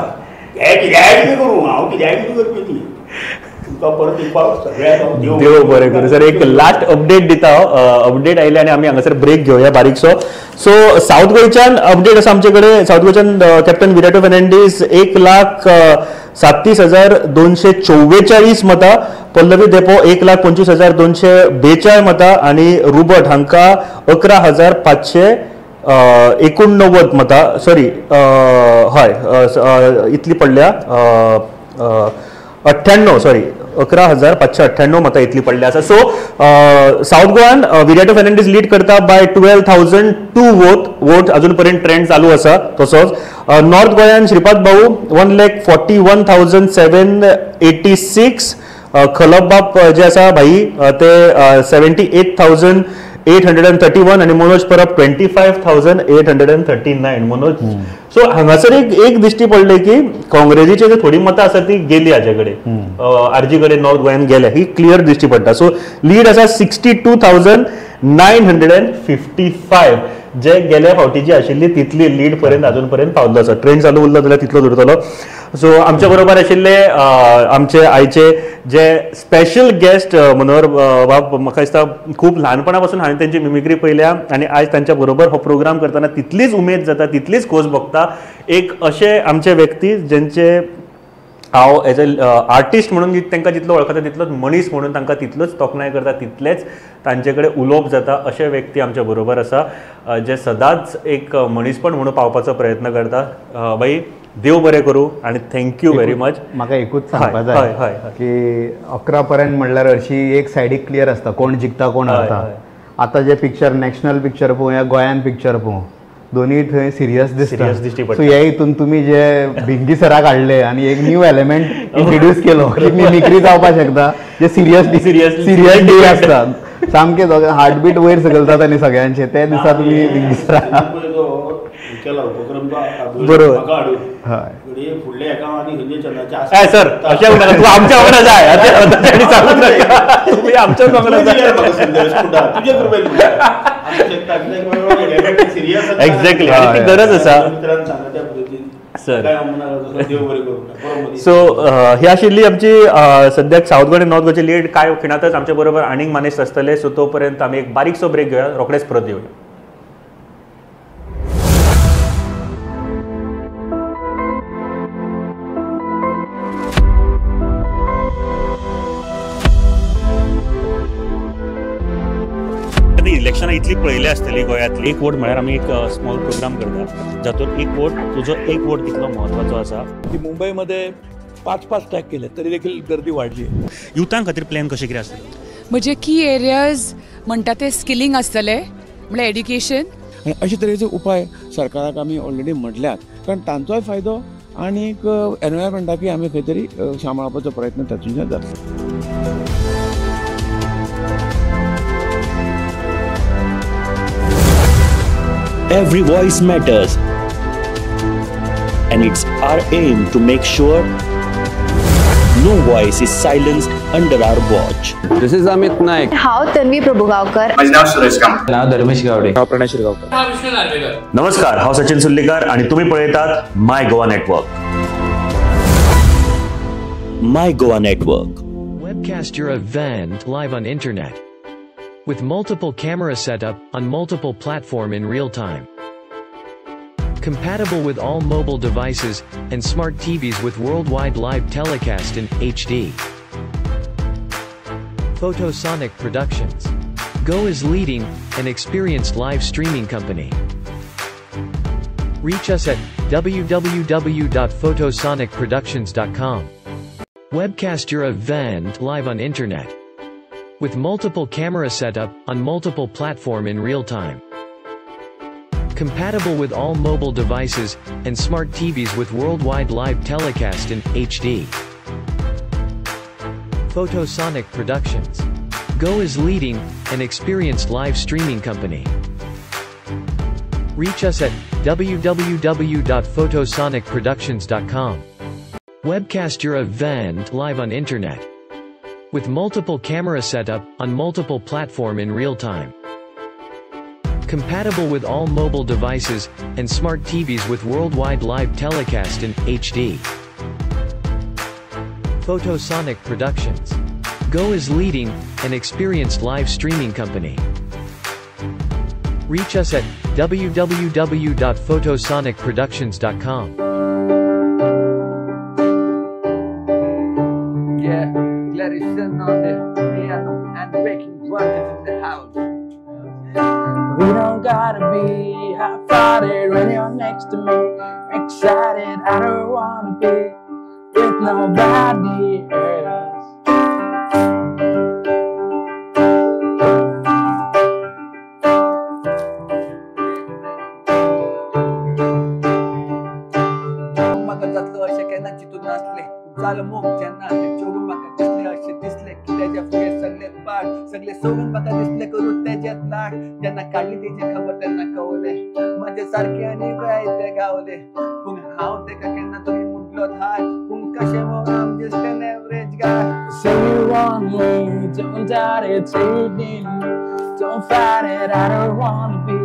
हे कित्याक कितें करूं, हांव कित्याक कितें करपी ती तुमकां परत एक फावट सगळ्यांक देव बरें करूं. सर एक लास्ट अपडेट दिता हांव, अपडेट आयले आनी आमी हांगासर ब्रेक घेवया बारीकसो. सो सावथ गोंयच्यान अपडेट आसा आमचे कडेन. सावथ गोंयच्यान कॅप्टन विराटो फेर्नांडीस 1,37,244 मतां, पल्लवी धेंपो 1,25,242 मतां आनी रुबर्ट हांकां 11,589 मतां, सॉरी हय इतली पडल्या 98, सॉरी 11,598 मतां इतली पडल्या आसा. सो सावथ गोवान विराटो फेर्नांडीस लीड करता बाय 12,002 वोट, अजून पर्यंत ट्रेंड चालू आसा तसोच. नॉर्थ गोंयान श्रीपाद भाऊ 1,41,786, खलप बाब जे आसा भाई ते 78,831 आनी मनोज परब 25,839. मनोज सो हांगासर एक दिश्टी पडले की काँग्रेसीचे जे थोडी मतां आसा ती गेली हाजे कडेन, आरजी कडेन नॉर्थ गोंयान गेल्या, ही क्लियर दिश्टी पडटा. सो लीड आसा 62,955, जे गेल्या फावटी जी आशिल्ली तितली लीड पर्यंत अजून पर्यंत पावल्लो आसा. ट्रेंड चालू उरलो जाल्यार तितलो उरतलो. सो आमच्या बरोबर आशिल्ले आमचे आयचे जे स्पेशल गेस्ट मनोहर बाब, म्हाका दिसता खूब ल्हानपणा पासून हांवें तेंची मिमिक्री पळयल्या आनी आयज तांच्या बरोबर हो प्रोग्राम करतना तितलीच उमेद जाता, तितलीच खोस भोगता. एक अशे आमचे व्यक्ती जेंचे हांव एज अ आर्टिस्ट म्हणून तांकां जितलो वळखता तितलोच मनीस म्हणून तांकां तितलोच तोखणाय करता, तितलेच तांचे कडेन उलोवप जाता. अशे व्यक्ती आमच्या बरोबर आसा जे सदांच एक मनीसपण म्हणून पावपाचो प्रयत्न करता. बाई देव बरें करूं आनी thank you very much. म्हाका एकूच सांगपा जाय की 11 पर्यंत म्हणल्यार हरशी एक सायडीक क्लियर आसता कोण जिखता कोण हरता. आतां जे पिक्चर नॅशनल पिक्चर पळोवं या गोंयान पिक्चर पळोवं दोनूय थंय सिरियस दिसता. सो हे हितून तुमी जे भिंगी सराक हाडले आनी एक न्यू एलिमेंट इंट्रोड्यूस केलो की मिमिक्री जावपाक शकता, जे सिरियस सिरियस डे आसता सामके हार्टबीट वयर सकयल जाता न्ही सगळ्यांचे, ते दिसा तुमी भिंगी सराक केला उपक्रम बरोबर. फुडल्या एका आनी सर अशें आमच्या वांगडा जाय, तुमी आमच्याच वांगडा जाय. एक्झॅक्टली, आनी ती गरज आसा सर. सो ही आशिल्ली आमची सद्याक सावथ गोवा आनी नॉर्थ गोवाची लीड. कांय खिणांतच आमच्या बरोबर आनीक मानेस्त आसतले. सो तो पर्यंत आमी एक बारीकसो ब्रेक घेवया, रोखडेच परत येवया. इलेक्शनां इतली पळयली आसतली गोंयांतली. एक वोट म्हळ्यार आमी एक स्मॉल प्रोग्राम करता जातूंत एक वोट तुजो एक वोट कितलो म्हत्वाचो आसा. की मुंबईमध्ये 5-5 टॅग केले तरी देखील गर्दी वाढली. युथां खातीर प्लॅन कशें कितें आसतलें? म्हणजे की एरियाज म्हणटा ते स्किलिंग आसतलें, म्हळ्यार एड्युकेशन. आनी अशे तरेचे उपाय सरकाराक आमी ऑलरेडी म्हटल्यात, कारण तांचोय फायदो आनीक एनवायरमेंटाकय आमी खंय तरी सांबाळपाचो प्रयत्न तातूंतल्यान जातलो. Every voice matters, and it's our aim to make sure no voice is silenced under our watch. This is Amit Naik. हांव तन्वी प्रभुगांवकर. माझे नाव सुरेश कामत. नाव धर्मेश गावडे. हांव प्रणय शिरगांवकर. हांव विष्णू नार्वेकर. नमस्कार, हांव सचिन सुर्लीकर आणि तुम्ही पळयतात My Goa network. My Goa network. Webcast your event live on internet. With multiple camera setup on multiple platform in real time. Compatible with all mobile devices and smart TVs with worldwide live telecast in HD. Photosonic Productions. Go is leading an experienced live streaming company. Reach us at www.photosonicproductions.com. Webcast your event live on internet. With multiple camera setup on multiple platform in real time. Compatible with all mobile devices and smart TVs with worldwide live telecast in HD. Photosonic Productions. Go is leading an experienced live streaming company. Reach us at www.photosonicproductions.com. Webcast your event live on internet. With multiple camera setup on multiple platform in real time. Compatible with all mobile devices and smart TVs with worldwide live telecast in HD. Photosonic Productions. Go is leading an experienced live streaming company. Reach us at www.photosonicproductions.com. Yeah. Clarison on the piano and Waking Grunt is in the house. We don't gotta be half-hearted when you're next to me. Excited, I don't wanna be with nobody else. म्हाका जातलो अशें केन्ना चिंतून नासलें. जालो मोग जेन्ना चोरून म्हाका दिसलें अशें दिसलें की तेज्या फुडें सगळे पाड सगळे सोडून म्हाका दिसलें करूं तेजेत लाड. जेन्ना काडली तेजी खबर तेन्ना कवलें म्हाजे सारकें आनी काय ते गावले. पूण हांव तेका केन्ना तरी म्हटलो हाय, पूण कशें मोग I'm just an average guy. Say you want me, don't doubt it, say you need me, don't fight it, I don't wanna be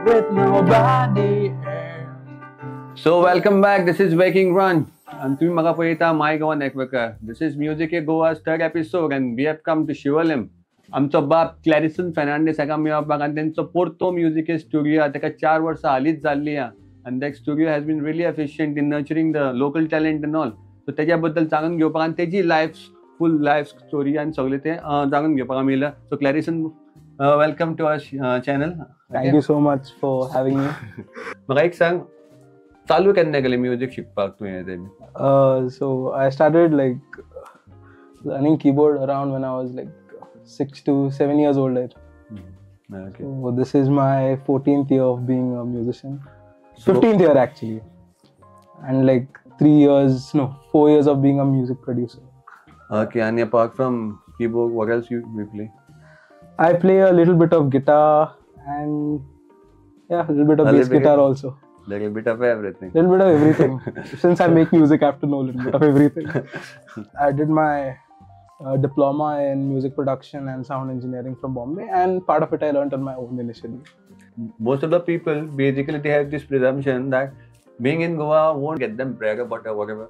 with nobody else. So welcome back, this is Waking Run. And तुम्ही म्हाका पळयता My Goa network. This is music Goa's third episode and we have come to Siolim. आमचो बाब क्लॅरिसन फेर्नांडीस हाका मेळपाक आनी तेंचो Porto music studio ताका 4 वर्सां हालींच जाल्ली आहा. And that studio has been really efficient in nurturing the local talent and all. So तेज्या बद्दल जाणून घेवपाक आनी तेजी लायफ फूल लायफ स्टोरी आनी सगळें तें जाणून घेवपाक आमी येयला. So Clarison, welcome to our channel. Thank you so much for having me. म्हाका एक सांग, चालू केन्ना केलें म्युजीक शिकपाक तुवें तें? So I started like learning keyboard around when I was like 6 to 7 years old. Okay. So this is my 14th year of being a musician. 15th year actually. And like 4 years of being a music producer. Okay, and apart from keyboard, what else you play? I play a little bit of guitar and yeah, a little bit of bass guitar also. Little bit of everything. Little bit of everything. Since I make music, I have to know a little bit of everything. I did my diploma in music production and sound engineering from Bombay, and part of it I learned on my own initially. Most of the people, basically, they have this presumption that being in Goa won't get them bread or butter or whatever.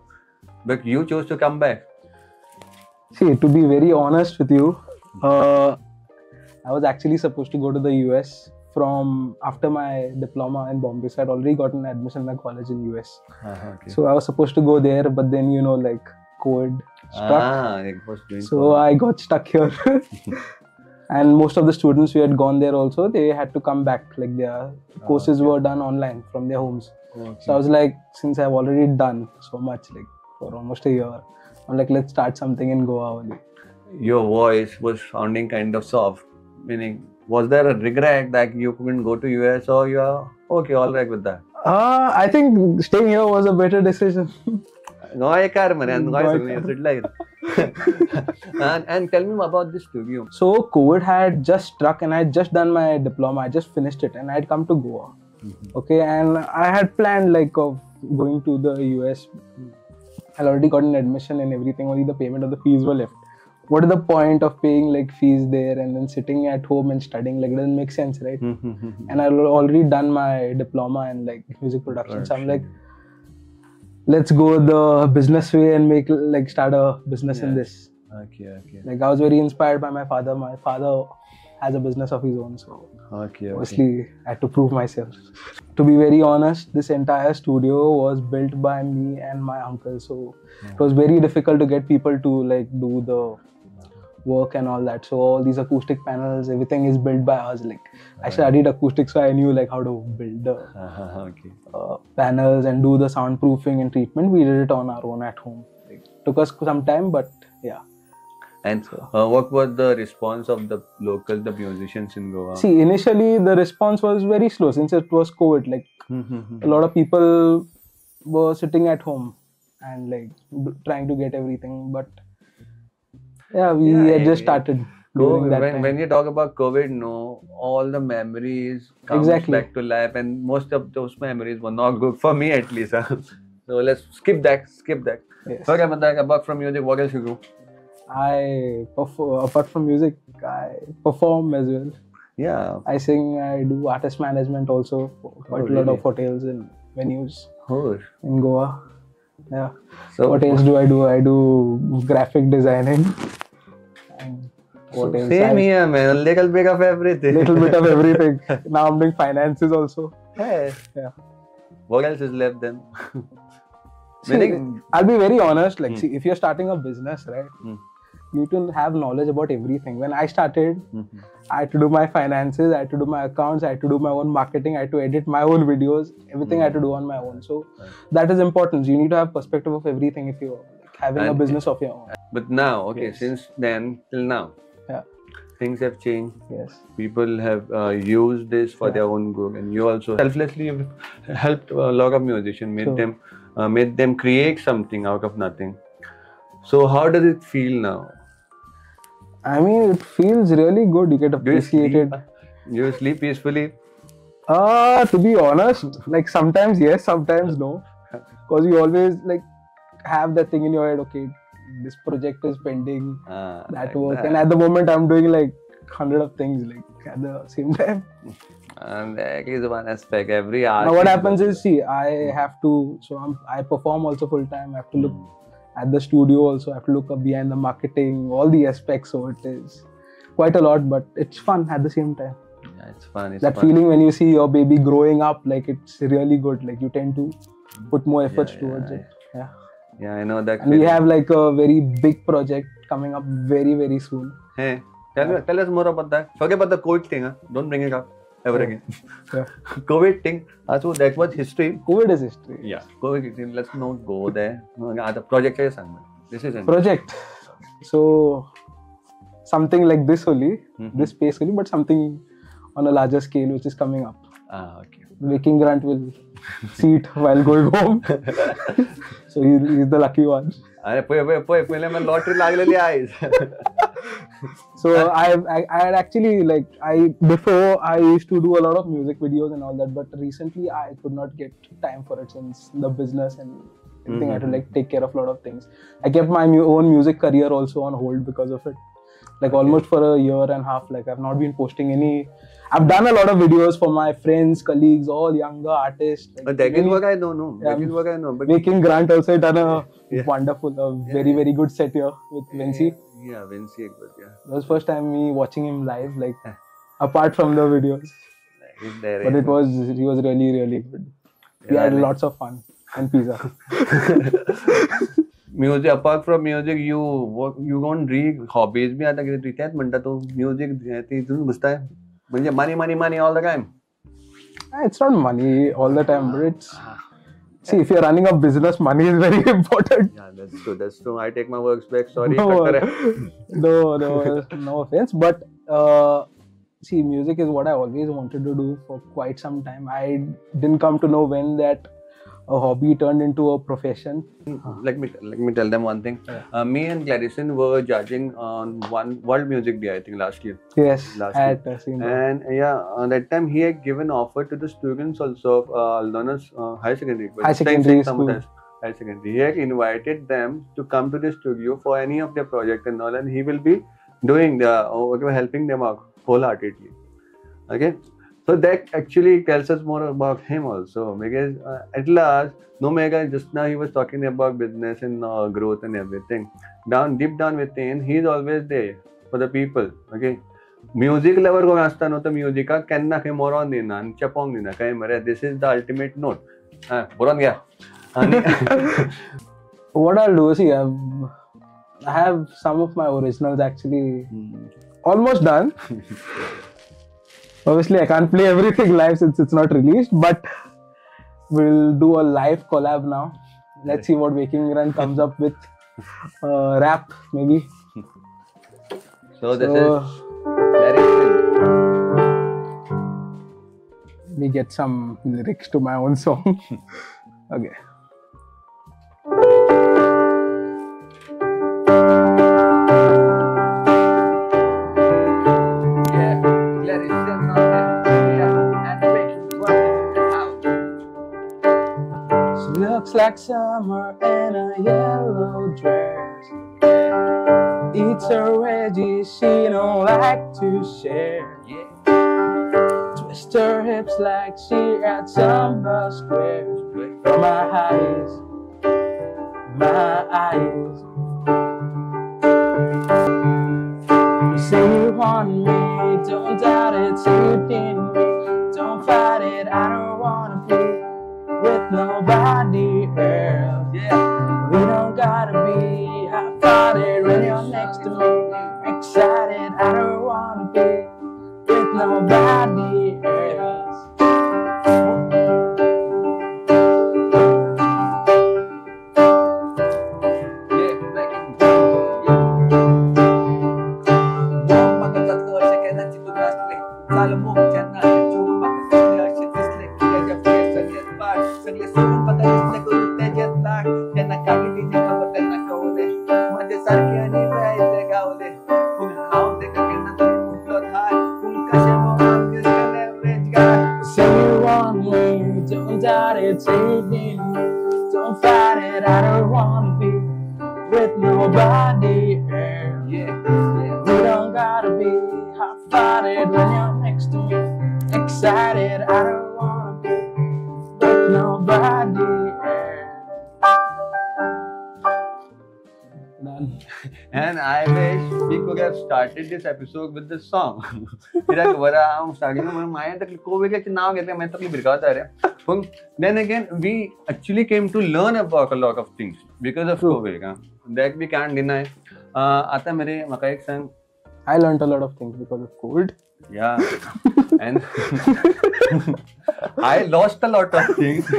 But you chose to come back. See, to be very honest with you, I was actually supposed to go to the US from after my diploma in Bombay. So I'd already gotten admission in a college in US. Okay. So I was supposed to go there, but then, you know, like COVID struck. It was doing so I got stuck here. And most of the students who had gone there also, they had to come back. Like their courses were done online from their homes. Okay. So I was like, since I've already done so much, like for almost a year, I'm like, let's start something in Goa only. Your voice was sounding kind of soft, meaning, was there a regret that you couldn't go to US, or you are okay, all right with that? I think staying here was a better decision. And tell me about this studio. So COVID had just struck and I had just done my diploma. I just finished it and I had come to Goa. Mm-hmm. Okay, and I had planned like of going to the US. I'd already gotten admission and everything, only the payment of the fees were left. What is the point of paying like fees there and then sitting at home and studying? Like, it doesn't make sense, right? And I'd already done my diploma in like music production. So I'm like, let's go the business way and make like start a business in this. Okay, okay. Like I was very inspired by my father. My father has a business of his own, so okay. Obviously I had to prove myself. To be very honest, this entire studio was built by me and my uncle, so it was very difficult to get people to like do the work and all that. So all these acoustic panels, everything is built by us. Like I studied acoustics, so I knew like how to build the panels and do the soundproofing and treatment. We did it on our own at home. Like, took us some time, but yeah. And what was the response of the local, the musicians in Goa? See, initially the response was very slow since it was COVID. Like a lot of people were sitting at home and like trying to get everything. But yeah, we had just started during that time. When you talk about COVID, no, all the memories come back to life, and most of those memories were not good for me at least. So let's skip that. Skip that. Yes. Okay, but apart from music, what else you do? I perform, apart from music, I perform as well. Yeah. I sing, I do artist management also for quite a lot of hotels and venues in Goa. Yeah. So what else do? I do graphic designing. And what else? Same here, man. A little bit of everything. Little bit of everything. Now I'm doing finances also. Hey. Yeah. What else is left then? See, I'll be very honest. Like, see, if you're starting a business, right? You need to have knowledge about everything. When I started, I had to do my finances, I had to do my accounts, I had to do my own marketing, I had to edit my own videos, everything I had to do on my own. So that is important. You need to have perspective of everything if you're like, having a business of your own. But now, okay, since then till now, things have changed. Yes. People have used this for their own good, and you also selflessly helped a lot of musicians, made them create something out of nothing. So how does it feel now? I mean, it feels really good. You get appreciated. Do you sleep peacefully? To be honest, like sometimes yes, sometimes no. Because you always like have that thing in your head, okay, this project is pending, that like work. That. And at the moment I'm doing like 100 of things like at the same time. And that is one aspect. Every art. Now what happens is, see, I have to, so I perform also full time. I have to look at the studio also. I have to look up behind the marketing, all the aspects. So it is quite a lot, but it's fun at the same time. Yeah, it's fun. It's that fun. Feeling when you see your baby growing up, like it's really good. Like you tend to put more efforts towards it. Yeah. Yeah, I know that. And we have like a very big project coming up very, very soon. Hey, tell us more about that. Forget about the COVID thing, huh? Don't bring it up ever again. Yeah. COVID thing, so that was history. COVID is history. Yeah. COVID, let's not go there. The project is this is project. So something like this only, this space only, but something on a larger scale which is coming up. Ah, okay. Waking Grant will see it while going home. So he's the lucky one. अरे पळय पयले मला lottery लागलेली आहे. So I had actually like before I used to do a lot of music videos and all that, but recently I could not get time for it since the business and everything. I had to like take care of a lot of things. I kept my own music career also on hold because of it. Like almost for a year and a half, like I've not been posting any. I've done a lot of videos for my friends, colleagues, all younger artists. Like, but that is work I don't know. That is work I know. But Waking Grant also done a wonderful, a very, very good set here with Vinci. Yeah, Vinci, yeah. That was first time me watching him live, like apart from the videos. He's there, but it was, he was really, really good. We had lots of fun and pizza. Music, apart from music, you work, you don't read hobbies बी आता कितें तेंच म्हणटा तूं music तितून घुसताय म्हणजे money money money all the time. It's not money all the time, but it's, see, if you're running a business, money is very important. Yeah, that's true. That's true. I take my words back. Sorry. No, no offense, but see, music is what I always wanted to do for quite some time. I didn't come to know when that a hobby turned into a profession. Let me tell them one thing. Yeah. Me and Clarison were judging on one World Music Day, I think, last year. Yes, last year. Seen that. And yeah, that time he had given offer to the students also of Aldona's high secondary. High secondary school. High secondary. He had invited them to come to the studio for any of their project and all, and he will be doing the helping them out wholeheartedly. Okay. So that actually tells us more about him also, because at last, no mega, just now he was talking about business and growth and everything. Down deep down within, he is always there for the people. Okay, music lover कोण आसता न्हू तो म्युजिकाक केन्ना खंय मरोन दिना आनी चेपोंक दिना काय मरे. This is the ultimate note. बरोवन घ्या. What I'll do, see, I have some of my originals actually almost done. Obviously, I can't play everything live since it's not released, but we'll do a live collab now. Let's see what Waking Grant comes up with. Rap, maybe. So this is very good. Let me get some lyrics to my own song. Okay. Looks like summer in a yellow dress. Eats her veggies, she don't like to share. Twist her hips like she had some squares. From my eyes, my eyes. You say you want me, don't doubt it. Say you need me, don't fight it. I don't wanna be with nobody else. Yeah. We don't gotta be half-hearted when you're next to me. Excited, I don't wanna be with nobody else. Yeah, back in Say you want me, don't doubt it, say you need me, don't fight it, I don't wanna be with nobody else. Yeah, yeah. We don't gotta be half-hearted when you're next to me. Excited, I don't wanna be with nobody else. Done. And I wish we could have started this episode with this song. कित्याक खबर आहा, हांव starting म्हणून मागीर तकली कोविडाचें नांव घेतलें, मागीर तकली भिरकावता रे. पूण then again we actually came to learn about a lot of things because of COVID, that we can't deny. आतां मरे म्हाका एक सांग, I learned a lot of things because of COVID. Yeah, and I lost a lot of things,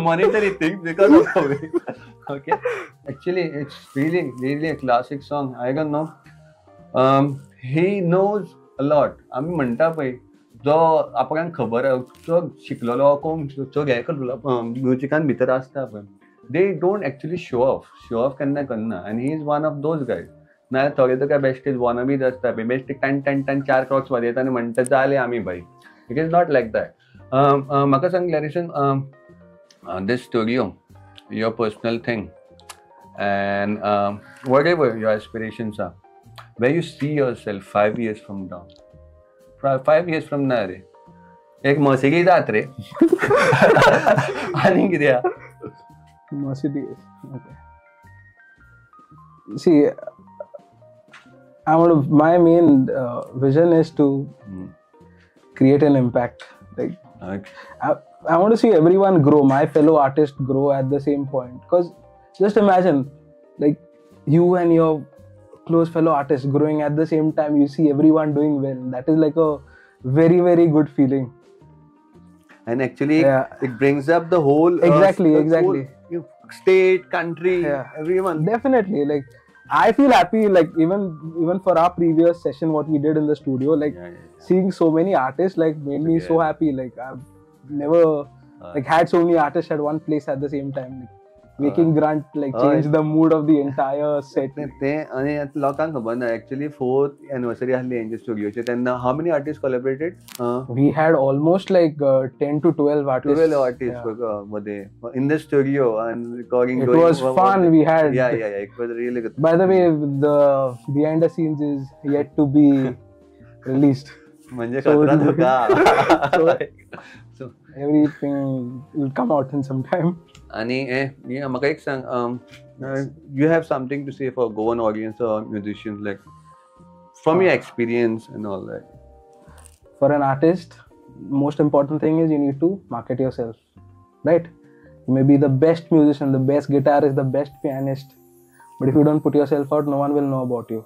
monetary things because of COVID. Okay, actually, it's really, really a classic song. I don't know. He knows a lot. आमी म्हणटा पळय, जो आपणाक खबर, जो शिकलेलो कोण, जो म्युजिकान भितर आसता पळय, they don't actually show off. Show off केन्ना करना, and he is one of those guys. नाजाल्यार थोडे तुका बेश्टेच वॉनाबीज आसता पळय, बेश्टे टन टन टन 4 क्रॉक्स वाजयता आनी म्हणटा जालें आमी बाई. It is not like that. म्हाका सांग Clarison, this studio, your personal thing and whatever your aspirations are, where you see yourself 5 years from now? 5 years from now रे, एक मर्सिडीज जात रे आनी कितें? Mercedes, okay. See, I want to, my main vision is to create an impact. Like, okay. I want to see everyone grow, my fellow artists grow at the same point. Because just imagine, like, you and your close fellow artists growing at the same time, you see everyone doing well. That is like a very, very good feeling. And actually, yeah, it brings up the whole exactly, the exactly whole state, country, yeah, everyone. Definitely, like, I feel happy, like, even for our previous session, what we did in the studio, like, seeing so many artists, like, made me so happy. Like, I've never like had so many artists at one place at the same time. Like, making Grunt like change the mood of the entire set. तें आनी लोकांक खबर ना, actually 4th anniversary आसली हेंच्या स्टुडियोची, तेन्ना how many artist collaborated? We had almost like 10 to 12 artists. 12 artist मध्ये in the studio and recording. It was fun. We had yeah yeah it was really good. By the way, the behind the scenes is yet to be released. म्हणजे खतरा धोका. So everything will come out in some time. आणि म्हाका एक सांग, you have something to say for Goan audience or musicians, like from your experience and all that? For an artist, most important thing is you need to market yourself, right? You may be the best musician, the best guitarist, the best pianist, but if you don't put yourself out, no one will know about you.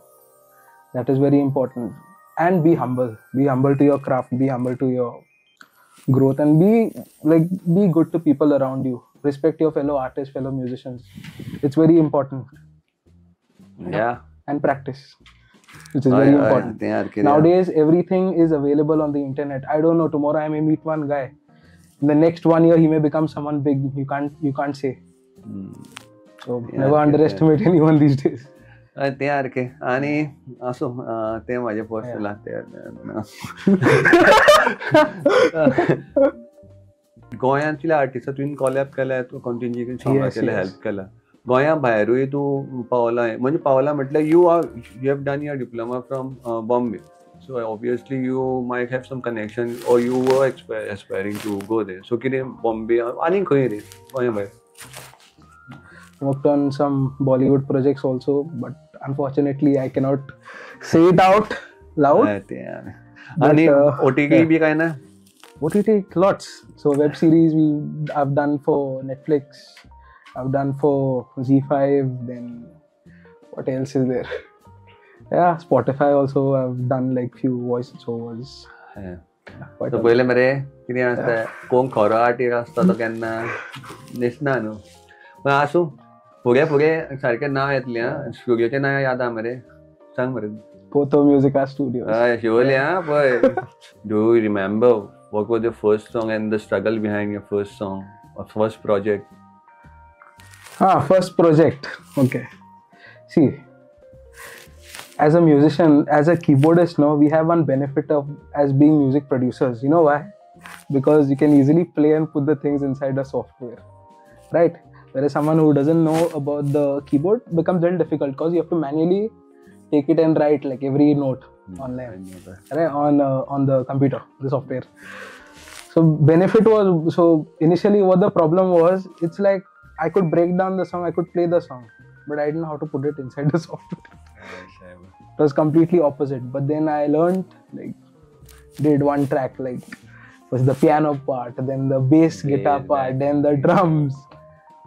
That is very important. And be humble. Be humble to your craft, be humble to your growth, and be good to people around you. Respect your fellow artists, fellow musicians. It's very important. Yeah. And practice, which is very important. Nowadays, everything is available on the internet. I don't know, tomorrow I may meet one guy. In the next 1 year, he may become someone big. You can't say. So never underestimate anyone these days. तें सारकें. आनी आसूं, तें म्हाजें personal तें. गोंयांतल्या आर्टिस्टां तुवें कॉलॅब केल्या, तूं कंटिन्यू सॉंगां केल्या, हेल्प केला. गोंया भायरूय तूं पावला, म्हणजे पावला म्हटल्यार you have done your diploma from Bombay, so obviously you might have some connection or you were aspiring to go there. So कितें बॉम्बे आनी खंय रे गोंया भायर? Worked on some Bollywood projects also, but unfortunately I cannot say it out loud. And OTT भी काई ना? OTT lots. So web series I've done for Netflix, I've done for Z5. Then what else is there? Yeah, Spotify also I've done like few voiceovers. Yeah. So पहिले मरे कितें आसता, कोण खरो artist आसता तो केन्ना दिसना न्हू. पण आसूं, फुडें फुडें सारकें नांव येतलें. आं, स्टुडियोचें नांव याद आहा मरे, सांग मरे. Potho Musica Studios. हय, शिवोली. आं पळय. Do you remember what was your first song and the struggle behind your first song or first project? First project. Okay. See, as a musician, as a keyboardist, no, we have one benefit of as being music producers. You know why? Because you can easily play and put the things inside the software, right? Whereas someone who doesn't know about the keyboard becomes very difficult because you have to manually take it and write like every note online, right? On the computer, the software. So benefit was, so initially what the problem was, it's like I could break down the song, I could play the song, but I didn't know how to put it inside the software. It was completely opposite. But then I learned, like, did one track, like was the piano part, then the bass guitar part, then the drums.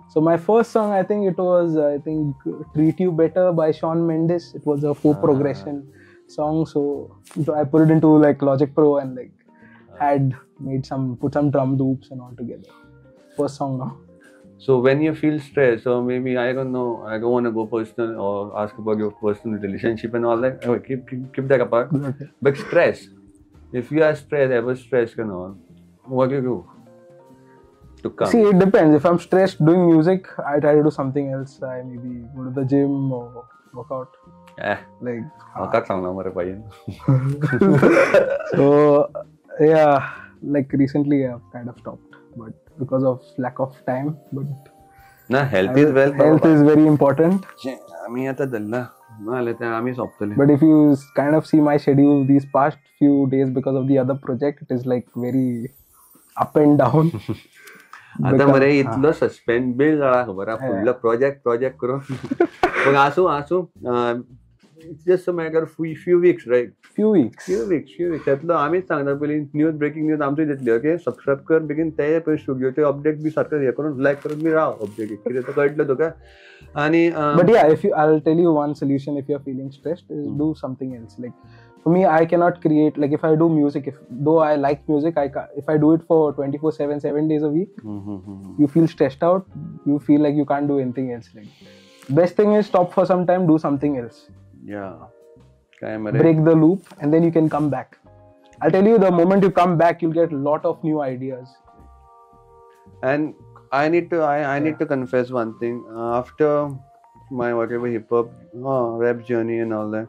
So my first song, I think it was, I think Treat You Better by Shawn Mendes. It was a 4 progression song. So I put it into like Logic Pro and like had made some, put some drum loops and all together. First song now. So when you feel stressed, or maybe, I don't know, I don't want to go personal or ask about your personal relationship and all that. Okay, keep that apart. Okay. But stress, if you are stressed, ever stressed and all, what do you do to calm? See, it depends. If I'm stressed doing music, I try to do something else. I maybe go to the gym or work out. Like, so yeah, like recently I've kind of stopped, but because of lack of time. But nah, health is wealth. Health is very important. But if you kind of see my schedule these past few days because of the other project, it is like very up and down. आता मरे इतलो suspend bill जाला खबर आहा फुडलो project project करून पूण आसूं आसूं, it's just a matter of few weeks, right? Few weeks. Few weeks, few weeks. त्यातलो आमीच सांगता पयलीं न्यूज ब्रेकिंग न्यूज आमची दितली, ओके? सबस्क्रायब कर बेगीन, ते पळय स्टुडियोचे अपडेट बी सारकें हें करून लायक करून बी राव अपडेट कितें तें कळटलें तुका. आनी but yeah, if you, I'll tell you one solution if you're feeling stressed is do something else. Like for me, I cannot create, like if I do music, if though I like music, I can't, if I do it for 24/7, 7 days a week, you feel stressed out, you feel like you can't do anything else. Like best thing is stop for some time, do something else. Yeah. Break the loop and then you can come back. I'll tell you, the moment you come back, you'll get a lot of new ideas. And I need to I need to confess one thing. After my whatever hip hop rap journey and all that,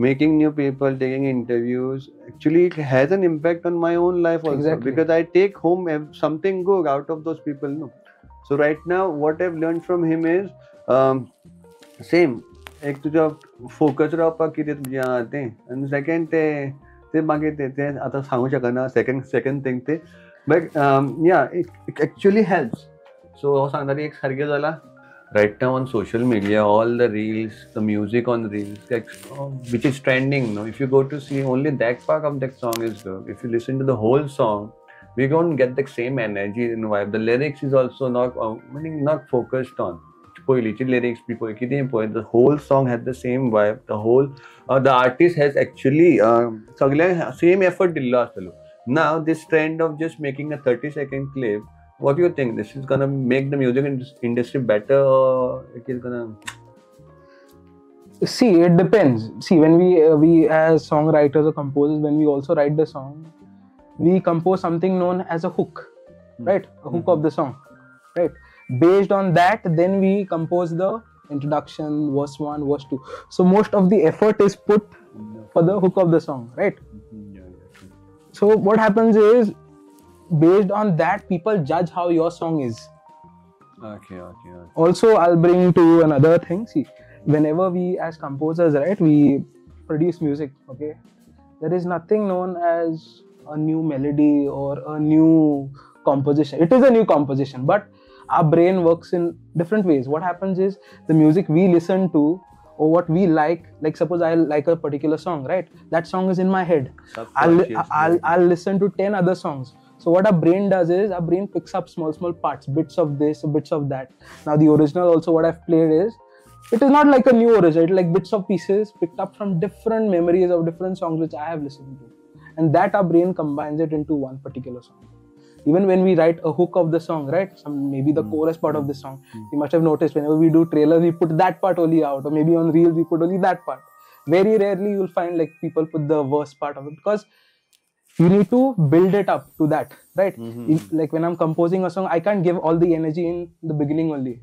making new people, taking interviews, actually it has an impact on my own life also. Exactly. Because I take home something good out of those people. No? So right now, what I've learned from him is same. एक तुझो focus रावपाक कितें तुजें आहा तें, आनी second ते ते मागीर ते ते आतां सांगूं शकना, सेकंड सेकंड थिंग ते, but yeah it actually helps. So हांव सांगता एक सारकें जालां right now on social media, all the reels, the music on reels, which is trending, no? If you go to see only that part of that song is good. If you listen to the whole song, we don't get the same energy and vibe. The lyrics is also not, meaning not focused on. पयलींची lyrics बी पळय कितें पळय, the whole song has the same vibe. The whole the artist has actually सगळ्यांक same effort दिल्लो आसतलो. Now this trend of just making a 30-second clip, what do you think? This is gonna make the music industry better, or it is gonna? See, it depends. See, when we as songwriters or composers, when we also write the song, we compose something known as a hook, right? A hook of the song, right? Based on that, then we compose the introduction, verse 1, verse 2. So most of the effort is put for the hook of the song, right? So what happens is, based on that, people judge how your song is. Okay, okay, okay. Also, I'll bring to you another thing. See, whenever we as composers, right, we produce music, okay, there is nothing known as a new melody or a new composition. It is a new composition, but our brain works in different ways. What happens is, the music we listen to or what we like suppose I like a particular song, right? That song is in my head. I'll listen to 10 other songs. So what our brain does is, our brain picks up small parts, bits of this, bits of that. Now the original also what I've played is, it is not like a new original, it's like bits of pieces picked up from different memories of different songs which I have listened to. And that our brain combines it into one particular song. Even when we write a hook of the song, right? Some maybe the chorus part of the song. You must have noticed whenever we do trailers, we put that part only out, or maybe on reels we put only that part. Very rarely you'll find like people put the verse part of it, because you need to build it up to that, right? If, like when I'm composing a song, I can't give all the energy in the beginning only.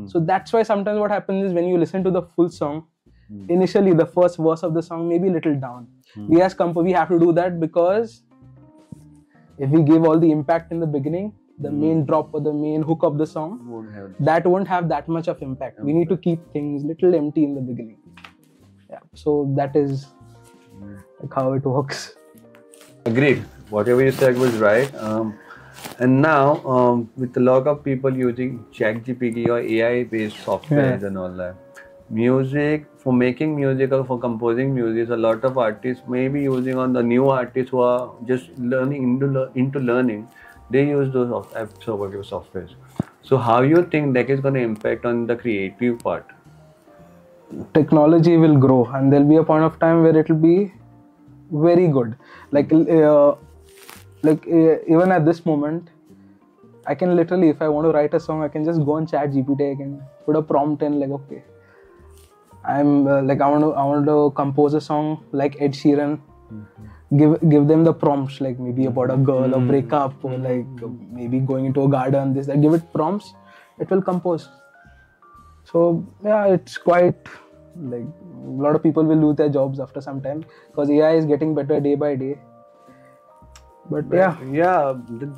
So that's why sometimes what happens is, when you listen to the full song, initially the first verse of the song may be a little down. We as composers, we have to do that, because if we give all the impact in the beginning, the main drop or the main hook of the song, that won't have that much of impact. We need to keep things little empty in the beginning. Yeah, so that is like how it works. Agreed. Whatever you said was right. And now, with a lot of people using ChatGPT or AI-based softwares and all that, Music, for making music or for composing music, a lot of artists may be using on the new artists who are just learning into learning, they use those apps or whatever softwares. So how you think that is going to impact on the creative part? Technology will grow, and there'll be a point of time where it will be very good. Like even at this moment, I can literally, if I want to write a song, I can just go on ChatGPT. I can put a prompt in, like, okay, I'm like I want to compose a song like Ed Sheeran. Mm-hmm. Give them the prompts, like maybe about a girl, or breakup, or like maybe going into a garden, this, that. Give it prompts, it will compose. So yeah, it's quite like a lot of people will lose their jobs after some time because AI is getting better day by day. But yeah,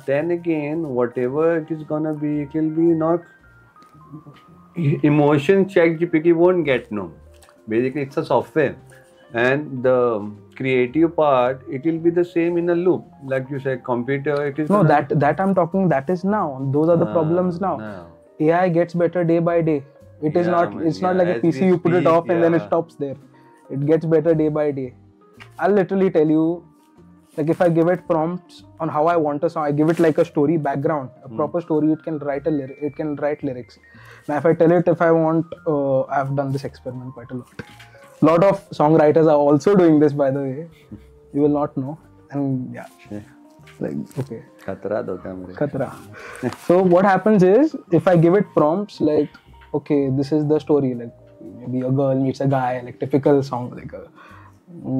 then again, whatever it is gonna be, it will be not emotion ChatGPT won't get, no. Basically, it's a software, and the creative part, it will be the same in a loop. Like you said, computer, it is no, that I'm talking, that is now. Those are the problems now. AI gets better day by day. It is not, man, it's not like a PC, you put it off and then it stops there. It gets better day by day. I'll literally tell you, like if I give it prompts on how I want a song, I give it like a story background, a proper story, it can write a lyric, it can write lyrics. Now if I tell it, if I want, I've done this experiment quite a lot. Lot of songwriters are also doing this, by the way. You will not know. And yeah, like, okay. Khatra do mere. Khatra. So what happens is, if I give it prompts like, okay, this is the story, like maybe a girl meets a guy, like typical song, like a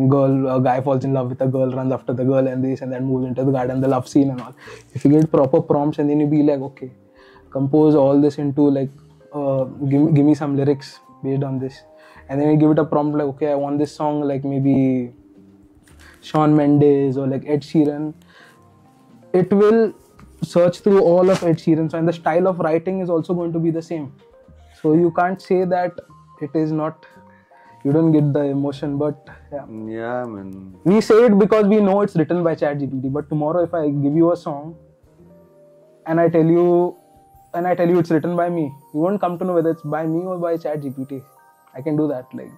girl, a guy falls in love with a girl, runs after the girl and this, and then moves into the garden, the love scene and all. If you get proper prompts and then you be like, okay, compose all this into like, give me some lyrics based on this. And then you give it a prompt like, okay, I want this song like maybe Shawn Mendes or like Ed Sheeran. It will search through all of Ed Sheeran. So, and the style of writing is also going to be the same. So you can't say that it is not, you don't get the emotion, but yeah. Yeah, man. We say it because we know it's written by ChatGPT, but tomorrow if I give you a song and I tell you it's written by me, you won't come to know whether it's by me or by ChatGPT. I can do that. Like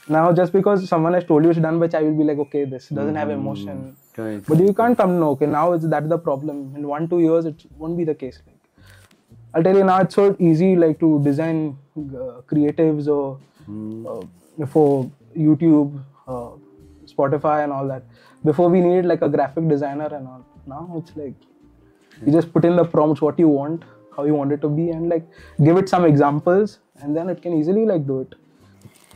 now, just because someone has told you it's done by chat, you'll be like, okay, this doesn't have emotion. Right. But you can't come to know, okay, now it's that's the problem. In 1-2 years, it won't be the case. Like, I'll tell you now, it's so easy like to design creatives or for YouTube, Spotify and all that. Before we needed like a graphic designer and all. Now it's like you just put in the prompts what you want, how you want it to be, and like give it some examples, and then it can easily like do it.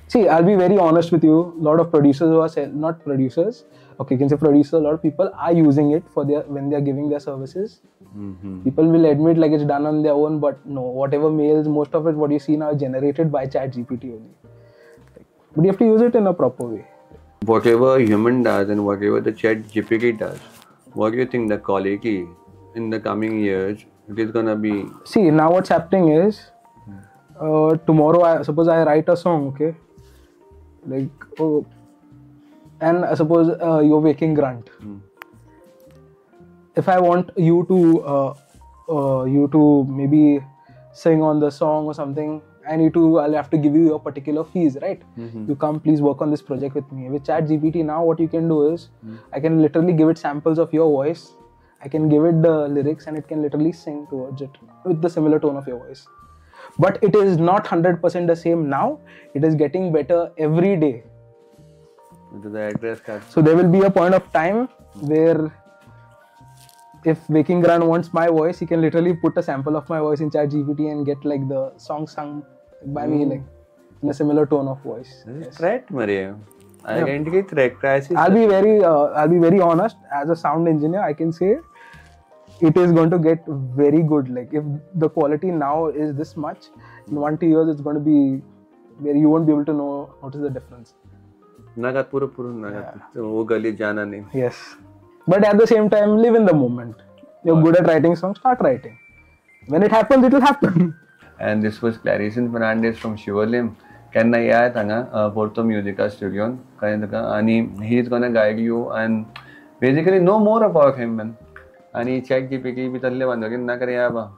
See, I'll be very honest with you. A lot of producers who are not producers, okay, you can say producers, a lot of people are using it for their, when they are giving their services. People will admit like it's done on their own, but no, whatever mails, most of it what you see now is generated by ChatGPT only. Like, but you have to use it in a proper way. Whatever human does and whatever the ChatGPT does, what do you think the quality in the coming years it is gonna be? See, now what's happening is, tomorrow I suppose I write a song, okay, like, oh, and I suppose you're Waking Grant. If I want you to maybe sing on the song or something, I need to, I'll have to give you your particular fees, right? You come, please work on this project with me. With ChatGPT now, what you can do is, I can literally give it samples of your voice. I can give it the lyrics and it can literally sing towards it with the similar tone of your voice. But it is not 100% the same now. It is getting better every day. The address card. So there will be a point of time where if Waking Grant wants my voice, he can literally put a sample of my voice in ChatGPT and get like the song sung by me, like in a similar tone of voice. This is threat, Maria. I can get threat crisis. I'll be very honest. As a sound engineer, I can say it is going to get very good. Like if the quality now is this much, in 1-2 years it's going to be where you won't be able to know notice the difference. Nagat puro puro nagat. Wo gali jana nahi. Yes. But at the same time, live in the moment. You're good at writing songs, start writing. When it happens, it will happen. And this was Clarison Fernandes from Siolim. केन्ना येयात हांगा Porto म्युजिका स्टुडियोन, कळ्ळें तुका, आनी he is gonna guide you and basically know more about him man. आनी chat GPT बी तसले बांदो ना करे या बा.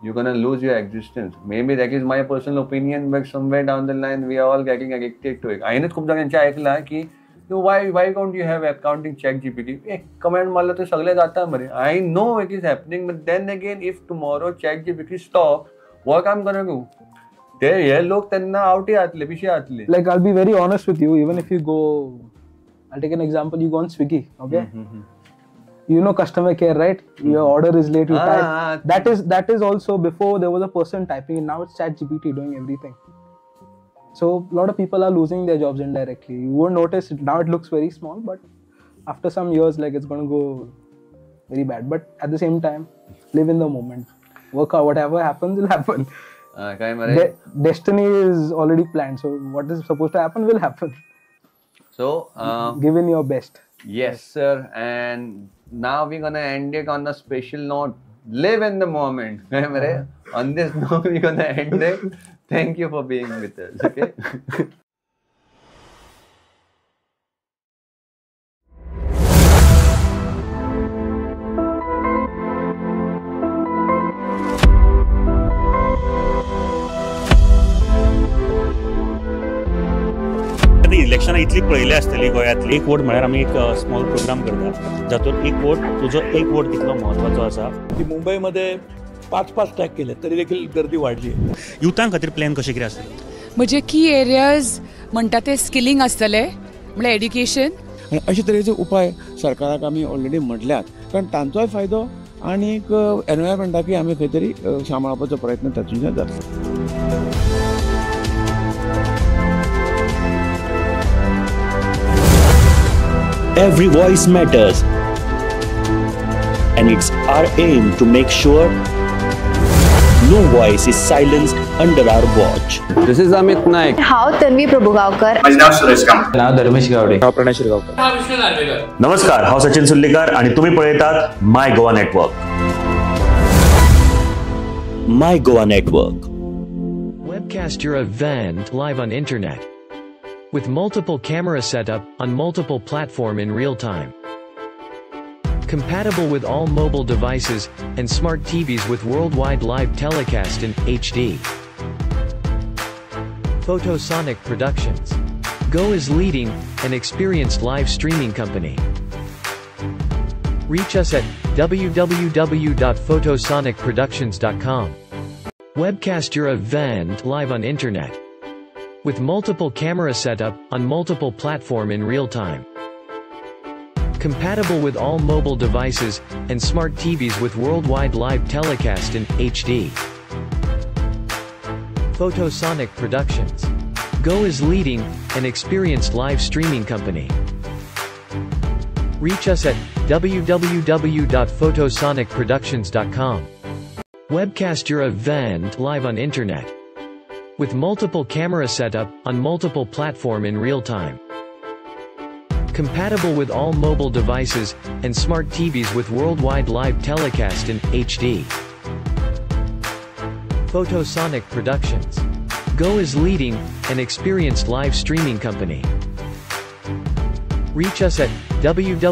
You gonna lose your existence. Maybe that is my personal opinion, but somewhere down the line we are all getting addicted to it. हांवेंच खूब जाणांचें आयकलां की why can't you have accounting ChatGPT? एक कमेंट मारलो तर सगळें जाता मरे. I know it is happening, but then again if tomorrow ChatGPT stop, what I'm gonna do? ते हे लोक तेन्ना आवटी जातले, पिशे जातले. Like, I'll be very honest with you, even if you go, I'll take an example, you go on Swiggy, okay? You know customer care, right? Your order is late, you type. That is also before there was a person typing it. Now it's ChatGPT doing everything. So a lot of people are losing their jobs indirectly. You won't notice it. Now it looks very small, but after some years, like, it's going to go very bad. But at the same time, live in the moment. Work out, whatever happens will happen. Destiny is already planned. So what is supposed to happen will happen. So give in your best. Yes, sir. And now we're gonna end it on a special note. Live in the moment. On this note, we're gonna end it. Thank you for being with us. Okay. इलेक्शनां इतली पळयली आसतली गोंयांतली. एक vote म्हळ्यार आमी एक small programme करता जातूंत एक वोट, तुजो एक वोट कितलो म्हत्वाचो आसा. की मुंबईमध्ये 5-5 टॅग केले तरी देखील गर्दी वाढली. युथां खातीर प्लॅन कशें कितें आसतलें? म्हजे की एरियाज म्हणटा ते स्किलिंग आसतलें, म्हळ्यार एड्युकेशन. आनी अशे तरेचे उपाय सरकाराक आमी ऑलरेडी म्हटल्यात, कारण तांचोय फायदो आनी एनवायरमेंटाकूय आमी खंय तरी सांबाळपाचो प्रयत्न तातूंतल्यान जातलो. Every voice matters, and it's our aim to make sure no voice is silenced under our watch. This is Amit Naik. हांव तन्वी प्रभुगांवकर. माझे नाव सुरेश कामत. नाव धर्मेश गावडे. हांव प्रणय शिरगांवकर. हांव विष्णू नार्वेकर. नमस्कार, हांव सचिन सुर्लीकर आणि तुम्ही पळयतात My Goa network. My Goa network. Webcast your event live on internet. With multiple camera setup, on multiple platform in real time. Compatible with all mobile devices, and smart TVs with worldwide live telecast in HD. Photosonic Productions. Go is leading, an experienced live streaming company. Reach us at www.photosonicproductions.com. Webcast your event live on internet. With multiple camera setup, on multiple platform in real time. Compatible with all mobile devices, and smart TVs with worldwide live telecast in HD. Photosonic Productions. Go is leading, an experienced live streaming company. Reach us at www.photosonicproductions.com. Webcast your event live on internet. With multiple camera setup, on multiple platform in real time. Compatible with all mobile devices, and smart TVs with worldwide live telecast in HD. Photosonic Productions. Go is leading, an experienced live streaming company. Reach us at www.